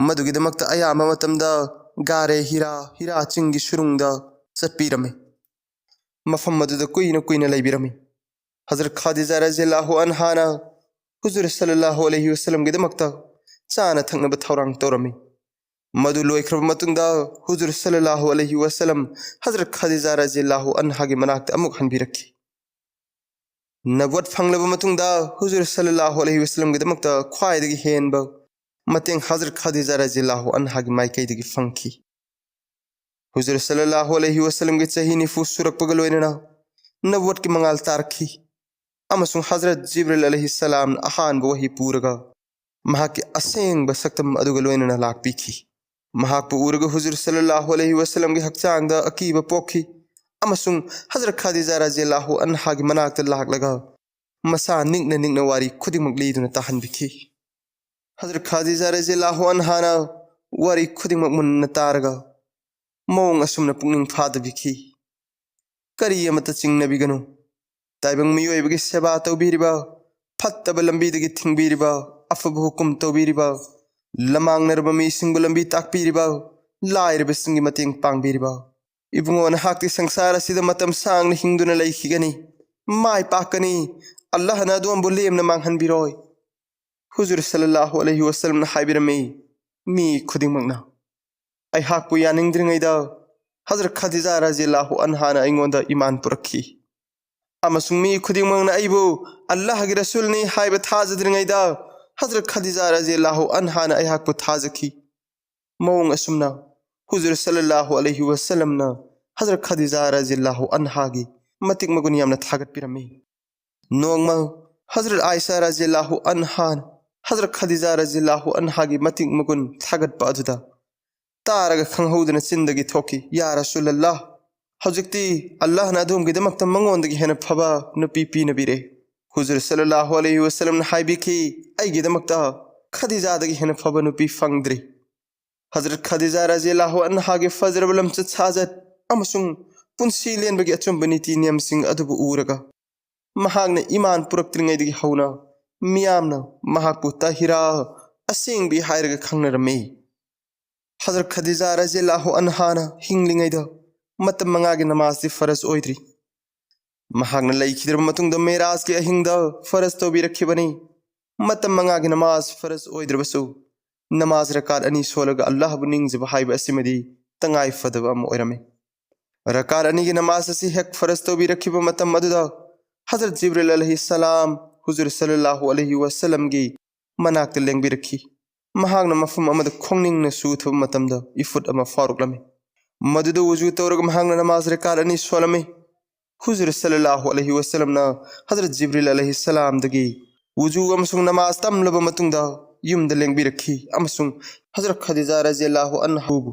ꯃꯗꯨꯒꯤꯗꯃꯛꯇ ꯑꯌꯥꯝꯕ ꯃꯇꯝꯗ ꯒꯥꯔꯦ ꯍꯤꯔꯥ, ꯍꯤꯔꯥ ꯆꯤꯡꯒꯤ ꯁꯨꯔꯨꯡꯗ ꯆꯠꯄꯤꯔꯝꯃꯤ꯫ ꯃꯐꯝ ꯑꯗꯨꯗ ꯀꯨꯏꯅ ꯀꯨꯏꯅ ꯂꯩꯕꯤꯔꯝꯃꯤ꯫ ꯍꯖꯔꯠ ꯈꯥꯗꯤꯖꯥ ꯔꯖꯤꯌꯜꯂꯥꯍꯨ ꯑꯟꯍꯥꯅ ꯍꯨꯖꯨꯔ ꯁꯜꯂꯜꯂꯥꯍꯨ ꯑꯂꯩꯍꯤ ꯋꯁꯜꯂꯝꯒꯤꯗꯃꯛꯇ ꯆꯥꯅ ꯊꯛꯅꯕ ꯊꯧꯔꯥꯡ ꯇꯧꯔꯝꯃꯤ꯫ ꯃꯗꯨ ꯂꯣꯏꯈ꯭ꯔꯕ ꯃꯇꯨꯡꯗ ꯍꯨꯖꯨꯔ ꯁꯜꯂꯜꯂꯥꯍꯨ ꯑꯂꯩꯍꯤ ꯋꯁꯜꯂꯝ ꯍꯖꯔꯠ ꯈꯥꯗꯤꯖꯥ ꯔꯖꯤꯌꯜꯂꯥꯍꯨ ꯑꯟꯍꯥꯒꯤ ꯃꯅꯥꯛꯇ ꯑꯃꯨꯛ ꯍꯟꯕꯤꯔꯛꯈꯤ꯫ ꯅꯕꯨꯋꯠ ꯐꯪꯂꯕ ꯃꯇꯨꯡꯗ ꯍꯨꯖꯨꯔ ꯁꯜꯂꯜꯂꯥꯍꯨ ꯑꯂꯩꯍꯤ ꯋꯁꯜꯂꯝꯒꯤꯗꯃꯛꯇ ꯈ꯭ꯋꯥꯏꯗꯒꯤ ꯍꯦꯟꯕ ꯃꯇꯦꯡ ꯍꯖꯔꯠ ꯈꯥꯗꯤꯖꯥ ꯔꯖꯤꯌꯜꯂꯥꯍꯨ ꯑꯟꯍꯥꯒꯤ ꯃꯥꯏꯀꯩꯗꯒꯤ ꯐꯪꯈꯤ꯫ ꯍꯨꯖꯨꯔ ꯁꯜꯂꯜꯂꯥꯍꯨ ꯑꯂꯩꯍꯤ ꯋꯁꯜꯂꯝꯒꯤ ꯆꯍꯤ ꯅꯤꯐꯨ ꯁꯨꯔꯛꯄꯒ ꯂꯣꯏꯅꯅ ꯅꯕꯨꯋꯠꯀꯤ ꯃꯉꯥꯜ ꯇꯥꯔꯛꯈꯤ, ꯑꯃꯁꯨꯡ ꯍꯖꯔꯠ ꯖꯤꯕ꯭ꯔꯤꯜ ꯑꯂꯩꯍꯤ ꯁꯂꯥꯝꯅ ꯑꯍꯥꯟꯕ ꯋꯥꯍꯤ ꯄꯨꯔꯒ ꯃꯍꯥꯛꯀꯤ ꯑꯁꯦꯡꯕ ꯁꯛꯇꯝ ꯑꯗꯨꯒ ꯂꯣꯏꯅꯅ ꯂꯥꯛꯄꯤꯈꯤ꯫ ꯃꯍꯥꯛꯄꯨ ꯎꯔꯒ ꯍꯨꯖꯨꯔ ꯁꯜꯂꯜꯂꯥꯍꯨ ꯑꯂꯩꯍꯤ ꯋꯁꯜꯂꯝꯒꯤ ꯍꯛꯆꯥꯡꯗ ꯑꯀꯤꯕ ꯄꯣꯛꯈꯤ, ꯑꯃꯁꯨꯡ ꯍꯖꯔꯠ ꯈꯥꯗꯤꯖꯥ ꯔꯖꯤꯌꯜꯂꯥꯍꯨ ꯑꯟꯍꯥꯒꯤ ꯃꯅꯥꯛꯇ ꯂꯥꯛꯂꯒ ꯃꯁꯥ ꯅꯤꯛꯅ ꯅꯤꯛꯅ ꯋꯥꯔꯤ ꯈꯨꯗꯤꯡꯃꯛ ꯂꯤꯗꯨꯅ ꯇꯥꯍꯟꯕꯤꯈꯤ꯫ ꯍꯖꯔꯠ ꯈꯥꯗꯤꯖꯥ ꯔꯖꯤꯌꯜꯂꯥꯍꯨ ꯑꯟꯍꯥꯅ ꯋꯥꯔꯤ ꯈꯨꯗꯤꯡꯃꯛ ꯃꯨꯟꯅ ꯇꯥꯔꯒ ꯃꯑꯣꯡ ꯑꯁꯨꯝꯅ ꯄꯨꯛꯅꯤꯡ ꯐꯥꯗꯕꯤꯈꯤ꯫ ꯀꯔꯤ ꯑꯃꯠꯇ ꯆꯤꯡꯅꯕꯤꯒꯅꯨ꯫ ꯇꯥꯏꯕꯪ ꯃꯤꯑꯣꯏꯕꯒꯤ ꯁꯦꯕꯥ ꯇꯧꯕꯤꯔꯤꯕ, ꯐꯠꯇꯕ ꯂꯝꯕꯤꯗꯒꯤ ꯊꯤꯡꯕꯤꯔꯤꯕ, ꯑꯐꯕ ꯍꯨꯀꯨꯝ ꯇꯧꯕꯤꯔꯤꯕ, ꯂꯃꯥꯡꯅꯔꯕ ꯃꯤꯁꯤꯡꯕꯨ ꯂꯝꯕꯤ ꯇꯥꯛꯄꯤꯔꯤꯕ, ꯂꯥꯏꯔꯕꯁꯤꯡꯒꯤ ꯃꯇꯦꯡ ꯄꯥꯡꯕꯤꯔꯤꯕ꯫ ꯏꯕꯨꯡꯉꯣ, ꯅꯍꯥꯛꯇꯤ ꯁꯪꯁꯥꯔ ꯑꯁꯤꯗ ꯃꯇꯝ ꯁꯥꯡꯅ ꯍꯤꯡꯗꯨꯅ ꯂꯩꯈꯤꯒꯅꯤ, ꯃꯥꯏ ꯄꯥꯛꯀꯅꯤ꯫ ꯑꯜꯂꯥꯍꯅ ꯑꯗꯣꯝꯕꯨ ꯂꯦꯝꯅ ꯃꯥꯡꯍꯟꯕꯤꯔꯣꯏ꯫ ꯍꯨꯖꯨꯔ ꯁꯜꯂꯜꯂꯥꯍꯨ ꯑꯂꯩꯍꯤ ꯋꯁꯜꯂꯝꯅ ꯍꯥꯏꯕꯤꯔꯝꯃꯤ, ꯃꯤ ꯈꯨꯗꯤꯡꯃꯛꯅ ꯑꯩꯍꯥꯛꯄꯨ ꯌꯥꯅꯤꯡꯗ꯭ꯔꯤꯉꯩꯗ ꯍꯖꯔꯠ ꯈꯗꯤꯖꯥ ꯔꯖꯤꯌꯜꯂꯥꯍꯨ ꯑꯟꯍꯥꯅ ꯑꯩꯉꯣꯟꯗ ꯏꯃꯥꯟ ꯄꯨꯔꯛꯈꯤ, ꯑꯃꯁꯨꯡ ꯃꯤ ꯈꯨꯗꯤꯡꯃꯛꯅ ꯑꯩꯕꯨ ꯑꯜꯂꯥꯍꯒꯤ ꯔꯁꯨꯜꯅꯤ ꯍꯥꯏꯕ ꯊꯥꯖꯗ꯭ꯔꯤꯉꯩꯗ ꯍꯖꯔꯠ ꯈꯗꯤꯖꯥ ꯔꯖꯤꯌꯜꯂꯥꯍꯨ ꯑꯟꯍꯥꯅ ꯑꯩꯍꯥꯛꯄꯨ ꯊꯥꯖꯈꯤ꯫ ꯃꯑꯣꯡ ꯑꯁꯨꯝꯅ ꯍꯨꯖꯨꯔ ꯁꯜꯂꯜꯂꯥꯍꯨ ꯑꯂꯩꯍꯤ ꯋꯁꯜꯂꯝꯅ ꯍꯖꯔꯠ ꯈꯗꯤꯖꯥ ꯔꯖꯤꯌꯜꯂꯥꯍꯨ ꯑꯟꯍꯥꯒꯤ ꯃꯇꯤꯛ ꯃꯒꯨꯟ ꯌꯥꯝꯅ ꯊꯥꯒꯠꯄꯤꯔꯝꯃꯤ꯫ ꯅꯣꯡꯃ ꯍꯖꯔꯠ ꯑꯥꯏꯁꯥ ꯔꯖꯤꯌꯜꯂꯥꯍꯨ ꯑꯟꯍꯥꯅ ꯍꯖꯔꯠ ꯈꯗꯤꯖꯥ ꯔꯖꯤꯌꯜꯂꯥꯍꯨ ꯑꯟꯍꯥꯒꯤ ꯃꯇꯤꯛ ꯃꯒꯨꯟ ꯊꯥꯒꯠꯄ ꯑꯗꯨꯗ ꯇꯥꯔꯒ ꯈꯪꯍꯧꯗꯅ ꯆꯤꯟꯗꯒꯤ ꯊꯣꯛꯈꯤ, "ꯌꯥ ꯔꯁꯨꯂꯜꯂꯥꯍ, ꯍꯧꯖꯤꯛꯇꯤ ꯑꯜꯂꯥꯍꯅ ꯑꯗꯣꯝꯒꯤꯗꯃꯛꯇ ꯃꯉꯣꯟꯗꯒꯤ ꯍꯦꯟꯅ ꯐꯕ ꯅꯨꯄꯤ ꯄꯤꯅꯕꯤꯔꯦ꯫" ꯍꯨꯖꯨꯔ ꯁꯜꯂꯜꯂꯥꯍꯨ ꯑꯂꯩꯍꯤ ꯋꯁꯜꯂꯝꯅ ꯍꯥꯏꯕꯤꯈꯤ, "ꯑꯩꯒꯤꯗꯃꯛꯇ ꯈꯗꯤꯖꯥꯗꯒꯤ ꯍꯦꯟꯅ ꯐꯕ ꯅꯨꯄꯤ ꯐꯪꯗ꯭ꯔꯤ꯫" ꯍꯖꯔꯠ ꯈꯗꯤꯖꯥ ꯔꯖꯤꯌꯜꯂꯥꯍꯨ ꯑꯟꯍꯥꯒꯤ ꯐꯖꯔꯕ ꯂꯝꯆꯠ ꯁꯥꯖꯠ ꯑꯃꯁꯨꯡ ꯄꯨꯟꯁꯤ ꯂꯦꯟꯕꯒꯤ ꯑꯆꯨꯝꯕ ꯅꯤꯇꯤ ꯅꯤꯌꯝꯁꯤꯡ ꯑꯗꯨꯕꯨ ꯎꯔꯒ ꯃꯍꯥꯛꯅ ꯏꯃꯥꯟ ꯄꯨꯔꯛꯇ꯭ꯔꯤꯉꯩꯗꯒꯤ ꯍꯧꯅ ꯃꯤꯌꯥꯝꯅ ꯃꯍꯥꯛꯄꯨ ꯇꯥꯍꯤꯔꯥ, ꯑꯁꯦꯡꯕꯤ ꯍꯥꯏꯔꯒ ꯈꯪꯅꯔꯝꯃꯤ꯫ ꯍꯖꯔꯠ ꯈꯗꯤꯖꯥ ꯔꯖꯤꯌꯜꯂꯥꯍꯨ ꯑꯟꯍꯥꯅ ꯍꯤꯡꯂꯤꯉꯩꯗ ꯃꯇꯝ ꯃꯉꯥꯒꯤ ꯅꯃꯥꯖꯇꯤ ꯐꯔꯖ ꯑꯣꯏꯗ꯭ꯔꯤ꯫ ꯃꯍꯥꯛꯅ ꯂꯩꯈꯤꯗ꯭ꯔꯕ ꯃꯇꯨꯡꯗ ꯃꯦꯔꯥꯖꯀꯤ ꯑꯍꯤꯡꯗ ꯐꯔꯖ ꯇꯧꯕꯤꯔꯛꯈꯤꯕꯅꯤ꯫ ꯃꯇꯝ ꯃꯉꯥꯒꯤ ꯅꯃꯥꯖ ꯐꯔꯖ ꯑꯣꯏꯗ꯭ꯔꯕꯁꯨ, ꯅꯃꯥꯖ ꯔꯀꯥꯠ ꯑꯅꯤ ꯁꯣꯜꯂꯒ ꯑꯜꯂꯥꯍꯕꯨ ꯅꯤꯡꯖꯕ ꯍꯥꯏꯕ ꯑꯁꯤꯃꯗꯤ ꯇꯉꯥꯏ ꯐꯗꯕ ꯑꯃ ꯑꯣꯏꯔꯝꯃꯤ꯫ ꯔꯀꯥꯠ ꯑꯅꯤꯒꯤ ꯅꯃꯥꯖ ꯑꯁꯤ ꯍꯦꯛ ꯐꯔꯖ ꯇꯧꯕꯤꯔꯛꯈꯤꯕ ꯃꯇꯝ ꯑꯗꯨꯗ, ꯍꯖꯔꯠ ꯖꯤꯕ꯭ꯔꯤꯜ ꯑꯂꯩꯍꯤ ꯁꯂꯥꯝ ꯍꯨꯖꯨꯔ ꯁꯜꯂꯜꯂꯥꯍꯨ ꯑꯂꯩꯍꯤ ꯋꯁꯜꯂꯝꯒꯤ ꯃꯅꯥꯛꯇ ꯂꯦꯡꯕꯤꯔꯛꯈꯤ꯫ ꯃꯍꯥꯛꯅ ꯃꯐꯝ ꯑꯃꯗ ꯈꯣꯡꯅꯤꯡꯅ ꯁꯨꯊꯕ ꯃꯇꯝꯗ ꯏꯐꯨꯠ ꯑꯃ ꯐꯥꯎꯔꯛꯂꯝꯃꯤ꯫ ꯃꯗꯨꯗ ꯋꯨꯖꯨ ꯇꯧꯔꯒ ꯃꯍꯥꯛꯅ ꯅꯃꯥꯖ ꯔꯀꯥꯠ ꯑꯅꯤ ꯁꯣꯜꯂꯝꯃꯤ꯫ ꯍꯨꯖꯨꯔ ꯁꯜꯂꯜꯂꯥꯍꯨ ꯑꯂꯩꯍꯤ ꯋꯁꯜꯂꯝꯅ ꯍꯖꯔꯠ ꯖꯤꯕ꯭ꯔꯤꯜ ꯑꯂꯩꯍꯤ ꯁꯂꯥꯝꯗꯒꯤ ꯋꯨꯖꯨ ꯑꯃꯁꯨꯡ ꯅꯃꯥꯖ ꯇꯝꯂꯕ ꯃꯇꯨꯡꯗ ꯌꯨꯝꯗ ꯂꯦꯡꯕꯤꯔꯛꯈꯤ ꯑꯃꯁꯨꯡ ꯍꯖꯔꯠ ꯈꯗꯤꯖꯥ ꯔꯖꯤꯌꯜꯂꯥꯍꯨ ꯑꯟꯍꯥꯕꯨ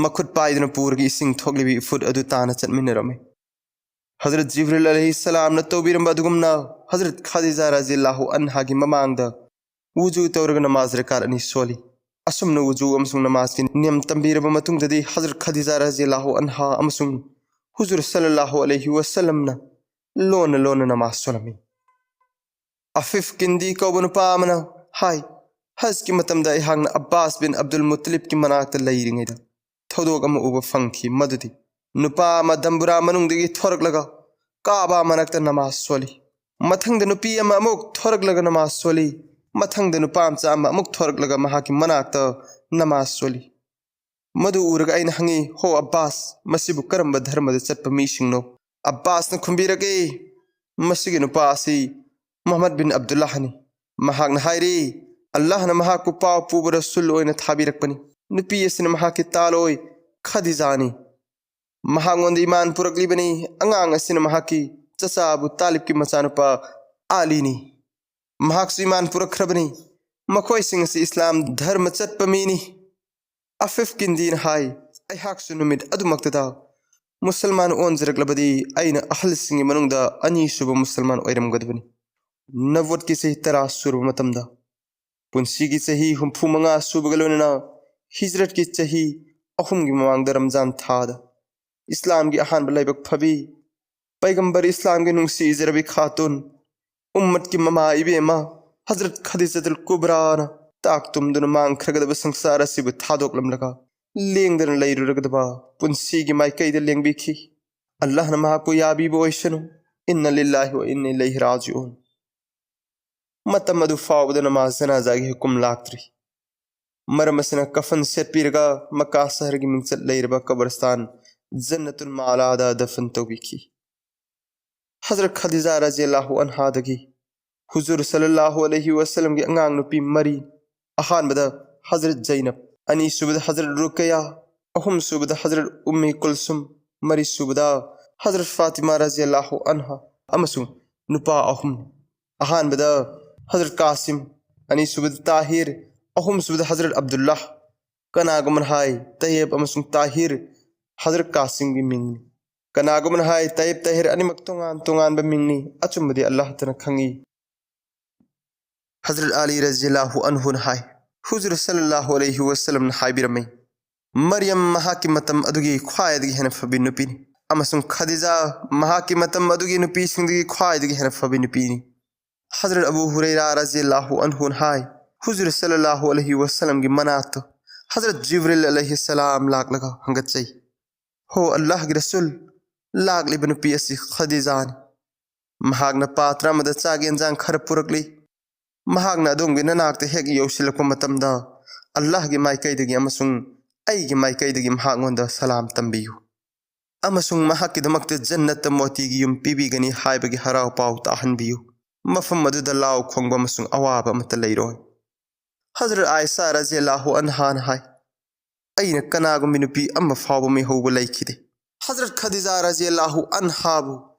ꯃꯈꯨꯠ ꯄꯥꯏꯗꯨꯅ ꯄꯨꯔꯒ ꯏꯁꯤꯡ ꯊꯣꯛꯂꯤꯕ ꯏꯐꯨꯠ ꯑꯗꯨ ꯇꯥꯅ ꯆꯠꯃꯤꯟꯅꯔꯝꯃꯤ꯫ ꯍꯖꯔꯠ ꯖꯤꯕ꯭ꯔꯤꯜ ꯑꯂꯩꯍꯤ ꯁꯂꯥꯝꯅ ꯇꯧꯕꯤꯔꯝꯕ ꯑꯗꯨꯒꯨꯝꯅ ꯍꯖꯔꯠ ꯈꯗꯤꯖꯥ ꯔꯖꯤꯌꯜꯂꯥꯍꯨ ꯑꯟꯍꯥꯒꯤ ꯃꯃꯥꯡꯗ ꯋꯨꯖꯨ ꯇꯧꯔꯒ ꯅꯃꯥꯖ ꯔꯀꯥꯠ ꯑꯅꯤ ꯁꯣꯜꯂꯤ꯫ ꯑꯁꯨꯝꯅ ꯋꯨꯖꯨ ꯑꯃꯁꯨꯡ ꯅꯃꯥꯖꯀꯤ ꯅꯤꯌꯝ ꯇꯝꯕꯤꯔꯕ ꯃꯇꯨꯡꯗꯗꯤ ꯍꯖꯔꯠ ꯈꯗꯤꯖꯥ ꯔꯖꯤꯌꯜꯂꯥꯍꯨ ꯑꯟꯍꯥ ꯑꯃꯁꯨꯡ ꯍꯨꯖꯨꯔ ꯁꯜꯂꯜꯂꯥꯍꯨ ꯑꯂꯩꯍꯤ ꯋꯁꯜꯂꯝꯅ ꯂꯣꯟꯅ ꯂꯣꯟꯅ ꯅꯃꯥꯖ ꯁꯣꯜꯂꯝꯃꯤ꯫ ꯑꯐꯤꯐ ꯀꯤꯟꯗꯤ ꯀꯧꯕ ꯅꯨꯄꯥ ꯑꯃꯅ ꯍꯥꯏ, ꯍꯖꯀꯤ ꯃꯇꯝꯗ ꯑꯩꯍꯥꯛꯅ ꯑꯕꯥꯁ ꯕꯤꯟ ꯑꯕꯗꯨꯜ ꯃꯨꯠꯇꯂꯤꯕꯀꯤ ꯃꯅꯥꯛꯇ ꯂꯩꯔꯤꯉꯩꯗ ꯊꯧꯗꯣꯛ ꯑꯃ ꯎꯕ ꯐꯪꯈꯤ, ꯃꯗꯨꯗꯤ ꯅꯨꯄꯥ ꯑꯃ ꯗꯝꯕꯨꯔꯥ ꯃꯅꯨꯡꯗꯒꯤ ꯊꯣꯔꯛꯂꯒ ꯀꯥꯕꯥ ꯃꯅꯥꯛꯇ ꯅꯃꯥꯖ ꯁꯣꯜꯂꯤ꯫ ꯃꯊꯪꯗ ꯅꯨꯄꯤ ꯑꯃ ꯑꯃꯨꯛ ꯊꯣꯔꯛꯂꯒ ꯅꯃꯥꯖ ꯁꯣꯜꯂꯤ꯫ ꯃꯊꯪꯗ ꯅꯨꯄꯥ ꯃꯆꯥ ꯑꯃ ꯑꯃꯨꯛ ꯊꯣꯔꯛꯂꯒ ꯃꯍꯥꯛꯀꯤ ꯃꯅꯥꯛꯇ ꯅꯃꯥꯖ ꯁꯣꯜꯂꯤ꯫ ꯃꯗꯨ ꯎꯔꯒ ꯑꯩꯅ ꯍꯪꯉꯤ, "ꯍꯣ ꯑꯕꯥꯁ, ꯃꯁꯤꯕꯨ ꯀꯔꯝꯕ ꯙꯔꯃꯗ ꯆꯠꯄ ꯃꯤꯁꯤꯡꯅꯣ?" ꯑꯕꯥꯁꯅ ꯈꯨꯝꯕꯤꯔꯛꯏ, "ꯃꯁꯤꯒꯤ ꯅꯨꯄꯥ ꯑꯁꯤ ꯃꯨꯍꯝꯃꯗ ꯕꯤꯟ ꯑꯕꯗꯨꯜꯂꯥꯍꯅꯤ꯫ ꯃꯍꯥꯛꯅ ꯍꯥꯏꯔꯤ, ꯑꯜꯂꯥꯍꯅ ꯃꯍꯥꯛꯄꯨ ꯄꯥꯎ ꯄꯨꯕ ꯔꯁꯨꯜ ꯑꯣꯏꯅ ꯊꯥꯕꯤꯔꯛꯄꯅꯤ꯫ ꯅꯨꯄꯤ ꯑꯁꯤꯅ ꯃꯍꯥꯛꯀꯤ ꯇꯥꯂꯣꯏ ꯈꯗꯤꯖꯥꯅꯤ꯫ ꯃꯍꯥꯛꯉꯣꯟꯗ ꯏꯃꯥꯟ ꯄꯨꯔꯛꯂꯤꯕꯅꯤ꯫ ꯑꯉꯥꯡ ꯑꯁꯤꯅ ꯃꯍꯥꯛꯀꯤ ꯆꯆꯥ ꯑꯕꯨ ꯇꯥꯂꯤꯕꯀꯤ ꯃꯆꯥꯅꯨꯄꯥ ꯑꯥꯂꯤꯅꯤ꯫ ꯃꯍꯥꯛꯁꯨ ꯏꯃꯥꯟ ꯄꯨꯔꯛꯈ꯭ꯔꯕꯅꯤ꯫ ꯃꯈꯣꯏꯁꯤꯡ ꯑꯁꯤ ꯏꯁꯂꯥꯝ ꯙꯔꯃ ꯆꯠꯄ ꯃꯤꯅꯤ꯫" ꯑꯐꯤꯐ ꯀꯤꯟꯗꯤꯅ ꯍꯥꯏ, "ꯑꯩꯍꯥꯛꯁꯨ ꯅꯨꯃꯤꯠ ꯑꯗꯨꯃꯛꯇꯗ ꯃꯨꯁꯜꯃꯥꯟ ꯑꯣꯟꯖꯔꯛꯂꯕꯗꯤ ꯑꯩꯅ ꯑꯍꯜꯁꯤꯡꯒꯤ ꯃꯅꯨꯡꯗ ꯑꯅꯤꯁꯨꯕ ꯃꯨꯁꯜꯃꯥꯟ ꯑꯣꯏꯔꯝꯒꯗꯕꯅꯤ꯫" ꯅꯕꯨꯋꯠꯀꯤ ꯆꯍꯤ ꯇꯔꯥ ꯁꯨꯔꯕ ꯃꯇꯝꯗ, ꯄꯨꯟꯁꯤꯒꯤ ꯆꯍꯤ ꯍꯨꯝꯐꯨ ꯃꯉꯥ ꯁꯨꯕꯒ ꯂꯣꯏꯅꯅ ꯍꯤꯖ꯭ꯔꯠꯀꯤ ꯆꯍꯤ ꯑꯍꯨꯝꯒꯤ ꯃꯃꯥꯡꯗ ꯔꯝꯖꯥꯟ ꯊꯥꯗ ꯏꯁꯂꯥꯝꯒꯤ ꯑꯍꯥꯟꯕ ꯂꯥꯏꯕꯛ ꯐꯕꯤ, ꯄꯩꯒꯝꯕꯔ ꯏꯁꯂꯥꯝꯒꯤ ꯅꯨꯡꯁꯤꯖꯔꯕꯤ ꯈꯥꯇꯨꯟ, ꯎꯝꯃꯠꯀꯤ ꯃꯃꯥ ꯏꯕꯦꯝꯃ ꯍꯖꯔꯠ ꯈꯗꯤꯖꯇꯨꯜ ꯀꯨꯕ꯭ꯔꯥꯅ ꯇꯥꯛ ꯇꯨꯝꯗꯨꯅ ꯃꯥꯡꯈ꯭ꯔꯒꯗꯕ ꯁꯪꯁꯥꯔ ꯑꯁꯤꯕꯨ ꯊꯥꯗꯣꯛꯂꯝꯂꯒ ꯂꯦꯡꯗꯅ ꯂꯩꯔꯨꯔꯒꯗꯕ ꯄꯨꯟꯁꯤꯒꯤ ꯃꯥꯏꯀꯩꯗ ꯂꯦꯡꯕꯤꯈꯤ꯫ ꯑꯜꯂꯥꯍꯅ ꯃꯍꯥꯛꯄꯨ ꯌꯥꯕꯤꯕ ꯑꯣꯏꯁꯅꯨ꯫ ꯏꯟꯅ ꯂꯤꯜꯂꯥꯍꯤ ꯋ ꯏꯟꯅ ꯏꯂꯩꯍꯤ ꯔꯥꯖꯤꯎꯟ꯫ ꯃꯇꯝ ꯑꯗꯨ ꯐꯥꯎꯕꯗ ꯅꯃꯥꯖ ꯖꯅꯥꯖꯥꯒꯤ ꯍꯨꯀꯨꯝ ꯂꯥꯛꯇ꯭ꯔꯤ꯫ ꯃꯔꯝ ꯑꯁꯤꯅ ꯀꯐꯟ ꯁꯦꯠꯄꯤꯔꯒ ꯃꯀꯥ ꯁꯍꯔꯒꯤ ꯃꯤꯡꯆꯠ ꯂꯩꯔꯕ ꯀꯕꯔꯁꯇꯥꯟ ꯖꯟꯅꯇꯨꯜ ꯃꯥꯂꯥꯗ ꯗꯐꯟ ꯇꯧꯕꯤꯈꯤ꯫ ꯍꯖꯔꯠ ꯈꯗꯤꯖꯥ ꯔꯖꯤꯌꯜꯂꯥꯍꯨ ꯑꯟꯍꯥꯗꯒꯤ ꯍꯨꯖꯨꯔ ꯁꯜꯂꯜꯂꯥꯍꯨ ꯑꯂꯩꯍꯤ ꯋꯁꯜꯂꯝꯒꯤ ꯑꯉꯥꯡ ꯅꯨꯄꯤ ꯃꯔꯤ, ꯑꯍꯥꯟꯕꯗ ꯍꯖꯔꯠ ꯖꯩꯅꯕ, ꯑꯅꯤꯁꯨꯕꯗ ꯍꯖꯔꯠ ꯔꯨꯀꯌꯥ, ꯑꯍꯨꯝꯁꯨꯕꯗ ꯍꯖꯔꯠ ꯎꯝꯃꯤ ꯀꯨꯜꯁꯨꯝ, ꯃꯔꯤꯁꯨꯕꯗ ꯍꯖꯔꯠ ꯐꯥꯇꯤꯃꯥ ꯔꯖꯤꯌꯜꯂꯥꯍꯨ ꯑꯟꯍꯥ, ꯑꯃꯁꯨꯡ ꯅꯨꯄꯥ ꯑꯍꯨꯝ, ꯑꯍꯥꯟꯕꯗ ꯍꯖꯔꯠ ꯀꯥꯁꯤꯝ, ꯑꯅꯤꯁꯨꯕꯗ ꯇꯥꯍꯤꯔ, ꯑꯍꯨꯝꯁꯨꯕꯗ ꯍꯖꯔꯠ ꯑꯕꯗꯨꯜꯂꯥꯍ꯫ ꯀꯅꯥꯒꯨꯝꯕꯅ ꯍꯥꯏ, ꯇꯌꯦꯕ ꯑꯃꯁꯨꯡ ꯇꯥꯍꯤꯔ ꯍꯖꯔꯠ ꯀꯥꯁꯤꯝꯒꯤ ꯃꯤꯡꯅꯤ꯫ ꯀꯅꯥꯒꯨꯝꯕꯅ ꯍꯥꯏ, ꯇꯌꯦꯕ ꯇꯥꯍꯤꯔ ꯑꯅꯤꯃꯛ ꯇꯣꯉꯥꯟ ꯇꯣꯉꯥꯟꯕ ꯃꯤꯡꯅꯤ, ꯑꯆꯨꯝꯕꯗꯤ ꯑꯜꯂꯥꯍꯇꯅ ꯈꯪꯏ꯫ ꯍꯖꯔꯠ ꯑꯂꯤ ꯔꯖꯤꯌꯜꯂꯥꯍꯨ ꯑꯟꯍꯨꯅ ꯍꯥꯏ, ꯍꯨꯖꯨꯔ ꯁꯜꯂꯜꯂꯥꯍꯨ ꯑꯂꯩꯍꯤ ꯋꯁꯜꯂꯝꯅ ꯍꯥꯏꯕꯤꯔꯝꯃꯤ, ꯃꯔꯤꯌꯝ ꯃꯍꯥꯛꯀꯤ ꯃꯇꯝ ꯑꯗꯨꯒꯤ ꯈ꯭ꯋꯥꯏꯗꯒꯤ ꯍꯦꯟꯅ ꯐꯕꯤ ꯅꯨꯄꯤꯅꯤ, ꯑꯃꯁꯨꯡ ꯈꯗꯤꯖꯥ ꯃꯍꯥꯛꯀꯤ ꯃꯇꯝ ꯑꯗꯨꯒꯤ ꯅꯨꯄꯤꯁꯤꯡꯗꯒꯤ ꯈ꯭ꯋꯥꯏꯗꯒꯤ ꯍꯦꯟꯅ ꯐꯕꯤ ꯅꯨꯄꯤꯅꯤ꯫ ꯍꯖꯔꯠ ꯑꯕꯨ ꯍꯨꯔꯩꯔꯥ ꯔꯖꯤꯌꯜꯂꯥꯍꯨ ꯑꯟꯍꯨꯅ ꯍꯥꯏ, ꯍꯨꯖꯨꯔ ꯁꯜꯂꯜꯂꯥꯍꯨ ꯑꯂꯩꯍꯤ ꯋꯁꯜꯂꯝꯒꯤ ꯃꯅꯥꯛꯇ ꯍꯖꯔꯠ ꯖꯤꯕ꯭ꯔꯤꯜ ꯑꯂꯩꯍꯤ ꯁꯂꯥꯝ ꯂꯥꯛꯂꯒ ꯍꯪꯒꯠꯆꯩ, "ꯍꯣ ꯑꯜꯂꯥꯍꯒꯤ ꯔꯁꯨꯜ, ꯂꯥꯛꯂꯤꯕ ꯅꯨꯄꯤ ꯑꯁꯤ ꯈꯗꯤꯖꯥꯅꯤ꯫ ꯃꯍꯥꯛꯅ ꯄꯥꯇ꯭ꯔ ꯑꯃꯗ ꯆꯥꯛ ꯌꯦꯟꯖꯥꯡ ꯈꯔ ꯄꯨꯔꯛꯂꯤ꯫ ꯃꯍꯥꯛꯅ ꯑꯗꯣꯝꯒꯤ ꯅꯅꯥꯛꯇ ꯍꯦꯛ ꯌꯧꯁꯤꯜꯂꯛꯄ ꯃꯇꯝꯗ ꯑꯜꯂꯥꯍꯒꯤ ꯃꯥꯏꯀꯩꯗꯒꯤ ꯑꯃꯁꯨꯡ ꯑꯩꯒꯤ ꯃꯥꯏꯀꯩꯗꯒꯤ ꯃꯍꯥꯛꯉꯣꯟꯗ ꯁꯂꯥꯝ ꯇꯝꯕꯤꯌꯨ, ꯑꯃꯁꯨꯡ ꯃꯍꯥꯛꯀꯤꯗꯃꯛꯇ ꯖꯟꯅꯠꯇ ꯃꯣꯇꯤꯒꯤ ꯌꯨꯝ ꯄꯤꯕꯤꯒꯅꯤ ꯍꯥꯏꯕꯒꯤ ꯍꯔꯥꯎ ꯄꯥꯎ ꯇꯥꯍꯟꯕꯤꯌꯨ꯫ ꯃꯐꯝ ꯑꯗꯨꯗ ꯂꯥꯎ ꯈꯣꯡꯕ ꯑꯃꯁꯨꯡ ꯑꯋꯥꯕ ꯑꯃꯠꯇ ꯂꯩꯔꯣꯏ"꯫ ꯍꯖꯔꯠ ꯑꯥꯏꯁꯥ ꯔꯖꯤꯌꯜꯂꯥꯍꯨ ꯑꯟꯍꯥꯅ ꯍꯥꯏ, "ꯑꯩꯅ ꯀꯅꯥꯒꯨꯝꯕꯤ ꯅꯨꯄꯤ ꯑꯃ ꯐꯥꯎꯕ ꯃꯤꯍꯧꯕ ꯂꯩꯈꯤꯗꯦ꯫ ꯍꯖꯔꯠ ꯈꯗꯤꯖꯥ ꯔꯖꯤꯌꯜꯂꯥꯍꯨ ꯑꯟꯍꯥꯕꯨ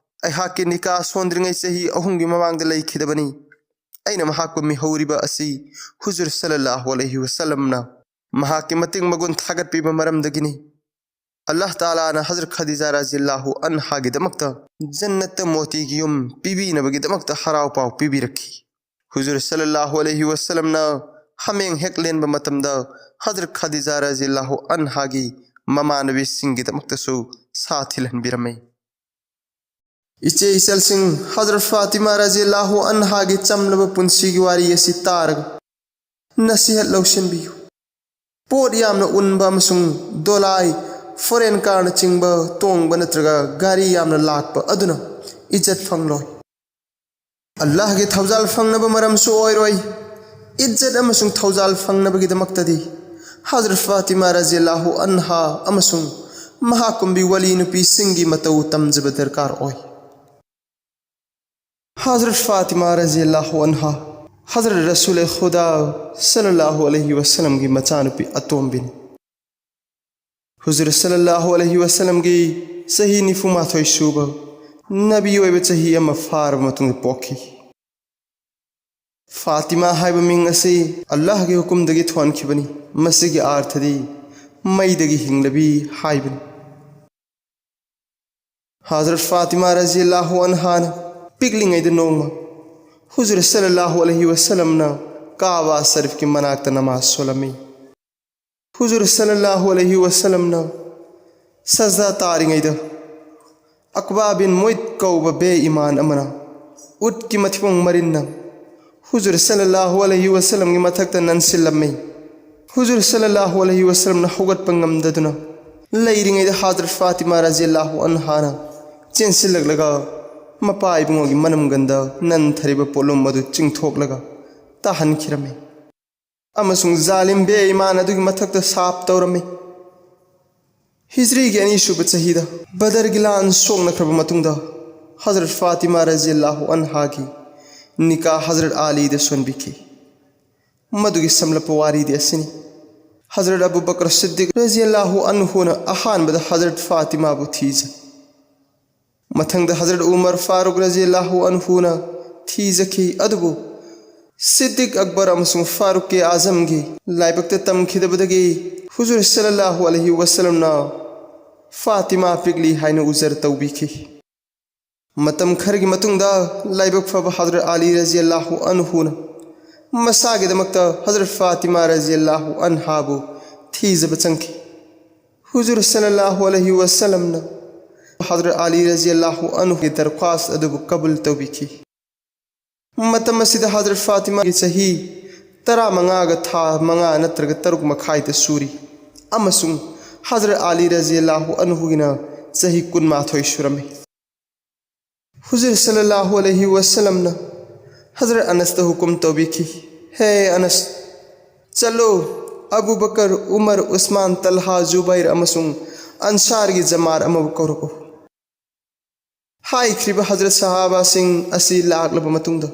ꯑꯩꯍꯥꯛꯀꯤ ꯅꯤꯀꯥ ꯁꯣꯟꯗ꯭ꯔꯤꯉꯩ ꯆꯍꯤ ꯑꯍꯨꯝꯒꯤ ꯃꯃꯥꯡꯗ ꯂꯩꯈꯤꯗꯕꯅꯤ꯫ ꯑꯩꯅ ꯃꯍꯥꯛꯄꯨ ꯃꯤꯍꯧꯔꯤꯕ ꯑꯁꯤ ꯍꯨꯖꯨꯔ ꯁꯜꯂꯜꯂꯥꯍꯨ ꯑꯂꯩꯍꯤ ꯋꯁꯜꯂꯝꯅ ꯃꯍꯥꯛꯀꯤ ꯃꯇꯤꯛ ꯃꯒꯨꯟ ꯊꯥꯒꯠꯄꯤꯕ ꯃꯔꯝꯗꯒꯤꯅꯤ꯫ ꯑꯜꯂꯥꯍ ꯇꯥꯂꯥꯅ ꯍꯖꯔꯠ ꯈꯗꯤꯖꯥ ꯔꯖꯤꯌꯜꯂꯥꯍꯨ ꯑꯟꯍꯥꯒꯤꯗꯃꯛꯇ ꯖꯟꯅꯠꯇ ꯃꯣꯇꯤꯒꯤ ꯌꯨꯝ ꯄꯤꯕꯤꯅꯕꯒꯤꯗꯃꯛꯇ ꯍꯔꯥꯎ ꯄꯥꯎ ꯄꯤꯕꯤꯔꯛꯈꯤ꯫ ꯍꯨꯖꯨꯔ ꯁꯜꯂꯜꯂꯥꯍꯨ ꯑꯂꯩꯍꯤ ꯋꯁꯜꯂꯝꯅ ꯍꯥꯃꯦꯡ ꯍꯦꯛ ꯂꯦꯟꯕ ꯃꯇꯝꯗ ꯍꯖꯔꯠ ꯈꯗꯤꯖꯥ ꯔꯖꯤꯌꯜꯂꯥꯍꯨ ꯑꯟꯍꯥꯒꯤ ꯃꯃꯥꯟꯅꯕꯤꯁꯤꯡꯒꯤꯗꯃꯛꯇꯁꯨ ꯁꯥ ꯊꯤꯜꯍꯟꯕꯤꯔꯝꯃꯤ꯫ ꯏꯆꯦ ꯏꯆꯜꯁꯤꯡ, ꯍꯖꯔꯠ ꯐꯥꯇꯤꯃꯥ ꯔꯖꯤꯌꯜꯂꯥꯍꯨ ꯑꯟꯍꯥꯒꯤ ꯆꯝꯂꯕ ꯄꯨꯟꯁꯤꯒꯤ ꯋꯥꯔꯤ ꯑꯁꯤ ꯇꯥꯔꯒ ꯅꯁꯤꯍꯠ ꯂꯧꯁꯤꯟꯕꯤꯌꯨ꯫ ꯄꯣꯠ ꯌꯥꯝꯅ ꯎꯟꯕ ꯑꯃꯁꯨꯡ ꯗꯣꯂꯥꯏ ꯐꯣꯔꯦꯟ ꯀꯥꯔꯅꯆꯤꯡꯕ ꯇꯣꯡꯕ ꯅꯠꯇ꯭ꯔꯒ ꯒꯥꯔꯤ ꯌꯥꯝꯅ ꯂꯥꯛꯄ ꯑꯗꯨꯅ ꯏꯖꯠ ꯐꯪꯂꯣꯏ꯫ ꯑꯜꯂꯥꯍꯒꯤ ꯊꯧꯖꯥꯜ ꯐꯪꯅꯕ ꯃꯔꯝꯁꯨ ꯑꯣꯏꯔꯣꯏ꯫ ꯏꯖꯠ ꯑꯃꯁꯨꯡ ꯊꯧꯖꯥꯜ ꯐꯪꯅꯕꯒꯤꯗꯃꯛꯇꯗꯤ ꯍꯖꯔꯠ ꯐꯥꯇꯤꯃꯥ ꯔꯖꯤꯌꯜꯂꯥꯍꯨ ꯑꯟꯍꯥ ꯑꯃꯁꯨꯡ ꯃꯍꯥꯀꯨꯝꯕꯤ ꯋꯂꯤ ꯅꯨꯄꯤꯁꯤꯡꯒꯤ ꯃꯇꯧ ꯇꯝꯖꯕ ꯗꯔꯀꯥꯔ ꯑꯣꯏ꯫ ꯍꯖꯔꯠ ꯐꯥꯇꯤꯃꯥ ꯔꯖꯤꯌꯜꯂꯥꯍꯨ ꯑꯟꯍꯥ ꯍꯖꯔꯠ ꯔꯁꯨꯜ ꯈꯨꯗꯥ ꯁꯜꯂꯜꯂꯥꯍꯨ ꯑꯂꯩꯍꯤ ꯋꯁꯜꯂꯝꯒꯤ ꯃꯆꯥꯅꯨꯄꯤ ꯑꯇꯣꯝꯕꯤꯅꯤ꯫ ꯍꯨꯖꯨꯔ ꯁꯜꯂꯜꯂꯥꯍꯨ ꯑꯂꯩꯍꯤ ꯋꯁꯜꯂꯝꯒꯤ ꯆꯍꯤ ꯅꯤꯐꯨ ꯃꯥꯊꯣꯏ ꯁꯨꯕ ꯅꯕꯤ ꯑꯣꯏꯕ ꯆꯍꯤ ꯑꯃ ꯐꯥꯔꯕ ꯃꯇꯨꯡꯗ ꯄꯣꯛꯈꯤ꯫ ꯐꯥꯇꯤꯃꯥ ꯍꯥꯏꯕ ꯃꯤꯡ ꯑꯁꯤ ꯑꯜꯂꯥꯍꯒꯤ ꯍꯨꯀꯨꯝꯗꯒꯤ ꯊꯣꯟꯈꯤꯕꯅꯤ꯫ ꯃꯁꯤꯒꯤ ꯑꯥꯔꯊꯗꯤ ꯃꯩꯗꯒꯤ ꯍꯤꯡꯂꯕꯤ ꯍꯥꯏꯕꯅꯤ꯫ ꯍꯖꯔꯠ ꯐꯥꯇꯤꯃꯥ ꯔꯖꯤꯌꯜꯂꯥꯍꯨ ꯑꯟꯍꯥꯅ ꯄꯤꯛꯂꯤꯉꯩꯗ ꯅꯣꯡꯃ ꯍꯨꯖꯨꯔ ꯁꯜꯂꯜꯂꯥꯍꯨ ꯑꯂꯩꯍꯤ ꯋꯁꯜꯂꯝꯅ ꯀꯥꯕꯥ ꯁꯔꯤꯐꯀꯤ ꯃꯅꯥꯛꯇ ꯅꯃꯥꯖ ꯁꯣꯜꯂꯝꯃꯤ꯫ ꯍꯨꯖꯨꯔ ꯁꯜꯂꯜꯂꯥꯍꯨ ꯑꯂꯩꯍꯤ ꯋꯁꯜꯂꯝꯅ ꯁꯖꯗꯥ ꯇꯥꯔꯤꯉꯩꯗ ꯑꯛꯕꯥ ꯕꯤꯟ ꯃꯨꯏꯠ ꯀꯧꯕ ꯕꯦ ꯏꯃꯥꯟ ꯑꯃꯅ ꯎꯠꯀꯤ ꯃꯊꯤꯕꯣꯡ ꯃꯔꯤꯟꯅ ꯍꯨꯖꯨꯔ ꯁꯜꯂꯜꯂꯥꯍꯨ ꯑꯂꯩꯍꯤ ꯋꯁꯜꯂꯝꯒꯤ ꯃꯊꯛꯇ ꯅꯟꯁꯤꯜꯂꯝꯃꯤ꯫ ꯍꯨꯖꯨꯔ ꯁꯜꯂꯜꯂꯥꯍꯨ ꯑꯂꯩꯍꯤ ꯋꯁꯜꯂꯝꯅ ꯍꯧꯒꯠꯄ ꯉꯝꯗꯗꯨꯅ ꯂꯩꯔꯤꯉꯩꯗ ꯍꯖꯔꯠ ꯐꯥꯇꯤꯃꯥ ꯔꯖꯤꯌꯜꯂꯥꯍꯨ ꯑꯟꯍꯥꯅ ꯆꯦꯟꯁꯤꯜꯂꯛꯂꯒ ꯃꯄꯥ ꯏꯕꯨꯡꯉꯣꯒꯤ ꯃꯅꯝꯒꯟꯗ ꯅꯟꯊꯔꯤꯕ ꯄꯣꯠꯂꯨꯝ ꯑꯗꯨ ꯆꯤꯡꯊꯣꯛꯂꯒ ꯇꯥꯍꯟꯈꯤꯔꯝꯃꯤ꯫ ꯑꯃꯁꯨꯡ ꯖꯥꯂꯤꯝ ꯕꯦ ꯏꯃꯥꯟ ꯑꯗꯨꯒꯤ ꯃꯊꯛꯇ ꯁꯥꯞ ꯇꯧꯔꯝꯃꯤ꯫ ꯍꯤꯖ꯭ꯔꯤꯒꯤ ꯑꯅꯤꯁꯨꯕ ꯆꯍꯤꯗ ꯕꯗꯔꯒꯤ ꯂꯥꯟ ꯁꯣꯛꯅꯈ꯭ꯔꯕ ꯃꯇꯨꯡꯗ ꯍꯖꯔꯠ ꯐꯥꯇꯤꯃꯥ ꯔꯖꯤꯌꯜꯂꯥꯍꯨ ꯑꯟꯍꯥꯒꯤ ꯅꯤꯀꯥ ꯍꯖꯔꯠ ꯑꯂꯤꯗ ꯁꯣꯟꯕꯤꯈꯤ꯫ ꯃꯗꯨꯒꯤ ꯁꯝꯂꯞꯄ ꯋꯥꯔꯤꯗꯤ ꯑꯁꯤꯅꯤ꯫ ꯍꯖꯔꯠ ꯑꯕꯨ ꯕꯀꯔ ꯁꯤꯗꯤꯛ ꯔꯖꯤꯌꯜꯂꯥꯍꯨ ꯑꯟꯍꯨꯅ ꯑꯍꯥꯟꯕꯗ ꯍꯖꯔꯠ ꯐꯥꯇꯤꯃꯥꯕꯨ ꯊꯤꯖꯩ꯫ ꯃꯊꯪꯗ ꯍꯖꯔꯠ ꯎꯃꯔ ꯐꯥꯔꯨꯛ ꯔꯖꯤꯌꯜꯂꯥꯍꯨ ꯑꯟꯍꯨꯅ ꯊꯤꯖꯈꯤ, ꯑꯗꯨꯕꯨ ꯁꯤꯗꯤꯛ ꯑꯛꯕꯔ ꯑꯃꯁꯨꯡ ꯐꯥꯔꯨꯛ ꯀꯦ ꯑꯥꯖꯝꯒꯤ ꯂꯥꯏꯕꯛꯇ ꯇꯝꯈꯤꯗꯕꯗꯒꯤ ꯍꯨꯖꯨꯔ ꯁꯜꯂꯜꯂꯥꯍꯨ ꯑꯂꯩꯍꯤ ꯋꯁꯜꯂꯝꯅ ꯐꯥꯇꯤꯃꯥ ꯄꯤꯛꯂꯤ ꯍꯥꯏꯅ ꯎꯖꯔ ꯇꯧꯕꯤꯈꯤ꯫ ꯃꯇꯝ ꯈꯔꯒꯤ ꯃꯇꯨꯡꯗ ꯂꯥꯏꯕꯛ ꯐꯕ ꯍꯖꯔꯠ ꯑꯂꯤ ꯔꯖꯤꯌꯜꯂꯥꯍꯨ ꯑꯟꯍꯨꯅ ꯃꯁꯥꯒꯤꯗꯃꯛꯇ ꯍꯖꯔꯠ ꯐꯥꯇꯤꯃꯥ ꯔꯖꯤꯌꯜꯂꯥꯍꯨ ꯑꯟꯍꯥꯕꯨ ꯊꯤꯖꯕ ꯆꯪꯈꯤ꯫ ꯍꯨꯖꯨꯔ ꯁꯜꯂꯜꯂꯥꯍꯨ ꯑꯂꯩꯍꯤ ꯋꯁꯜꯂꯝꯅ ꯍꯖꯔꯠ ꯑꯂꯤ ꯔꯖꯤꯌꯜꯂꯥꯍꯨ ꯑꯟꯍꯨꯒꯤ ꯗꯔꯈ꯭ꯋꯥꯁ ꯑꯗꯨꯕꯨ ꯀꯕꯨꯜ ꯇꯧꯕꯤꯈꯤ꯫ ꯃꯇꯝ ꯑꯁꯤꯗ ꯍꯖꯔꯠ ꯐꯥꯇꯤꯃꯥꯒꯤ ꯆꯍꯤ ꯇꯔꯥꯃꯉꯥꯒ ꯊꯥ ꯃꯉꯥ ꯅꯠꯇ꯭ꯔꯒ ꯇꯔꯨꯛ ꯃꯈꯥꯏꯗ ꯁꯨꯔꯤ, ꯑꯃꯁꯨꯡ ꯍꯖꯔꯠ ꯑꯂꯤ ꯔꯖꯤꯌꯜꯂꯥꯍꯨ ꯑꯟꯍꯨꯒꯤꯅ ꯆꯍꯤ ꯀꯨꯟꯃꯥꯊꯣꯏ ꯁꯨꯔꯝꯃꯤ꯫ ꯍꯨꯖꯨꯔ ꯁꯜꯂꯜꯂꯥꯍꯨ ꯑꯂꯩꯍꯤ ꯋꯁꯜꯂꯝꯅ ꯍꯖꯔꯠ ꯑꯅꯁꯇ ꯍꯨꯀꯨꯝ ꯇꯧꯕꯤꯈꯤ, "ꯍꯦ ꯑꯅꯁ, ꯆꯠꯂꯨ, ꯑꯕꯨ ꯕꯀꯔ, ꯎꯃꯔ, ꯎꯁꯃꯥꯟ, ꯇꯜꯍꯥ, ꯖꯨꯕꯩꯔ ꯑꯃꯁꯨꯡ ꯑꯟꯁꯥꯔꯒꯤ ꯖꯃꯥꯠ ꯑꯃꯕꯨ ꯀꯧꯔꯛꯎ꯫" ꯍꯥꯏꯈ꯭ꯔꯤꯕ ꯍꯖꯔꯠ ꯁꯍꯥꯕꯥꯁꯤꯡ ꯑꯁꯤ ꯂꯥꯛꯂꯕ ꯃꯇꯨꯡꯗ,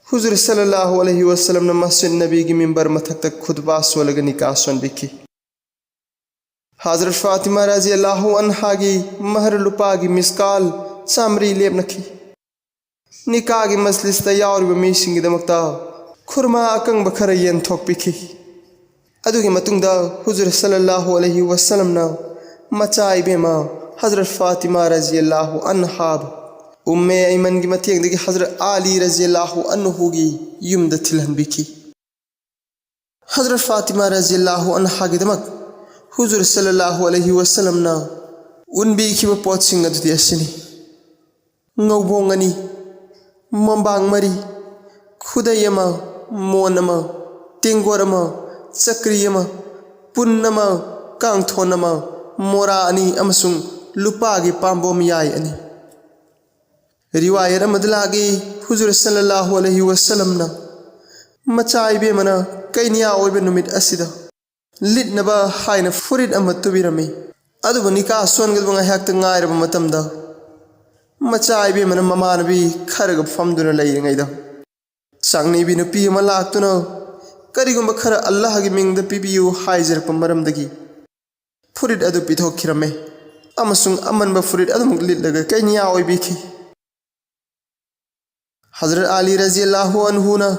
ꯍꯨꯖꯨꯔ ꯁꯜꯂꯜꯂꯥꯍꯨ ꯑꯂꯩꯍꯤ ꯋꯁꯜꯂꯝꯅ ꯃꯁꯖꯤꯗ ꯅꯕꯤꯒꯤ ꯃꯤꯝꯕꯔ ꯃꯊꯛꯇ ꯈꯨꯠꯕꯥ ꯁꯣꯜꯂꯒ ꯅꯤꯀꯥ ꯁꯣꯟꯕꯤꯈꯤ꯫ ꯍꯖꯔꯠ ꯐꯥꯇꯤꯃꯥ ꯔꯖꯤꯌꯜꯂꯥꯍꯨ ꯑꯟꯍꯥꯒꯤ ꯃꯍꯔ ꯂꯨꯄꯥꯒꯤ ꯃꯤꯁꯀꯥꯜ ꯆꯥꯃꯔꯤ ꯂꯦꯞꯅꯈꯤ꯫ ꯅꯤꯀꯥꯒꯤ ꯃꯖꯂꯤꯁꯇ ꯌꯥꯎꯔꯤꯕ ꯃꯤꯁꯤꯡꯒꯤꯗꯃꯛꯇ ꯈꯨꯔꯃꯥ ꯑꯀꯪꯕ ꯈꯔ ꯌꯦꯟꯊꯣꯛꯄꯤꯈꯤ꯫ ꯑꯗꯨꯒꯤ ꯃꯇꯨꯡꯗ ꯍꯨꯖꯨꯔ ꯁꯜꯂꯜꯂꯥꯍꯨ ꯑꯂꯩꯍꯤ ꯋꯁꯜꯂꯝꯅ ꯃꯆꯥ ꯏꯕꯦꯝꯃ ꯍꯖꯔꯠ ꯐꯥꯇꯤꯃꯥ ꯔꯖꯤꯌꯜꯂꯥꯍꯨ ꯑꯟꯍꯥꯕꯨ ꯎꯝꯃꯦ ꯑꯩꯃꯟꯒꯤ ꯃꯇꯦꯡꯗꯒꯤ ꯍꯖꯔꯠ ꯑꯂꯤ ꯔꯖꯤꯌꯜꯂꯥꯍꯨ ꯑꯟꯍꯨꯒꯤ ꯌꯨꯝꯗ ꯊꯤꯜꯍꯟꯕꯤꯈꯤ꯫ ꯍꯖꯔꯠ ꯐꯥꯇꯤꯃꯥ ꯔꯖꯤꯌꯜꯂꯥꯍꯨ ꯑꯟꯍꯥꯒꯤꯗꯃꯛ ꯍꯨꯖꯨꯔ ꯁꯜꯂꯜꯂꯥꯍꯨ ꯑꯂꯩꯍꯤ ꯋꯁꯜꯂꯝꯅ ꯎꯟꯕꯤꯈꯤꯕ ꯄꯣꯠꯁꯤꯡ ꯑꯗꯨꯗꯤ ꯑꯁꯤꯅꯤ: ꯉꯧꯕꯣꯡ ꯑꯅꯤ, ꯃꯣꯝꯕꯥꯡ ꯃꯔꯤ, ꯈꯨꯗꯩ ꯑꯃ, ꯃꯣꯟ ꯑꯃ, ꯇꯦꯡꯒꯣꯠ ꯑꯃ, ꯆꯀ꯭ꯔꯤ ꯑꯃ, ꯄꯨꯟ ꯑꯃ, ꯀꯥꯡꯊꯣꯟ ꯑꯃ, ꯃꯣꯔꯥ ꯑꯅꯤ ꯑꯃꯁꯨꯡ ꯂꯨꯄꯥꯒꯤ ꯄꯥꯝꯕꯣꯝ ꯌꯥꯏ ꯑꯅꯤ꯫ ꯔꯤꯋꯥꯌꯠ ꯑꯃꯗ ꯂꯥꯛꯏ, ꯍꯨꯖꯨꯔ ꯁꯜꯂꯜꯂꯥꯍꯨ ꯑꯂꯩꯍꯤ ꯋꯁꯜꯂꯝꯅ ꯃꯆꯥ ꯏꯕꯦꯝꯃꯅ ꯀꯩꯅꯤꯌꯥ ꯑꯣꯏꯕ ꯅꯨꯃꯤꯠ ꯑꯁꯤꯗ ꯂꯤꯠꯅꯕ ꯍꯥꯏꯅ ꯐꯨꯔꯤꯠ ꯑꯃ ꯇꯨꯕꯤꯔꯝꯃꯤ꯫ ꯑꯗꯨꯕꯨ ꯅꯤꯀꯥ ꯁꯣꯟꯒꯗꯕ ꯉꯥꯏꯍꯥꯛꯇ ꯉꯥꯏꯔꯕ ꯃꯇꯝꯗ, ꯃꯆꯥ ꯏꯕꯦꯝꯃꯅ ꯃꯃꯥꯟꯅꯕꯤ ꯈꯔꯒ ꯐꯝꯗꯨꯅ ꯂꯩꯔꯤꯉꯩꯗ, ꯆꯥꯛꯅꯤꯕꯤ ꯅꯨꯄꯤ ꯑꯃ ꯂꯥꯛꯇꯨꯅ ꯀꯔꯤꯒꯨꯝꯕ ꯈꯔ ꯑꯜꯂꯥꯍꯒꯤ ꯃꯤꯡꯗ ꯄꯤꯕꯤꯌꯨ ꯍꯥꯏꯖꯔꯛꯄ ꯃꯔꯝꯗꯒꯤ ꯐꯨꯔꯤꯠ ꯑꯗꯨ ꯄꯤꯊꯣꯛꯈꯤꯔꯝꯃꯤ ꯑꯃꯁꯨꯡ ꯑꯃꯟꯕ ꯐꯨꯔꯤꯠ ꯑꯗꯨꯃꯛ ꯂꯤꯠꯂꯒ ꯀꯩꯅꯤꯌꯥ ꯑꯣꯏꯕꯤꯈꯤ꯫ ꯍꯖꯔꯠ ꯑꯂꯤ ꯔꯖꯤꯌꯜꯂꯥꯍꯨ ꯑꯟꯍꯨꯅ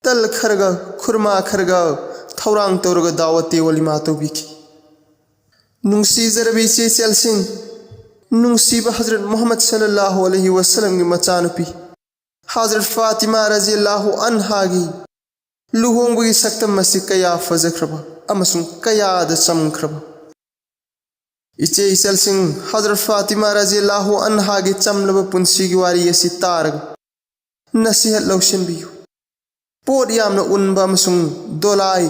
ꯇꯜ ꯈꯔꯒ, ꯈꯨꯔꯃꯥ ꯈꯔꯒ ꯊꯧꯔꯥꯡ ꯇꯧꯔꯒ ꯗꯥꯋꯠꯇꯤ ꯋꯥꯂꯤꯃꯥ ꯇꯧꯕꯤꯈꯤ꯫ ꯅꯨꯡꯁꯤꯖꯔꯕꯤ ꯏꯆꯦ ꯏꯆꯜꯁꯤꯡ, ꯅꯨꯡꯁꯤꯕ ꯍꯖꯔꯠ ꯃꯨꯍꯝꯃꯗ ꯁꯜꯂꯜꯂꯥꯍꯨ ꯑꯂꯩꯍꯤ ꯋꯁꯜꯂꯝꯒꯤ ꯃꯆꯥꯅꯨꯄꯤ ꯍꯖꯔꯠ ꯐꯥꯇꯤꯃꯥ ꯔꯖꯤꯌꯜꯂꯥꯍꯨ ꯑꯟꯍꯥꯒꯤ ꯂꯨꯍꯣꯡꯕꯒꯤ ꯁꯛꯇꯝ ꯑꯁꯤ ꯀꯌꯥ ꯐꯖꯈ꯭ꯔꯕ ꯑꯃꯁꯨꯡ ꯀꯌꯥꯗ ꯆꯝꯈ꯭ꯔꯕ! ꯏꯆꯦ ꯏꯆꯜꯁꯤꯡ, ꯍꯖꯔꯠ ꯐꯥꯇꯤꯃꯥ ꯔꯖꯤꯌꯜꯂꯥꯍꯨ ꯑꯟꯍꯥꯒꯤ ꯆꯝꯂꯕ ꯄꯨꯟꯁꯤꯒꯤ ꯋꯥꯔꯤ ꯑꯁꯤ ꯇꯥꯔꯒ ꯅꯁꯤꯍꯠ ꯂꯧꯁꯤꯟꯕꯤꯌꯨ꯫ ꯄꯣꯠ ꯌꯥꯝꯅ ꯎꯟꯕ ꯑꯃꯁꯨꯡ ꯗꯣꯂꯥꯏ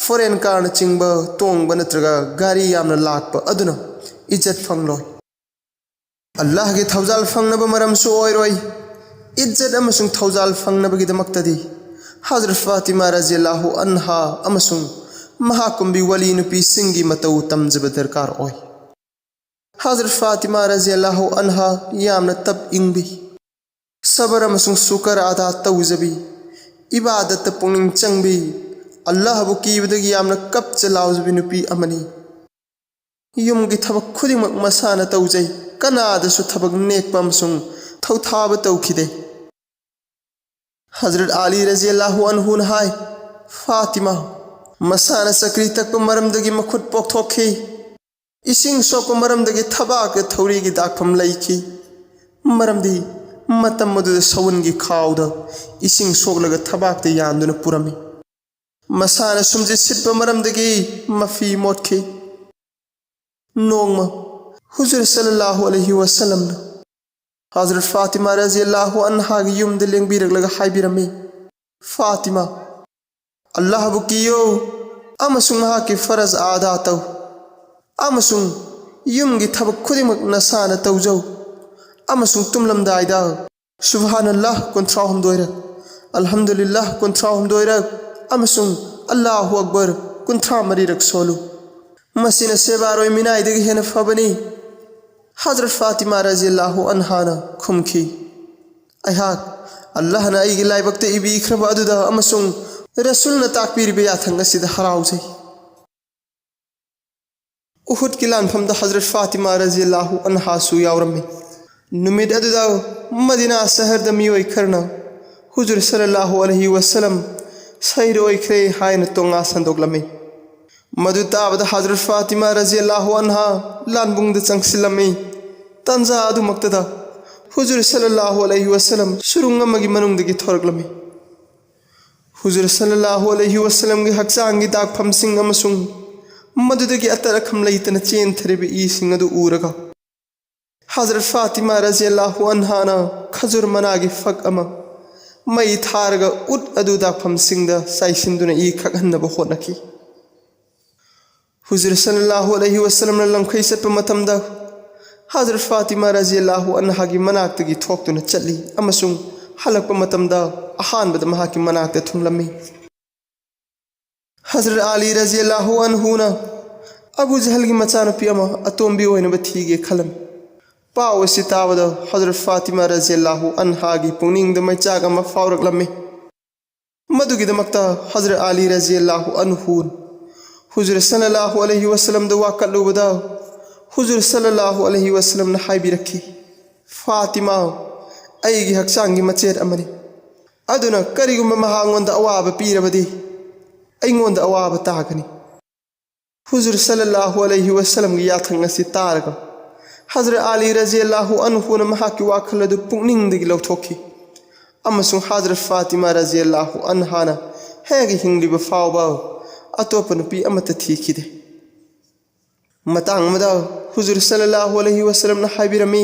ꯐꯣꯔꯦꯟ ꯀꯥꯔꯅꯆꯤꯡꯕ ꯇꯣꯡꯕ ꯅꯠꯇ꯭ꯔꯒ ꯒꯥꯔꯤ ꯌꯥꯝꯅ ꯂꯥꯛꯄ ꯑꯗꯨꯅ ꯏꯖꯠ ꯐꯪꯂꯣꯏ꯫ ꯑꯜꯂꯥꯍꯒꯤ ꯊꯧꯖꯥꯜ ꯐꯪꯅꯕ ꯃꯔꯝꯁꯨ ꯑꯣꯏꯔꯣꯏ꯫ ꯏꯖꯠ ꯑꯃꯁꯨꯡ ꯊꯧꯖꯥꯜ ꯐꯪꯅꯕꯒꯤꯗꯃꯛꯇꯗꯤ ꯍꯖꯔꯠ ꯐꯥꯇꯤꯃꯥ ꯔꯖꯤꯌꯜꯂꯥꯍꯨ ꯑꯟꯍꯥ ꯑꯃꯁꯨꯡ ꯃꯍꯥꯀꯨꯝꯕꯤ ꯋꯂꯤ ꯅꯨꯄꯤꯁꯤꯡꯒꯤ ꯃꯇꯧ ꯇꯝꯖꯕ ꯗꯔꯀꯥꯔ ꯑꯣꯏ꯫ ꯍꯖꯔꯠ ꯐꯥꯇꯤꯃꯥ ꯔꯖꯤꯌꯜꯂꯥꯍꯨ ꯑꯟꯍꯥ ꯌꯥꯝꯅ ꯇꯞ ꯏꯪꯕꯤ, ꯁꯕꯔ ꯑꯃꯁꯨꯡ ꯁꯨꯀꯔ ꯑꯗꯥ ꯇꯧꯖꯕꯤ, ꯏꯕꯥꯗꯠꯇ ꯄꯨꯛꯅꯤꯡ ꯆꯪꯕꯤ, ꯑꯜꯂꯥꯍꯕꯨ ꯀꯤꯕꯗꯒꯤ ꯌꯥꯝꯅ ꯀꯞꯆ ꯂꯥꯎꯖꯕꯤ ꯅꯨꯄꯤ ꯑꯃꯅꯤ꯫ ꯌꯨꯝꯒꯤ ꯊꯕꯛ ꯈꯨꯗꯤꯡꯃꯛ ꯃꯁꯥꯅ ꯇꯧꯖꯩ꯫ ꯀꯅꯥꯗꯁꯨ ꯊꯕꯛ ꯅꯦꯛꯄ ꯑꯃꯁꯨꯡ ꯊꯧꯊꯥꯕ ꯇꯧꯈꯤꯗꯦ꯫ ꯍꯖꯔꯠ ꯑꯂꯤ ꯔꯖꯤꯌꯜꯂꯥꯍꯨ ꯑꯟꯍꯨꯅ ꯍꯥꯏ, ꯐꯥꯇꯤꯃꯥ ꯃꯁꯥꯅ ꯆꯀ꯭ꯔꯤ ꯇꯛꯄ ꯃꯔꯝꯗꯒꯤ ꯃꯈꯨꯠ ꯄꯣꯛꯊꯣꯛꯈꯤ꯫ ꯏꯁꯤꯡ ꯁꯣꯛꯄ ꯃꯔꯝꯗꯒꯤ ꯊꯕꯥꯛꯇ ꯊꯧꯔꯤꯒꯤ ꯗꯥꯛꯐꯝ ꯂꯩꯈꯤ, ꯃꯔꯝꯗꯤ ꯃꯇꯝ ꯑꯗꯨꯗ ꯁꯎꯟꯒꯤ ꯈꯥꯎꯗ ꯏꯁꯤꯡ ꯁꯣꯛꯂꯒ ꯊꯕꯥꯛꯇ ꯌꯥꯟꯗꯨꯅ ꯄꯨꯔꯝꯃꯤ꯫ ꯃꯁꯥꯅ ꯁꯨꯝꯖꯤꯠ ꯁꯤꯠꯄ ꯃꯔꯝꯗꯒꯤ ꯃꯐꯤ ꯃꯣꯠꯈꯤ꯫ ꯅꯣꯡꯃ ꯍꯨꯖꯨꯔ ꯁꯜꯂꯜꯂꯥꯍꯨ ꯑꯂꯩꯍꯤ ꯋꯁꯜꯂꯝꯅ ꯍꯖꯔꯠ ꯐꯥꯇꯤꯃꯥ ꯔꯖꯤꯌꯜꯂꯥꯍꯨ ꯑꯟꯍꯥꯒꯤ ꯌꯨꯝꯗ ꯂꯦꯡꯕꯤꯔꯛꯂꯒ ꯍꯥꯏꯕꯤꯔꯝꯃꯤ, ꯐꯥꯇꯤꯃꯥ, ꯑꯜꯂꯥꯍꯕꯨ ꯀꯤꯌꯣ ꯑꯃꯁꯨꯡ ꯃꯍꯥꯛꯀꯤ ꯐꯔꯖ ꯑꯗꯥ ꯇꯧ, ꯑꯃꯁꯨꯡ ꯌꯨꯝꯒꯤ ꯊꯕꯛ ꯈꯨꯗꯤꯡꯃꯛ ꯅꯁꯥꯅ ꯇꯧꯖꯧ, ꯑꯃꯁꯨꯡ ꯇꯨꯝꯂꯝꯗꯥꯏꯗ ꯁꯨꯕꯍꯥꯅꯜꯂꯥꯍ ꯀꯨꯟꯊ꯭ꯔꯥ ꯍꯨꯝꯗꯣꯏꯔꯛ, ꯑꯜꯍꯝꯗꯨꯂꯤꯜꯂꯥꯍ ꯀꯨꯟꯊ꯭ꯔꯥ ꯍꯨꯝꯗꯣꯏꯔꯛ ꯑꯃꯁꯨꯡ ꯑꯜꯂꯥꯍꯨ ꯑꯛꯕꯔ ꯀꯨꯟꯊ꯭ꯔꯥ ꯃꯔꯤꯔꯛ ꯁꯣꯜꯂꯨ꯫ ꯃꯁꯤꯅ ꯁꯦꯕꯥꯔꯣꯏ ꯃꯤꯅꯥꯏꯗꯒꯤ ꯍꯦꯟꯅ ꯐꯕꯅꯤ꯫ ꯍꯖꯔꯠ ꯐꯥꯇꯤꯃꯥ ꯔꯖꯤꯌꯜꯂꯥꯍꯨ ꯑꯟꯍꯥꯅ ꯈꯨꯝꯈꯤ, ꯑꯩꯍꯥꯛ ꯑꯜꯂꯥꯍꯅ ꯑꯩꯒꯤ ꯂꯥꯏꯕꯛꯇ ꯏꯕꯤꯈ꯭ꯔꯕ ꯑꯗꯨꯗ ꯑꯃꯁꯨꯡ ꯔꯁꯨꯜꯅ ꯇꯥꯛꯄꯤꯔꯤꯕ ꯌꯥꯊꯪ ꯑꯁꯤꯗ ꯍꯔꯥꯎꯖꯩ꯫ ꯎꯍꯨꯗꯀꯤ ꯂꯥꯟꯐꯝꯗ ꯍꯖꯔꯠ ꯐꯥꯇꯤꯃꯥ ꯔꯖꯤꯌꯜꯂꯥꯍꯨ ꯑꯟꯍꯥꯁꯨ ꯌꯥꯎꯔꯝꯃꯤ꯫ ꯅꯨꯃꯤꯠ ꯑꯗꯨꯗ ꯃꯗꯤꯅꯥ ꯁꯍꯔꯗ ꯃꯤꯑꯣꯏ ꯈꯔꯅ ꯍꯨꯖꯨꯔ ꯁꯜꯂꯜꯂꯥꯍꯨ ꯑꯂꯩꯍꯤ ꯋꯁꯜꯂꯝ ꯁꯍꯤꯗ ꯑꯣꯏꯈ꯭ꯔꯦ ꯍꯥꯏꯅ ꯇꯣꯉꯥ ꯁꯟꯗꯣꯛꯂꯝꯃꯤ꯫ ꯃꯗꯨ ꯇꯥꯕꯗ ꯍꯖꯔꯠ ꯐꯥꯇꯤꯃꯥ ꯔꯖꯤꯌꯜꯂꯥꯍꯨ ꯑꯟꯍꯥ ꯂꯥꯟꯕꯨꯡꯗ ꯆꯪꯁꯤꯜꯂꯝꯃꯤ꯫ ꯇꯟꯖꯥ ꯑꯗꯨꯃꯛꯇꯗ ꯍꯨꯖꯨꯔ ꯁꯜꯂꯜꯂꯥꯍꯨ ꯑꯂꯩꯍꯤ ꯋꯁꯜꯂꯝ ꯁꯨꯔꯨꯡ ꯑꯃꯒꯤ ꯃꯅꯨꯡꯗꯒꯤ ꯊꯣꯔꯛꯂꯝꯃꯤ꯫ ꯍꯨꯖꯨꯔ ꯁꯜꯂꯜꯂꯥꯍꯨ ꯑꯂꯩꯍꯤ ꯋꯁꯜꯂꯝꯒꯤ ꯍꯛꯆꯥꯡꯒꯤ ꯗꯥꯛꯐꯝꯁꯤꯡ ꯑꯃꯁꯨꯡ ꯃꯗꯨꯗꯒꯤ ꯑꯇꯠ ꯑꯈꯝ ꯂꯩꯇꯅ ꯆꯦꯟꯊꯔꯤꯕ ꯏꯁꯤꯡ ꯑꯗꯨ ꯎꯔꯒ ꯍꯖꯔꯠ ꯐꯥꯇꯤꯃꯥ ꯔꯖꯤꯌꯜꯂꯥꯍꯨ ꯑꯟꯍꯥꯅ ꯈꯖꯨꯔ ꯃꯅꯥꯒꯤ ꯐꯛ ꯑꯃ ꯃꯩ ꯊꯥꯔꯒ ꯎꯠ ꯑꯗꯨ ꯗꯥꯛꯐꯝꯁꯤꯡꯗ ꯆꯥꯏꯁꯤꯟꯗꯨꯅ ꯏ ꯈꯛꯍꯟꯅꯕ ꯍꯣꯠꯅꯈꯤ꯫ ꯍꯨꯖꯨꯔ ꯁꯜꯂꯜꯂꯥꯍꯨ ꯑꯂꯩꯍꯤ ꯋꯁꯜꯂꯝꯅ ꯂꯝꯈꯩ ꯆꯠꯄ ꯃꯇꯝꯗ ꯍꯖꯔꯠ ꯐꯥꯇꯤꯃꯥ ꯔꯖꯤꯌꯜꯂꯥꯍꯨ ꯑꯟꯍꯥꯒꯤ ꯃꯅꯥꯛꯇꯒꯤ ꯊꯣꯛꯇꯨꯅ ꯆꯠꯂꯤ ꯑꯃꯁꯨꯡ ꯍꯜꯂꯛꯄ ꯃꯇꯝꯗ ꯑꯍꯥꯟꯕꯗ ꯃꯍꯥꯛꯀꯤ ꯃꯅꯥꯛꯇ ꯊꯨꯡꯂꯝꯃꯤ꯫ ꯍꯖꯔꯠ ꯑꯂꯤ ꯔꯖꯤꯌꯜꯂꯥꯍꯨ ꯑꯟꯍꯨꯅ ꯑꯕꯨ ꯖꯍꯜꯒꯤ ꯃꯆꯥꯅꯨꯄꯤ ꯑꯃ ꯑꯇꯣꯝꯕꯤ ꯑꯣꯏꯅꯕ ꯊꯤꯒꯦ ꯈꯜꯂꯝꯃꯤ꯫ ꯄꯥꯎ ꯑꯁꯤ ꯇꯥꯕꯗ ꯍꯖꯔꯠ ꯐꯥꯇꯤꯃꯥ ꯔꯖꯤꯌꯜꯂꯥꯍꯨ ꯑꯟꯍꯥꯒꯤ ꯄꯨꯛꯅꯤꯡꯗ ꯃꯩꯆꯥꯛ ꯑꯃ ꯐꯥꯎꯔꯛꯂꯝꯃꯤ꯫ ꯃꯗꯨꯒꯤꯗꯃꯛꯇ ꯍꯖꯔꯠ ꯑꯂꯤ ꯔꯖꯤꯌꯜꯂꯥꯍꯨ ꯑꯟꯍꯨꯅ ꯍꯨꯖꯨꯔ ꯁꯜꯂꯜꯂꯥꯍꯨ ꯑꯂꯩꯍꯤ ꯋꯁꯜꯂꯝꯗ ꯋꯥꯀꯠꯂꯨꯕꯗ ꯍꯨꯖꯨꯔ ꯁꯜꯂꯜꯂꯥꯍꯨ ꯑꯂꯩꯍꯤ ꯋꯁꯜꯂꯝꯅ ꯍꯥꯏꯕꯤꯔꯛꯈꯤ, "ꯐꯥꯇꯤꯃꯥ ꯑꯩꯒꯤ ꯍꯛꯆꯥꯡꯒꯤ ꯃꯆꯦꯠ ꯑꯃꯅꯤ꯫ ꯑꯗꯨꯅ ꯀꯔꯤꯒꯨꯝꯕ ꯃꯍꯥꯛꯉꯣꯟꯗ ꯑꯋꯥꯕ ꯄꯤꯔꯕꯗꯤ ꯑꯩꯉꯣꯟꯗ ꯑꯋꯥꯕ ꯇꯥꯒꯅꯤ"꯫ ꯍꯨꯖꯨꯔ ꯁꯜꯂꯜꯂꯥꯍꯨ ꯑꯂꯩꯍꯤ ꯋꯁꯜꯂꯝꯒꯤ ꯌꯥꯊꯪ ꯑꯁꯤ ꯇꯥꯔꯒ ꯍꯖꯔꯠ ꯑꯂꯤ ꯔꯖꯤꯌꯜꯂꯥꯍꯨ ꯑꯟꯍꯨꯅ ꯃꯍꯥꯛꯀꯤ ꯋꯥꯈꯜ ꯑꯗꯨ ꯄꯨꯛꯅꯤꯡꯗꯒꯤ ꯂꯧꯊꯣꯛꯈꯤ ꯑꯃꯁꯨꯡ ꯍꯖꯔꯠ ꯐꯥꯇꯤꯃꯥ ꯔꯖꯤꯌꯜꯂꯥꯍꯨ ꯑꯟꯍꯥꯅ ꯍꯦꯛ ꯍꯤꯡꯂꯤꯕ ꯐꯥꯎꯕ ꯑꯇꯣꯞꯄ ꯅꯨꯄꯤ ꯑꯃꯠꯇ ꯊꯤꯈꯤꯗꯦ꯫ ꯃꯇꯥꯡ ꯑꯃꯗ ꯍꯨꯖꯨꯔ ꯁꯜꯂꯜꯂꯥꯍꯨ ꯑꯂꯩꯍꯤ ꯋꯁꯜꯂꯝꯅ ꯍꯥꯏꯕꯤꯔꯝꯃꯤ,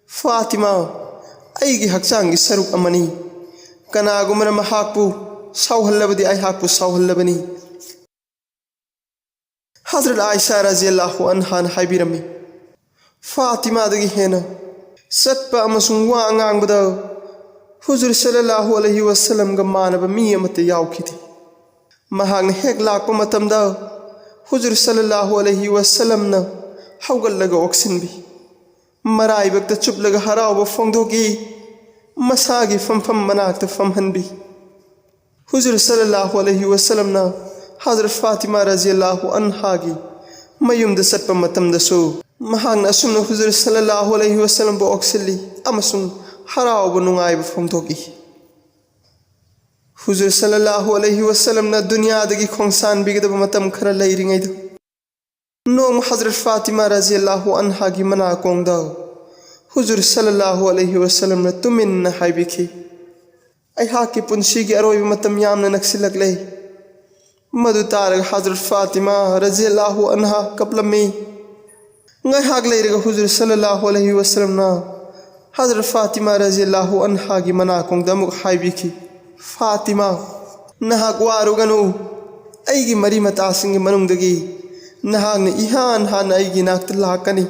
"ꯐꯥꯇꯤꯃꯥ ꯑꯩꯒꯤ ꯍꯛꯆꯥꯡꯒꯤ ꯁꯔꯨꯛ ꯑꯃꯅꯤ꯫ ꯀꯅꯥꯒꯨꯝꯕꯅ ꯃꯍꯥꯛꯄꯨ ꯁꯥꯎꯍꯜꯂꯕꯗꯤ ꯑꯩꯍꯥꯛꯄꯨ ꯁꯥꯎꯍꯜꯂꯕꯅꯤ"꯫ ꯍꯖꯔꯠ ꯑꯥꯏꯁꯥ ꯔꯖꯤꯌꯜꯂꯥꯍꯨ ꯑꯟꯍꯥꯅ ꯍꯥꯏꯕꯤꯔꯝꯃꯤ, ꯐꯥꯇꯤꯃꯥꯗꯒꯤ ꯍꯦꯟꯅ ꯆꯠꯄ ꯑꯃꯁꯨꯡ ꯋꯥ ꯉꯥꯡꯕꯗ ꯍꯨꯖꯨꯔ ꯁꯜꯂꯜꯂꯥꯍꯨ ꯑꯂꯩꯍꯤ ꯋꯁꯜꯂꯝꯒ ꯃꯥꯟꯅꯕ ꯃꯤ ꯑꯃꯠꯇ ꯌꯥꯎꯈꯤꯗꯦ꯫ ꯃꯍꯥꯛꯅ ꯍꯦꯛ ꯂꯥꯛꯄ ꯃꯇꯝꯗ ꯍꯨꯖꯨꯔ ꯁꯜꯂꯜꯂꯥꯍꯨ ꯑꯂꯩꯍꯤ ꯋꯁꯜꯂꯝꯅ ꯍꯧꯒꯠꯂꯒ ꯑꯣꯛꯁꯤꯟꯕꯤ, ꯃꯔꯥꯏꯕꯛꯇ ꯆꯨꯞꯂꯒ ꯍꯔꯥꯎꯕ ꯐꯣꯡꯗꯣꯛꯏ, ꯃꯁꯥꯒꯤ ꯐꯝꯐꯝ ꯃꯅꯥꯛꯇ ꯐꯝꯍꯟꯕꯤ꯫ ꯍꯨꯖꯨꯔ ꯁꯜꯂꯜꯂꯥꯍꯨ ꯑꯂꯩꯍꯤ ꯋꯁꯜꯂꯝꯅ ꯍꯖꯔꯠ ꯐꯥꯇꯤꯃꯥ ꯔꯖꯤꯌꯜꯂꯥꯍꯨ ꯑꯟꯍꯥꯒꯤ ꯃꯌꯨꯝꯗ ꯆꯠꯄ ꯃꯇꯝꯗꯁꯨ ꯃꯍꯥꯛꯅ ꯑꯁꯨꯝꯅ ꯍꯨꯖꯨꯔ ꯁꯜꯂꯜꯂꯥꯍꯨ ꯑꯂꯩꯍꯤ ꯋꯁꯜꯂꯝꯕꯨ ꯑꯣꯛꯁꯤꯜꯂꯤ ꯑꯃꯁꯨꯡ ꯍꯔꯥꯎꯕ ꯅꯨꯡꯉꯥꯏꯕ ꯐꯣꯡꯗꯣꯛꯏ꯫ ꯍꯨꯖꯨꯔ ꯁꯜꯂꯜꯂꯥꯍꯨ ꯑꯂꯩꯍꯤ ꯋꯁꯜꯂꯝꯅ ꯗꯨꯅꯤꯌꯥꯗꯒꯤ ꯈꯣꯡꯁꯥꯟꯕꯤꯒꯗꯕ ꯃꯇꯝ ꯈꯔ ꯂꯩꯔꯤꯉꯩꯗ ꯅꯣꯡꯃ ꯍꯖꯔꯠ ꯐꯥꯇꯤꯃꯥ ꯔꯖꯤꯌꯜꯂꯥꯍꯨ ꯑꯟꯍꯥꯒꯤ ꯃꯅꯥꯀꯣꯡꯗ ꯍꯨꯖꯨꯔ ꯁꯜꯂꯜꯂꯥꯍꯨ ꯑꯂꯩꯍꯤ ꯋꯁꯜꯂꯝꯅ ꯇꯨꯃꯤꯟꯅ ꯍꯥꯏꯕꯤꯈꯤ, "ꯑꯩꯍꯥꯛꯀꯤ ꯄꯨꯟꯁꯤꯒꯤ ꯑꯔꯣꯏꯕ ꯃꯇꯝ ꯌꯥꯝꯅ ꯅꯛꯁꯤꯜꯂꯛꯂꯦ"꯫ ꯃꯗꯨ ꯇꯥꯔꯒ ꯍꯖꯔꯠ ꯐꯥꯇꯤꯃꯥ ꯔꯖꯤꯌꯜꯂꯥꯍꯨ ꯑꯟꯍꯥ ꯀꯞꯂꯝꯃꯤ꯫ ꯉꯥꯏꯍꯥꯛ ꯂꯩꯔꯒ ꯍꯨꯖꯨꯔ ꯁꯜꯂꯜꯂꯥꯍꯨ ꯑꯂꯩꯍꯤ ꯋꯁꯜꯂꯝꯅ ꯍꯖꯔꯠ ꯐꯥꯇꯤꯃꯥ ꯔꯖꯤꯌꯜꯂꯥꯍꯨ ꯑꯟꯍꯥꯒꯤ ꯃꯅꯥꯀꯣꯡꯗ ꯑꯃꯨꯛ ꯍꯥꯏꯕꯤꯈꯤ, "ꯐꯥꯇꯤꯃꯥ, ꯅꯍꯥꯛ ꯋꯥꯔꯨꯒꯅꯨ꯫ ꯑꯩꯒꯤ ꯃꯔꯤ ꯃꯇꯥꯁꯤꯡꯒꯤ ꯃꯅꯨꯡꯗꯒꯤ ꯅꯍꯥꯛꯅ ꯏꯍꯥꯟ ꯍꯥꯟꯅ ꯑꯩꯒꯤ ꯏꯅꯥꯛꯇ ꯂꯥꯛꯀꯅꯤ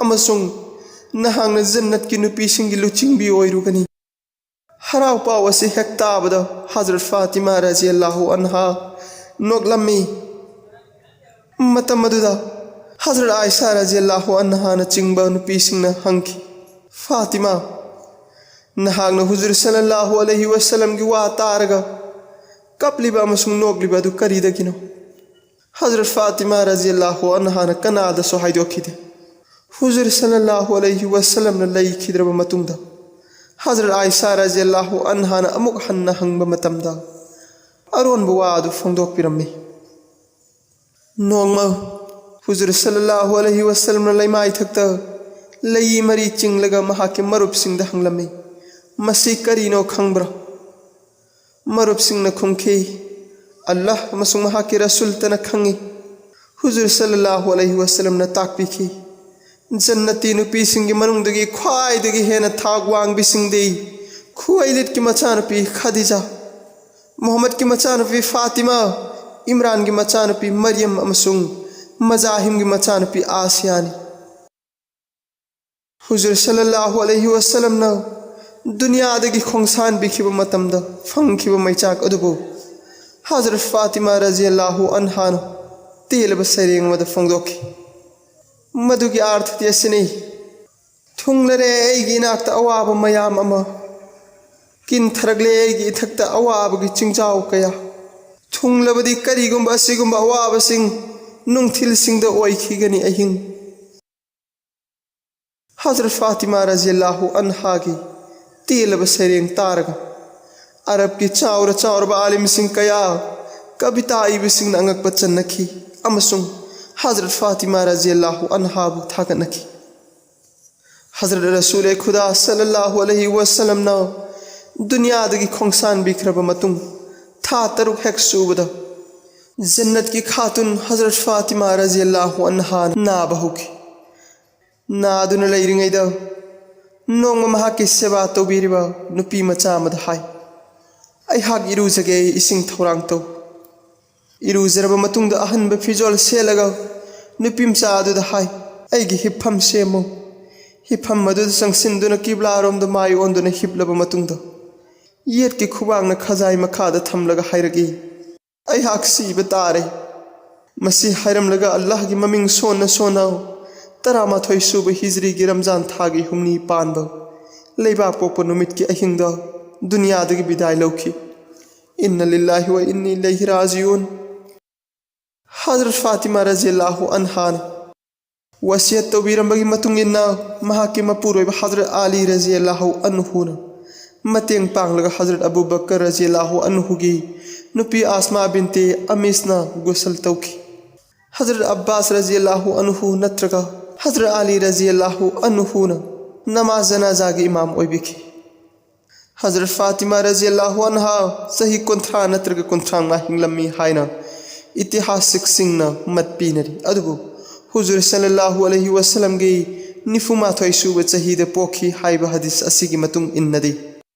ꯑꯃꯁꯨꯡ ꯅꯍꯥꯛꯅ ꯖꯟꯅꯠꯀꯤ ꯅꯨꯄꯤꯁꯤꯡꯒꯤ ꯂꯨꯆꯤꯡꯕꯤ ꯑꯣꯏꯔꯨꯒꯅꯤ"꯫ ꯍꯔꯥꯎ ꯄꯥꯎ ꯑꯁꯤ ꯍꯦꯛ ꯇꯥꯕꯗ ꯍꯖꯔꯠ ꯐꯥꯇꯤꯃꯥ ꯔꯖꯤꯌꯜꯂꯥꯍꯨ ꯑꯟꯍꯥ ꯅꯣꯛꯂꯝꯃꯤ꯫ ꯃꯇꯝ ꯑꯗꯨꯗ ꯍꯖꯔꯠ ꯑꯥꯏꯁꯥ ꯔꯖꯤꯌꯜꯂꯥꯍꯨ ꯑꯟꯍꯥꯅ ꯆꯤꯡꯕ ꯅꯨꯄꯤꯁꯤꯡꯅ ꯍꯪꯈꯤ, "ꯐꯥꯇꯤꯃꯥ, ꯅꯍꯥꯛꯅ ꯍꯨꯖꯨꯔ ꯁꯜꯂꯜꯂꯥꯍꯨ ꯑꯂꯩꯍꯤ ꯋꯁꯜꯂꯝꯒꯤ ꯋꯥ ꯇꯥꯔꯒ ꯀꯞꯂꯤꯕ ꯑꯃꯁꯨꯡ ꯅꯣꯛꯂꯤꯕ ꯑꯗꯨ ꯀꯔꯤꯗꯒꯤꯅꯣ?" ꯍꯖꯔꯠ ꯐꯥꯇꯤꯃꯥ ꯔꯖꯤꯌꯜꯂꯥꯍꯨ ꯑꯟꯍꯥꯅ ꯀꯅꯥꯗꯁꯨ ꯍꯥꯏꯗꯣꯛꯈꯤꯗꯦ꯫ ꯍꯨꯖꯨꯔ ꯁꯜꯂꯜꯂꯥꯍꯨ ꯑꯂꯩꯍꯤ ꯋꯁꯜꯂꯝꯅ ꯂꯩꯈꯤꯗ꯭ꯔꯕ ꯃꯇꯨꯡꯗ ꯍꯖꯔꯠ ꯑꯥꯏꯁꯥ ꯔꯖꯤꯌꯜꯂꯥꯍꯨ ꯑꯟꯍꯥꯅ ꯑꯃꯨꯛ ꯍꯟꯅ ꯍꯪꯕ ꯃꯇꯝꯗ ꯑꯔꯣꯟꯕ ꯋꯥ ꯑꯗꯨ ꯐꯣꯡꯗꯣꯛꯄꯤꯔꯝꯃꯤ꯫ ꯅꯣꯡꯃ ꯍꯨꯖꯨꯔ ꯁꯜꯂꯜꯂꯥꯍꯨ ꯑꯂꯩꯍꯤ ꯋꯁꯜꯂꯝꯅ ꯂꯩꯃꯥꯏꯊꯛꯇ ꯂꯩ ꯃꯔꯤ ꯆꯤꯡꯂꯒ ꯃꯍꯥꯛꯀꯤ ꯃꯔꯨꯞꯁꯤꯡꯗ ꯍꯪꯂꯝꯃꯤ, "ꯃꯁꯤ ꯀꯔꯤꯅꯣ ꯈꯪꯕ꯭ꯔꯥ?" ꯃꯔꯨꯞꯁꯤꯡꯅ ꯈꯨꯝꯈꯤ, "ꯑꯜꯂꯥꯍ ꯑꯃꯁꯨꯡ ꯃꯍꯥꯛꯀꯤ ꯔꯁꯨꯜꯇꯅ ꯈꯪꯏ"꯫ ꯍꯨꯖꯨꯔ ꯁꯜꯂꯜꯂꯥꯍꯨ ꯑꯂꯩꯍꯤ ꯋꯁꯜꯂꯝꯅ ꯇꯥꯛꯄꯤꯈꯤ, "ꯖꯟꯅꯇꯤ ꯅꯨꯄꯤꯁꯤꯡꯒꯤ ꯃꯅꯨꯡꯗꯒꯤ ꯈ꯭ꯋꯥꯏꯗꯒꯤ ꯍꯦꯟꯅ ꯊꯥꯛ ꯋꯥꯡꯕꯤꯁꯤꯡꯗꯤ ꯈꯨꯋꯩꯂꯤꯗꯀꯤ ꯃꯆꯥꯅꯨꯄꯤ ꯈꯗꯤꯖꯥ, ꯃꯨꯍꯝꯃꯗꯀꯤ ꯃꯆꯥꯅꯨꯄꯤ ꯐꯥꯇꯤꯃꯥ, ꯏꯝꯔꯥꯟꯒꯤ ꯃꯆꯥꯅꯨꯄꯤ ꯃꯔꯤꯌꯝ ꯑꯃꯁꯨꯡ ꯃꯖꯥꯍꯤꯝꯒꯤ ꯃꯆꯥꯅꯨꯄꯤ ꯑꯥꯁꯤꯌꯥꯅꯤ"꯫ ꯍꯨꯖꯨꯔ ꯁꯜꯂꯜꯂꯥꯍꯨ ꯑꯂꯩꯍꯤ ꯋꯁꯜꯂꯝꯅ ꯗꯨꯅꯤꯌꯥꯗꯒꯤ ꯈꯣꯡꯁꯥꯟꯕꯤꯈꯤꯕ ꯃꯇꯝꯗ ꯐꯪꯈꯤꯕ ꯃꯩꯆꯥꯛ ꯑꯗꯨꯕꯨ ꯍꯖꯔꯠ ꯐꯥꯇꯤꯃꯥ ꯔꯖꯤꯌꯜꯂꯥꯍꯨ ꯑꯟꯍꯥꯅ ꯇꯦꯜꯂꯕ ꯁꯩꯔꯦꯡ ꯑꯃꯗ ꯐꯣꯡꯗꯣꯛꯈꯤ꯫ ꯃꯗꯨꯒꯤ ꯑꯥꯔꯊꯗꯤ ꯑꯁꯤꯅꯤ, "ꯊꯨꯡꯂꯔꯦ ꯑꯩꯒꯤ ꯏꯅꯥꯛꯇ ꯑꯋꯥꯕ ꯃꯌꯥꯝ ꯑꯃ, ꯀꯤꯟꯊꯔꯛꯂꯦ ꯑꯩꯒꯤ ꯏꯊꯛꯇ ꯑꯋꯥꯕꯒꯤ ꯆꯤꯡꯖꯥꯎ ꯀꯌꯥ꯫ ꯊꯨꯡꯂꯕꯗꯤ ꯀꯔꯤꯒꯨꯝꯕ ꯑꯁꯤꯒꯨꯝꯕ ꯑꯋꯥꯕꯁꯤꯡ ꯅꯨꯡꯊꯤꯜꯁꯤꯡꯗ ꯑꯣꯏꯈꯤꯒꯅꯤ ꯑꯍꯤꯡ"꯫ ꯍꯖꯔꯠ ꯐꯥꯇꯤꯃꯥ ꯔꯖꯤꯌꯜꯂꯥꯍꯨ ꯑꯟꯍꯥꯒꯤ ꯇꯦꯜꯂꯕ ꯁꯩꯔꯦꯡ ꯇꯥꯔꯒ ꯑꯔꯕꯀꯤ ꯆꯥꯎꯔ ꯆꯥꯎꯔꯕ ꯑꯥꯂꯤꯝꯁꯤꯡ ꯀꯌꯥ, ꯀꯕꯤꯇꯥ ꯏꯕꯁꯤꯡꯅ ꯑꯉꯛꯄ ꯆꯟꯅꯈꯤ ꯑꯃꯁꯨꯡ ꯍꯖꯔꯠ ꯐꯥꯇꯤꯃꯥ ꯔꯖꯤꯌꯜꯂꯥꯍꯨ ꯑꯟꯍꯥꯕꯨ ꯊꯥꯒꯠꯅꯈꯤ꯫ ꯍꯖꯔꯠ ꯔꯁꯨꯂꯦ ꯈꯨꯗꯥ ꯁꯜꯂꯜꯂꯥꯍꯨ ꯑꯂꯩꯍꯤ ꯋꯁꯜꯂꯝꯅ ꯗꯨꯅꯤꯌꯥꯗꯒꯤ ꯈꯣꯡꯁꯥꯟꯕꯤꯈ꯭ꯔꯕ ꯃꯇꯨꯡ ꯊꯥ ꯇꯔꯨꯛ ꯍꯦꯛ ꯁꯨꯕꯗ ꯖꯟꯅꯠꯀꯤ ꯈꯥꯇꯨꯟ ꯍꯖꯔꯠ ꯐꯥꯇꯤꯃꯥ ꯔꯖꯤꯌꯜꯂꯥꯍꯨ ꯑꯟꯍꯥ ꯅꯥꯕ ꯍꯧꯈꯤ꯫ ꯅꯥꯗꯨꯅ ꯂꯩꯔꯤꯉꯩꯗ ꯅꯣꯡꯃ ꯃꯍꯥꯛꯀꯤ ꯁꯦꯕꯥ ꯇꯧꯕꯤꯔꯤꯕ ꯅꯨꯄꯤ ꯃꯆꯥ ꯑꯃꯗ ꯍꯥꯏ, "ꯑꯩꯍꯥꯛ ꯏꯔꯨꯖꯒꯦ, ꯏꯁꯤꯡ ꯊꯧꯔꯥꯡ ꯇꯧ꯫" ꯏꯔꯨꯖꯔꯕ ꯃꯇꯨꯡꯗ ꯑꯍꯟꯕ ꯐꯤꯖꯣꯜ ꯁꯦꯠꯂꯒ ꯅꯨꯄꯤ ꯃꯆꯥ ꯑꯗꯨꯗ ꯍꯥꯏ, "ꯑꯩꯒꯤ ꯍꯤꯞꯐꯝ ꯁꯦꯝꯃꯨ꯫" ꯍꯤꯞꯐꯝ ꯑꯗꯨꯗ ꯆꯪꯁꯤꯟꯗꯨꯅ ꯀꯤꯕ꯭ꯂꯥꯔꯣꯝꯗ ꯃꯥꯏ ꯑꯣꯟꯗꯨꯅ ꯍꯤꯞꯂꯕ ꯃꯇꯨꯡꯗ ꯌꯦꯠꯀꯤ ꯈꯨꯕꯥꯛꯅ ꯈꯖꯥꯏ ꯃꯈꯥꯗ ꯊꯝꯂꯒ ꯍꯥꯏꯔꯛꯏ, "ꯑꯩꯍꯥꯛ ꯁꯤꯕ ꯇꯥꯔꯦ꯫" ꯃꯁꯤ ꯍꯥꯏꯔꯝꯂꯒ ꯑꯜꯂꯥꯍꯒꯤ ꯃꯃꯤꯡ ꯁꯣꯟꯅ ꯁꯣꯟꯅ ꯇꯔꯥꯃꯥꯊꯣꯏ ꯁꯨꯕ ꯍꯤꯖ꯭ꯔꯤꯒꯤ ꯔꯝꯖꯥꯟ ꯊꯥꯒꯤ ꯍꯨꯝꯅꯤ ꯄꯥꯟꯕ ꯂꯩꯕꯥꯛ ꯄꯣꯛꯄ ꯅꯨꯃꯤꯠꯀꯤ ꯑꯍꯤꯡꯗ ꯗꯨꯅꯤꯌꯥꯗꯒꯤ ꯕꯤꯗꯥꯏ ꯂꯧꯈꯤ꯫ ꯏꯟꯅ ꯂꯤꯜꯂꯥꯍꯤ ꯋꯥ ꯏꯟꯅ ꯏꯂꯩꯍꯤ ꯔꯥꯖꯤꯎꯟ꯫ ꯍꯖꯔꯠ ꯐꯥꯇꯤꯃꯥ ꯔꯖꯤꯌꯜꯂꯥꯍꯨ ꯑꯟꯍꯥꯅ ꯋꯥꯁꯤꯌꯠ ꯇꯧꯕꯤꯔꯝꯕꯒꯤ ꯃꯇꯨꯡ ꯏꯟꯅ, ꯃꯍꯥꯛꯀꯤ ꯃꯄꯨꯔꯣꯏꯕ ꯍꯖꯔꯠ ꯑꯂꯤ ꯔꯖꯤꯌꯜꯂꯥꯍꯨ ꯑꯟꯍꯨꯅ ꯃꯇꯦꯡ ꯄꯥꯡꯂꯒ ꯍꯖꯔꯠ ꯑꯕꯨ ꯕꯀꯔ ꯔꯖꯤꯌꯜꯂꯥꯍꯨ ꯑꯟꯍꯨꯒꯤ ꯅꯨꯄꯤ ꯑꯁꯃꯥ ꯕꯤꯟꯇꯦ ꯑꯃꯤꯁꯅ ꯒꯨꯁꯜ ꯇꯧꯈꯤ꯫ ꯍꯖꯔꯠ ꯑꯕꯥꯁ ꯔꯖꯤꯌꯜꯂꯥꯍꯨ ꯑꯟꯍꯨ ꯅꯠꯇ꯭ꯔꯒ ꯍꯖꯔꯠ ꯑꯂꯤ ꯔꯖꯤꯌꯜꯂꯥꯍꯨ ꯑꯟꯍꯨꯅ ꯅꯃꯥꯖ ꯖꯅꯥꯖꯥꯒꯤ ꯏꯃꯥꯝ ꯑꯣꯏꯕꯤꯈꯤ꯫ ꯍꯖꯔꯠ ꯐꯥꯇꯤꯃꯥ ꯔꯖꯤꯌꯜꯂꯥꯍꯨ ꯑꯟꯍꯥ ꯆꯍꯤ ꯀꯨꯟꯊ꯭ꯔꯥ ꯅꯠꯇ꯭ꯔꯒ ꯀꯨꯟꯊ꯭ꯔꯥ ꯃꯉꯥ ꯍꯤꯡꯂꯝꯃꯤ ꯍꯥꯏꯅ ꯏꯇꯤꯍꯥꯁꯤꯛꯁꯤꯡꯅ ꯃꯠ ꯄꯤꯅꯔꯤ꯫ ꯑꯗꯨꯕꯨ ꯍꯨꯖꯨꯔ ꯁꯜꯂꯜꯂꯥꯍꯨ ꯑꯂꯩꯍꯤ ꯋꯁꯜꯂꯝꯒꯤ ꯅꯤꯐꯨ ꯃꯥꯊꯣꯏ ꯁꯨꯕ ꯆꯍꯤꯗ ꯄꯣꯛꯈꯤ ꯍꯥꯏꯕ ꯍꯗꯤꯁ ꯑꯁꯤꯒꯤ ꯃꯇꯨꯡ ꯏꯟꯅꯗꯤ,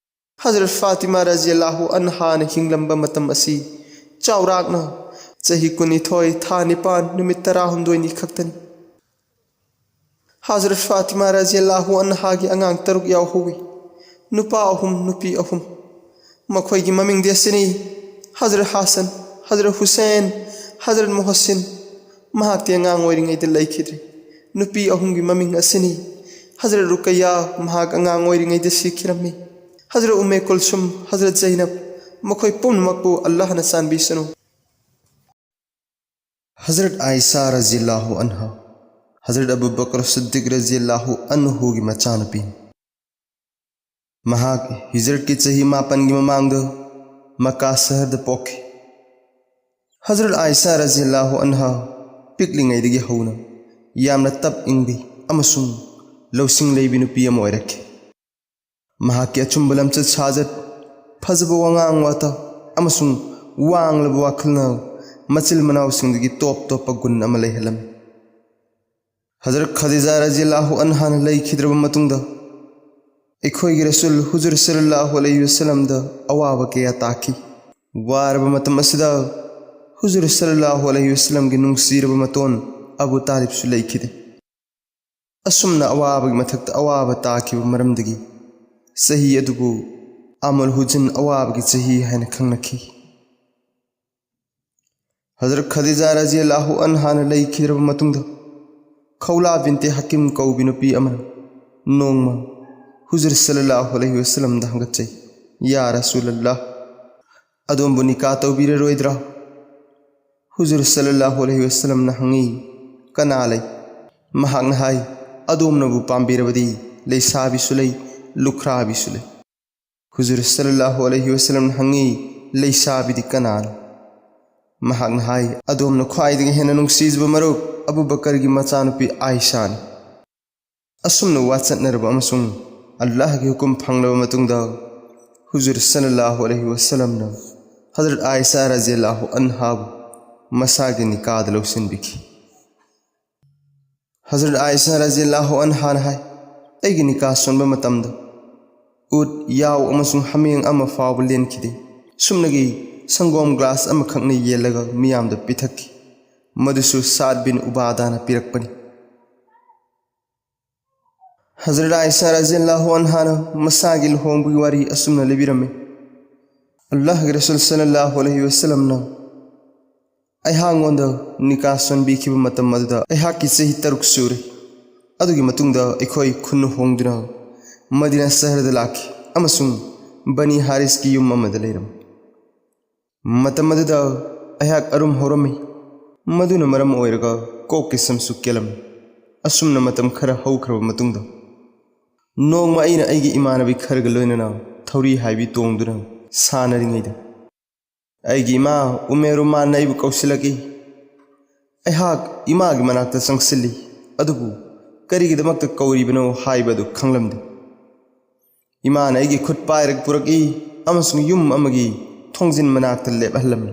ꯍꯖꯔꯠ ꯐꯥꯇꯤꯃꯥ ꯔꯖꯤꯌꯜꯂꯥꯍꯨ ꯑꯟꯍꯥꯅ ꯍꯤꯡꯂꯝꯕ ꯃꯇꯝ ꯑꯁꯤ ꯆꯥꯎꯔꯥꯛꯅ ꯆꯍꯤ ꯀꯨꯟꯅꯤꯊꯣꯏ, ꯊꯥ ꯅꯤꯄꯥꯟ, ꯅꯨꯃꯤꯠ ꯇꯔꯥꯍꯨꯝꯗꯣꯏꯅꯤ ꯈꯛꯇꯅꯤ꯫ ꯍꯖꯔꯠ ꯐꯥꯇꯤꯃꯥ ꯔꯖꯤꯌꯜꯂꯥꯍꯨ ꯑꯟꯍꯥꯒꯤ ꯑꯉꯥꯡ ꯇꯔꯨꯛ ꯌꯥꯎꯍꯧꯏ, ꯅꯨꯄꯥ ꯑꯍꯨꯝ, ꯅꯨꯄꯤ ꯑꯍꯨꯝ꯫ ꯃꯈꯣꯏꯒꯤ ꯃꯃꯤꯡꯗꯤ ꯑꯁꯤꯅꯤ: ꯍꯖꯔꯠ ꯍꯥꯁꯟ, ꯍꯖꯔꯠ ꯍꯨꯁꯦꯟ, ꯍꯖꯔꯠ ꯃꯣꯍꯁꯤꯟ꯫ ꯃꯍꯥꯛꯇꯤ ꯑꯉꯥꯡ ꯑꯣꯏꯔꯤꯉꯩꯗ ꯂꯩꯈꯤꯗ꯭ꯔꯦ꯫ ꯅꯨꯄꯤ ꯑꯍꯨꯝꯒꯤ ꯃꯃꯤꯡ ꯑꯁꯤꯅꯤ: ꯍꯖꯔꯠ ꯔꯨꯀꯩꯌꯥ, ꯃꯍꯥꯛ ꯑꯉꯥꯡ ꯑꯣꯏꯔꯤꯉꯩꯗ ꯁꯤꯈꯤꯔꯝꯃꯤ, ꯍꯖꯔꯠ ꯎꯝꯃꯦ ꯀꯨꯜꯁꯨꯝ, ꯍꯖꯔꯠ ꯖꯩꯅꯕ꯫ ꯃꯈꯣꯏ ꯄꯨꯝꯅꯃꯛꯄꯨ ꯑꯜꯂꯥꯍꯅ ꯆꯥꯟꯕꯤꯁꯅꯨ꯫ ꯍꯖꯔꯠ ꯑꯥꯏꯁꯥ ꯔꯖꯤꯌꯜꯂꯥꯍꯨ ꯑꯟꯍꯥ, ꯍꯖꯔꯠ ꯑꯕꯨ ꯕꯀꯔ ꯁꯤꯗꯤꯛ ꯔꯖꯤꯌꯜꯂꯥꯍꯨ ꯑꯟꯍꯨꯒꯤ ꯃꯆꯥꯅꯨꯄꯤꯅꯤ꯫ ꯃꯍꯥꯛ ꯍꯤꯖꯔꯠꯀꯤ ꯆꯍꯤ ꯃꯥꯄꯟꯒꯤ ꯃꯃꯥꯡꯗ ꯃꯛꯀꯥ ꯁꯍꯔꯗ ꯄꯣꯛꯈꯤ꯫ ꯍꯖꯔꯠ ꯑꯥꯏꯁꯥ ꯔꯖꯤꯌꯜꯂꯥꯍꯨ ꯑꯟꯍꯥ ꯄꯤꯛꯂꯤꯉꯩꯗꯒꯤ ꯍꯧꯅ ꯌꯥꯝꯅ ꯇꯞ ꯏꯟꯕꯤ ꯑꯃꯁꯨꯡ ꯂꯧꯁꯤꯡ ꯂꯩꯕꯤ ꯅꯨꯄꯤ ꯑꯃ ꯑꯣꯏꯔꯛꯈꯤ꯫ ꯃꯍꯥꯛꯀꯤ ꯑꯆꯨꯝꯕ ꯂꯝꯆꯠ ꯁꯥꯖꯠ, ꯐꯖꯕ ꯋꯥꯉꯥꯡ ꯋꯥꯇꯥ ꯑꯃꯁꯨꯡ ꯋꯥꯡꯂꯕ ꯋꯥꯈꯜꯅ ꯃꯆꯤꯜ ꯃꯅꯥꯎꯁꯤꯡꯗꯒꯤ ꯇꯣꯞ ꯇꯣꯞꯄ ꯒꯨꯟ ꯑꯃ ꯂꯩꯍꯜꯂꯝꯃꯤ꯫ ꯍꯖꯔꯠ ꯈꯗꯤꯖꯥ ꯔꯖꯤꯌꯜꯂꯥꯍꯨ ꯑꯟꯍꯥꯅ ꯂꯩꯈꯤꯗ꯭ꯔꯕ ꯃꯇꯨꯡꯗ, ꯑꯩꯈꯣꯏꯒꯤ ꯔꯁꯨꯜ ꯍꯨꯖꯨꯔ ꯁꯜꯂꯜꯂꯥꯍꯨ ꯑꯂꯩꯍꯤ ꯋꯁꯜꯂꯝꯗ ꯑꯋꯥꯕ ꯀꯌꯥ ꯇꯥꯈꯤ꯫ ꯋꯥꯔꯕ ꯃꯇꯝ ꯑꯁꯤꯗ ꯍꯨꯖꯨꯔ ꯁꯜꯂꯜꯂꯥꯍꯨ ꯑꯂꯩꯍꯤ ꯋꯁꯜꯂꯝꯒꯤ ꯅꯨꯡꯁꯤꯔꯕ ꯃꯇꯣꯟ ꯑꯕꯨ ꯇꯥꯂꯤꯕꯁꯨ ꯂꯩꯈꯤꯗꯦ꯫ ꯑꯁꯨꯝꯅ ꯑꯋꯥꯕꯒꯤ ꯃꯊꯛꯇ ꯑꯋꯥꯕ ꯇꯥꯈꯤꯕ ꯃꯔꯝꯗꯒꯤ ꯆꯍꯤ ꯑꯗꯨꯕꯨ ꯑꯃꯨꯜ ꯍꯨꯖꯟ, ꯑꯋꯥꯕꯒꯤ ꯆꯍꯤ ꯍꯥꯏꯅ ꯈꯪꯅꯈꯤ꯫ ꯍꯖꯔꯠ ꯈꯗꯤꯖꯥ ꯔꯖꯤꯌꯜꯂꯥꯍꯨ ꯑꯟꯍꯥꯅ ꯂꯩꯈꯤꯗ꯭ꯔꯕ ꯃꯇꯨꯡꯗ, ꯈꯧꯂꯥ ꯕꯤꯟꯇꯦ ꯍꯀꯤꯝ ꯀꯧꯕꯤ ꯅꯨꯄꯤ ꯑꯃꯅ ꯅꯣꯡꯃ ꯍꯨꯖꯨꯔ ꯁꯜꯂꯜꯂꯥꯍꯨ ꯑꯂꯩꯍꯤ ꯋꯁꯜꯂꯝꯗ ꯍꯪꯒꯠꯆꯩ, "ꯌꯥ ꯔꯁꯨꯂꯜꯂꯥꯍ, ꯑꯗꯣꯝꯕꯨ ꯅꯤꯀꯥ ꯇꯧꯕꯤꯔꯔꯣꯏꯗ꯭ꯔꯥ?" ꯍꯨꯖꯨꯔ ꯁꯜꯂꯜꯂꯥꯍꯨ ꯑꯂꯩꯍꯤ ꯋꯁꯜꯂꯝꯅ ꯍꯪꯉꯤ, "ꯀꯅꯥ ꯂꯩ?" ꯃꯍꯥꯛꯅ ꯍꯥꯏ, "ꯑꯗꯣꯝꯅꯕꯨ ꯄꯥꯝꯕꯤꯔꯕꯗꯤ ꯂꯩꯁꯥꯕꯤꯁꯨ ꯂꯩ, ꯂꯨꯈ꯭ꯔꯥꯕꯤꯁꯨ ꯂꯩ꯫" ꯍꯨꯖꯨꯔ ꯁꯜꯂꯜꯂꯥꯍꯨ ꯑꯂꯩꯍꯤ ꯋꯁꯜꯂꯝꯅ ꯍꯪꯉꯤ, "ꯂꯩꯁꯥꯕꯤꯗꯤ ꯀꯅꯥꯅꯣ?" ꯃꯍꯥꯛꯅ ꯍꯥꯏ, "ꯑꯗꯣꯝꯅ ꯈ꯭ꯋꯥꯏꯗꯒꯤ ꯍꯦꯟꯅ ꯅꯨꯡꯁꯤꯖꯕ ꯃꯔꯨꯞ ꯑꯕꯨ ꯕꯀꯔꯒꯤ ꯃꯆꯥꯅꯨꯄꯤ ꯑꯥꯏꯁꯥꯅꯤ꯫" ꯑꯁꯨꯝꯅ ꯋꯥ ꯆꯠꯅꯔꯕ ꯑꯃꯁꯨꯡ ꯑꯜꯂꯥꯍꯒꯤ ꯍꯨꯀꯨꯝ ꯐꯪꯂꯕ ꯃꯇꯨꯡꯗ, ꯍꯨꯖꯨꯔ ꯁꯜꯂꯜꯂꯥꯍꯨ ꯑꯂꯩꯍꯤ ꯋꯁꯜꯂꯝꯅ ꯍꯖꯔꯠ ꯑꯥꯏꯁꯥ ꯔꯖꯤꯌꯜꯂꯥꯍꯨ ꯑꯟꯍꯥꯕꯨ ꯃꯁꯥꯒꯤ ꯅꯤꯀꯥꯗ ꯂꯧꯁꯤꯟꯕꯤꯈꯤ꯫ ꯍꯖꯔꯠ ꯑꯥꯏꯁꯥ ꯔꯖꯤꯌꯜꯂꯥꯍꯨ ꯑꯟꯍꯥꯅ ꯍꯥꯏ, "ꯑꯩꯒꯤ ꯅꯤꯀꯥ ꯁꯣꯟꯕ ꯃꯇꯝꯗ ꯎꯠ, ꯌꯥꯎ ꯑꯃꯁꯨꯡ ꯍꯥꯃꯦꯡ ꯑꯃ ꯐꯥꯎꯕ ꯂꯦꯟꯈꯤꯗꯦ꯫ ꯁꯨꯞꯅꯒꯤ ꯁꯪꯒꯣꯝ ꯒ꯭ꯂꯥꯁ ꯑꯃꯈꯛꯅ ꯌꯦꯜꯂꯒ ꯃꯤꯌꯥꯝꯗ ꯄꯤꯊꯛꯈꯤ꯫ ꯃꯗꯨꯁꯨ ꯁꯥꯗ ꯕꯤꯟ ꯎꯕꯥꯗꯥꯅ ꯄꯤꯔꯛꯄꯅꯤ꯫" ꯍꯖꯔꯠ ꯑꯥꯏꯁꯥ ꯔꯖꯤꯌꯜꯂꯥꯍꯨ ꯑꯟꯍꯥꯅ ꯃꯁꯥꯒꯤ ꯂꯨꯍꯣꯡꯕꯒꯤ ꯋꯥꯔꯤ ꯑꯁꯨꯝꯅ ꯂꯤꯕꯤꯔꯝꯃꯤ, "ꯑꯜꯂꯥꯍꯒꯤ ꯔꯁꯨꯜ ꯁꯜꯂꯜꯂꯥꯍꯨ ꯑꯂꯩꯍꯤ ꯋꯁꯜꯂꯝꯅ ꯑꯩꯍꯥꯛꯉꯣꯟꯗ ꯅꯤꯀꯥ ꯁꯣꯟꯕꯤꯈꯤꯕ ꯃꯇꯝ ꯑꯗꯨꯗ ꯑꯩꯍꯥꯛꯀꯤ ꯆꯍꯤ ꯇꯔꯨꯛ ꯁꯨꯔꯦ꯫ ꯑꯗꯨꯒꯤ ꯃꯇꯨꯡꯗ ꯑꯩꯈꯣꯏ ꯈꯨꯟ ꯍꯣꯡꯗꯨꯅ ꯃꯗꯤꯅꯥ ꯁꯍꯔꯗ ꯂꯥꯛꯈꯤ ꯑꯃꯁꯨꯡ ꯕꯅꯤ ꯍꯥꯔꯤꯁꯀꯤ ꯌꯨꯝ ꯑꯃꯗ ꯂꯩꯔꯝꯃꯤ꯫ ꯃꯇꯝ ꯑꯗꯨꯗ ꯑꯩꯍꯥꯛ ꯑꯔꯨꯝ ꯍꯧꯔꯝꯃꯤ, ꯃꯗꯨꯅ ꯃꯔꯝ ꯑꯣꯏꯔꯒ ꯀꯣꯛꯀꯤ ꯁꯝꯁꯨ ꯀꯦꯜꯂꯝꯃꯤ꯫ ꯑꯁꯨꯝꯅ ꯃꯇꯝ ꯈꯔ ꯍꯧꯈ꯭ꯔꯕ ꯃꯇꯨꯡꯗ, ꯅꯣꯡꯃ ꯑꯩꯅ ꯑꯩꯒꯤ ꯏꯃꯥꯟꯅꯕꯤ ꯈꯔꯒ ꯂꯣꯏꯅꯅ ꯊꯧꯔꯤ ꯍꯥꯏꯕꯤ ꯇꯣꯡꯗꯨꯅ ꯁꯥꯟꯅꯔꯤꯉꯩꯗ, ꯑꯩꯒꯤ ꯏꯃꯥ ꯎꯃꯦ ꯔꯨꯃꯥꯟꯅ ꯑꯩꯕꯨ ꯀꯧꯁꯤꯜꯂꯛꯏ꯫ ꯑꯩꯍꯥꯛ ꯏꯃꯥꯒꯤ ꯃꯅꯥꯛꯇ ꯆꯪꯁꯤꯜꯂꯤ, ꯑꯗꯨꯕꯨ ꯀꯔꯤꯒꯤꯗꯃꯛꯇ ꯀꯧꯔꯤꯕꯅꯣ ꯍꯥꯏꯕꯗꯨ ꯈꯪꯂꯝꯗꯦ꯫ ꯏꯃꯥꯅ ꯑꯩꯒꯤ ꯈꯨꯠ ꯄꯥꯏꯔꯒ ꯄꯨꯔꯛꯏ ꯑꯃꯁꯨꯡ ꯌꯨꯝ ꯑꯃꯒꯤ ꯊꯣꯡꯖꯤꯟ ꯃꯅꯥꯛꯇ ꯂꯦꯞꯍꯜꯂꯝꯃꯤ꯫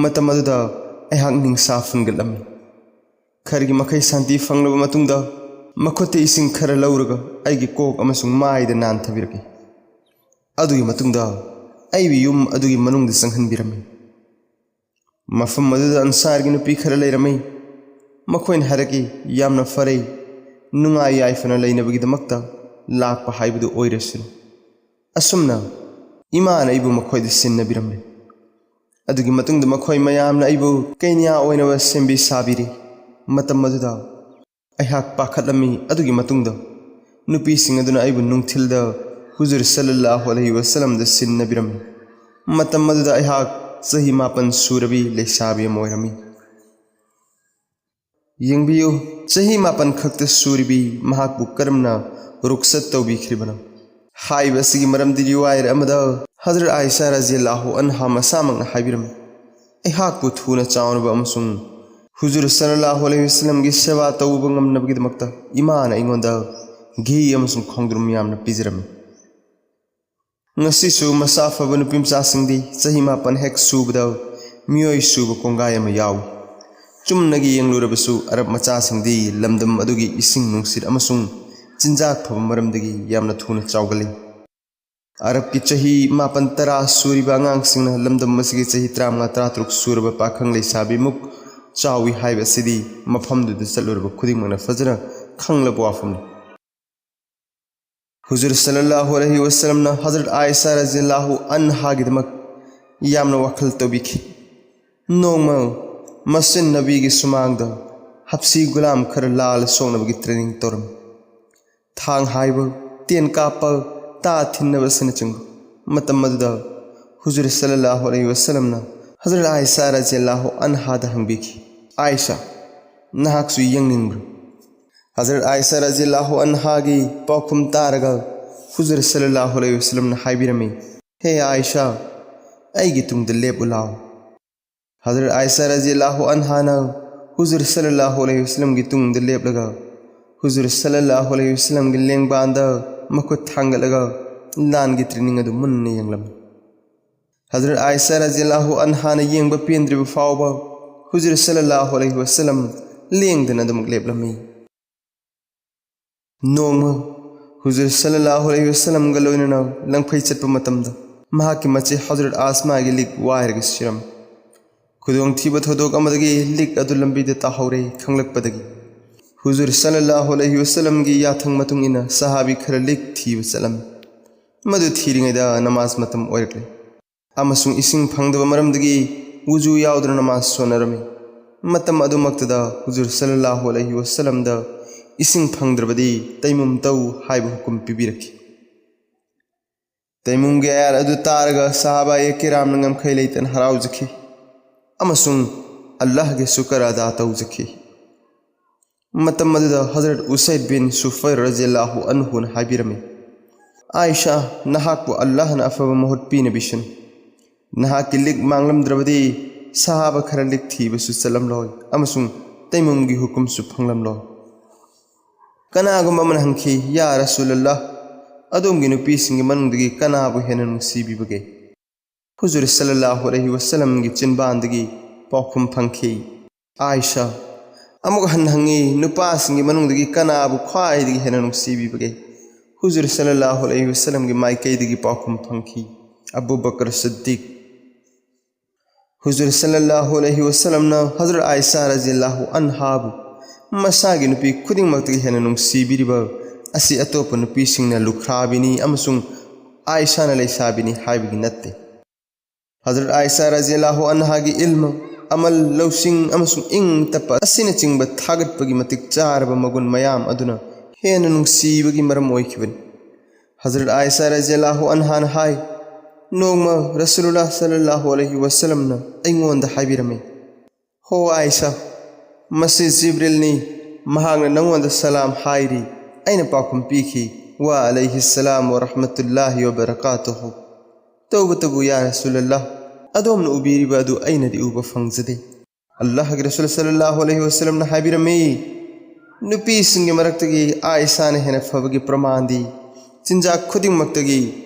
ꯃꯇꯝ ꯑꯗꯨꯗ ꯑꯩꯍꯥꯛ ꯅꯤꯡꯁꯥ ꯐꯨꯟꯒꯠꯂꯝꯃꯤ꯫ ꯈꯔꯒꯤ ꯃꯈꯩ ꯁꯥꯟꯇꯤ ꯐꯪꯂꯕ ꯃꯇꯨꯡꯗ, ꯃꯈꯨꯠꯇ ꯏꯁꯤꯡ ꯈꯔ ꯂꯧꯔꯒ ꯑꯩꯒꯤ ꯀꯣꯛ ꯑꯃꯁꯨꯡ ꯃꯥꯏꯗ ꯅꯥꯟꯊꯕꯤꯔꯛꯏ꯫ ꯑꯗꯨꯒꯤ ꯃꯇꯨꯡꯗ ꯑꯩꯕꯨ ꯌꯨꯝ ꯑꯗꯨꯒꯤ ꯃꯅꯨꯡꯗ ꯆꯪꯍꯟꯕꯤꯔꯝꯃꯤ꯫ ꯃꯐꯝ ꯑꯗꯨꯗ ꯑꯟꯁꯥꯔꯒꯤ ꯅꯨꯄꯤ ꯈꯔ ꯂꯩꯔꯝꯃꯤ꯫ ꯃꯈꯣꯏꯅ ꯍꯥꯏꯔꯛꯏ, "ꯌꯥꯝꯅ ꯐꯔꯦ, ꯅꯨꯡꯉꯥꯏ ꯌꯥꯏꯐꯅ ꯂꯩꯅꯕꯒꯤꯗꯃꯛꯇ ꯂꯥꯛꯄ ꯍꯥꯏꯕꯗꯨ ꯑꯣꯏꯔꯁꯅꯨ"꯫ ꯑꯁꯨꯝꯅ ꯏꯃꯥꯅ ꯑꯩꯕꯨ ꯃꯈꯣꯏꯗ ꯁꯤꯟꯅꯕꯤꯔꯝꯃꯤ꯫ ꯑꯗꯨꯒꯤ ꯃꯇꯨꯡꯗ ꯃꯈꯣꯏ ꯃꯌꯥꯝꯅ ꯑꯩꯕꯨ ꯀꯩꯅ꯭ꯌꯥ ꯑꯣꯏꯅꯕ ꯁꯦꯝꯕꯤ ꯁꯥꯕꯤꯔꯤ꯫ ꯃꯇꯝ ꯑꯗꯨꯗ ꯑꯩꯍꯥꯛ ꯄꯥꯈꯠꯂꯝꯃꯤ꯫ ꯑꯗꯨꯒꯤ ꯃꯇꯨꯡꯗ ꯅꯨꯄꯤꯁꯤꯡ ꯑꯗꯨꯅ ꯑꯩꯕꯨ ꯅꯨꯡꯊꯤꯜꯗ ꯍꯨꯖꯨꯔ ꯁꯜꯂꯜꯂꯥꯍꯨ ꯑꯂꯩꯍꯤ ꯋꯁꯜꯂꯝꯗ ꯁꯤꯟꯅꯕꯤꯔꯝꯃꯤ꯫ ꯃꯇꯝ ꯑꯗꯨꯗ ꯑꯩꯍꯥꯛ ꯆꯍꯤ ꯃꯥꯄꯟ ꯁꯨꯔꯕꯤ ꯂꯩꯁꯥꯕꯤ ꯑꯃ ꯑꯣꯏꯔꯝꯃꯤ꯫ ꯌꯦꯡꯕꯤꯌꯨ, ꯆꯍꯤ ꯃꯥꯄꯟ ꯈꯛꯇ ꯁꯨꯔꯤꯕꯤ ꯃꯍꯥꯛꯄꯨ ꯀꯔꯝꯅ ꯔꯨꯛꯁꯠ ꯇꯧꯕꯤꯈ꯭ꯔꯤꯕꯅꯣ? ꯍꯥꯏꯕ ꯑꯁꯤꯒꯤ ꯃꯔꯝꯗꯤ ꯔꯤꯋꯥꯌꯠ ꯑꯃꯗ ꯍꯖꯔꯠ ꯑꯥꯏꯁꯥ ꯔꯖꯤꯌꯜꯂꯥꯍꯨ ꯑꯟꯍꯥ ꯃꯁꯥꯃꯛꯅ ꯍꯥꯏꯕꯤꯔꯝꯃꯤ, "ꯑꯩꯍꯥꯛꯄꯨ ꯊꯨꯅ ꯆꯥꯎꯅꯕ ꯑꯃꯁꯨꯡ ꯍꯨꯖꯨꯔ ꯁꯜꯂꯜꯂꯥꯍꯨ ꯑꯂꯩꯍꯤ ꯋꯁꯜꯂꯝꯒꯤ ꯁꯦꯕꯥ ꯇꯧꯕ ꯉꯝꯅꯕꯒꯤꯗꯃꯛꯇ ꯏꯃꯥꯅ ꯑꯩꯉꯣꯟꯗ ꯘꯤ ꯑꯃꯁꯨꯡ ꯈꯣꯡꯗ꯭ꯔꯨꯝ ꯌꯥꯝꯅ ꯄꯤꯖꯔꯝꯃꯤ"꯫ ꯉꯁꯤꯁꯨ ꯃꯁꯥ ꯐꯕ ꯅꯨꯄꯤꯃꯆꯥꯁꯤꯡꯗꯤ ꯆꯍꯤ ꯃꯥꯄꯟ ꯍꯦꯛ ꯁꯨꯕꯗ ꯃꯤꯑꯣꯏ ꯁꯨꯕ ꯀꯣꯡꯒꯥꯏ ꯑꯃ ꯌꯥꯎꯏ꯫ ꯆꯨꯝꯅꯒꯤ ꯌꯦꯡꯂꯨꯔꯕꯁꯨ ꯑꯔꯕ ꯃꯆꯥꯁꯤꯡꯗꯤ ꯂꯝꯗꯝ ꯑꯗꯨꯒꯤ ꯏꯁꯤꯡ ꯅꯨꯡꯁꯤꯠ ꯑꯃꯁꯨꯡ ꯆꯤꯟꯖꯥꯛ ꯐꯕ ꯃꯔꯝꯗꯒꯤ ꯌꯥꯝꯅ ꯊꯨꯅ ꯆꯥꯎꯒꯜꯂꯤ꯫ ꯑꯔꯕꯀꯤ ꯆꯍꯤ ꯃꯥꯄꯟ ꯇꯔꯥ ꯁꯨꯔꯤꯕ ꯑꯉꯥꯡꯁꯤꯡꯅ ꯂꯝꯗꯝ ꯑꯁꯤꯒꯤ ꯆꯍꯤ ꯇꯔꯥꯃꯉꯥ ꯇꯔꯥꯇꯔꯨꯛ ꯁꯨꯔꯕ ꯄꯥꯈꯪ ꯂꯩꯁꯥꯕꯤꯃꯨꯛ ꯆꯥꯎꯏ ꯍꯥꯏꯕ ꯑꯁꯤꯗꯤ ꯃꯐꯝꯗꯨꯗ ꯆꯠꯂꯨꯔꯕ ꯈꯨꯗꯤꯡꯃꯛꯅ ꯐꯖꯅ ꯈꯪꯂꯕ ꯋꯥꯐꯝꯅꯤ꯫ ꯍꯨꯖꯨꯔ ꯁꯜꯂꯜꯂꯥꯍꯨ ꯑꯂꯩꯍꯤ ꯋꯁꯜꯂꯝꯅ ꯍꯖꯔꯠ ꯑꯥꯏꯁꯥ ꯔꯖꯤꯌꯜꯂꯥꯍꯨ ꯑꯟꯍꯥꯒꯤꯗꯃꯛ ꯌꯥꯝꯅ ꯋꯥꯈꯜ ꯇꯧꯕꯤꯈꯤ꯫ ꯅꯣꯡꯃ ꯃꯁꯖꯤꯗ ꯅꯕꯤꯒꯤ ꯁꯨꯃꯥꯡꯗ ꯍꯞꯁꯤ ꯒꯨꯂꯥꯝ ꯈꯔ ꯂꯥꯜ ꯁꯣꯛꯅꯕꯒꯤ ꯇ꯭ꯔꯦꯅꯤꯡ ꯇꯧꯔꯝꯃꯤ꯫ ꯊꯥꯡ ꯍꯥꯏꯕ, ꯇꯦꯟ ꯀꯥꯞꯄ, ꯇꯥ ꯊꯤꯟꯅꯕ ꯑꯁꯤꯅꯆꯤꯡꯕ꯫ ꯃꯇꯝ ꯑꯗꯨꯗ ꯍꯨꯖꯨꯔ ꯁꯜꯂꯜꯂꯥꯍꯨ ꯑꯂꯩꯍꯤ ꯋꯁꯜꯂꯝꯅ ꯍꯖꯔꯠ ꯑꯥꯏꯁꯥ ꯔꯖꯤꯌꯜꯂꯥꯍꯨ ꯑꯟꯍꯥꯗ ꯍꯪꯕꯤꯈꯤ, "ꯑꯥꯏꯁꯥ, ꯅꯍꯥꯛꯁꯨ ꯌꯦꯡꯅꯤꯡꯕ꯭ꯔꯥ?" ꯍꯖꯔꯠ ꯑꯥꯏꯁꯥ ꯔꯖꯤꯌꯜꯂꯥꯍꯨ ꯑꯟꯍꯥꯒꯤ ꯄꯥꯎꯈꯨꯝ ꯇꯥꯔꯒ ꯍꯨꯖꯨꯔ ꯁꯜꯂꯜꯂꯥꯍꯨ ꯑꯂꯩꯍꯤ ꯋꯁꯜꯂꯝꯅ ꯍꯥꯏꯕꯤꯔꯝꯃꯤ, "ꯍꯦ ꯑꯥꯏꯁꯥ, ꯑꯩꯒꯤ ꯇꯨꯡꯗ ꯂꯦꯞꯄꯨ ꯂꯥꯎ"꯫ ꯍꯖꯔꯠ ꯑꯥꯏꯁꯥ ꯔꯖꯤꯌꯜꯂꯥꯍꯨ ꯑꯟꯍꯥꯅ ꯍꯨꯖꯨꯔ ꯁꯜꯂꯜꯂꯥꯍꯨ ꯑꯂꯩꯍꯤ ꯋꯁꯜꯂꯝꯒꯤ ꯇꯨꯡꯗ ꯂꯦꯞꯂꯒ ꯍꯨꯖꯨꯔ ꯁꯜꯂꯜꯂꯥꯍꯨ ꯑꯂꯩꯍꯤ ꯋꯁꯜꯂꯝꯒꯤ ꯂꯦꯡꯕꯥꯟꯗ ꯃꯈꯨꯠ ꯊꯥꯡꯒꯠꯂꯒ ꯂꯥꯟꯒꯤ ꯇ꯭ꯔꯦꯅꯤꯡ ꯑꯗꯨ ꯃꯨꯟꯅ ꯌꯦꯡꯂꯝꯃꯤ꯫ ꯍꯖꯔꯠ ꯑꯥꯏꯁꯥ ꯔꯖꯤꯌꯜꯂꯥꯍꯨ ꯑꯟꯍꯥꯅ ꯌꯦꯡꯕ ꯄꯦꯟꯗ꯭ꯔꯤꯕ ꯐꯥꯎꯕ ꯍꯨꯖꯨꯔ ꯁꯜꯂꯜꯂꯥꯍꯨ ꯑꯂꯩꯍꯤ ꯋꯁꯜꯂꯝ ꯂꯦꯡꯗꯅ ꯑꯗꯨꯃꯛ ꯂꯦꯞꯂꯝꯃꯤ꯫ ꯅꯣꯡꯃ ꯍꯨꯖꯨꯔ ꯁꯜꯂꯜꯂꯥꯍꯨ ꯑꯂꯩꯍꯤ ꯋꯁꯜꯂꯝꯒ ꯂꯣꯏꯅꯅ ꯂꯪꯐꯩ ꯆꯠꯄ ꯃꯇꯝꯗ ꯃꯍꯥꯛꯀꯤ ꯃꯆꯦ ꯍꯖꯔꯠ ꯑꯥꯁꯃꯥꯒꯤ ꯂꯤꯛ ꯋꯥꯏꯔꯒ ꯁꯤꯔꯝꯃꯤ꯫ ꯈꯨꯗꯣꯡꯊꯤꯕ ꯊꯧꯗꯣꯛ ꯑꯃꯗꯒꯤ ꯂꯤꯛ ꯑꯗꯨ ꯂꯝꯕꯤꯗ ꯇꯥꯍꯧꯔꯦ ꯈꯪꯂꯛꯄꯗꯒꯤ ꯍꯨꯖꯨꯔ ꯁꯜꯂꯜꯂꯥꯍꯨ ꯑꯂꯩꯍꯤ ꯋꯁꯜꯂꯝꯒꯤ ꯌꯥꯊꯪ ꯃꯇꯨꯡ ꯏꯟꯅ ꯁꯍꯥꯕꯤ ꯈꯔ ꯂꯤꯛ ꯊꯤꯕ ꯆꯠꯂꯝꯃꯤ꯫ ꯃꯗꯨ ꯊꯤꯔꯤꯉꯩꯗ ꯅꯃꯥꯖ ꯃꯇꯝ ꯑꯣꯏꯔꯛꯂꯦ ꯑꯃꯁꯨꯡ ꯏꯁꯤꯡ ꯐꯪꯗꯕ ꯃꯔꯝꯗꯒꯤ ꯋꯨꯖꯨ ꯌꯥꯎꯗꯅ ꯅꯃꯥꯖ ꯁꯣꯟꯅꯔꯝꯃꯤ꯫ ꯃꯇꯝ ꯑꯗꯨꯃꯛꯇꯗ ꯍꯨꯖꯨꯔ ꯁꯜꯂꯜꯂꯥꯍꯨ ꯑꯂꯩꯍꯤ ꯋꯁꯜꯂꯝꯗ ꯏꯁꯤꯡ ꯐꯪꯗ꯭ꯔꯕꯗꯤ ꯇꯩꯃꯨꯝ ꯇꯧ ꯍꯥꯏꯕ ꯍꯨꯀꯨꯝ ꯄꯤꯕꯤꯔꯛꯈꯤ꯫ ꯇꯩꯃꯨꯝꯒꯤ ꯑꯌꯥꯠ ꯑꯗꯨ ꯇꯥꯔꯒ ꯁꯍꯥꯕꯥ ꯀꯤꯔꯥꯝꯅ ꯉꯝꯈꯩ ꯂꯩꯇꯅ ꯍꯔꯥꯎꯖꯈꯤ ꯑꯃꯁꯨꯡ ꯑꯜꯂꯥꯍꯒꯤ ꯁꯨꯀꯔ ꯑꯗꯥ ꯇꯧꯖꯈꯤ꯫ ꯃꯇꯝ ꯑꯗꯨꯗ ꯍꯖꯔꯠ ꯎꯁꯩꯗ ꯕꯤꯟ ꯁꯨꯐꯩꯔ ꯔꯖꯤꯌꯜꯂꯥꯍꯨ ꯑꯟꯍꯨꯅ ꯍꯥꯏꯕꯤꯔꯝꯃꯤ, "ꯑꯥꯏꯁꯥ, ꯅꯍꯥꯛꯄꯨ ꯑꯜꯂꯥꯍꯅ ꯑꯐꯕ ꯃꯍꯨꯠ ꯄꯤꯅꯕꯤꯁꯅꯨ꯫ ꯅꯍꯥꯛꯀꯤ ꯂꯤꯛ ꯃꯥꯡꯂꯝꯗ꯭ꯔꯕꯗꯤ ꯁꯍꯥꯕ ꯈꯔ ꯂꯤꯛ ꯊꯤꯕꯁꯨ ꯆꯠꯂꯝꯂꯣꯏ ꯑꯃꯁꯨꯡ ꯇꯩꯃꯨꯝꯒꯤ ꯍꯨꯀꯨꯝꯁꯨ ꯐꯪꯂꯝꯂꯣꯏ꯫" ꯀꯅꯥꯒꯨꯝꯕ ꯑꯃꯅ ꯍꯪꯈꯤ, "ꯌꯥ ꯔꯁꯨꯂꯜꯂꯥꯍ, ꯑꯗꯣꯝꯒꯤ ꯅꯨꯄꯤꯁꯤꯡꯒꯤ ꯃꯅꯨꯡꯗꯒꯤ ꯀꯅꯥꯕꯨ ꯍꯦꯟꯅ ꯅꯨꯡꯁꯤꯕꯤꯕꯒꯦ?" ꯍꯨꯖꯨꯔ ꯁꯜꯂꯜꯂꯥꯍꯨ ꯑꯂꯩꯍꯤ ꯋꯁꯜꯂꯝꯒꯤ ꯆꯤꯟꯕꯥꯟꯗꯒꯤ ꯄꯥꯎꯈꯨꯝ ꯐꯪꯈꯤ, "ꯑꯥꯏꯁꯥ꯫" ꯑꯃꯨꯛ ꯍꯟꯅ ꯍꯪꯉꯤ, "ꯅꯨꯄꯥꯁꯤꯡꯒꯤ ꯃꯅꯨꯡꯗꯒꯤ ꯀꯅꯥꯕꯨ ꯈ꯭ꯋꯥꯏꯗꯒꯤ ꯍꯦꯟꯅ ꯅꯨꯡꯁꯤꯕꯤꯕꯒꯦ?" ꯍꯨꯖꯨꯔ ꯁꯜꯂꯜꯂꯥꯍꯨ ꯑꯂꯩꯍꯤ ꯋꯁꯜꯂꯝꯒꯤ ꯃꯥꯏꯀꯩꯗꯒꯤ ꯄꯥꯎꯈꯨꯝ ꯐꯪꯈꯤ, "ꯑꯕꯨ ꯕꯀꯔ ꯁꯤꯗꯤꯛ꯫" ꯍꯨꯖꯨꯔ ꯁꯜꯂꯜꯂꯥꯍꯨ ꯑꯂꯩꯍꯤ ꯋꯁꯜꯂꯝꯅ ꯍꯖꯔꯠ ꯑꯥꯏꯁꯥ ꯔꯖꯤꯌꯜꯂꯥꯍꯨ ꯑꯟꯍꯥꯕꯨ ꯃꯁꯥꯒꯤ ꯅꯨꯄꯤ ꯈꯨꯗꯤꯡꯃꯛꯇꯒꯤ ꯍꯦꯟꯅ ꯅꯨꯡꯁꯤꯕꯤꯔꯤꯕ ꯑꯁꯤ ꯑꯇꯣꯞꯄ ꯅꯨꯄꯤꯁꯤꯡꯅ ꯂꯨꯈ꯭ꯔꯥꯕꯤꯅꯤ ꯑꯃꯁꯨꯡ ꯑꯥꯏꯁꯥꯅ ꯂꯩꯁꯥꯕꯤꯅꯤ ꯍꯥꯏꯕꯒꯤ ꯅꯠꯇꯦ꯫ ꯍꯖꯔꯠ ꯑꯥꯏꯁꯥ ꯔꯖꯤꯌꯜꯂꯥꯍꯨ ꯑꯟꯍꯥꯒꯤ ꯏꯜꯃ, ꯑꯃꯜ, ꯂꯧꯁꯤꯡ ꯑꯃꯁꯨꯡ ꯏꯪ ꯇꯞꯄ ꯑꯁꯤꯅꯆꯤꯡꯕ ꯊꯥꯒꯠꯄꯒꯤ ꯃꯇꯤꯛ ꯆꯥꯔꯕ ꯃꯒꯨꯟ ꯃꯌꯥꯝ ꯑꯗꯨꯅ ꯍꯦꯟꯅ ꯅꯨꯡꯁꯤꯕꯒꯤ ꯃꯔꯝ ꯑꯣꯏꯈꯤꯕꯅꯤ꯫ ꯍꯖꯔꯠ ꯑꯥꯏꯁꯥ ꯔꯖꯤꯌꯜꯂꯥꯍꯨ ꯑꯟꯍꯥꯅ ꯍꯥꯏ, "ꯅꯣꯡꯃ ꯔꯁꯨꯂꯨꯜꯂꯥꯍ ꯁꯜꯂꯜꯂꯥꯍꯨ ꯑꯂꯩꯍꯤ ꯋꯁꯜꯂꯝꯅ ꯑꯩꯉꯣꯟꯗ ꯍꯥꯏꯕꯤꯔꯝꯃꯤ, 'ꯍꯣ ꯑꯥꯏꯁꯥ, ꯃꯁꯤ ꯖꯤꯕ꯭ꯔꯤꯜꯅꯤ, ꯃꯍꯥꯛꯅ ꯅꯉꯣꯟꯗ ꯁꯂꯥꯝ ꯍꯥꯏꯔꯤ, ꯑꯩꯅ ꯄꯥꯎꯈꯨꯝ ꯄꯤꯈꯤ, ꯋꯥ ꯑꯂꯩꯍꯤ ꯁꯂꯥꯝ ꯋ ꯔꯍꯃꯇꯨꯜꯂꯥꯍꯤ ꯋ ꯕꯔꯀꯥꯇꯨꯍꯨ꯫ ꯇꯧꯕꯇꯕꯨ ꯌꯥ ꯔꯁꯨꯂꯜꯂꯥꯍ, ꯑꯗꯣꯝꯅ ꯎꯕꯤꯔꯤꯕ ꯑꯗꯨ ꯑꯩꯅꯗꯤ ꯎꯕ ꯐꯪꯖꯗꯦ꯫ ꯑꯜꯂꯥꯍꯒꯤ ꯔꯁꯨꯜ ꯁꯜꯂꯜꯂꯥꯍꯨ ꯑꯂꯩꯍꯤ ꯋꯁꯜꯂꯝꯅ ꯍꯥꯏꯕꯤꯔꯝꯃꯤ, ꯅꯨꯄꯤꯁꯤꯡꯒꯤ ꯃꯔꯛꯇꯒꯤ ꯑꯥꯏꯁꯥꯅ ꯍꯦꯟꯅ ꯐꯕꯒꯤ ꯄ꯭ꯔꯃꯥꯟꯗꯤ ꯆꯤꯟꯖꯥꯛ ꯈꯨꯗꯤꯡꯃꯛꯇꯒꯤ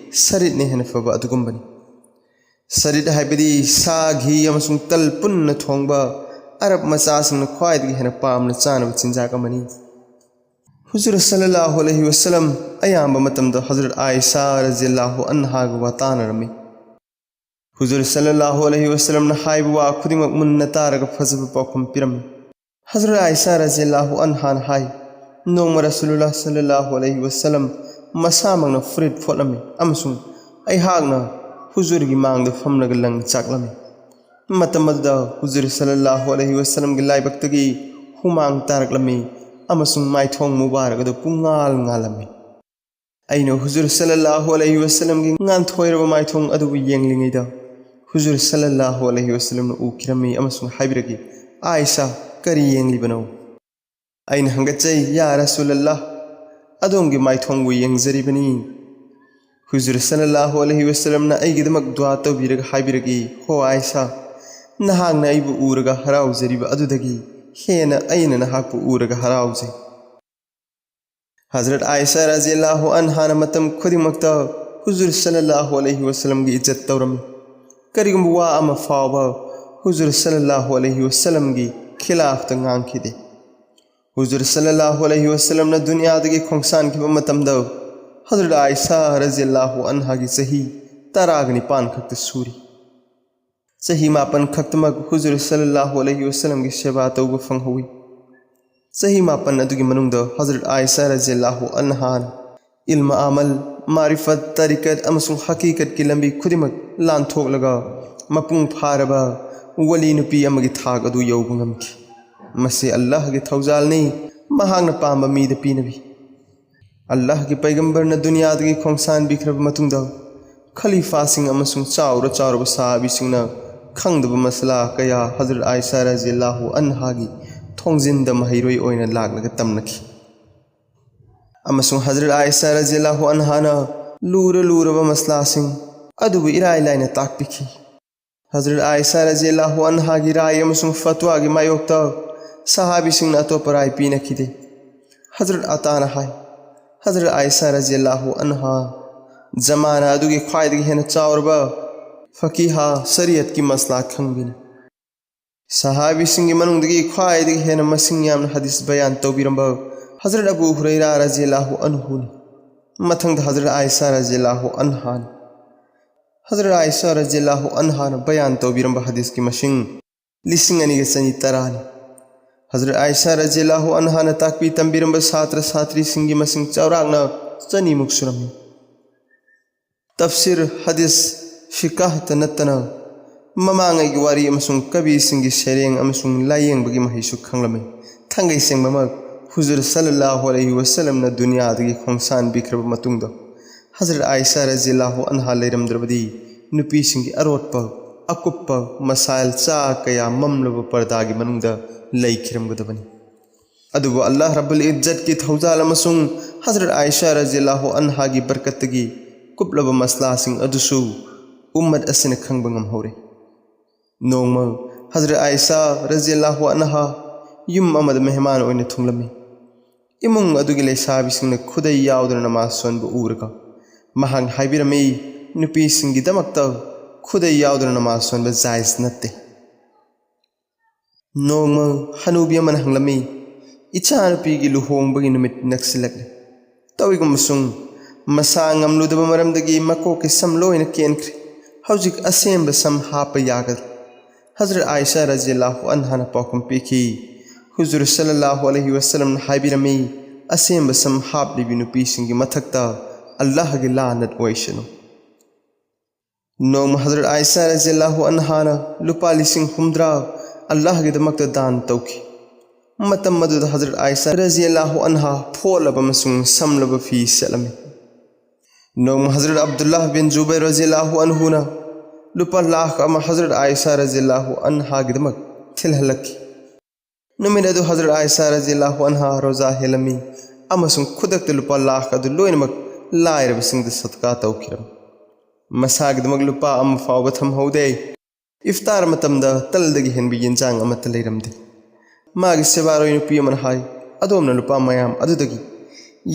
ꯁꯔꯤꯠꯅ ꯍꯦꯟꯅ ꯐꯕ ꯑꯗꯨꯒꯨꯝꯕꯅꯤ꯫ ꯁꯔꯤꯠ ꯍꯥꯏꯕꯗꯤ ꯁꯥ, ꯘꯤ ꯑꯃꯁꯨꯡ ꯇꯜ ꯄꯨꯟꯅ ꯊꯣꯡꯕ ꯑꯔꯕ ꯃꯆꯥꯁꯤꯡꯅ ꯈ꯭ꯋꯥꯏꯗꯒꯤ ꯍꯦꯟꯅ ꯄꯥꯝꯅ ꯆꯥꯅꯕ ꯆꯤꯟꯖꯥꯛ ꯑꯃꯅꯤ꯫ ꯍꯨꯖꯨꯔ ꯁꯜꯂꯜꯂꯥꯍꯨ ꯑꯂꯩꯍꯤ ꯋꯁꯜꯂꯝ ꯑꯌꯥꯝꯕ ꯃꯇꯝꯗ ꯍꯖꯔꯠ ꯑꯥꯏꯁꯥ ꯔꯖꯤꯌꯜꯂꯥꯍꯨ ꯑꯟꯍꯥꯒ ꯋꯥ ꯇꯥꯅꯔꯝꯃꯤ꯫ ꯍꯨꯖꯨꯔ ꯁꯜꯂꯜꯂꯥꯍꯨ ꯑꯂꯩꯍꯤ ꯋꯁꯜꯂꯝꯅ ꯍꯥꯏꯕ ꯋꯥ ꯈꯨꯗꯤꯡꯃꯛ ꯃꯨꯟꯅ ꯇꯥꯔꯒ ꯐꯖꯕ ꯄꯥꯎꯈꯨꯝ ꯄꯤꯔꯝꯃꯤ꯫ ꯍꯖꯔꯠ ꯑꯥꯏꯁꯥ ꯔꯖꯤꯌꯜꯂꯥꯍꯨ ꯑꯟꯍꯥꯅ ꯍꯥꯏ, "ꯅꯣꯡꯃ ꯔꯁꯨꯂꯨꯜꯂꯥꯍ ꯁꯜꯂꯜꯂꯥꯍꯨ ꯑꯂꯩꯍꯤ ꯋꯁꯜꯂꯝ ꯃꯁꯥꯃꯛꯅ ꯐꯨꯔꯤꯠ ꯐꯣꯠꯂꯝꯃꯤ ꯑꯃꯁꯨꯡ ꯑꯩꯍꯥꯛꯅ ꯍꯨꯖꯨꯔꯒꯤ ꯃꯥꯡꯗ ꯐꯝꯂꯒ ꯂꯪ ꯆꯥꯛꯂꯝꯃꯤ꯫ ꯃꯇꯝ ꯑꯗꯨꯗ ꯍꯨꯖꯨꯔ ꯁꯜꯂꯜꯂꯥꯍꯨ ꯑꯂꯩꯍꯤ ꯋꯁꯜꯂꯝꯒꯤ ꯂꯥꯏꯕꯛꯇꯒꯤ ꯍꯨꯃꯥꯡ ꯇꯥꯔꯛꯂꯝꯃꯤ ꯑꯃꯁꯨꯡ ꯃꯥꯏꯊꯣꯡ ꯃꯨꯕꯥꯔꯛ ꯑꯗꯨ ꯄꯨꯡꯉꯥꯜ ꯉꯥꯜꯂꯝꯃꯤ꯫ ꯑꯩꯅ ꯍꯨꯖꯨꯔ ꯁꯜꯂꯜꯂꯥꯍꯨ ꯑꯂꯩꯍꯤ ꯋꯁꯜꯂꯝꯒꯤ ꯉꯥꯟꯊꯣꯏꯔꯕ ꯃꯥꯏꯊꯣꯡ ꯑꯗꯨꯕꯨ ꯌꯦꯡꯂꯤꯉꯩꯗ ꯍꯨꯖꯨꯔ ꯁꯜꯂꯜꯂꯥꯍꯨ ꯑꯂꯩꯍꯤ ꯋꯁꯜꯂꯝꯅ ꯎꯈꯤꯔꯝꯃꯤ ꯑꯃꯁꯨꯡ ꯍꯥꯏꯕꯤꯔꯛꯏ, 'ꯑꯥꯏꯁꯥ, ꯀꯔꯤ ꯌꯦꯡꯂꯤꯕꯅꯣ?' ꯑꯩꯅ ꯍꯪꯒꯠꯆꯩ, 'ꯌꯥ ꯔꯁꯨꯂꯜꯂꯥꯍ, ꯑꯗꯣꯝꯒꯤ ꯃꯥꯏꯊꯣꯡꯕꯨ ꯌꯦꯡꯖꯔꯤꯕꯅꯤ꯫ ꯍꯨꯖꯨꯔ ꯁꯜꯂꯜꯂꯥꯍꯨ ꯑꯂꯩꯍꯤ ꯋꯁꯜꯂꯝꯅ ꯑꯩꯒꯤꯗꯃꯛ ꯗꯨꯋꯥ ꯇꯧꯕꯤꯔꯒ ꯍꯥꯏꯕꯤꯔꯛꯏ, 'ꯍꯣ ꯑꯥꯏꯁꯥ, ꯅꯍꯥꯛꯅ ꯑꯩꯕꯨ ꯎꯔꯒ ꯍꯔꯥꯎꯖꯔꯤꯕ ꯑꯗꯨꯗꯒꯤ ꯍꯦꯟꯅ ꯑꯩꯅ ꯅꯍꯥꯛꯄꯨ ꯎꯔꯒ ꯍꯔꯥꯎꯖꯩ.'" ꯍꯖꯔꯠ ꯑꯥꯏꯁꯥ ꯔꯖꯤꯌꯜꯂꯥꯍꯨ ꯑꯟꯍꯥꯅ ꯃꯇꯝ ꯈꯨꯗꯤꯡꯃꯛꯇ ꯍꯨꯖꯨꯔ ꯁꯜꯂꯜꯂꯥꯍꯨ ꯑꯂꯩꯍꯤ ꯋꯁꯜꯂꯝꯒꯤ ꯏꯖꯠ ꯇꯧꯔꯝꯃꯤ꯫ ꯀꯔꯤꯒꯨꯝꯕ ꯋꯥ ꯑꯃ ꯐꯥꯎꯕ ꯍꯨꯖꯨꯔ ꯁꯜꯂꯜꯂꯥꯍꯨ ꯑꯂꯩꯍꯤ ꯋꯁꯜꯂꯝꯒꯤ ꯈꯤꯂꯥꯐꯇ ꯉꯥꯡꯈꯤꯗꯦ꯫ ꯍꯨꯖꯨꯔ ꯁꯜꯂꯜꯂꯥꯍꯨ ꯑꯂꯩꯍꯤ ꯋꯁꯜꯂꯝꯅ ꯗꯨꯅꯤꯌꯥꯗꯒꯤ ꯈꯣꯡꯁꯥꯟꯈꯤꯕ ꯃꯇꯝꯗ ꯍꯖꯔꯠ ꯑꯥꯏꯁꯥ ꯔꯖꯤꯌꯜꯂꯥꯍꯨ ꯑꯟꯍꯥꯒꯤ ꯆꯍꯤ ꯇꯔꯥꯒ ꯅꯤꯄꯥꯟ ꯈꯛꯇ ꯁꯨꯔꯤ꯫ ꯆꯍꯤ ꯃꯥꯄꯟ ꯈꯛꯇꯃꯛ ꯍꯨꯖꯨꯔ ꯁꯜꯂꯜꯂꯥꯍꯨ ꯑꯂꯩꯍꯤ ꯋꯁꯜꯂꯝꯒꯤ ꯁꯦꯕꯥ ꯇꯧꯕ ꯐꯪꯍꯧꯏ꯫ ꯆꯍꯤ ꯃꯥꯄꯟ ꯑꯗꯨꯒꯤ ꯃꯅꯨꯡꯗ ꯍꯖꯔꯠ ꯑꯥꯏꯁꯥ ꯔꯖꯤꯌꯜꯂꯥꯍꯨ ꯑꯟꯍꯥꯅ ꯏꯜꯃ ꯑꯃꯜ, ꯃꯥꯔꯤꯐꯠ, ꯇꯔꯤꯀꯠ ꯑꯃꯁꯨꯡ ꯍꯀꯤꯀꯠꯀꯤ ꯂꯝꯕꯤ ꯈꯨꯗꯤꯡꯃꯛ ꯂꯥꯟꯊꯣꯛꯂꯒ ꯃꯄꯨꯡ ꯐꯥꯔꯕ ꯋꯂꯤ ꯅꯨꯄꯤ ꯑꯃꯒꯤ ꯊꯥꯛ ꯑꯗꯨ ꯌꯧꯕ ꯉꯝꯈꯤ꯫ ꯃꯁꯤ ꯑꯜꯂꯥꯍꯒꯤ ꯊꯧꯖꯥꯜꯅꯤ, ꯃꯍꯥꯛꯅ ꯄꯥꯝꯕ ꯃꯤꯗ ꯄꯤꯅꯕꯤ꯫ ꯑꯜꯂꯥꯍꯒꯤ ꯄꯩꯒꯝꯕꯔꯅ ꯗꯨꯅꯤꯌꯥꯗꯒꯤ ꯈꯣꯡꯁꯥꯟꯕꯤꯈ꯭ꯔꯕ ꯃꯇꯨꯡꯗ ꯈꯂꯤꯐꯥꯁꯤꯡ ꯑꯃꯁꯨꯡ ꯆꯥꯎꯔ ꯆꯥꯎꯔꯕ ꯁꯍꯥꯕꯤꯁꯤꯡꯅ ꯈꯪꯗꯕ ꯃꯁꯂꯥ ꯀꯌꯥ ꯍꯖꯔꯠ ꯑꯥꯏꯁꯥ ꯔꯖꯤꯌꯜꯂꯥꯍꯨ ꯑꯟꯍꯥꯒꯤ ꯊꯣꯡꯖꯤꯟꯗ ꯃꯍꯩꯔꯣꯏ ꯑꯣꯏꯅ ꯂꯥꯛꯂꯒ ꯇꯝꯅꯈꯤ꯫ ꯑꯃꯁꯨꯡ ꯍꯖꯔꯠ ꯑꯥꯏꯁꯥ ꯔꯖꯤꯌꯜꯂꯥꯍꯨ ꯑꯟꯍꯥꯅ ꯂꯨꯔ ꯂꯨꯔꯕ ꯃꯁꯂꯥꯁꯤꯡ ꯑꯗꯨꯕꯨ ꯏꯔꯥꯏ ꯂꯥꯏꯅ ꯇꯥꯛꯄꯤꯈꯤ꯫ ꯍꯖꯔꯠ ꯑꯥꯏꯁꯥ ꯔꯖꯤꯌꯜꯂꯥꯍꯨ ꯑꯟꯍꯥꯒꯤ ꯔꯥꯏ ꯑꯃꯁꯨꯡ ꯐꯠꯋꯥꯒꯤ ꯃꯥꯌꯣꯛꯇ ꯁꯍꯥꯕꯤꯁꯤꯡꯅ ꯑꯇꯣꯞꯄ ꯔꯥꯏ ꯄꯤꯅꯈꯤꯗꯦ꯫ ꯍꯖꯔꯠ ꯑꯇꯥꯅ ꯍꯥꯏ, ꯍꯖꯔꯠ ꯑꯥꯏꯁꯥ ꯔꯖꯤꯌꯜꯂꯥꯍꯨ ꯑꯟꯍꯥ ꯖꯃꯥꯅꯥ ꯑꯗꯨꯒꯤ ꯈ꯭ꯋꯥꯏꯗꯒꯤ ꯍꯦꯟꯅ ꯆꯥꯎꯔꯕ ꯐꯀꯤꯍꯥ, ꯁꯔꯤꯌꯠꯀꯤ ꯃꯁꯂꯥ ꯈꯪꯕꯤꯅꯤ꯫ ꯁꯍꯥꯕꯤꯁꯤꯡꯒꯤ ꯃꯅꯨꯡꯗꯒꯤ ꯈ꯭ꯋꯥꯏꯗꯒꯤ ꯍꯦꯟꯅ ꯃꯁꯤꯡ ꯌꯥꯝꯅ ꯍꯗꯤꯁ ꯕꯌꯥꯟ ꯇꯧꯕꯤꯔꯝꯕ ꯍꯖꯔꯠ ꯑꯕꯨ ꯍꯨꯔꯩꯔꯥ ꯔꯖꯤꯌꯜꯂꯥꯍꯨ ꯑꯟꯍꯨꯅꯤ꯫ ꯃꯊꯪꯗ ꯍꯖꯔꯠ ꯑꯥꯏꯁꯥ ꯔꯖꯤꯌꯜꯂꯥꯍꯨ ꯑꯟꯍꯥꯅꯤ꯫ ꯍꯖꯔꯠ ꯑꯥꯏꯁꯥ ꯔꯖꯤꯌꯜꯂꯥꯍꯨ ꯑꯟꯍꯥꯅ ꯕꯌꯥꯟ ꯇꯧꯕꯤꯔꯝꯕ ꯍꯗꯤꯁꯀꯤ ꯃꯁꯤꯡ ꯂꯤꯁꯤꯡ ꯑꯅꯤꯒ ꯆꯅꯤ ꯇꯔꯥꯅꯤ꯫ ꯍꯖꯔꯠ ꯑꯥꯏꯁꯥ ꯔꯖꯤꯌꯜꯂꯥꯍꯨ ꯑꯟꯍꯥꯅ ꯇꯥꯛꯄꯤ ꯇꯝꯕꯤꯔꯝꯕ ꯁꯥꯇ꯭ꯔ ꯁꯥꯇ꯭ꯔꯤꯁꯤꯡꯒꯤ ꯃꯁꯤꯡ ꯆꯥꯎꯔꯥꯛꯅ ꯆꯅꯤꯃꯨꯛ ꯁꯨꯔꯝꯃꯤ꯫ ꯇꯐꯁꯤꯔ, ꯍꯗꯤꯁ, ꯐꯤꯀꯥꯍꯇ ꯅꯠꯇꯅ ꯃꯃꯥꯡꯉꯩꯒꯤ ꯋꯥꯔꯤ ꯑꯃꯁꯨꯡ ꯀꯕꯤꯁꯤꯡꯒꯤ ꯁꯩꯔꯦꯡ ꯑꯃꯁꯨꯡ ꯂꯥꯏꯌꯦꯡꯕꯒꯤ ꯃꯍꯩꯁꯨ ꯈꯪꯂꯝꯃꯤ꯫ ꯊꯥꯡꯒꯩ ꯁꯦꯡꯕꯃꯛ ꯍꯨꯖꯨꯔ ꯁꯜꯂꯜꯂꯥꯍꯨ ꯑꯂꯩꯍꯤ ꯋꯁꯜꯂꯝꯅ ꯗꯨꯅꯤꯌꯥꯗꯒꯤ ꯈꯣꯡꯁꯥꯟꯕꯤꯈ꯭ꯔꯕ ꯃꯇꯨꯡꯗ ꯍꯖꯔꯠ ꯑꯥꯏꯁꯥ ꯔꯖꯤꯌꯜꯂꯥꯍꯨ ꯑꯟꯍꯥ ꯂꯩꯔꯝꯗ꯭ꯔꯕꯗꯤ ꯅꯨꯄꯤꯁꯤꯡꯒꯤ ꯑꯔꯣꯠꯄ, ꯑꯀꯨꯞꯄ ꯃꯁꯥꯏꯜ ꯆꯥ ꯀꯌꯥ ꯃꯝꯂꯕ ꯄꯔꯗꯥꯒꯤ ꯃꯅꯨꯡꯗ ꯂꯩꯈꯤꯔꯝꯒꯗꯕꯅꯤ꯫ ꯑꯗꯨꯕꯨ ꯑꯜꯂꯥꯍ ꯔꯕꯨꯜ ꯏꯖꯠꯀꯤ ꯊꯧꯖꯥꯜ ꯑꯃꯁꯨꯡ ꯍꯖꯔꯠ ꯑꯥꯏꯁꯥ ꯔꯖꯤꯌꯜꯂꯥꯍꯨ ꯑꯟꯍꯥꯒꯤ ꯕꯔꯀꯠꯇꯒꯤ ꯀꯨꯞꯂꯕ ꯃꯁꯂꯥꯁꯤꯡ ꯑꯗꯨꯁꯨ ꯎꯝꯃꯠ ꯑꯁꯤꯅ ꯈꯪꯕ ꯉꯝꯍꯧꯔꯦ꯫ ꯅꯣꯡꯃ ꯍꯖꯔꯠ ꯑꯥꯏꯁꯥ ꯔꯖꯤꯌꯜꯂꯥꯍꯨ ꯑꯟꯍꯥ ꯌꯨꯝ ꯑꯃꯗ ꯃꯦꯍꯃꯥꯟ ꯑꯣꯏꯅ ꯊꯨꯡꯂꯝꯃꯤ꯫ ꯏꯃꯨꯡ ꯑꯗꯨꯒꯤ ꯂꯩꯁꯥꯕꯤꯁꯤꯡꯅ ꯈꯨꯗꯩ ꯌꯥꯎꯗꯅ ꯅꯃꯥꯖ ꯁꯣꯟꯕ ꯎꯔꯒ ꯃꯍꯥꯛꯅ ꯍꯥꯏꯕꯤꯔꯝꯃꯤ, "ꯅꯨꯄꯤꯁꯤꯡꯒꯤꯗꯃꯛꯇ ꯈꯨꯗꯩ ꯌꯥꯎꯗꯅ ꯅꯃꯥꯖ ꯁꯣꯟꯕ ꯖꯥꯏꯖ ꯅꯠꯇꯦ"꯫ ꯅꯣꯡꯃ ꯍꯅꯨꯕꯤ ꯑꯃꯅ ꯍꯪꯂꯝꯃꯤ, "ꯏꯆꯥꯅꯨꯄꯤꯒꯤ ꯂꯨꯍꯣꯡꯕꯒꯤ ꯅꯨꯃꯤꯠ ꯅꯛꯁꯤꯜꯂꯛꯂꯦ꯫ ꯇꯧꯏꯒꯨꯝꯕꯁꯨꯡ ꯃꯁꯥ ꯉꯝꯂꯨꯗꯕ ꯃꯔꯝꯗꯒꯤ ꯃꯀꯣꯛꯀꯤ ꯁꯝ ꯂꯣꯏꯅ ꯀꯦꯟꯈ꯭ꯔꯦ꯫ ꯍꯧꯖꯤꯛ ꯑꯁꯦꯝꯕ ꯁꯝ ꯍꯥꯞꯄ ꯌꯥꯒꯗ꯭ꯔꯥ?" ꯍꯖꯔꯠ ꯑꯥꯏꯁꯥ ꯔꯖꯤꯌꯜꯂꯥꯍꯨ ꯑꯟꯍꯥꯅ ꯄꯥꯎꯈꯨꯝ ꯄꯤꯈꯤ, "ꯍꯨꯖꯨꯔ ꯁꯜꯂꯜꯂꯥꯍꯨ ꯑꯂꯩꯍꯤ ꯋꯁꯜꯂꯝꯅ ꯍꯥꯏꯕꯤꯔꯝꯃꯤ, ꯑꯁꯦꯝꯕ ꯁꯝ ꯍꯥꯞꯂꯤꯕꯤ ꯅꯨꯄꯤꯁꯤꯡꯒꯤ ꯃꯊꯛꯇ ꯑꯜꯂꯥꯍꯒꯤ ꯂꯥꯅꯠ ꯑꯣꯏꯁꯅꯨ"꯫ ꯅꯣꯡꯃ ꯍꯖꯔꯠ ꯑꯥꯏꯁꯥ ꯔꯖꯤꯌꯜꯂꯥꯍꯨ ꯑꯟꯍꯥꯅ ꯂꯨꯄꯥ ꯂꯤꯁꯤꯡ ꯍꯨꯝꯗ꯭ꯔꯥ ꯑꯜꯂꯥꯍꯒꯤꯗꯃꯛꯇ ꯗꯥꯟ ꯇꯧꯈꯤ꯫ ꯃꯇꯝ ꯑꯗꯨꯗ ꯍꯖꯔꯠ ꯑꯥꯏꯁꯥ ꯔꯖꯤꯌꯜꯂꯥꯍꯨ ꯑꯟꯍꯥ ꯐꯣꯠꯂꯕ ꯑꯃꯁꯨꯡ ꯁꯝꯂꯕ ꯐꯤ ꯁꯦꯠꯂꯝꯃꯤ꯫ ꯅꯣꯡꯃ ꯍꯖꯔꯠ ꯑꯕꯗꯨꯜꯂꯥꯍ ꯕꯤꯟ ꯖꯨꯕꯩꯔ ꯔꯖꯤꯌꯜꯂꯥꯍꯨ ꯑꯟꯍꯨꯅ ꯂꯨꯄꯥ ꯂꯥꯈ ꯑꯃ ꯍꯖꯔꯠ ꯑꯥꯏꯁꯥ ꯔꯖꯤꯌꯜꯂꯥꯍꯨ ꯑꯟꯍꯥꯒꯤꯗꯃꯛ ꯊꯤꯜꯍꯜꯂꯛꯈꯤ꯫ ꯅꯨꯃꯤꯠ ꯑꯗꯨ ꯍꯖꯔꯠ ꯑꯥꯏꯁꯥ ꯔꯖꯤꯌꯜꯂꯥꯍꯨ ꯑꯟꯍꯥ ꯔꯣꯖꯥ ꯍꯦꯜꯂꯝꯃꯤ ꯑꯃꯁꯨꯡ ꯈꯨꯗꯛꯇ ꯂꯨꯄꯥ ꯂꯥꯈ ꯑꯗꯨ ꯂꯣꯏꯅꯃꯛ ꯂꯥꯏꯔꯕꯁꯤꯡꯗ ꯁꯗꯀꯥ ꯇꯧꯈꯤꯔꯝꯃꯤ꯫ ꯃꯁꯥꯒꯤꯗꯃꯛ ꯂꯨꯄꯥ ꯑꯃ ꯐꯥꯎꯕ ꯊꯝꯍꯧꯗꯦ꯫ ꯏꯐꯇꯥꯔ ꯃꯇꯝꯗ ꯇꯜꯗꯒꯤ ꯍꯦꯟꯕ ꯌꯦꯟꯖꯥꯡ ꯑꯃꯠꯇ ꯂꯩꯔꯝꯗꯦ꯫ ꯃꯥꯒꯤ ꯁꯦꯕꯥꯔꯣꯏ ꯅꯨꯄꯤ ꯑꯃꯅ ꯍꯥꯏ, "ꯑꯗꯣꯝꯅ ꯂꯨꯄꯥ ꯃꯌꯥꯝ ꯑꯗꯨꯗꯒꯤ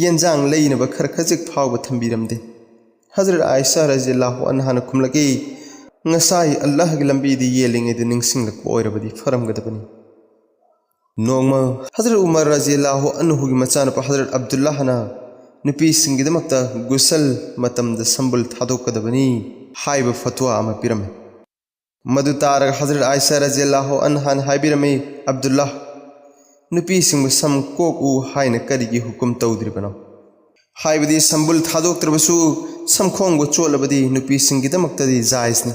ꯌꯦꯟꯖꯥꯡ ꯂꯩꯅꯕ ꯈꯔ ꯈꯖꯤꯛ ꯐꯥꯎꯕ ꯊꯝꯕꯤꯔꯝꯗꯦ"꯫ ꯍꯖꯔꯠ ꯑꯥꯏꯁꯥ ꯔꯖꯤꯌꯜꯂꯥꯍꯨ ꯑꯟꯍꯥꯅ ꯈꯨꯝꯂꯛꯏ, "ꯉꯁꯥꯏ ꯑꯜꯂꯥꯍꯒꯤ ꯂꯝꯕꯤꯗ ꯌꯦꯜꯂꯤꯉꯩꯗ ꯅꯤꯡꯁꯤꯡꯂꯛꯄ ꯑꯣꯏꯔꯕꯗꯤ ꯐꯔꯝꯒꯗꯕꯅꯤ"꯫ ꯅꯣꯡꯃ ꯍꯖꯔꯠ ꯎꯃꯔ ꯔꯖꯤꯌꯜꯂꯥꯍꯨ ꯑꯟꯍꯨꯒꯤ ꯃꯆꯥꯅꯨꯄꯥ ꯍꯖꯔꯠ ꯑꯕꯗꯨꯜꯂꯥꯍꯅ ꯅꯨꯄꯤꯁꯤꯡꯒꯤꯗꯃꯛꯇ ꯒꯨꯁꯜ ꯃꯇꯝꯗ ꯁꯝꯕꯨꯜ ꯊꯥꯗꯣꯛꯀꯗꯕꯅꯤ ꯍꯥꯏꯕ ꯐꯠꯋꯥ ꯑꯃ ꯄꯤꯔꯝꯃꯤ꯫ ꯃꯗꯨ ꯇꯥꯔꯒ ꯍꯖꯔꯠ ꯑꯥꯏꯁꯥ ꯔꯖꯤꯌꯜꯂꯥꯍꯨ ꯑꯟꯍꯥꯅ ꯍꯥꯏꯕꯤꯔꯝꯃꯤ, "ꯑꯕꯗꯨꯜꯂꯥꯍ, ꯅꯨꯄꯤꯁꯤꯡꯕꯨ ꯁꯝ ꯀꯣꯛꯎ ꯍꯥꯏꯅ ꯀꯔꯤꯒꯤ ꯍꯨꯀꯨꯝ ꯇꯧꯗ꯭ꯔꯤꯕꯅꯣ? ꯍꯥꯏꯕꯗꯤ ꯁꯝꯕꯨꯜ ꯊꯥꯗꯣꯛꯇ꯭ꯔꯕꯁꯨ ꯁꯝꯈꯣꯡꯕꯨ ꯆꯣꯠꯂꯕꯗꯤ ꯅꯨꯄꯤꯁꯤꯡꯒꯤꯗꯃꯛꯇꯗꯤ ꯖꯥꯏꯖꯅꯤ꯫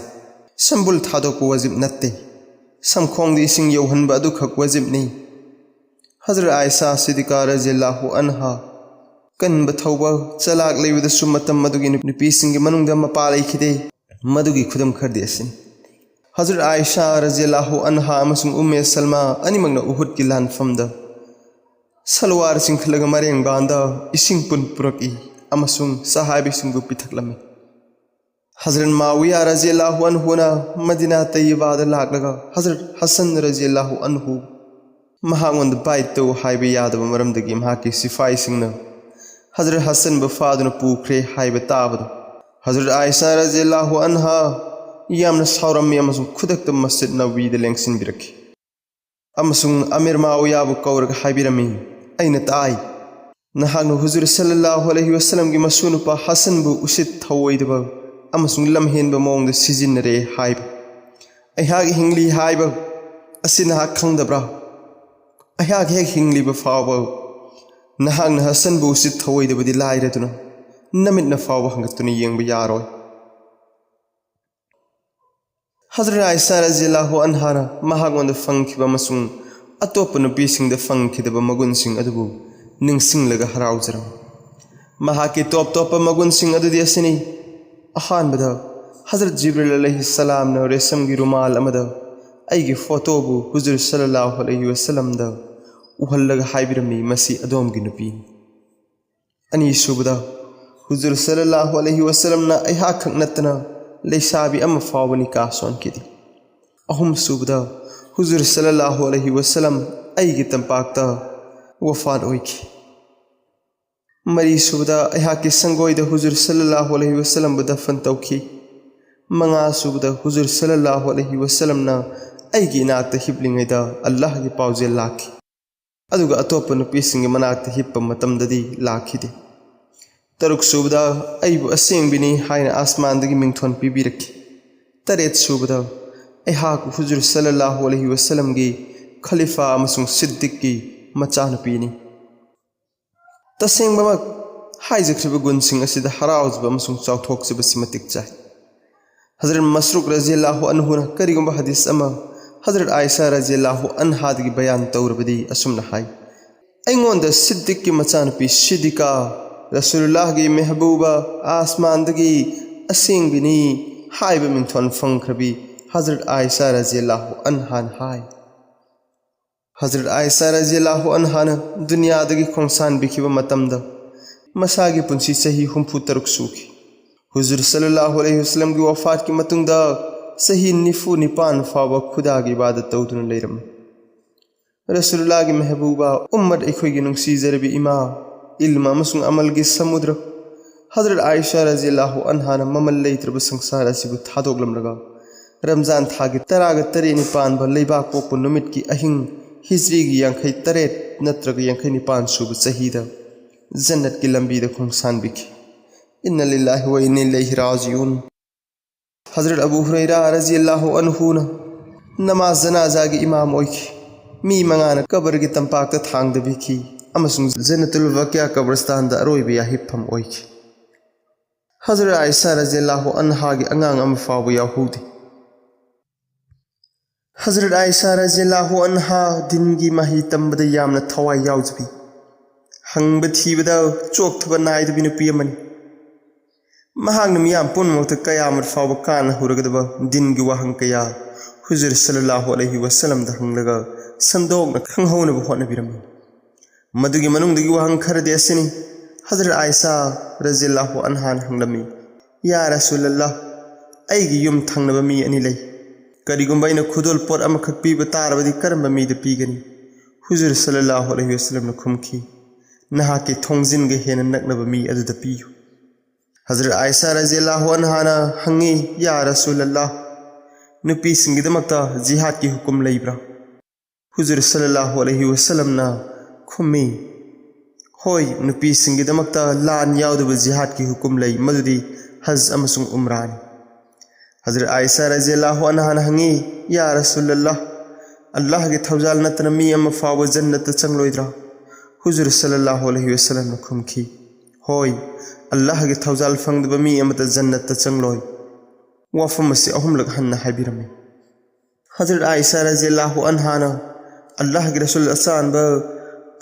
ꯁꯝꯕꯨꯜ ꯊꯥꯗꯣꯛꯄ ꯋꯥꯖꯤꯕ ꯅꯠꯇꯦ꯫ ꯁꯝꯈꯣꯡꯗ ꯏꯁꯤꯡ ꯌꯧꯍꯟꯕ ꯑꯗꯨꯈꯛ ꯋꯥꯖꯤꯕꯅꯤ꯫" ꯍꯖꯔꯠ ꯑꯥꯏꯁꯥ ꯁꯤꯗꯤꯀꯥ ꯔꯖꯤꯌꯜꯂꯥꯍꯨ ꯑꯟꯍꯥ ꯀꯟꯕ ꯊꯧꯕ, ꯆꯂꯥꯛ ꯂꯩꯕꯗꯁꯨ ꯃꯇꯝ ꯑꯗꯨꯒꯤ ꯅꯨꯄꯤꯁꯤꯡꯒꯤ ꯃꯅꯨꯡꯗ ꯃꯄꯥ ꯂꯩꯈꯤꯗꯦ꯫ ꯃꯗꯨꯒꯤ ꯈꯨꯗꯝ ꯈꯔꯗꯤ ꯑꯁꯤꯅꯤ꯫ ꯍꯖꯔꯠ ꯑꯥꯏꯁꯥ ꯔꯖꯤꯌꯜꯂꯥꯍꯨ ꯑꯟꯍꯥ ꯑꯃꯁꯨꯡ ꯎꯝꯃꯦ ꯁꯜꯃꯥ ꯑꯅꯤꯃꯛꯅ ꯎꯍꯨꯗꯀꯤ ꯂꯥꯟꯐꯝꯗ ꯁꯜꯋꯥꯔ ꯆꯤꯡꯈꯠꯂꯒ ꯃꯔꯦꯡꯕꯥꯟꯗ ꯏꯁꯤꯡ ꯄꯨꯟ ꯄꯨꯔꯛꯏ ꯑꯃꯁꯨꯡ ꯁꯍꯥꯕꯤꯁꯤꯡꯕꯨ ꯄꯤꯊꯛꯂꯝꯃꯤ꯫ ꯍꯖꯔꯠ ꯃꯥꯋꯤꯌꯥ ꯔꯖꯤꯌꯜꯂꯥꯍꯨ ꯑꯟꯍꯨꯅ ꯃꯗꯤꯅꯥ ꯇꯩꯌꯕꯥꯗ ꯂꯥꯛꯂꯒ ꯍꯖꯔꯠ ꯍꯁꯟ ꯔꯖꯤꯌꯜꯂꯥꯍꯨ ꯑꯟꯍꯨ ꯃꯍꯥꯛꯉꯣꯟꯗ ꯕꯥꯏꯠ ꯇꯧ ꯍꯥꯏꯕ ꯌꯥꯗꯕ ꯃꯔꯝꯗꯒꯤ ꯃꯍꯥꯛꯀꯤ ꯁꯤꯐꯥꯏꯁꯤꯡꯅ ꯍꯖꯔꯠ ꯍꯁꯟꯕꯨ ꯐꯥꯗꯨꯅ ꯄꯨꯈ꯭ꯔꯦ ꯍꯥꯏꯕ ꯇꯥꯕꯗ ꯍꯖꯔꯠ ꯑꯥꯏꯁꯥ ꯔꯖꯤꯌꯜꯂꯥꯍꯨ ꯑꯟꯍꯥ ꯌꯥꯝꯅ ꯁꯥꯎꯔꯝꯃꯤ ꯑꯃꯁꯨꯡ ꯈꯨꯗꯛꯇ ꯃꯁꯖꯤꯗ ꯅꯕꯋꯤꯗ ꯂꯦꯡꯁꯤꯟꯕꯤꯔꯛꯈꯤ꯫ ꯑꯃꯁꯨꯡ ꯑꯃꯤꯔ ꯃꯥꯋꯤꯌꯥꯕꯨ ꯀꯧꯔꯒ ꯍꯥꯏꯕꯤꯔꯝꯃꯤ, "ꯑꯩꯅ ꯇꯥꯏ, ꯅꯍꯥꯛꯅ ꯍꯨꯖꯨꯔ ꯁꯜꯂꯜꯂꯥꯍꯨ ꯑꯂꯩꯍꯤ ꯋꯁꯜꯂꯝꯒꯤ ꯃꯁꯨ ꯅꯨꯄꯥ ꯍꯁꯟꯕꯨ ꯎꯁꯤꯠ ꯊꯧꯑꯣꯏꯗꯕ ꯑꯃꯁꯨꯡ ꯂꯝꯍꯦꯟꯕ ꯃꯑꯣꯡꯗ ꯁꯤꯖꯤꯟꯅꯔꯦ ꯍꯥꯏꯕ꯫ ꯑꯩꯍꯥꯛ ꯍꯤꯡꯂꯤ ꯍꯥꯏꯕ ꯑꯁꯤ ꯅꯍꯥꯛ ꯈꯪꯗꯕ꯭ꯔꯥ? ꯑꯩꯍꯥꯛ ꯍꯦꯛ ꯍꯤꯡꯂꯤꯕ ꯐꯥꯎꯕ ꯅꯍꯥꯛꯅ ꯍꯁꯟꯕꯨ ꯎꯁꯤꯠ ꯊꯧꯑꯣꯏꯗꯕꯗꯤ ꯂꯥꯏꯔꯗꯨꯅ ꯅꯃꯤꯠꯅ ꯐꯥꯎꯕ ꯍꯪꯒꯠꯇꯨꯅ ꯌꯦꯡꯕ ꯌꯥꯔꯣꯏ꯫" ꯍꯖꯔꯠ ꯑꯥꯏꯁꯥ ꯔꯖꯤꯌꯜꯂꯥꯍꯨ ꯑꯟꯍꯥꯅ ꯃꯍꯥꯛꯉꯣꯟꯗ ꯐꯪꯈꯤꯕ ꯑꯃꯁꯨꯡ ꯑꯇꯣꯞꯄ ꯅꯨꯄꯤꯁꯤꯡꯗ ꯐꯪꯈꯤꯗꯕ ꯃꯒꯨꯟꯁꯤꯡ ꯑꯗꯨꯕꯨ ꯅꯤꯡꯁꯤꯡꯂꯒ ꯍꯔꯥꯎꯖꯔꯝꯃꯤ꯫ ꯃꯍꯥꯛꯀꯤ ꯇꯣꯞ ꯇꯣꯞꯄ ꯃꯒꯨꯟꯁꯤꯡ ꯑꯗꯨꯗꯤ ꯑꯁꯤꯅꯤ: ꯑꯍꯥꯟꯕꯗ, ꯍꯖꯔꯠ ꯖꯤꯕ꯭ꯔꯤꯜ ꯑꯂꯩꯍꯤ ꯁꯂꯥꯝꯅ ꯔꯦꯁꯝꯒꯤ ꯔꯨꯃꯥꯜ ꯑꯃꯗ ꯑꯩꯒꯤ ꯐꯣꯇꯣꯕꯨ ꯍꯨꯖꯨꯔ ꯁꯜꯂꯜꯂꯥꯍꯨ ꯑꯂꯩꯍꯤ ꯋꯁꯜꯂꯝꯗ ꯎꯍꯜꯂꯒ ꯍꯥꯏꯕꯤꯔꯝꯃꯤ, "ꯃꯁꯤ ꯑꯗꯣꯝꯒꯤ ꯅꯨꯄꯤꯅꯤ꯫" ꯑꯅꯤꯁꯨꯕꯗ, ꯍꯨꯖꯨꯔ ꯁꯜꯂꯜꯂꯥꯍꯨ ꯑꯂꯩꯍꯤ ꯋꯁꯜꯂꯝꯅ ꯑꯩꯍꯥꯛꯈꯛ ꯅꯠꯇꯅ ꯂꯩꯁꯥꯕꯤ ꯑꯃ ꯐꯥꯎꯕ ꯅꯤꯀꯥ ꯁꯣꯟꯈꯤꯗꯦ꯫ ꯑꯍꯨꯝꯁꯨꯕꯗ, ꯍꯨꯖꯨꯔ ꯁꯜꯂꯜꯂꯥꯍꯨ ꯑꯂꯩꯍꯤ ꯋꯁꯜꯂꯝ ꯑꯩꯒꯤ ꯇꯝꯄꯥꯛꯇ ꯋꯐꯥꯠ ꯑꯣꯏꯈꯤ꯫ ꯃꯔꯤꯁꯨꯕꯗ, ꯑꯩꯍꯥꯛꯀꯤ ꯁꯪꯒꯣꯏꯗ ꯍꯨꯖꯨꯔ ꯁꯜꯂꯜꯂꯥꯍꯨ ꯑꯂꯩꯍꯤ ꯋꯁꯜꯂꯝꯕꯨ ꯗꯐꯟ ꯇꯧꯈꯤ꯫ ꯃꯉꯥꯁꯨꯕꯗ, ꯍꯨꯖꯨꯔ ꯁꯜꯂꯜꯂꯥꯍꯨ ꯑꯂꯩꯍꯤ ꯋꯁꯜꯂꯝꯅ ꯑꯩꯒꯤ ꯏꯅꯥꯛꯇ ꯍꯤꯞꯂꯤꯉꯩꯗ ꯑꯜꯂꯥꯍꯒꯤ ꯄꯥꯎꯖꯦꯜ ꯂꯥꯛꯈꯤ, ꯑꯗꯨꯒ ꯑꯇꯣꯞꯄ ꯅꯨꯄꯤꯁꯤꯡꯒꯤ ꯃꯅꯥꯛꯇ ꯍꯤꯞꯄ ꯃꯇꯝꯗꯗꯤ ꯂꯥꯛꯈꯤꯗꯦ꯫ ꯇꯔꯨꯛ ꯁꯨꯕꯗ, ꯑꯩꯕꯨ ꯑꯁꯦꯡꯕꯤꯅꯤ ꯍꯥꯏꯅ ꯑꯥꯁꯃꯥꯟꯗꯒꯤ ꯃꯤꯡꯊꯣꯟ ꯄꯤꯕꯤꯔꯛꯈꯤ꯫ ꯇꯔꯦꯠ ꯁꯨꯕꯗ, ꯑꯩꯍꯥꯛ ꯍꯨꯖꯨꯔ ꯁꯜꯂꯜꯂꯥꯍꯨ ꯑꯂꯩꯍꯤ ꯋꯁꯜꯂꯝꯒꯤ ꯈꯂꯤꯐꯥ ꯑꯃꯁꯨꯡ ꯁꯤꯗꯤꯛꯀꯤ ꯃꯆꯥꯅꯨꯄꯤꯅꯤ꯫ ꯇꯁꯦꯡꯕꯃꯛ, ꯍꯥꯏꯖꯈ꯭ꯔꯤꯕ ꯒꯨꯟꯁꯤꯡ ꯑꯁꯤꯗ ꯍꯔꯥꯎꯖꯕ ꯑꯃꯁꯨꯡ ꯆꯥꯎꯊꯣꯛꯆꯕꯁꯤ ꯃꯇꯤꯛ ꯆꯥꯏ꯫ ꯍꯖꯔꯠ ꯃꯁꯔꯨꯛ ꯔꯖꯤꯌꯜꯂꯥꯍꯨ ꯑꯟꯍꯨꯅ ꯀꯔꯤꯒꯨꯝꯕ ꯍꯗꯤꯁ ꯑꯃ ꯍꯖꯔꯠ ꯑꯥꯏꯁꯥ ꯔꯖꯤꯌꯜꯂꯥꯍꯨ ꯑꯟꯍꯥꯗꯒꯤ ꯕꯌꯥꯟ ꯇꯧꯔꯕꯗꯤ ꯑꯁꯨꯝꯅ ꯍꯥꯏ: "ꯑꯩꯉꯣꯟꯗ ꯁꯤꯗꯤꯛꯀꯤ ꯃꯆꯥꯅꯨꯄꯤ ꯁꯤꯗꯤꯀꯥ, ꯔꯁꯨꯂꯨꯜꯂꯥꯍꯒꯤ ꯃꯦꯍꯕꯨꯕ, ꯑꯥꯁꯃꯥꯟꯗꯒꯤ ꯑꯁꯦꯡꯕꯤꯅꯤ" ꯍꯥꯏꯕ ꯃꯤꯡꯊꯣꯜ ꯐꯪꯈ꯭ꯔꯕꯤ ꯍꯖꯔꯠ ꯑꯥꯏꯁꯥ ꯔꯖꯤꯌꯜꯂꯥꯍꯨ ꯑꯟꯍꯥꯅ ꯍꯥꯏ꯫ ꯍꯖꯔꯠ ꯑꯥꯏꯁꯥ ꯔꯖꯤꯌꯜꯂꯥꯍꯨ ꯑꯟꯍꯥꯅ ꯗꯨꯅꯤꯌꯥꯗꯒꯤ ꯈꯣꯡꯁꯥꯟꯕꯤꯈꯤꯕ ꯃꯇꯝꯗ ꯃꯁꯥꯒꯤ ꯄꯨꯟꯁꯤ ꯆꯍꯤ ꯍꯨꯝꯐꯨ ꯇꯔꯨꯛ ꯁꯨꯈꯤ꯫ ꯍꯨꯖꯨꯔ ꯁꯜꯂꯜꯂꯥꯍꯨ ꯑꯂꯩꯍꯤ ꯋꯁꯜꯂꯝꯒꯤ ꯋꯐꯥꯠꯀꯤ ꯃꯇꯨꯡꯗ ꯆꯍꯤ ꯅꯤꯐꯨ ꯅꯤꯄꯥꯟ ꯐꯥꯎꯕ ꯈꯨꯗꯥꯒꯤ ꯏꯕꯥꯗꯠ ꯇꯧꯗꯨꯅ ꯂꯩꯔꯝꯃꯤ꯫ ꯔꯁꯨꯂꯨꯜꯂꯥꯍꯒꯤ ꯃꯦꯍꯕꯨꯕꯥ, ꯎꯝꯃꯠ ꯑꯩꯈꯣꯏꯒꯤ ꯅꯨꯡꯁꯤꯖꯔꯕꯤ ꯏꯃꯥ, ꯏꯜꯃ ꯑꯃꯁꯨꯡ ꯑꯃꯜꯒꯤ ꯁꯃꯨꯗ꯭ꯔ, ꯍꯖꯔꯠ ꯑꯥꯏꯁꯥ ꯔꯖꯤꯌꯜꯂꯥꯍꯨ ꯑꯟꯍꯥꯅ ꯃꯃꯜ ꯂꯩꯇ꯭ꯔꯕ ꯁꯪꯁꯥꯔ ꯑꯁꯤꯕꯨ ꯊꯥꯗꯣꯛꯂꯝꯂꯒ, ꯔꯝꯖꯥꯟ ꯊꯥꯒꯤ ꯇꯔꯥꯒ ꯇꯔꯦꯠꯅꯤ ꯄꯥꯟꯕ ꯂꯩꯕꯥꯛ ꯄꯣꯛꯄ ꯅꯨꯃꯤꯠꯀꯤ ꯑꯍꯤꯡ, ꯍꯤꯖ꯭ꯔꯤꯒꯤ ꯌꯥꯡꯈꯩ ꯇꯔꯦꯠ ꯅꯠꯇ꯭ꯔꯒ ꯌꯥꯡꯈꯩ ꯅꯤꯄꯥꯟ ꯁꯨꯕ ꯆꯍꯤꯗ ꯖꯟꯅꯠꯀꯤ ꯂꯝꯕꯤꯗ ꯈꯣꯡꯁꯥꯟꯕꯤꯈꯤ꯫ ꯏꯟꯅ ꯂꯤꯜꯂꯥꯍꯤ ꯋ ꯏꯟꯅ ꯏꯂꯩꯍꯤ ꯔꯥꯖꯤꯎꯟ꯫ ꯍꯖꯔꯠ ꯑꯕꯨ ꯍꯨꯔꯩꯔꯥ ꯔꯖꯤꯌꯜꯂꯥꯍꯨ ꯑꯟꯍꯨꯅ ꯅꯃꯥꯖ ꯖꯅꯥꯖꯥꯒꯤ ꯏꯃꯥꯝ ꯑꯣꯏꯈꯤ꯫ ꯃꯤ ꯃꯉꯥꯅ ꯀꯕꯔꯒꯤ ꯇꯝꯄꯥꯛꯇ ꯊꯥꯡꯗꯕꯤꯈꯤ ꯑꯃꯁꯨꯡ ꯖꯟꯅꯇꯨꯜ ꯕꯀꯤꯌꯥ ꯀꯕꯔꯁꯇꯥꯟꯗ ꯑꯔꯣꯏꯕ ꯌꯥꯍꯤꯞꯐꯝ ꯑꯣꯏꯈꯤ꯫ ꯍꯖꯔꯠ ꯑꯥꯏꯁꯥ ꯔꯖꯤꯌꯜꯂꯥꯍꯨ ꯑꯟꯍꯥꯒꯤ ꯑꯉꯥꯡ ꯑꯃ ꯐꯥꯎꯕ ꯌꯥꯎꯍꯧꯗꯦ꯫ ꯍꯖꯔꯠ ꯑꯥꯏꯁꯥ ꯔꯖꯤꯌꯜꯂꯥꯍꯨ ꯑꯟꯍꯥ ꯗꯤꯟꯒꯤ ꯃꯍꯩ ꯇꯝꯕꯗ ꯌꯥꯝꯅ ꯊꯋꯥꯏ ꯌꯥꯎꯖꯕꯤ, ꯍꯪꯕ ꯊꯤꯕꯗ ꯆꯣꯛꯊꯕ ꯅꯥꯏꯗꯕꯤ ꯅꯨꯄꯤ ꯑꯃꯅꯤ꯫ ꯃꯍꯥꯛꯅ ꯃꯤꯌꯥꯝ ꯄꯨꯝꯅꯃꯛꯇ ꯀꯌꯥꯃꯠ ꯐꯥꯎꯕ ꯀꯥꯟꯅꯍꯧꯔꯒꯗꯕ ꯗꯤꯟꯒꯤ ꯋꯥꯍꯪ ꯀꯌꯥ ꯍꯨꯖꯨꯔ ꯁꯜꯂꯜꯂꯥꯍꯨ ꯑꯂꯩꯍꯤ ꯋꯁꯜꯂꯝꯗ ꯍꯪꯂꯒ ꯁꯟꯗꯣꯛꯅ ꯈꯪꯍꯧꯅꯕ ꯍꯣꯠꯅꯕꯤꯔꯝꯃꯤ꯫ ꯃꯗꯨꯒꯤ ꯃꯅꯨꯡꯗꯒꯤ ꯋꯥꯍꯪ ꯈꯔꯗꯤ ꯑꯁꯤꯅꯤ: ꯍꯖꯔꯠ ꯑꯥꯏꯁꯥ ꯔꯖꯤꯌꯜꯂꯥꯍꯨ ꯑꯟꯍꯥꯅ ꯍꯪꯂꯝꯃꯤ, "ꯌꯥ ꯔꯁꯨꯂꯜꯂꯥꯍ, ꯑꯩꯒꯤ ꯌꯨꯝ ꯊꯪꯅꯕ ꯃꯤ ꯑꯅꯤ ꯂꯩ꯫ ꯀꯔꯤꯒꯨꯝꯕ ꯑꯩꯅ ꯈꯨꯗꯣꯜ ꯄꯣꯠ ꯑꯃꯈꯛ ꯄꯤꯕ ꯇꯥꯔꯕꯗꯤ ꯀꯔꯝꯕ ꯃꯤꯗ ꯄꯤꯒꯅꯤ?" ꯍꯨꯖꯨꯔ ꯁꯜꯂꯜꯂꯥꯍꯨ ꯑꯂꯩꯍꯤ ꯋꯁꯜꯂꯝꯅ ꯈꯨꯝꯈꯤ, "ꯅꯍꯥꯛꯀꯤ ꯊꯣꯡꯖꯤꯟꯒ ꯍꯦꯟꯅ ꯅꯛꯅꯕ ꯃꯤ ꯑꯗꯨꯗ ꯄꯤꯌꯨ"꯫ ꯍꯖꯔꯠ ꯑꯥꯏꯁꯥ ꯔꯖꯤꯌꯜꯂꯥꯍꯨ ꯑꯟꯍꯥꯅ ꯍꯪꯉꯤ, "ꯌꯥ ꯔꯁꯨꯂꯜꯂꯥꯍ, "ꯅꯨꯄꯤꯁꯤꯡꯒꯤꯗꯃꯛꯇ ꯖꯤꯍꯥꯗꯀꯤ ꯍꯨꯀꯨꯝ ꯂꯩꯕ꯭ꯔꯥ?" ꯍꯨꯖꯨꯔ ꯁꯜꯂꯜꯂꯥꯍꯨ ꯑꯂꯩꯍꯤ ꯋꯁꯜꯂꯝꯅ ꯈꯨꯝꯃꯤ, "ꯍꯣꯏ, ꯅꯨꯄꯤꯁꯤꯡꯒꯤꯗꯃꯛꯇ ꯂꯥꯟ ꯌꯥꯎꯗꯕ ꯖꯤꯍꯥꯗꯀꯤ ꯍꯨꯀꯨꯝ ꯂꯩ, ꯃꯗꯨꯗꯤ ꯍꯖ ꯑꯃꯁꯨꯡ ꯎꯝꯔꯥꯅꯤ꯫" ꯍꯖꯔꯠ ꯑꯥꯏꯁꯥ ꯔꯖꯤꯌꯜꯂꯥꯍꯨ ꯑꯟꯍꯥꯅ ꯍꯪꯉꯤ, "ꯌꯥ ꯔꯁꯨꯂꯜꯂꯥꯍ, ꯑꯜꯂꯥꯍꯒꯤ ꯊꯧꯖꯥꯜ ꯅꯠꯇꯅ ꯃꯤ ꯑꯃ ꯐꯥꯎꯕ ꯖꯟꯅꯠꯇ ꯆꯪꯂꯣꯏꯗ꯭ꯔꯥ?" ꯍꯨꯖꯨꯔ ꯁꯜꯂꯜꯂꯥꯍꯨ ꯑꯂꯩꯍꯤ ꯋꯁꯜꯂꯝꯅ ꯈꯨꯝꯈꯤ, "ꯍꯣꯏ, ꯑꯜꯂꯥꯍꯒꯤ ꯊꯧꯖꯥꯜ ꯐꯪꯗꯕ ꯃꯤ ꯑꯃꯠꯇ ꯖꯟꯅꯠꯇ ꯆꯪꯂꯣꯏ꯫" ꯋꯥꯐꯝ ꯑꯁꯤ ꯑꯍꯨꯝꯂꯛ ꯍꯟꯅ ꯍꯥꯏꯕꯤꯔꯝꯃꯤ꯫ ꯍꯖꯔꯠ ꯑꯥꯏꯁꯥ ꯔꯖꯤꯌꯜꯂꯥꯍꯨ ꯑꯟꯍꯥꯅ, "ꯑꯜꯂꯥꯍꯒꯤ ꯔꯁꯨꯜ ꯑꯆꯥꯟꯕ,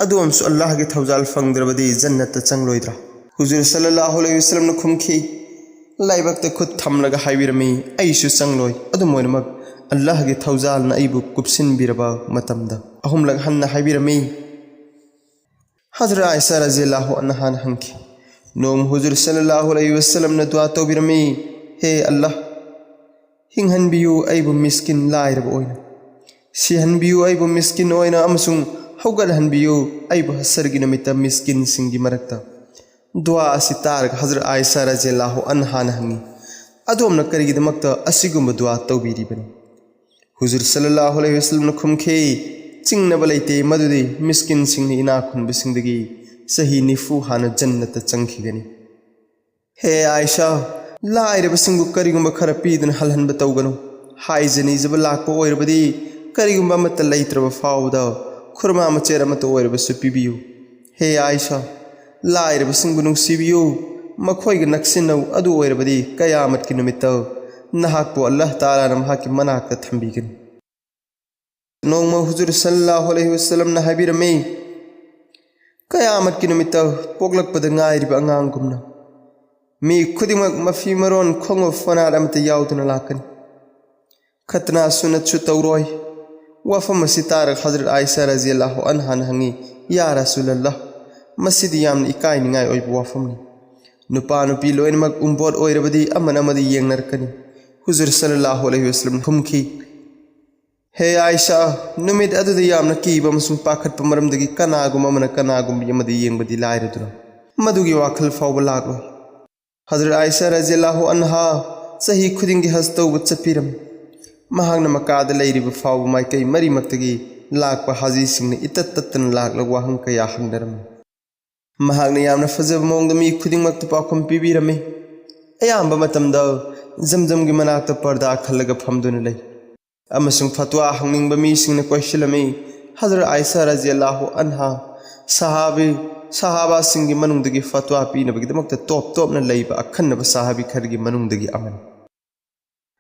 ꯑꯗꯣꯝꯁꯨ ꯑꯜꯂꯥꯍꯒꯤ ꯊꯧꯖꯥꯜ ꯐꯪꯗ꯭ꯔꯕꯗꯤ ꯖꯟꯅꯠꯇ ꯆꯪꯂꯣꯏꯗ꯭ꯔꯥ?" ꯍꯨꯖꯨꯔ ꯁꯜꯂꯜꯂꯥꯍꯨ ꯑꯂꯩꯍꯤ ꯋꯁꯜꯂꯝꯅ ꯈꯨꯝꯈꯤ, ꯂꯥꯏꯕꯛꯇ ꯈꯨꯠ ꯊꯝꯂꯒ ꯍꯥꯏꯕꯤꯔꯝꯃꯤ, "ꯑꯩꯁꯨ ꯆꯪꯂꯣꯏ, ꯑꯗꯨꯝ ꯑꯣꯏꯅꯃꯛ ꯑꯜꯂꯥꯍꯒꯤ ꯊꯧꯖꯥꯜꯅ ꯑꯩꯕꯨ ꯀꯨꯞꯁꯤꯟꯕꯤꯔꯕ ꯃꯇꯝꯗ꯫" ꯑꯍꯨꯝꯂꯛ ꯍꯟꯅ ꯍꯥꯏꯕꯤꯔꯝꯃꯤ꯫ ꯍꯖꯔꯠ ꯑꯥꯏꯁꯥ ꯔꯖꯤꯌꯜꯂꯥꯍꯨ ꯑꯟꯍꯥꯅ ꯍꯪꯈꯤ, ꯅꯣꯡꯃ ꯍꯨꯖꯨꯔ ꯁꯜꯂꯜꯂꯥꯍꯨ ꯑꯂꯩꯍꯤ ꯋꯁꯜꯂꯝꯅ ꯗꯨꯋꯥ ꯇꯧꯕꯤꯔꯝꯃꯤ, "ꯍꯦ ꯑꯜꯂꯥꯍ, ꯍꯤꯡꯍꯟꯕꯤꯌꯨ ꯑꯩꯕꯨ ꯃꯤꯁꯀꯤꯟ ꯂꯥꯏꯔꯕ ꯑꯣꯏꯅ, ꯁꯤꯍꯟꯕꯤꯌꯨ ꯑꯩꯕꯨ ꯃꯤꯁꯀꯤꯟ ꯑꯣꯏꯅ, ꯑꯃꯁꯨꯡ ꯍꯧꯒꯠꯍꯟꯕꯤꯌꯨ ꯑꯩꯕꯨ ꯍꯁꯔꯒꯤ ꯅꯨꯃꯤꯠꯇ ꯃꯤꯁꯀꯤꯟꯁꯤꯡꯒꯤ ꯃꯔꯛꯇ꯫" ꯗꯨꯋꯥ ꯑꯁꯤ ꯇꯥꯔꯒ ꯍꯖꯔꯠ ꯑꯥꯏꯁꯥ ꯔꯖꯤꯌꯜꯂꯥꯍꯨ ꯑꯟꯍꯥꯅ ꯍꯪꯉꯤ, "ꯑꯗꯣꯝꯅ ꯀꯔꯤꯒꯤꯗꯃꯛꯇ ꯑꯁꯤꯒꯨꯝꯕ ꯗꯨꯋꯥ ꯇꯧꯕꯤꯔꯤꯕꯅꯣ?" ꯍꯨꯖꯨꯔ ꯁꯜꯂꯜꯂꯥꯍꯨ ꯑꯂꯩꯍꯤ ꯋꯁꯜꯂꯝꯅ ꯈꯨꯝꯈꯤ, "ꯆꯤꯡꯅꯕ ꯂꯩꯇꯦ, ꯃꯗꯨꯗꯤ ꯃꯤꯁꯀꯤꯟꯁꯤꯡꯅ ꯏꯅꯥꯛ ꯈꯨꯟꯕꯁꯤꯡꯗꯒꯤ ꯆꯍꯤ ꯅꯤꯐꯨ ꯍꯥꯟꯅ ꯖꯟꯅꯠꯇ ꯆꯪꯈꯤꯒꯅꯤ꯫" ꯍꯦ ꯑꯥꯏꯁꯥ, ꯂꯥꯏꯔꯕꯁꯤꯡꯕꯨ ꯀꯔꯤꯒꯨꯝꯕ ꯈꯔ ꯄꯤꯗꯨꯅ ꯍꯜꯍꯟꯕ ꯇꯧꯒꯅꯨ꯫ ꯍꯥꯏꯖ ꯅꯤꯖꯕ ꯂꯥꯛꯄ ꯑꯣꯏꯔꯕꯗꯤ, ꯀꯔꯤꯒꯨꯝꯕ ꯑꯃꯠꯇ ꯂꯩꯇ꯭ꯔꯕ ꯐꯥꯎꯕꯗ ꯈꯨꯔꯃꯥ ꯃꯆꯦꯠ ꯑꯃꯠꯇ ꯑꯣꯏꯔꯕꯁꯨ ꯄꯤꯕꯤꯌꯨ꯫ ꯍꯦ ꯑꯥꯏꯁꯥ, ꯂꯥꯏꯔꯕꯁꯤꯡꯕꯨ ꯅꯨꯡꯁꯤꯕꯤꯌꯨ, ꯃꯈꯣꯏꯒ ꯅꯛꯁꯤꯟꯅꯧ, ꯑꯗꯨ ꯑꯣꯏꯔꯕꯗꯤ ꯀꯌꯥꯃꯠꯀꯤ ꯅꯨꯃꯤꯠꯇ ꯅꯍꯥꯛꯄꯨ ꯑꯜꯂꯥꯍ ꯇꯥꯂꯥꯅ ꯃꯍꯥꯛꯀꯤ ꯃꯅꯥꯛꯇ ꯊꯝꯕꯤꯒꯅꯤ꯫ ꯅꯣꯡꯃ ꯍꯨꯖꯨꯔ ꯁꯜꯂꯜꯂꯥꯍꯨ ꯑꯂꯩꯍꯤ ꯋꯁꯜꯂꯝꯅ ꯍꯥꯏꯕꯤꯔꯝꯃꯤ, ꯀꯌꯥꯃꯠꯀꯤ ꯅꯨꯃꯤꯠꯇ ꯄꯣꯛꯂꯛꯄꯗ ꯉꯥꯏꯔꯤꯕ ꯑꯉꯥꯡꯒꯨꯝꯅ ꯃꯤ ꯈꯨꯗꯤꯡꯃꯛ ꯃꯐꯤ ꯃꯔꯣꯟ, ꯈꯣꯡꯎꯞ ꯐꯅꯥꯠ ꯑꯃꯠꯇ ꯌꯥꯎꯗꯅ ꯂꯥꯛꯀꯅꯤ꯫ ꯈꯠꯅꯥ ꯁꯨꯅꯠꯁꯨ ꯇꯧꯔꯣꯏ꯫ ꯋꯥꯐꯝ ꯑꯁꯤ ꯇꯥꯔꯒ ꯍꯖꯔꯠ ꯑꯥꯏꯁꯥ ꯔꯖꯤꯌꯜꯂꯥꯍꯨ ꯑꯟꯍꯥꯅ ꯍꯪꯉꯤ, "ꯌꯥ ꯔꯁꯨꯂꯜꯂꯥꯍ, ꯃꯁꯤꯗꯤ ꯌꯥꯝꯅ ꯏꯀꯥꯏꯅꯤꯡꯉꯥꯏ ꯑꯣꯏꯕ ꯋꯥꯐꯝꯅꯤ꯫ ꯅꯨꯄꯥ ꯅꯨꯄꯤ ꯂꯣꯏꯅꯃꯛ ꯎꯝꯕꯣꯠ ꯑꯣꯏꯔꯕꯗꯤ ꯑꯃꯅ ꯑꯃꯗ ꯌꯦꯡꯅꯔꯛꯀꯅꯤ꯫" ꯍꯨꯖꯨꯔ ꯁꯜꯂꯜꯂꯥꯍꯨ ꯑꯂꯩꯍꯤ ꯋꯁꯜꯂꯝ ꯈꯨꯝꯈꯤ, ꯍꯦ ꯑꯥꯏꯁꯥ, ꯅꯨꯃꯤꯠ ꯑꯗꯨꯗ ꯌꯥꯝꯅ ꯀꯤꯕ ꯑꯃꯁꯨꯡ ꯄꯥꯈꯠꯄ ꯃꯔꯝꯗꯒꯤ ꯀꯅꯥꯒꯨꯝꯕ ꯑꯃꯅ ꯀꯅꯥꯒꯨꯝꯕꯤ ꯑꯃꯗ ꯌꯦꯡꯕꯗꯤ ꯂꯥꯏꯔꯗꯨꯅ ꯃꯗꯨꯒꯤ ꯋꯥꯈꯜ ꯐꯥꯎꯕ ꯂꯥꯛꯂꯣꯏ꯫ ꯍꯖꯔꯠ ꯑꯥꯏꯁꯥ ꯔꯖꯤꯌꯜꯂꯥꯍꯨ ꯑꯟꯍꯥ ꯆꯍꯤ ꯈꯨꯗꯤꯡꯒꯤ ꯍꯖ ꯇꯧꯕ ꯆꯠꯄꯤꯔꯝꯃꯤ꯫ ꯃꯍꯥꯛꯅ ꯃꯀꯥꯗ ꯂꯩꯔꯤꯕ ꯐꯥꯎꯕ ꯃꯥꯏꯀꯩ ꯃꯔꯤꯃꯛꯇꯒꯤ ꯂꯥꯛꯄ ꯍꯥꯖꯤꯁꯤꯡꯅ ꯏꯇꯠ ꯇꯠꯇꯅ ꯂꯥꯛꯂꯒ ꯋꯥꯍꯪ ꯀꯌꯥ ꯍꯪꯅꯔꯝꯃꯤ꯫ ꯃꯍꯥꯛꯅ ꯌꯥꯝꯅ ꯐꯖꯕ ꯃꯑꯣꯡꯗ ꯃꯤ ꯈꯨꯗꯤꯡꯃꯛꯇ ꯄꯥꯎꯈꯨꯝ ꯄꯤꯕꯤꯔꯝꯃꯤ꯫ ꯑꯌꯥꯝꯕ ꯃꯇꯝꯗ ꯖꯝꯖꯝꯒꯤ ꯃꯅꯥꯛꯇ ꯄꯔꯗꯥ ꯈꯜꯂꯒ ꯐꯝꯗꯨꯅ ꯂꯩ ꯑꯃꯁꯨꯡ ꯐꯠꯋꯥ ꯍꯪꯅꯤꯡꯕ ꯃꯤꯁꯤꯡꯅ ꯀꯣꯏꯁꯤꯜꯂꯝꯃꯤ꯫ ꯍꯖꯔꯠ ꯑꯥꯏꯁꯥ ꯔꯖꯤꯌꯜꯂꯥꯍꯨ ꯑꯟꯍꯥ ꯁꯍꯥꯕꯤ, ꯁꯍꯥꯕꯥꯁꯤꯡꯒꯤ ꯃꯅꯨꯡꯗꯒꯤ ꯐꯠꯋꯥ ꯄꯤꯅꯕꯒꯤꯗꯃꯛꯇ ꯇꯣꯞ ꯇꯣꯞꯅ ꯂꯩꯕ ꯑꯈꯟꯅꯕ ꯁꯍꯥꯕꯤ ꯈꯔꯒꯤ ꯃꯅꯨꯡꯗꯒꯤ ꯑꯃꯅꯤ꯫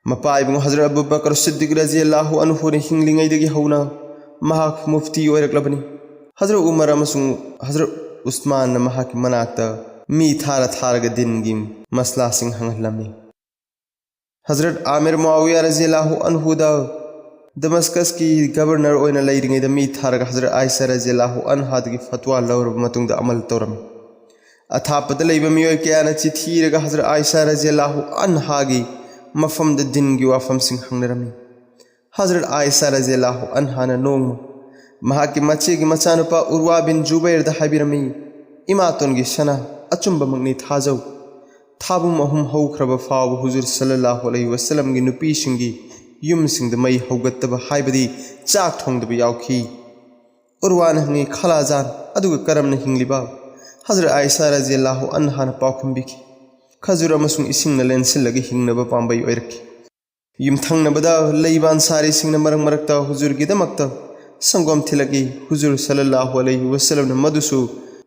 ꯃꯄꯥ ꯏꯕꯨꯡ ꯍꯖꯔꯠ ꯑꯕꯨ ꯕꯀꯔ ꯁꯤꯗꯤꯛ ꯔꯖꯤꯌꯜꯂꯥꯍꯨ ꯑꯟꯍꯨꯅ ꯍꯤꯡꯂꯤꯉꯩꯗꯒꯤ ꯍꯧꯅ ꯃꯍꯥꯛ ꯃꯨꯐꯇꯤ ꯑꯣꯏꯔꯛꯂꯕꯅꯤ꯫ ꯍꯖꯔꯠ ꯎꯃꯔ ꯑꯃꯁꯨꯡ ꯍꯖꯔꯠ ꯎꯁꯃꯥꯟꯅ ꯃꯍꯥꯛꯀꯤ ꯃꯅꯥꯛꯇ ꯃꯤ ꯊꯥꯔ ꯊꯥꯔꯒ ꯗꯤꯟꯒꯤ ꯃꯁꯂꯥꯁꯤꯡ ꯍꯪꯍꯜꯂꯝꯃꯤ꯫ ꯍꯖꯔꯠ ꯑꯥꯃꯤꯔ ꯃꯨꯑꯥꯋꯤꯌꯥ ꯔꯖꯤꯌꯜꯂꯥꯍꯨ ꯑꯟꯍꯨꯗ ꯗꯃꯁꯀꯁꯀꯤ ꯒꯕꯔꯅꯔ ꯑꯣꯏꯅ ꯂꯩꯔꯤꯉꯩꯗ ꯃꯤ ꯊꯥꯔꯒ ꯍꯖꯔꯠ ꯑꯥꯏꯁꯥ ꯔꯖꯤꯌꯜꯂꯥꯍꯨ ꯑꯟꯍꯥꯗꯒꯤ ꯐꯠꯋꯥ ꯂꯧꯔꯕ ꯃꯇꯨꯡꯗ ꯑꯃꯜ ꯇꯧꯔꯝꯃꯤ꯫ ꯑꯊꯥꯞꯄꯗ ꯂꯩꯕ ꯃꯤꯑꯣꯏ ꯀꯌꯥꯅ ꯆꯤꯊꯤ ꯏꯔꯒ ꯍꯖꯔꯠ ꯑꯥꯏꯁꯥ ꯔꯖꯤꯌꯜꯂꯥꯍꯨ ꯑꯟꯍꯥꯒꯤ ꯃꯐꯝꯗ ꯗꯤꯟꯒꯤ ꯋꯥꯐꯝꯁꯤꯡ ꯍꯪꯅꯔꯝꯃꯤ꯫ ꯍꯖꯔꯠ ꯑꯥꯏꯁꯥ ꯔꯖꯤꯌꯜꯂꯥꯍꯨ ꯑꯟꯍꯥꯅ ꯅꯣꯡꯃ ꯃꯍꯥꯛꯀꯤ ꯃꯆꯦꯒꯤ ꯃꯆꯥꯅꯨꯄꯥ ꯎꯔꯋꯥ ꯕꯤꯟ ꯖꯨꯕꯩꯔꯗ ꯍꯥꯏꯕꯤꯔꯝꯃꯤ, "ꯏꯃꯥꯇꯣꯟꯒꯤ ꯁꯅꯥ, ꯑꯆꯨꯝꯕꯃꯛꯅꯤ, ꯊꯥꯖꯧ꯫ ꯊꯥꯕꯨꯝ ꯑꯍꯨꯝ ꯍꯧꯈ꯭ꯔꯕ ꯐꯥꯎꯕ ꯍꯨꯖꯨꯔ ꯁꯜꯂꯜꯂꯥꯍꯨ ꯑꯂꯩꯍꯤ ꯋꯁꯜꯂꯝꯒꯤ ꯅꯨꯄꯤꯁꯤꯡꯒꯤ ꯌꯨꯝꯁꯤꯡꯗ ꯃꯩ ꯍꯧꯒꯠꯇꯕ, ꯍꯥꯏꯕꯗꯤ ꯆꯥꯛ ꯊꯣꯡꯗꯕ ꯌꯥꯎꯈꯤ"꯫ ꯎꯔꯋꯥꯅ ꯍꯪꯉꯤ, "ꯈꯂꯥꯖꯥꯟ, ꯑꯗꯨꯒ ꯀꯔꯝꯅ ꯍꯤꯡꯂꯤꯕ?" ꯍꯖꯔꯠ ꯑꯥꯏꯁꯥ ꯔꯖꯤꯌꯜꯂꯥꯍꯨ ꯑꯟꯍꯥꯅ ꯄꯥꯎꯈꯨꯝ ꯄꯤꯈꯤ, "ꯈꯖꯨꯔ ꯑꯃꯁꯨꯡ ꯏꯁꯤꯡꯅ ꯂꯦꯟꯁꯤꯜꯂꯒ ꯍꯤꯡꯅꯕ ꯄꯥꯝꯕꯩ ꯑꯣꯏꯔꯛꯈꯤ꯫ ꯌꯨꯝꯊꯪꯅꯕꯗ ꯂꯩꯕ ꯑꯟꯁꯥꯔꯤꯁꯤꯡꯅ ꯃꯔꯛ ꯃꯔꯛꯇ ꯍꯨꯖꯨꯔꯒꯤꯗꯃꯛꯇ ꯁꯪꯒꯣꯝ ꯊꯤꯜꯂꯛꯏ꯫ ꯍꯨꯖꯨꯔ ꯁꯜꯂꯜꯂꯥꯍꯨ ꯑꯂꯩꯍꯤ ꯋꯁꯜꯂꯝꯅ ꯃꯗꯨꯁꯨ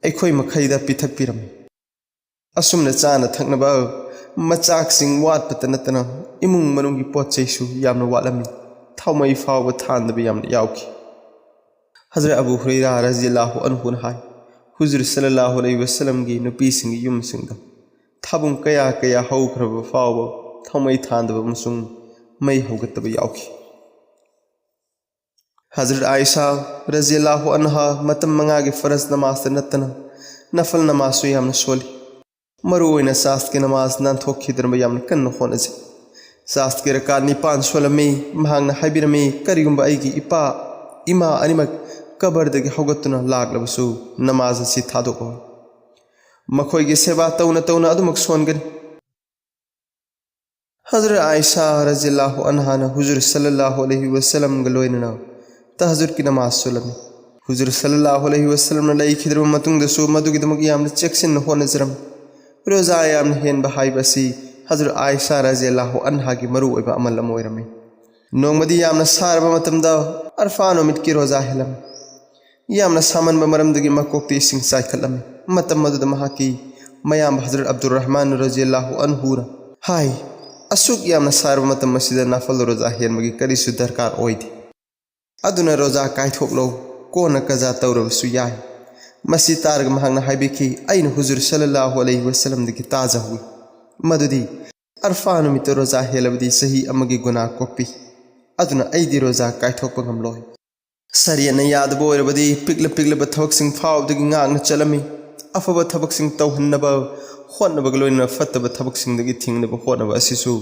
ꯑꯩꯈꯣꯏ ꯃꯈꯩꯗ ꯄꯤꯊꯛꯄꯤꯔꯝꯃꯤ꯫ ꯑꯁꯨꯝꯅ ꯆꯥꯅ ꯊꯛꯅꯕ ꯃꯆꯥꯛꯁꯤꯡ ꯋꯥꯠꯄꯇ ꯅꯠꯇꯅ ꯏꯃꯨꯡ ꯃꯅꯨꯡꯒꯤ ꯄꯣꯠ ꯆꯩꯁꯨ ꯌꯥꯝꯅ ꯋꯥꯠꯂꯝꯃꯤ꯫ ꯊꯥꯎꯃꯩ ꯐꯥꯎꯕ ꯊꯥꯟꯗꯕ ꯌꯥꯝꯅ ꯌꯥꯎꯈꯤ"꯫ ꯍꯖꯔꯠ ꯑꯕꯨ ꯍꯨꯔꯩꯔꯥ ꯔꯖꯤꯌꯜꯂꯥꯍꯨ ꯑꯟꯍꯨꯅ ꯍꯥꯏ, ꯍꯨꯖꯨꯔ ꯁꯜꯂꯜꯂꯥꯍꯨ ꯑꯂꯩꯍꯤ ꯋꯁꯜꯂꯝꯒꯤ ꯅꯨꯄꯤꯁꯤꯡꯒꯤ ꯌꯨꯝꯁꯤꯡꯗ ꯊꯥꯕꯨꯡ ꯀꯌꯥ ꯀꯌꯥ ꯍꯧꯈ꯭ꯔꯕ ꯐꯥꯎꯕ ꯊꯥꯎꯃꯩ ꯊꯥꯟꯗꯕ ꯑꯃꯁꯨꯡ ꯃꯩ ꯍꯧꯒꯠꯇꯕ ꯌꯥꯎꯈꯤ꯫ ꯍꯖꯔꯠ ꯑꯥꯏꯁꯥ ꯔꯖꯤꯌꯜꯂꯥꯍꯨ ꯑꯟꯍꯥ ꯃꯇꯝ ꯃꯉꯥꯒꯤ ꯐꯔꯖ ꯅꯃꯥꯖꯇ ꯅꯠꯇꯅ ꯅꯐꯜ ꯅꯃꯥꯖꯁꯨ ꯌꯥꯝꯅ ꯁꯣꯜꯂꯤ꯫ ꯃꯔꯨꯑꯣꯏꯅ ꯆꯥꯁꯠꯀꯤ ꯅꯃꯥꯖ ꯅꯥꯟꯊꯣꯛꯈꯤꯗꯅꯕ ꯌꯥꯝꯅ ꯀꯟꯅ ꯍꯣꯠꯅꯖꯩ꯫ ꯆꯥꯁꯠꯀꯤ ꯔꯀꯥꯠ ꯅꯤꯄꯥꯟ ꯁꯣꯜꯂꯝꯃꯤ꯫ ꯃꯍꯥꯛꯅ ꯍꯥꯏꯕꯤꯔꯝꯃꯤ, "ꯀꯔꯤꯒꯨꯝꯕ ꯑꯩꯒꯤ ꯏꯄꯥ, ꯏꯃꯥ ꯑꯅꯤꯃꯛ ꯀꯕꯔꯗꯒꯤ ꯍꯧꯒꯠꯇꯨꯅ ꯂꯥꯛꯂꯕꯁꯨ ꯅꯃꯥꯖ ꯑꯁꯤ ꯊꯥꯗꯣꯛꯑꯣꯏ꯫ ꯃꯈꯣꯏꯒꯤ ꯁꯦꯕꯥ ꯇꯧꯅ ꯇꯧꯅ ꯑꯗꯨꯃꯛ ꯁꯣꯟꯒꯅꯤ"꯫ ꯍꯖꯔꯠ ꯑꯥꯏꯁꯥ ꯔꯖꯤꯌꯜꯂꯥꯍꯨ ꯑꯟꯍꯥꯅ ꯍꯨꯖꯨꯔ ꯁꯜꯂꯜꯂꯥꯍꯨ ꯑꯂꯩꯍꯤ ꯋꯁꯜꯂꯝꯒ ꯂꯣꯏꯅꯅ ꯇꯍꯖꯨꯗꯀꯤ ꯅꯃꯥꯖ ꯁꯣꯜꯂꯝꯃꯤ꯫ ꯍꯨꯖꯨꯔ ꯁꯜꯂꯜꯂꯥꯍꯨ ꯑꯂꯩꯍꯤ ꯋꯁꯜꯂꯝꯅ ꯂꯩꯈꯤꯗ꯭ꯔꯕ ꯃꯇꯨꯡꯗꯁꯨ ꯃꯗꯨꯒꯤꯗꯃꯛ ꯌꯥꯝꯅ ꯆꯦꯛꯁꯤꯟꯅ ꯍꯣꯠꯅꯖꯔꯝꯃꯤ꯫ ꯔꯣꯖꯥ ꯌꯥꯝꯅ ꯍꯦꯟꯕ ꯍꯥꯏꯕ ꯑꯁꯤ ꯍꯖꯔꯠ ꯑꯥꯏꯁꯥ ꯔꯖꯤꯌꯜꯂꯥꯍꯨ ꯑꯟꯍꯥꯒꯤ ꯃꯔꯨꯑꯣꯏꯕ ꯑꯃꯜ ꯑꯃ ꯑꯣꯏꯔꯝꯃꯤ꯫ ꯅꯣꯡꯃꯗꯤ ꯌꯥꯝꯅ ꯁꯥꯔꯕ ꯃꯇꯝꯗ ꯑꯔꯐꯥ ꯅꯨꯃꯤꯠꯀꯤ ꯔꯣꯖꯥ ꯍꯦꯜꯂꯝꯃꯤ꯫ ꯌꯥꯝꯅ ꯁꯥꯃꯟꯕ ꯃꯔꯝꯗꯒꯤ ꯃꯀꯣꯛꯇ ꯏꯁꯤꯡ ꯆꯥꯏꯈꯠꯂꯝꯃꯤ꯫ ꯃꯇꯝ ꯑꯗꯨꯗ ꯃꯍꯥꯛꯀꯤ ꯃꯌꯥꯝꯕ ꯍꯖꯔꯠ ꯑꯕꯗꯨꯔ ꯔꯍꯃꯥꯟ ꯔꯖꯤꯌꯜꯂꯥꯍꯨ ꯑꯟꯍꯨꯅ ꯍꯥꯏ, "ꯑꯁꯨꯛ ꯌꯥꯝꯅ ꯁꯥꯔꯕ ꯃꯇꯝ ꯑꯁꯤꯗ ꯅꯥꯐꯜ ꯔꯣꯖꯥ ꯍꯦꯟꯕꯒꯤ ꯀꯔꯤꯁꯨ ꯗꯔꯀꯥꯔ ꯑꯣꯏꯗꯦ꯫ ꯑꯗꯨꯅ ꯔꯣꯖꯥ ꯀꯥꯏꯊꯣꯛꯂꯣ, ꯀꯣꯟꯅ ꯀꯖꯥ ꯇꯧꯔꯕꯁꯨ ꯌꯥꯏ"꯫ ꯃꯁꯤ ꯇꯥꯔꯒ ꯃꯍꯥꯛꯅ ꯍꯥꯏꯕꯤꯈꯤ, "ꯑꯩꯅ ꯍꯨꯖꯨꯔ ꯁꯜꯂꯜꯂꯥꯍꯨ ꯑꯂꯩꯍꯤ ꯋꯁꯜꯂꯝꯗꯒꯤ ꯇꯥꯖꯍꯧꯏ ꯃꯗꯨꯗꯤ ꯑꯔꯐꯥ ꯅꯨꯃꯤꯠꯇ ꯔꯣꯖꯥ ꯍꯦꯜꯂꯕꯗꯤ ꯆꯍꯤ ꯑꯃꯒꯤ ꯒꯨꯅꯥ ꯀꯣꯛꯄꯤ꯫ ꯑꯗꯨꯅ ꯑꯩꯗꯤ ꯔꯣꯖꯥ ꯀꯥꯏꯊꯣꯛꯄ ꯉꯝꯂꯣꯏ"꯫ ꯁꯔꯤꯌꯠꯅ ꯌꯥꯗꯕ ꯑꯣꯏꯔꯕꯗꯤ ꯄꯤꯛꯂ ꯄꯤꯛꯂꯕ ꯊꯕꯛꯁꯤꯡ ꯐꯥꯎꯕꯗꯒꯤ ꯉꯥꯛꯅ ꯆꯠꯂꯝꯃꯤ꯫ ꯑꯐꯕ ꯊꯕꯛꯁꯤꯡ ꯇꯧꯍꯟꯅꯕ ꯍꯣꯠꯅꯕꯒ ꯂꯣꯏꯅꯅ ꯐꯠꯇꯕ ꯊꯕꯛꯁꯤꯡꯗꯒꯤ ꯊꯤꯡꯅꯕ ꯍꯣꯠꯅꯕ ꯑꯁꯤꯁꯨ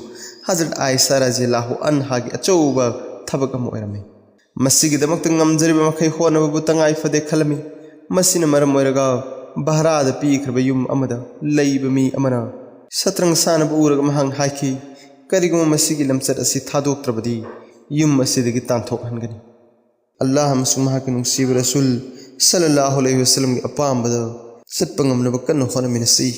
ꯍꯖꯔꯠ ꯑꯥꯏꯁꯥ ꯔꯖꯤꯌꯜꯂꯥꯍꯨ ꯑꯟꯍꯥꯒꯤ ꯑꯆꯧꯕ ꯊꯕꯛ ꯑꯃ ꯑꯣꯏꯔꯝꯃꯤ꯫ ꯃꯁꯤꯒꯤꯗꯃꯛꯇ ꯉꯝꯖꯔꯤꯕ ꯃꯈꯩ ꯍꯣꯠꯅꯕꯕꯨ ꯇꯉꯥꯏ ꯐꯗꯦ ꯈꯜꯂꯝꯃꯤ꯫ ꯃꯁꯤꯅ ꯃꯔꯝ ꯑꯣꯏꯔꯒ ꯚꯥꯔꯥꯗ ꯄꯤꯈ꯭ꯔꯕ ꯌꯨꯝ ꯑꯃꯗ ꯂꯩꯕ ꯃꯤ ꯑꯃꯅ ꯁꯇ꯭ꯔꯪ ꯁꯥꯟꯅꯕ ꯎꯔꯒ ꯃꯍꯥꯛꯅ ꯍꯥꯏꯈꯤ, "ꯀꯔꯤꯒꯨꯝꯕ ꯃꯁꯤꯒꯤ ꯂꯝꯆꯠ ꯑꯁꯤ ꯊꯥꯗꯣꯛꯇ꯭ꯔꯕꯗꯤ ꯌꯨꯝ ꯑꯁꯤꯗꯒꯤ ꯇꯥꯟꯊꯣꯛꯍꯟꯒꯅꯤ"꯫ ꯑꯜꯂꯥꯍ ꯑꯃꯁꯨꯡ ꯃꯍꯥꯛꯀꯤ ꯅꯨꯡꯁꯤꯕ ꯔꯁꯨꯜ ꯁꯜꯂꯜꯂꯥꯍꯨ ꯑꯂꯩꯍꯤ ꯋꯁꯜꯂꯝꯒꯤ ꯑꯄꯥꯝꯕꯗ ꯆꯠꯄ ꯉꯝꯅꯕ ꯀꯟꯅ ꯍꯣꯠꯅꯃꯤꯟꯅꯁꯤ꯫